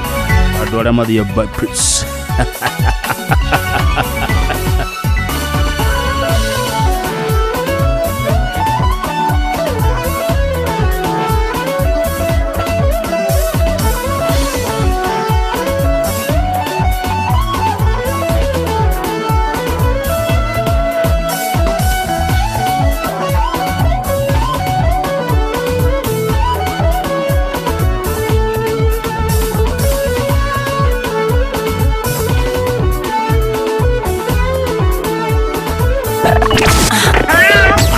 andũ arĩa mathiĩ Baptist.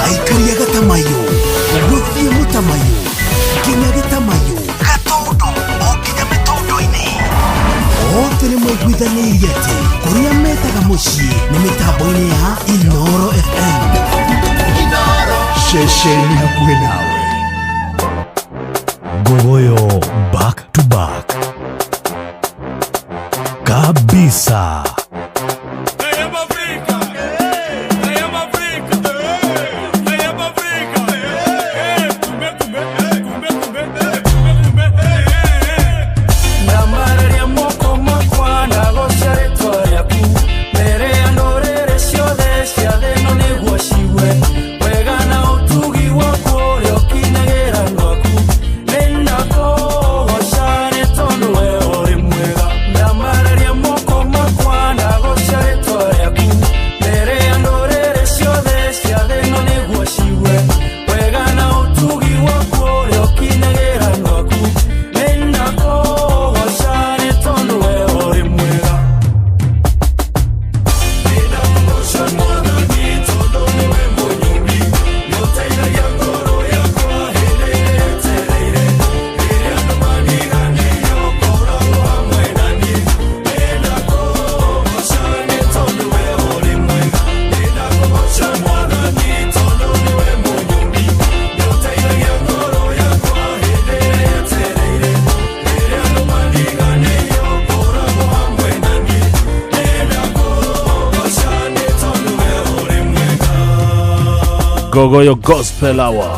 Aikaria gatamayo gũthiĩ mũtamayo nginya gĩtamayo gatũndũ o nginya mĩtũndũ-inĩ othe nĩ maiguithanĩirie atĩ kũrĩa metaga mũciĩ nĩ mĩtambo-inĩ ya Inoro FM. Ceceni hakuhĩ nawe. Ngogoyo back to back kabisa. Ngogoyo Gospel Hour.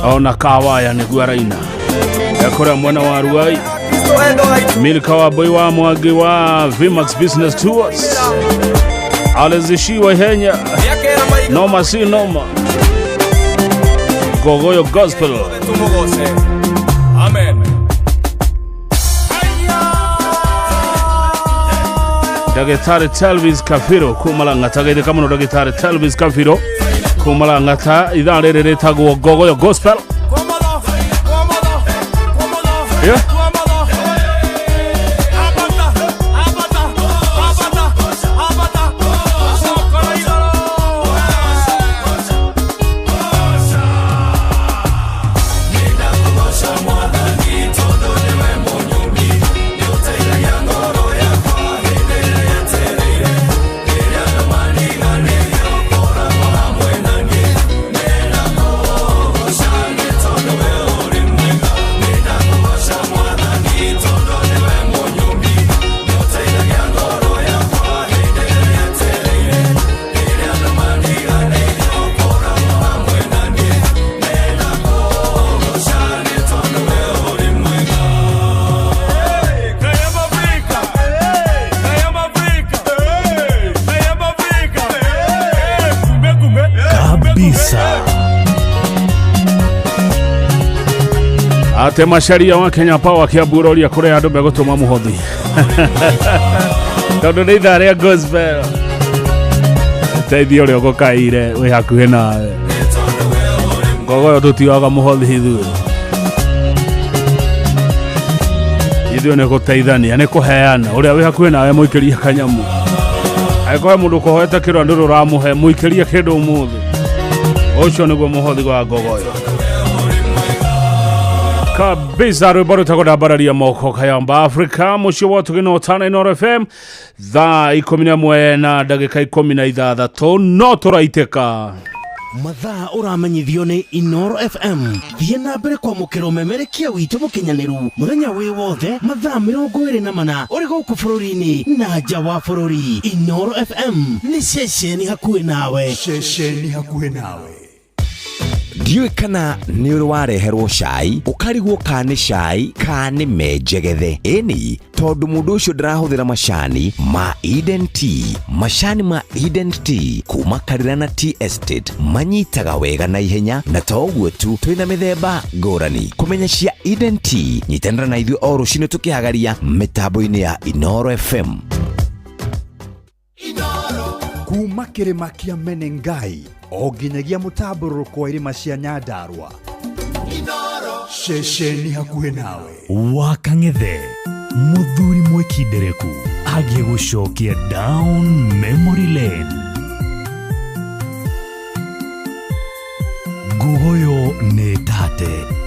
Ona kawaya nĩguo araina ekũrĩa mwena wa Ruai. Milka wa boy wa Mwangi wa Vmax Business Tours alizishiwa ihenya noma si noma. Ngogoyo Gospel. Amen. Ndagĩtarĩ Telvis Kafiro kuma Lang'ata, geithĩka mũno Ndagĩtarĩ Telvis Kafiro kuma Lang'ata. Ithaa rĩrĩ rĩtagwo Ngogoyo Gospel. Yeah. Ate Macharia wa Kenya Power kĩamburoria kũrĩa andũ megũtũma mũhothi tondũ nĩ ithaa rĩa gospel. Teithia ũrĩa ũgũkaire wĩ hakuhĩ nawe. Ngogoyo tũtioaga mũhothi ithuĩ, ithuĩ nĩ gũteithania, nĩ kũheana. Ũrĩa wĩ hakuhĩ nawe mũikĩrie kanyamu. Angĩkorwo he mũndũ ũkũhoete kĩro ndũrĩ ũramũhe, mũikĩrie kĩndũ ũmũthĩ. Ũcio nĩguo mũhothi wa ngogoyo kabisa. Rwĩmbo rwĩtagwo ndambararia moko, Kayamba Africa, mũciĩ wa ũtugi na ũtana, Inooro FM. Thaa 11 na ndagĩka 16 no tũraitĩka. Mathaa ũramenyithio nĩ Inoro FM. Thiĩ na mbere kwamũkĩra ũmemerekia witũ mũkinyanĩru mũthenya wĩ wothe, mathaa 24, ũrĩ gũkũ bũrũri-inĩ na nja wa bũrũri. Inoro FM nĩ ceceni hakuhĩ nawe. Ceceni hakuhĩ nawe. Ndiũĩ kana nĩ ũrĩ wareherwo cai ũkarigwo ka nĩ cai ka nĩ menjegethe. Ĩni tondũ mũndũ ũcio ndarahũthĩra macani ma Eden Tea. Macani ma Eden Tea kuma Karirana Tea Estate manyitaga wega na ihenya, na to ũguo tu, twĩna mĩthemba ngũrani. Kũmenya cia Eden Tea, nyitanĩra na ithuĩ o rũcinĩ tũkĩhagaria mĩtambo-inĩ ya Inoro FM. Kuma kĩrĩma kĩa Menengai o nginyagia mũtambũrũrũko wa irĩma cia Nyandarua, ceceni hakuhĩ nawe. Wa Kang'ethe, mũthuri mwĩkindereku agiĩ gũcokia down memory lane. Ngogoyo nĩ tate.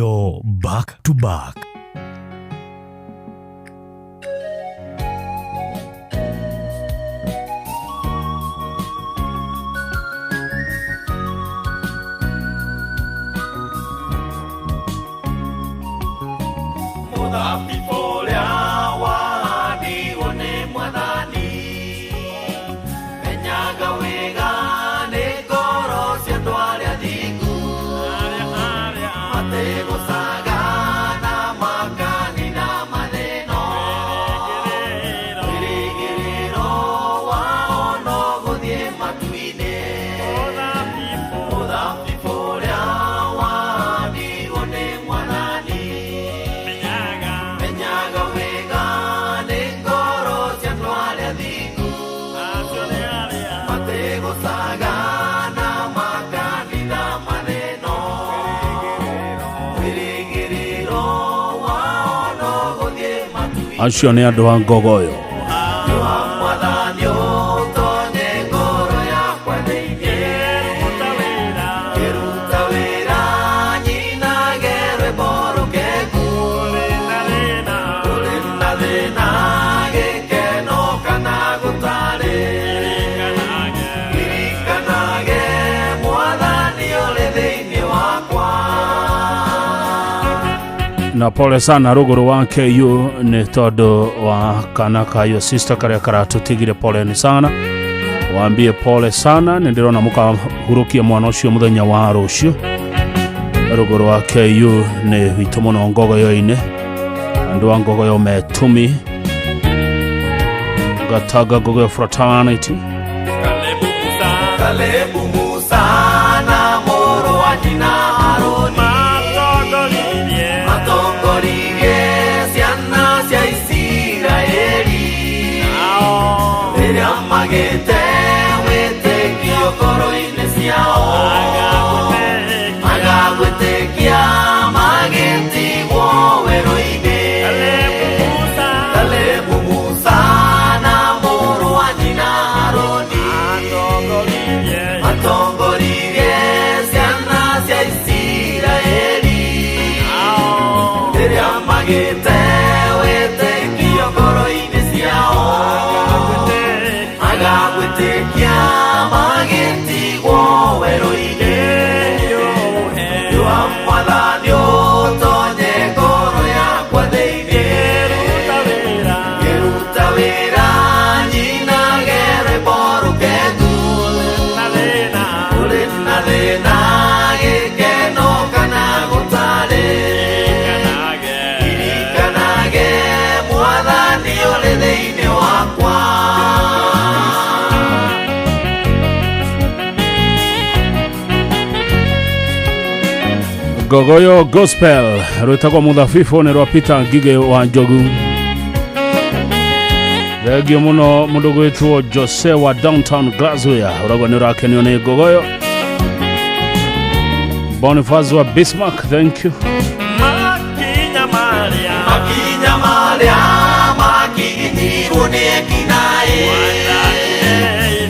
Ngogoyo back to back. Mũthabibũ ũrĩa wahandirwo nĩ Mwathani, menyaga wega nĩ ngoro cia andũ arĩa athingu, matigũcaga na makanina mathĩna. Wĩrĩgĩrĩro wao no gũthiĩ matu-inĩ. Mũthabibũ ũrĩa wahandirwo nĩ Mwathani, menyaga wega nĩ ngoro cia andũ arĩa athingu, matigũcaga na makanitha mathĩna. Wĩrĩgĩrĩro wao no gũthiĩ matu-inĩ. Acio nĩ andũ a Ngogoyo. Wa Mwathani ũtonye ngoro yakwa thĩinĩ, ngĩruta wĩra nyinage rwĩmbo rũkengu. Kũrĩ na thĩna gĩkeno kana gũtarĩ, ririkanage Mwathani ũrĩ thĩinĩ wakwa. Na pole sana rũgũrũ wa KU nĩ tondũ wa kana ka your sister karĩa karatũtigire. Poleni sana, wambie pole sana. Nĩ ndĩrona mũkahurũkia mwana ũcio mũthenya wa rũciũ. Rũgũrũ wa KU nĩ witũ mũno Ngogoyo-inĩ, andũ a Ngogoyo metumi Gataga Ngogoyo fraternity. Kalebu Musa na mũrũ wa nyina Harũni matongoririe ciana cia Isiraeli rĩrĩa magĩte wĩtĩkio ngoro-inĩ ciao, magagwĩtĩkia magĩtigwo werũ-inĩ. Kalebu Musa na mũrũ wa nyina Harũni matongoririe ciana cia Isiraeli rĩrĩa magĩte wĩtĩkio ngoro-inĩ ciao, magagwĩtĩkia magĩtigwo werũ-inĩ. Riũa Mwathani ũtonye ngoro yakwa thĩinĩ, ngĩruta wĩra nyinage rwĩmbo rũkengu. Kũrĩ na thĩna gĩkeno kana gũtarĩ, ririkanage Mwathani ũrĩ thĩinĩ wakwa. Ngogoyo gospel rwĩtagwo Mũthabibũ, nĩ rwa Peter Ngigĩ wa Njogu. Thengio mũno mũndũ gwĩtwo Jose wa downtown Glasgow, ũragwo nĩ ũrakenio nĩ Ngogoyo. Boniface wa Bismarck, thank you. Makinya marĩa, makinya marĩa makinyirwo nĩ ekinaĩ,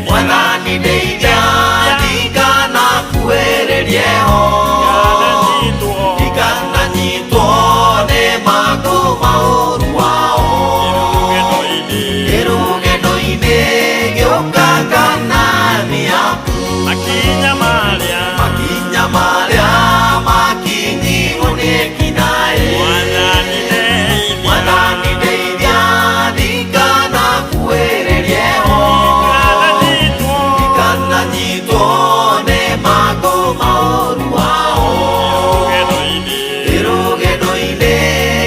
Mwathani ndeithia ndikanakuhĩrĩrie ho, ndikananyitwo nĩ mangũ maũru wao. Ĩrũgendo-inĩ gĩũka kana nĩ yaku, makinya marĩa, makinya marĩa makinyirwo nĩ ekinaĩ, Mwathani ndeithia ndikanakuhĩrĩrie ho, ndikananyitwo nĩ mangũ maũru wao. Ĩrũgendo-inĩ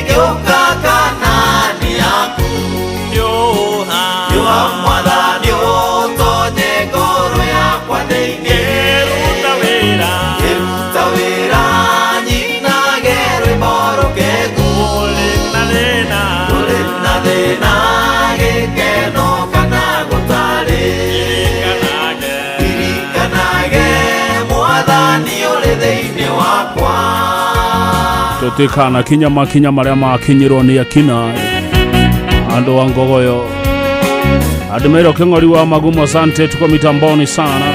gĩũka kana nĩ yaku, Riũa Mwathani ũtonye ngoro yakwa thĩinĩ, ngĩruta wĩra nyinage rwĩmbo rũkengu. Kũrĩ na thĩna gĩkeno kana gũtarĩ, ririkanage Mwathani ũrĩ thĩinĩ wakwa. Tũtikana kinya makinya marĩa makinyirwo nĩ akina andũ a Ngogoyo. Admiro King'ori wa Magumo, asante, tuko mitamboni sana.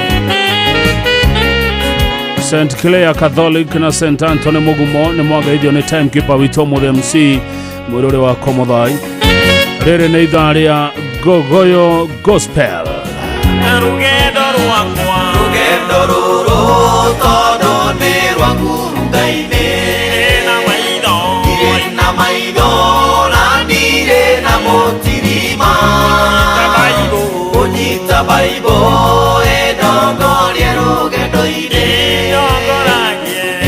St Clair Catholic na St Anthony Mugumo nĩ mwageithio nĩ timekeeper witũ mũthĩ MC mwĩrũrĩ wa Komothai. Rĩrĩ nĩ ithaa rĩa Gogoyo Gospel. Rugendo rwakwa, rugendo rũrũ tondũ nĩ rwaku Ngai-inĩ. Na maitho, ndirĩ na maitho na ndirĩ na mũtirima. Kũnyita Baibũ ĩndongorie rũgendo-inĩ,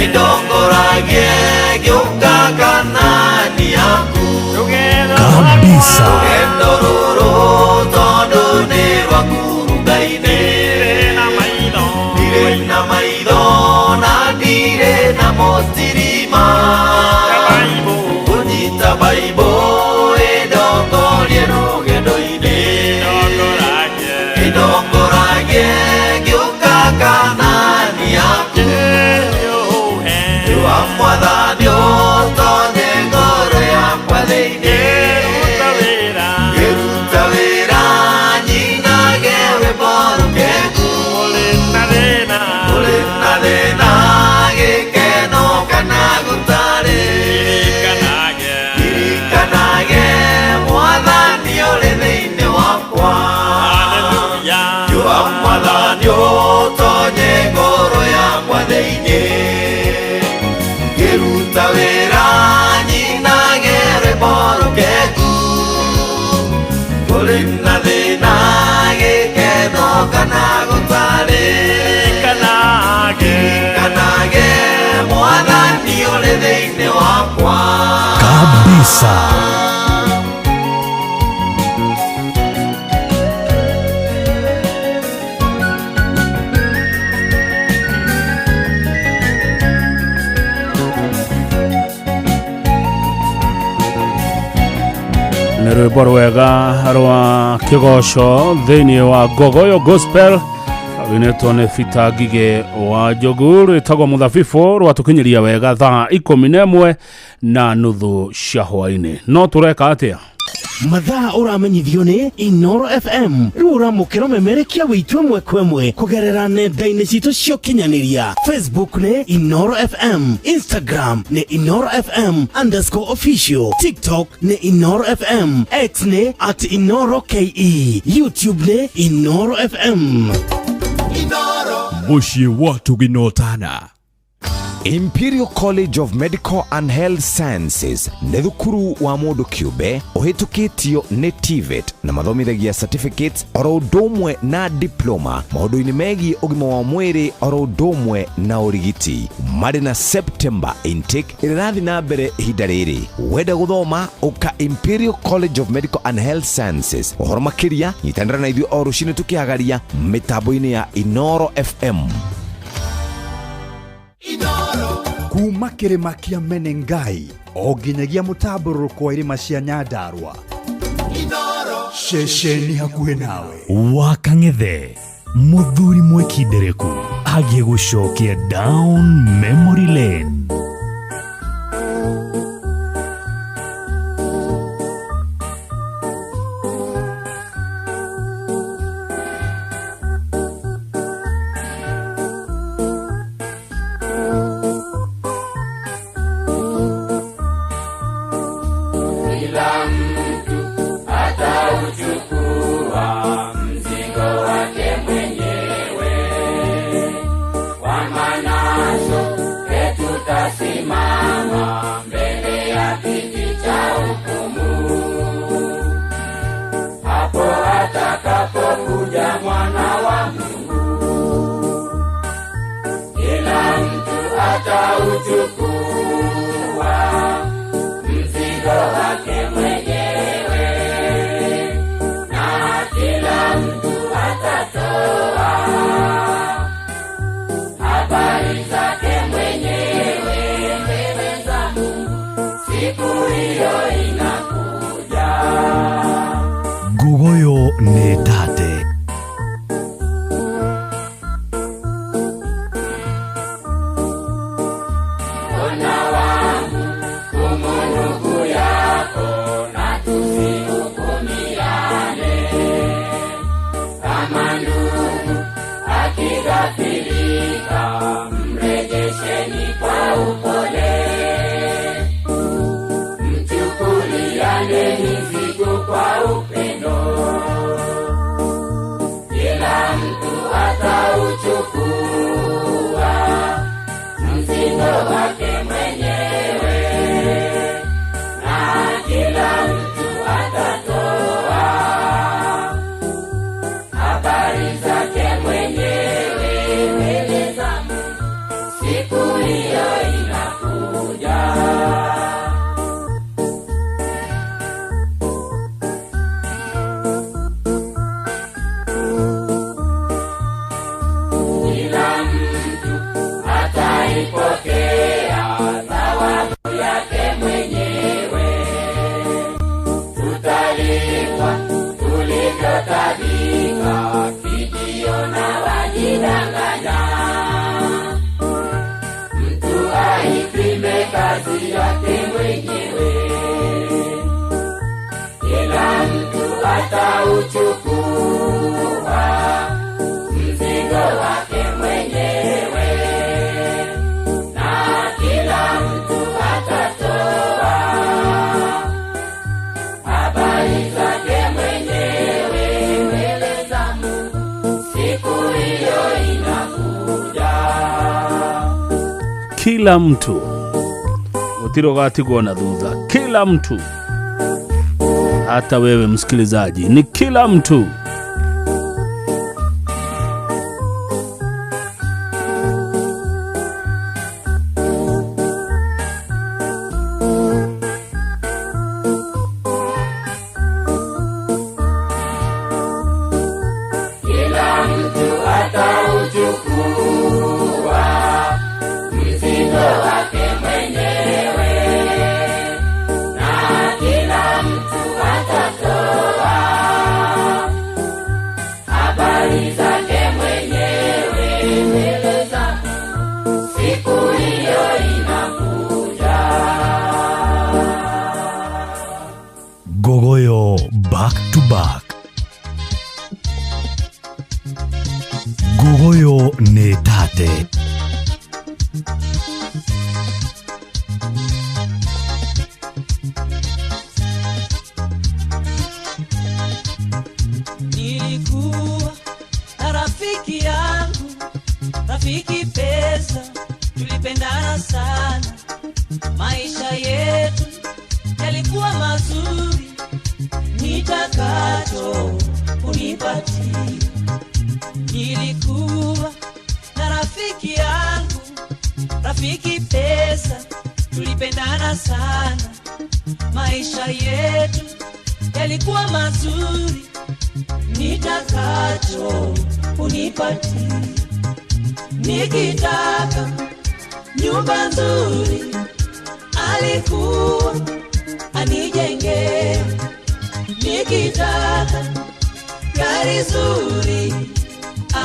ĩndongoragie ngĩũka Kanaani yaku. Kabisa. Rũgendo rũrũ tondũ nĩ rwaku Ngai-inĩ. Ndirĩ na maitho na ndirĩ na mũtirima. Kũnyita Baibũ ĩndongorie rũgendo-inĩ, ĩndongoragie ngĩũka Kanaani yaku. Wa Mwathani ũtonye ngoro yakwa thĩinĩ, ngĩruta wĩra nyinage rwĩmbo rũkengu. Kũrĩ na thĩna gĩkeno kana gũtarĩ, ririkanage Mwathani ũrĩ thĩinĩ wakwa. Wa Mwathani ũtonye ngoro yakwa thĩinĩ, ngĩruta wĩra nyinage rwĩmbo rũkengu. Kũrĩ na thĩna gĩkeno kana gũtarĩ, ririkanage Mwathani ũrĩ thĩinĩ wakwa. Kabisa. Nĩ rwĩmbo rwega rwa kĩgoco thĩinĩ wa Gogoyo Gospel rwinĩtwo nĩ Peter Ngigĩ wa Njogu, rwĩtagwo Mũthabibũ, rwatũkinyĩria wega thaa 11:30 cia hwaĩ-inĩ. No tũreka atĩa? Mathaa ũramenyithio nĩ Inoro FM. Rĩu ũramũkĩra ũmemerekia witũ ĩmwe kwa ĩmwe kũgerera nenda-inĩ citũ cia ũkinyanĩria. Facebook nĩ Inoro FM, Instagram nĩ Inoro FM underscore official, TikTok nĩ Inoro FM, X nĩ at Inoro KE, YouTube nĩ Inoro FM. Mũciĩ wa Tũginotana. Imperial College of Medical and Health Sciences nĩ thukuru wa mũndũ kĩũmbe ũhĩtũkĩtio nĩ TVET na mathomithagia certificates oro ũndũ ũmwe na diploma maũndũ-inĩ megiĩ ũgima wa mwĩrĩ oro ũndũ ũmwe na ũrigiti. Marĩ na September intake ĩrĩa ĩrathiĩ na mbere ihinda rĩrĩ. Wenda gũthoma ũka Imperial College of Medical and Health Sciences. Ũhoro makĩria nyitanĩra na ithuĩ o rũcinĩ tũkĩhagaria mĩtambo-inĩ ya Inoro FM. Kuma kĩrĩma kĩa Menengai o nginyagia mũtambũrũko wa irĩma cia Nyandarua, ceceni hakuhĩ nawe. Wa Kang'ethe mũthuri mwĩkindereku agiĩ gũcokia down memory lane. Kila mtu atauchukua mzigo wake mwenyewe, kwa maana sote tutasimama mbele ya kiti cha hukumu. Hapo atakapokuja Mwana wa Mungu, kila mtu atauchukua mzigo wake mwenyewe, na kila mtu atatoa habari zake mwenyewe mbele za Mungu. Siku hiyo inakuja. Gogoyo nĩ tate. Ona wangu hukumu ndugu yako na tusihukumiane. Kama ndugu akighafilika, mre kazi yake mwenyewe. Kila mtu atauchukua mzigo wake mwenyewe, na kila mtu atatoa habari zake mwenyewe mbele za Mungu. Siku hiyo inakuja. Kila mtu gutiri ugatigwo na thutha, kila mtu, hata wewe msikilizaji, ni kila mtu. Kila mtu atauchukua mzigo wake mwenyewe, na kila mtu atatoa habari zake mwenyewe mbele za Mungu. Siku hiyo inakuja. Gogoyo back to back. Gogoyo nĩ tate. Nilikuwa na rafiki yangu, rafiki pesa, tulipendana sana. Maisha yetu yalikuwa mazuri, nitakacho unipatie. Nilikuwa na rafiki yangu, rafiki pesa, tulipendana sana. Maisha yetu yalikuwa mazuri, nitakacho unipatie. Nikitaka nyumba nzuri, alikuwa anijenge. Nikitaka gari zuri,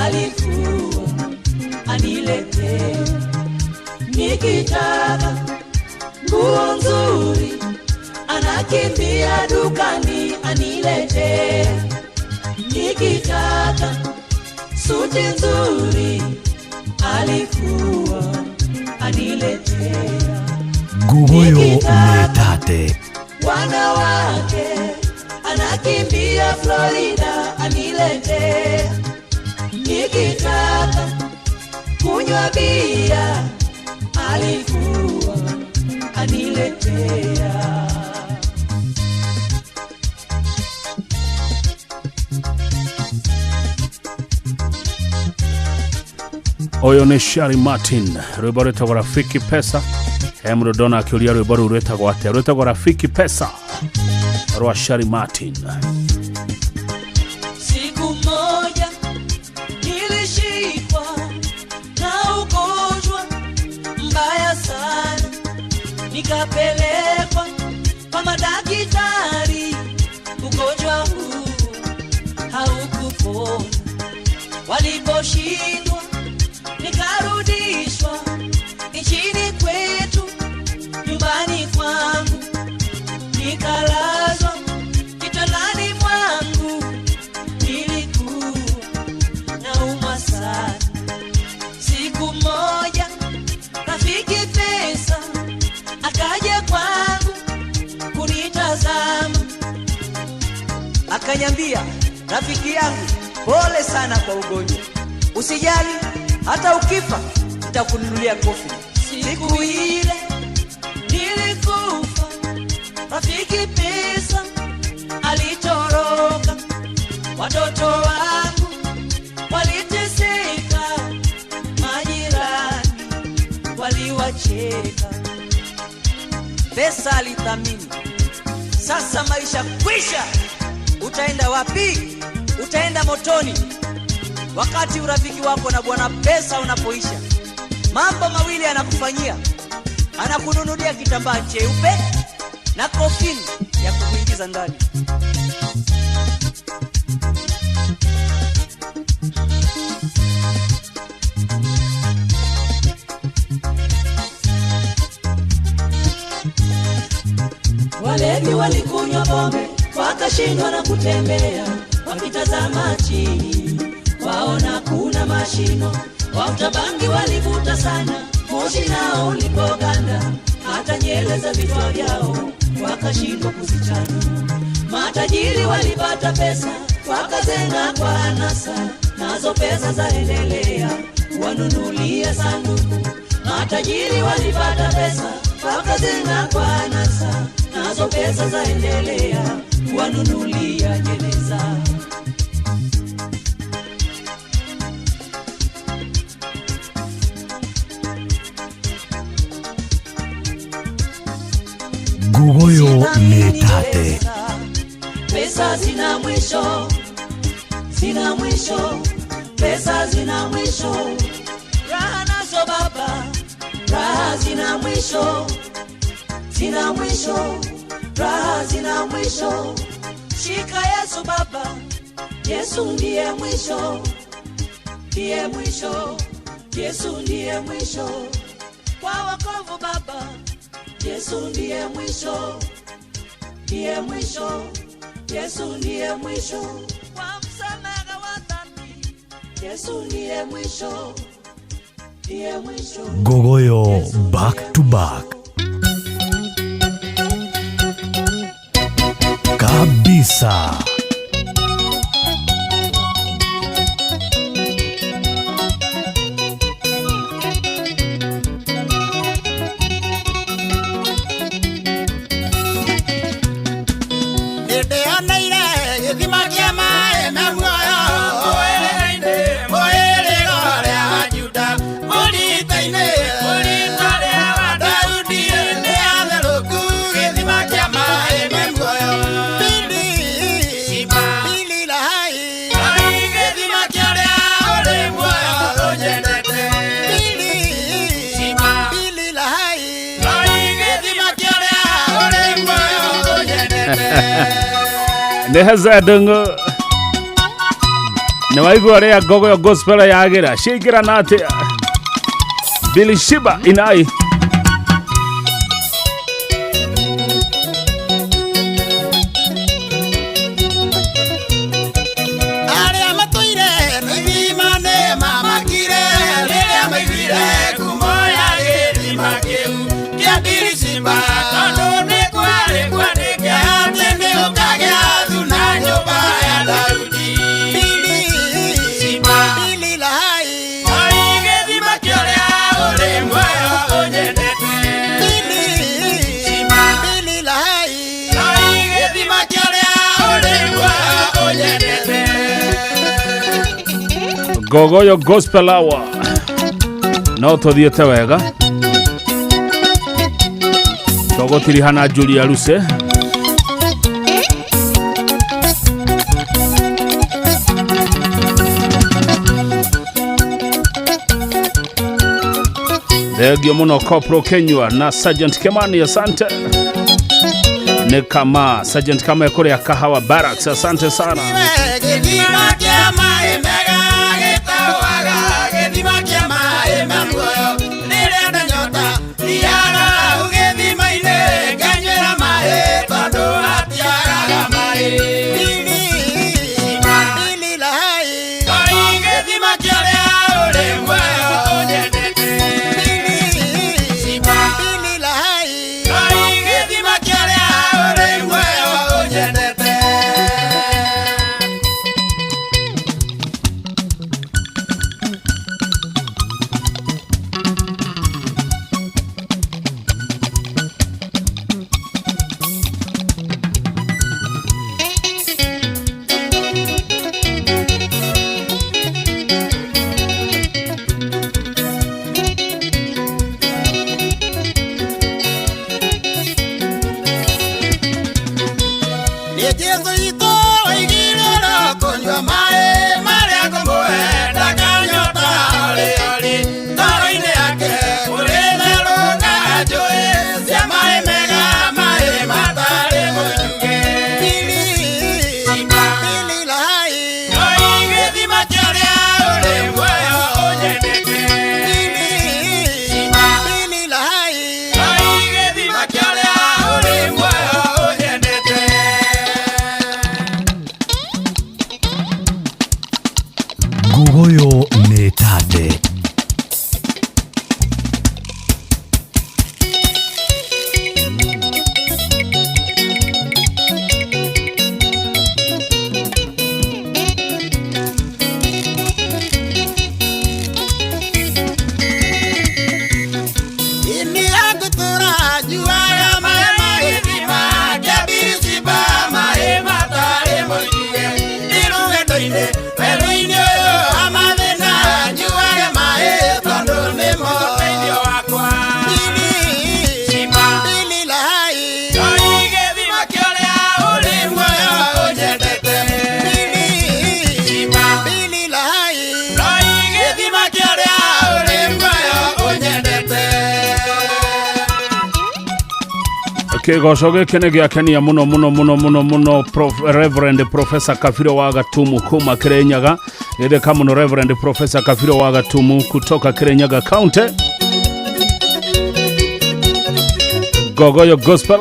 alikuwa aniletee. Nikitaka nguo nzuri, anakimbia dukani aniletee. Nikitaka suti nzuri, alikuwa aniletea. Gogoyo nĩ tate. Wanawake anakimbia Florida aniletee. Nikitaka kunywa bia, alikuwa aniletea. Ũyũ nĩ Shari Martin, rwĩmbo rwĩtagwo Rafiki Pesa. He mũndũ ndona akĩũria rwĩmbo rũu rwĩtagwo atĩa. Rwĩtagwo Rafiki Pesa rwa Shari Martin. Siku moja nilishikwa na ugonjwa mbaya sana, nikapelekwa kwa madaktari. Ugonjwa huu haukupona, waliposhindwa nikarudishwa nchini kwetu, nyumbani kwangu, nikalazwa kitandani mwangu. Nilikuwa naumwa sana. Siku moja rafiki pesa akaja kwangu kunitazama, akanyambia, rafiki yangu, pole sana kwa ugonjwa, usijali, hata ukifa nitakununulia kofi. Siku ile nilikufa, rafiki pesa alitoroka, watoto wangu waliteseka, majirani waliwacheka. Pesa alithamini, sasa maisha kwisha. Utaenda wapi? Utaenda motoni. Wakati urafiki wako na bwana pesa unapoisha, mambo mawili anakufanyia: anakununulia kitambaa cheupe na kofini ya kukuingiza ndani. Walevi walikunywa pombe wakashindwa na kutembea, wakitazama chini waona kuna mashimo. Wavuta bangi walivuta sana, moshi nao ulipoganda, hata nyele za vichwa vyao wakashindwa kuzichana. Matajiri walipata pesa wakazenga kwa anasa, nazo pesa zaendelea wanunulia sanduku. Matajiri walipata pesa wakazenga kwa anasa, nazo pesa zaendelea wanunulia jeneza. Ngugoyo nĩ tate. Pesa zina mwisho, zina mwisho, pesa zina mwisho. Raha nazo baba, raha zina mwisho, zina mwisho, raha zina mwisho. Shika Yesu baba, Yesu ndiye mwisho, ndiye mwisho, Yesu ndiye mwisho. Kwa wokovu baba, Yesu ndiye mwisho, ndiye mwisho, Yesu ndiye mwisho. Kwa msamaha wa dhambi, Yesu ndiye mwisho, ndiye mwisho. Ngogoyo back to back kabisa. Nĩndĩoneire gĩthima kĩa maĩ me muoyo mũhĩrĩga ũrĩa wa Juda mũrita-inĩ mũrita ũrĩa wa Daudi nĩ atherũku gĩthima kĩa maĩ me muoyo Pili pili la hai gĩthima kĩa ũrĩa ũrĩ muoyo ũnyendete Pili pili la hai gĩthima kĩa ũrĩa ũrĩ muoyo ũnyendete. Nĩ hezedeng'o nĩ waigua ũrĩa ngogoyo gospel yagĩra ciaingĩra na atĩa Bilishiba inai. Arĩa matũire ithima nĩ mamakire rĩrĩa maiguire ngumo ya gĩthima kĩu kĩa Bilishiba tondũ nĩ kwarĩ kwandĩke atĩ nĩ ũkagĩa thuna nyũmba ya Daudi. Bilishiba pili la hai gĩthima kĩa ũrĩa ũrĩ muoyo ũnyendete Bilishiba pili la hai gĩthima kĩa ũrĩa ũrĩ muoyo ũnyendete. Ngogoyo gospel hour no tũthiĩte wega tũgũtirihana Julia Ruse. Thengio mũno Corporal Kenyua na Sergeant Kimani, asante. Nĩ kama Sergeant kama kũrĩa Kahawa Barracks, asante sana. Gĩthima kĩa maĩ mega gĩtauaga gĩthima kĩa maĩ ma muoyo rĩrĩa ndanyota thiaga hau gĩthima-inĩ nganyuĩra maĩ tondũ hatiagaga maĩ. Pili la hai gĩthima kĩa ũrĩa ũrĩ muoyo ũnyendete Pili la hai gĩthima kĩa ũrĩa ũrĩ muoyo ũnyendete. Nĩ Jesũ witũ waigire kũnyua maĩ marĩa ngũmũhe ndakanyota rĩ orĩ ngoro-inĩ yake kũrĩ therũ na njũĩ cia maĩ mega maĩ matarĩ mũnyunge. Pili la hai gĩthima kĩa ũrĩa ũrĩ muoyo ũnyendete Pili la hai gĩthima kĩa ũrĩa ũrĩ muoyo. Kĩgoco gĩkĩ nĩ gĩakenia mũno mũno mũno mũno mũno Reverend Professor Kafiro wa Gatumu kuma Kirinyaga. Gĩtheka mũno Reverend Professor Kafiro wa Gatumu kutoka Kirinyaga County. Gogoyo Gospel.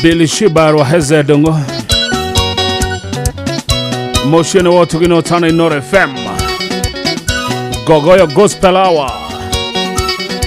Billy Shibar wa Heze Dongo Moshene watu gino tana Inoro FM Gogoyo Gospel Hour.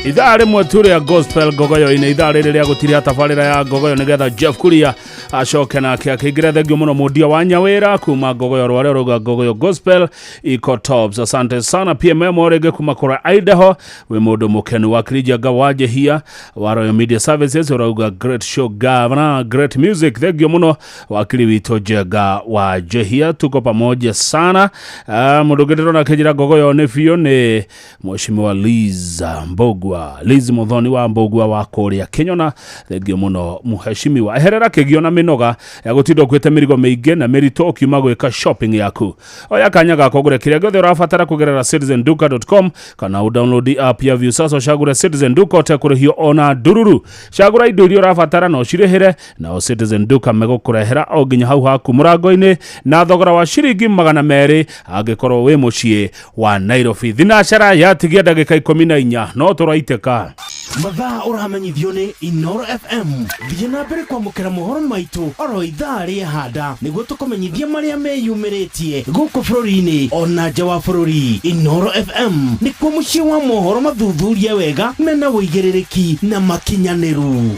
Ithaa rĩmwe tu rĩa gospel Gogoyo-inĩ, ithaa rĩrĩ rĩa gũtiria tabarĩra ya Gogoyo nĩgetha Jeff Kuria acoke nake akĩingĩra. Thengio mũno mũndia wa Nyawĩra kuma Gogoyo rwarĩa rauga Gogoyo Gospel iko tops. Asante sana PMM rĩngĩ kuma kũrĩa Idaho, wĩ mũndũ mũkenu. Wa Kirinyaga wa Njehia wa Royal Media Services ũrauga great show governor, great music. Thengio mũno wakili witũ Njenga wa Njehia, tuko pamoja sana. Mũndũ ũngĩ ndĩrona akĩnjĩra Gogoyo nĩ biũ nĩ Mheshimiwa Liz Mbogua, Liz Muthoni wa Mbogua wa kũrĩa Kĩnyona. Thengio mũno mheshimiwa. Eherera kĩgio na mĩnoga ya gũtinda ũkuĩte mĩrigo mĩingĩ na mĩritũ ũkiuma gwĩka shopping yaku. Oya kanya gako ũgũre kĩrĩa gĩothe ũrabatara kũgerera citizenduka.com kana ũdownload app ya Viusasa ũcagũre Citizen Duka ũtekũrĩhio ona ndururu. Cagũra indo iria ũrabatara na ũcirĩhĩre, nao Citizen Duka megũkũrehera o nginya hau haku mũrango-inĩ na thogora wa ciringi 200 angĩkorwo wĩ mũciĩ wa Nairobi. Thinacara yatigia ndagĩka 14 no tũraitĩka. Mathaa ũramenyithio nĩ Inoro FM. Thiĩ na mbere kwamũkĩra mohoro maitũ oro ithaa rĩa handa nĩguo tũkũmenyithie marĩa meyumĩrĩtie gũkũ bũrũri-inĩ ona nja wa bũrũri. Inoro FM nĩkuo mũciĩ wa mohoro mathuthurie wega mena ũigĩrĩrĩki na makinyanĩru.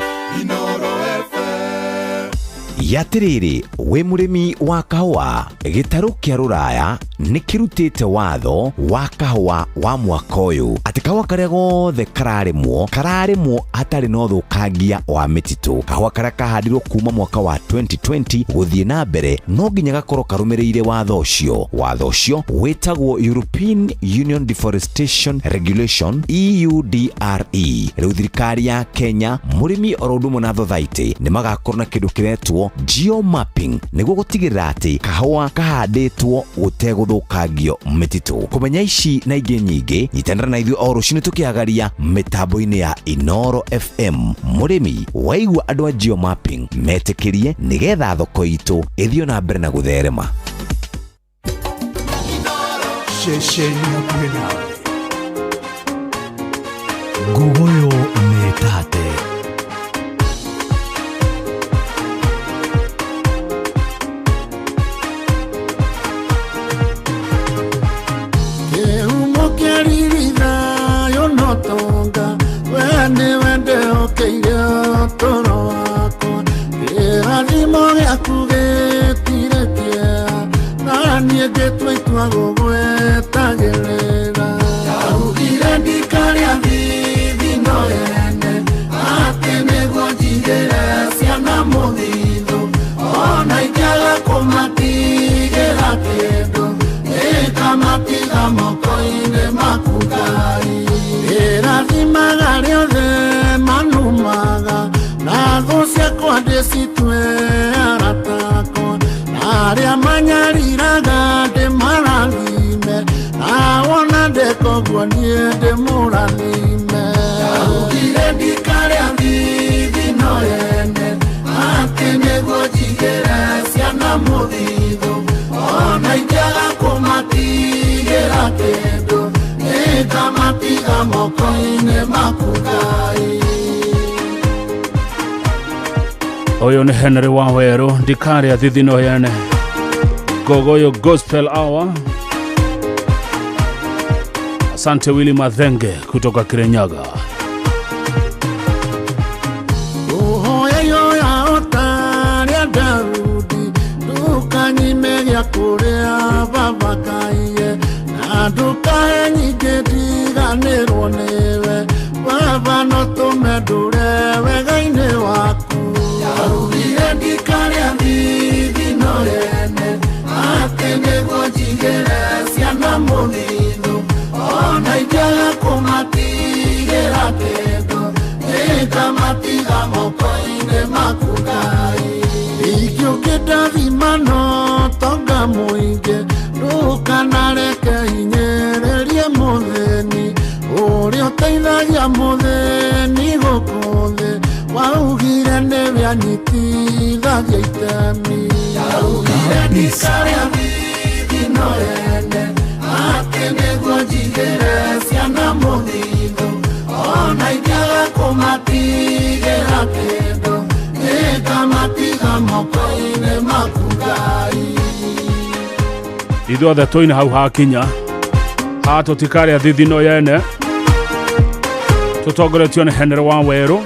Yatiriri wĩ mũrĩmi wa kahũa, gĩtarũ kĩa rũraya nĩ kĩrutĩte watho wa kahũa wa mwaka ũyũ atĩ kahũa karĩa gothe kararĩmwo hatarĩ na ũthũkangia wa mĩtitũ. Kahũa karĩa kahandirwo kuma mwaka wa 2020 gũthiĩ na mbere no nginya gakorwo karũmĩrĩire watho ũcio. Watho ũcio wĩtagwo European Union Deforestation Regulation EUDRE. Rĩu thirikari ya Kenya, mũrĩmi oro ũndũ ũmwe na thothaitĩ nĩ magakorwo na kĩndũ kĩretwo geomapping nĩguo gũtigĩrĩra atĩ kahũa kahandĩtwo gũtegũthũkangio mĩtitũ. Kũmenya ici na ingĩ nyingĩ, nyitanĩra na ithuĩ o rũcinĩ tũkĩagaria mĩtambo-inĩ ya Inoro FM. Mũrĩmi waigua andũ a geomapping metĩkĩrie nĩgetha thoko itũ ĩthiĩ na mbere na gũtherema. Ceceni hakuhĩ nawe. Gogoyo nĩ tate. Ũyũ nĩ Henry Waweru ndikarĩa thithino yene. Gogoyo Gospel Hour. Asante Willy Mathenge kutoka Kirinyaga. Kũrĩa baba kaiye ciana mũthithũ ona ingĩaga kũmatigĩra kĩndũ nĩngamatiga moko-inĩ maku Ngai ingĩũkĩndathima no tonga mũingĩ ndũkanareke hinyĩrĩrie mũthĩni ũrĩa ũteithagia mũthĩni gũkũ thĩ waugire nĩwe anyitithagia itemi ndaugire ndikarĩa thithino ene atĩ nĩguo njigĩre ciana mũthithũ ona ingĩaga kũmatigĩra kĩndũ nĩngamatiga moko-inĩ maku Ngai. Ithuothe tũina hau hakinya haha tũtikarĩa thithino yene tũtongoretio nĩ Henry wa Werũ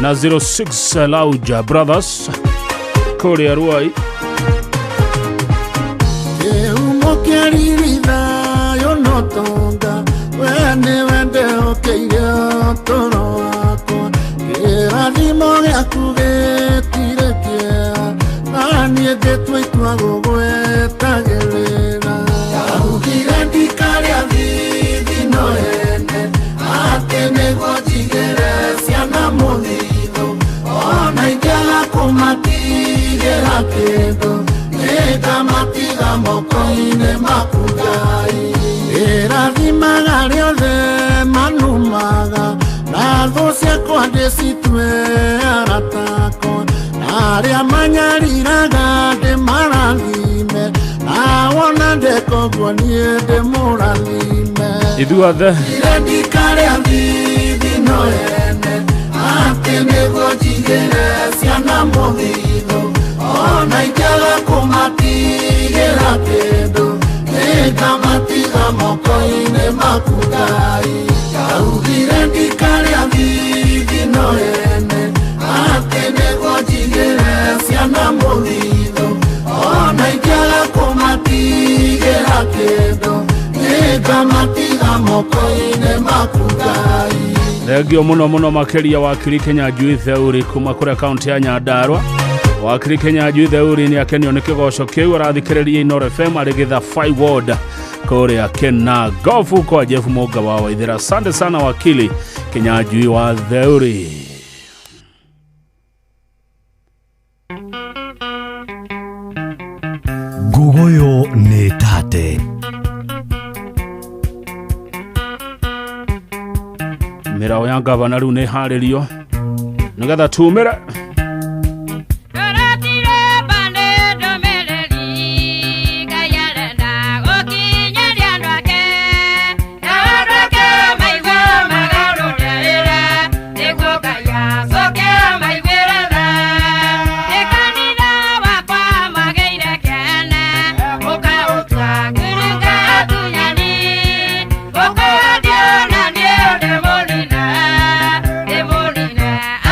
na 06 Lauja Brothers kũrĩa Ruai. Kĩhumo kĩa riri thayũ no tonga we nĩwe ndehokeire ũtũũro wakwa kĩrathimo gĩaku gĩtirĩ kĩeha na niĩ ngĩtua itua gũgwetagĩrĩra ndaugire ndikarĩa thithino ene atĩ nĩguo njigĩre ciana mũthithũ ona ingĩaga kũmatigĩra kĩndũ nĩngamatiga moko-inĩ maku Ngai ĩrathimaga rĩothe manumaga na thũ ciakwa ndĩcitue arata akwa na arĩa manyariraga ndĩmarathime na wona ndeka ũguo niĩ ndĩmũrathime ithuothe ndikarĩa thithino ene atĩ nĩguo njigĩre ciana mũthithũ ona ingĩaga kũmatigĩra kĩndũ nĩngamatiga moko-inĩ maku Ngai ndaugire ndikarĩa thithino ene atĩ nĩguo njigĩre ciana mũthithũ ona ingĩaga kũmatigĩra kĩndũ nĩngamatiga moko-inĩ maku Ngai. Thengio mũno mũno makĩria wakiri Kĩnyanjui Theuri kuma kũrĩa kaunti ya Nyandarua. Wakiri Kĩnyanjui Theuri nĩ akenio nĩ kĩgoco kĩu arathikĩrĩria Inooro FM arĩ Gĩtha Ward kũrĩa Kĩnagobu kwa Jeff Mũnga wa Waithĩra. Asante sana wakili Kĩnyanjui wa Theuri. Nguguyu nĩ tate. Mĩrao ya gavana rĩu nĩ ĩharĩrio nĩgetha tumĩre.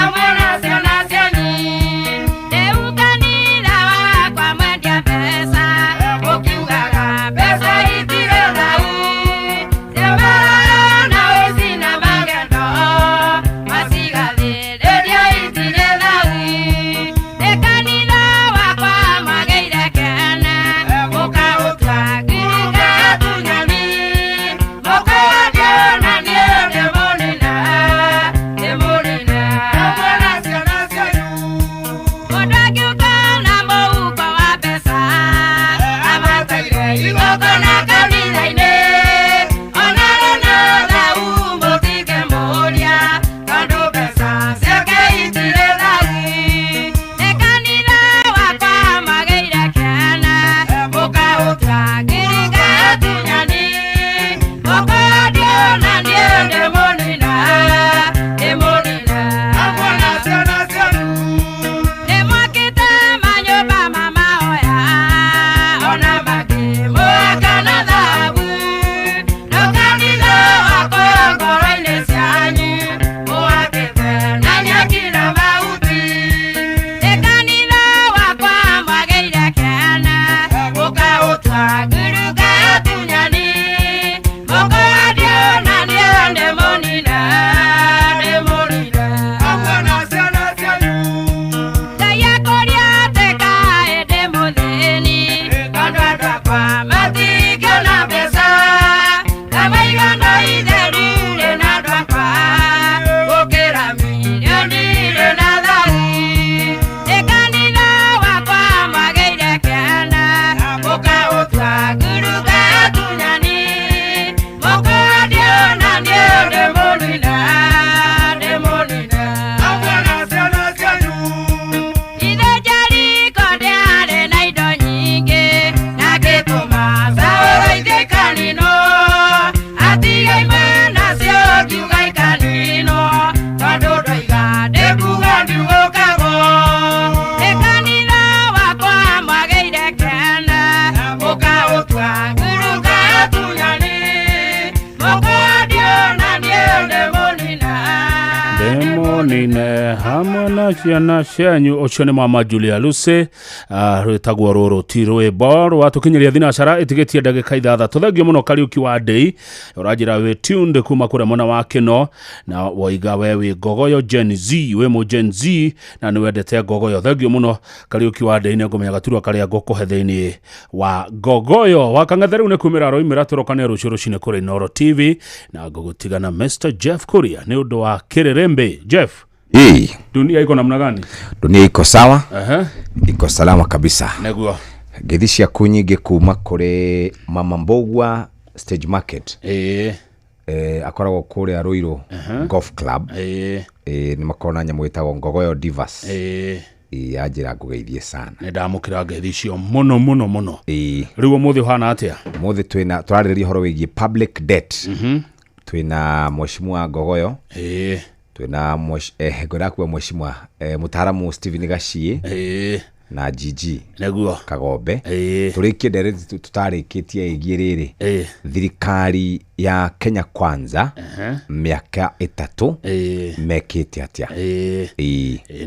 Amor, Na ciana cianyu. Ũcio nĩ mama Julia Lucy, rwĩtagwo rũrũ ti rwĩmbo rwatũkinyĩria thinacara ĩtigĩtie ndagĩka 6. Thengio mũno Kariũki wa Ndei, ũranjĩra wĩ tuned kuma kũrĩa mwena wa Kĩno, na woiga we wĩ ngogoyo Gen Z, wĩ mũ Gen Z na nĩ wendete ngogoyo. Thengio mũno Kariũki wa Ndei, nĩ ngũmenya gaturwa karĩa ngũkũhe thĩinĩ wa ngogoyo wakang'ethe. Rĩu nĩ kumĩra roimĩra, tũrokane rũciũ rũcinĩ kũrĩ Inooro TV, na ngũgũtigana Mr Jeff Kuria nĩ ũndũ wa kĩrĩrĩmbĩ. Jeff. Hii. Dunia iko namna gani? Dunia iko sawa. Iko salama kabisa. Nĩguo. Ngeithi ciaku nyingĩ kuma kũrĩ Mama Mbogua Stage Market. Akoragwo kũrĩa Ruiru Golf Club. Nĩ makoragwo na nyamũ ĩtagwo Ngogoyo Divas. Yanjĩra ngũgeithie sana. Nĩ ndamũkĩra ngeithi icio mũno mũno mũno. Rĩu ũmũthĩ ũhana atĩa? Ũmũthĩ twĩna tũrarĩrĩria ũhoro wĩgiĩ public debt. Twĩna mheshimiwa Ngogoyo. Twĩna ngwenda kuga mheshimiwa mũtaaramu Stephen Gachie na GG nĩguo Kagombe. Tũrĩkie ndereti tũtarĩkĩtie ĩgiĩ rĩrĩ thirikari ya Kenya Kwanza mĩaka 3 mekĩte atĩa.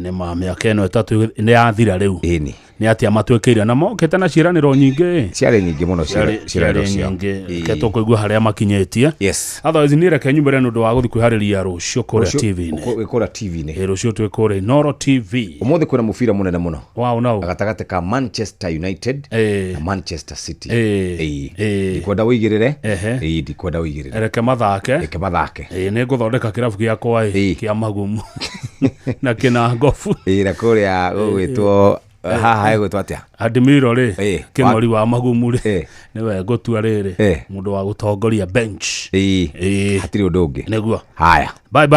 Nĩ ma mĩaka ĩno 3 nĩ yathira rĩu. Ĩni. Nĩ atĩa matwĩkĩire na mokĩte na ciĩranĩro nyingĩ. Ciarĩ nyingĩ mũno ciĩranĩro ciao. Nyingĩ. Reke tũkũigua harĩa makinyĩtie. Yes. Otherwise niĩ reke nyumĩre nĩ ũndũ wa gũthiĩ kwĩharĩria rũciũ kũrĩa TV-inĩ. Wĩ kũrĩa TV-inĩ. Rũciũ twĩ kũrĩa Inooro TV. Ũmũthĩ kwĩna mũbira mũnene mũno. Wow, no. Gatagatĩ ka Manchester United na Manchester City. Ndikwenda ũigĩrĩre. Ndikwenda ũigĩrĩre. Reke mathake. Reke mathake. Nĩ ngũthondeka kĩrabu gĩakwa kĩa magumu na kĩna ngobu. Na kũrĩa gũgwĩtwo haha hegwĩtwo atĩa? Admiro rĩ, kĩng'ori wa magumu rĩ, nĩwe ngũtua rĩrĩ mũndũ wa gũtongoria bench. Hatirĩ ũndũ ũngĩ. Nĩguo. Haya. Bye bye.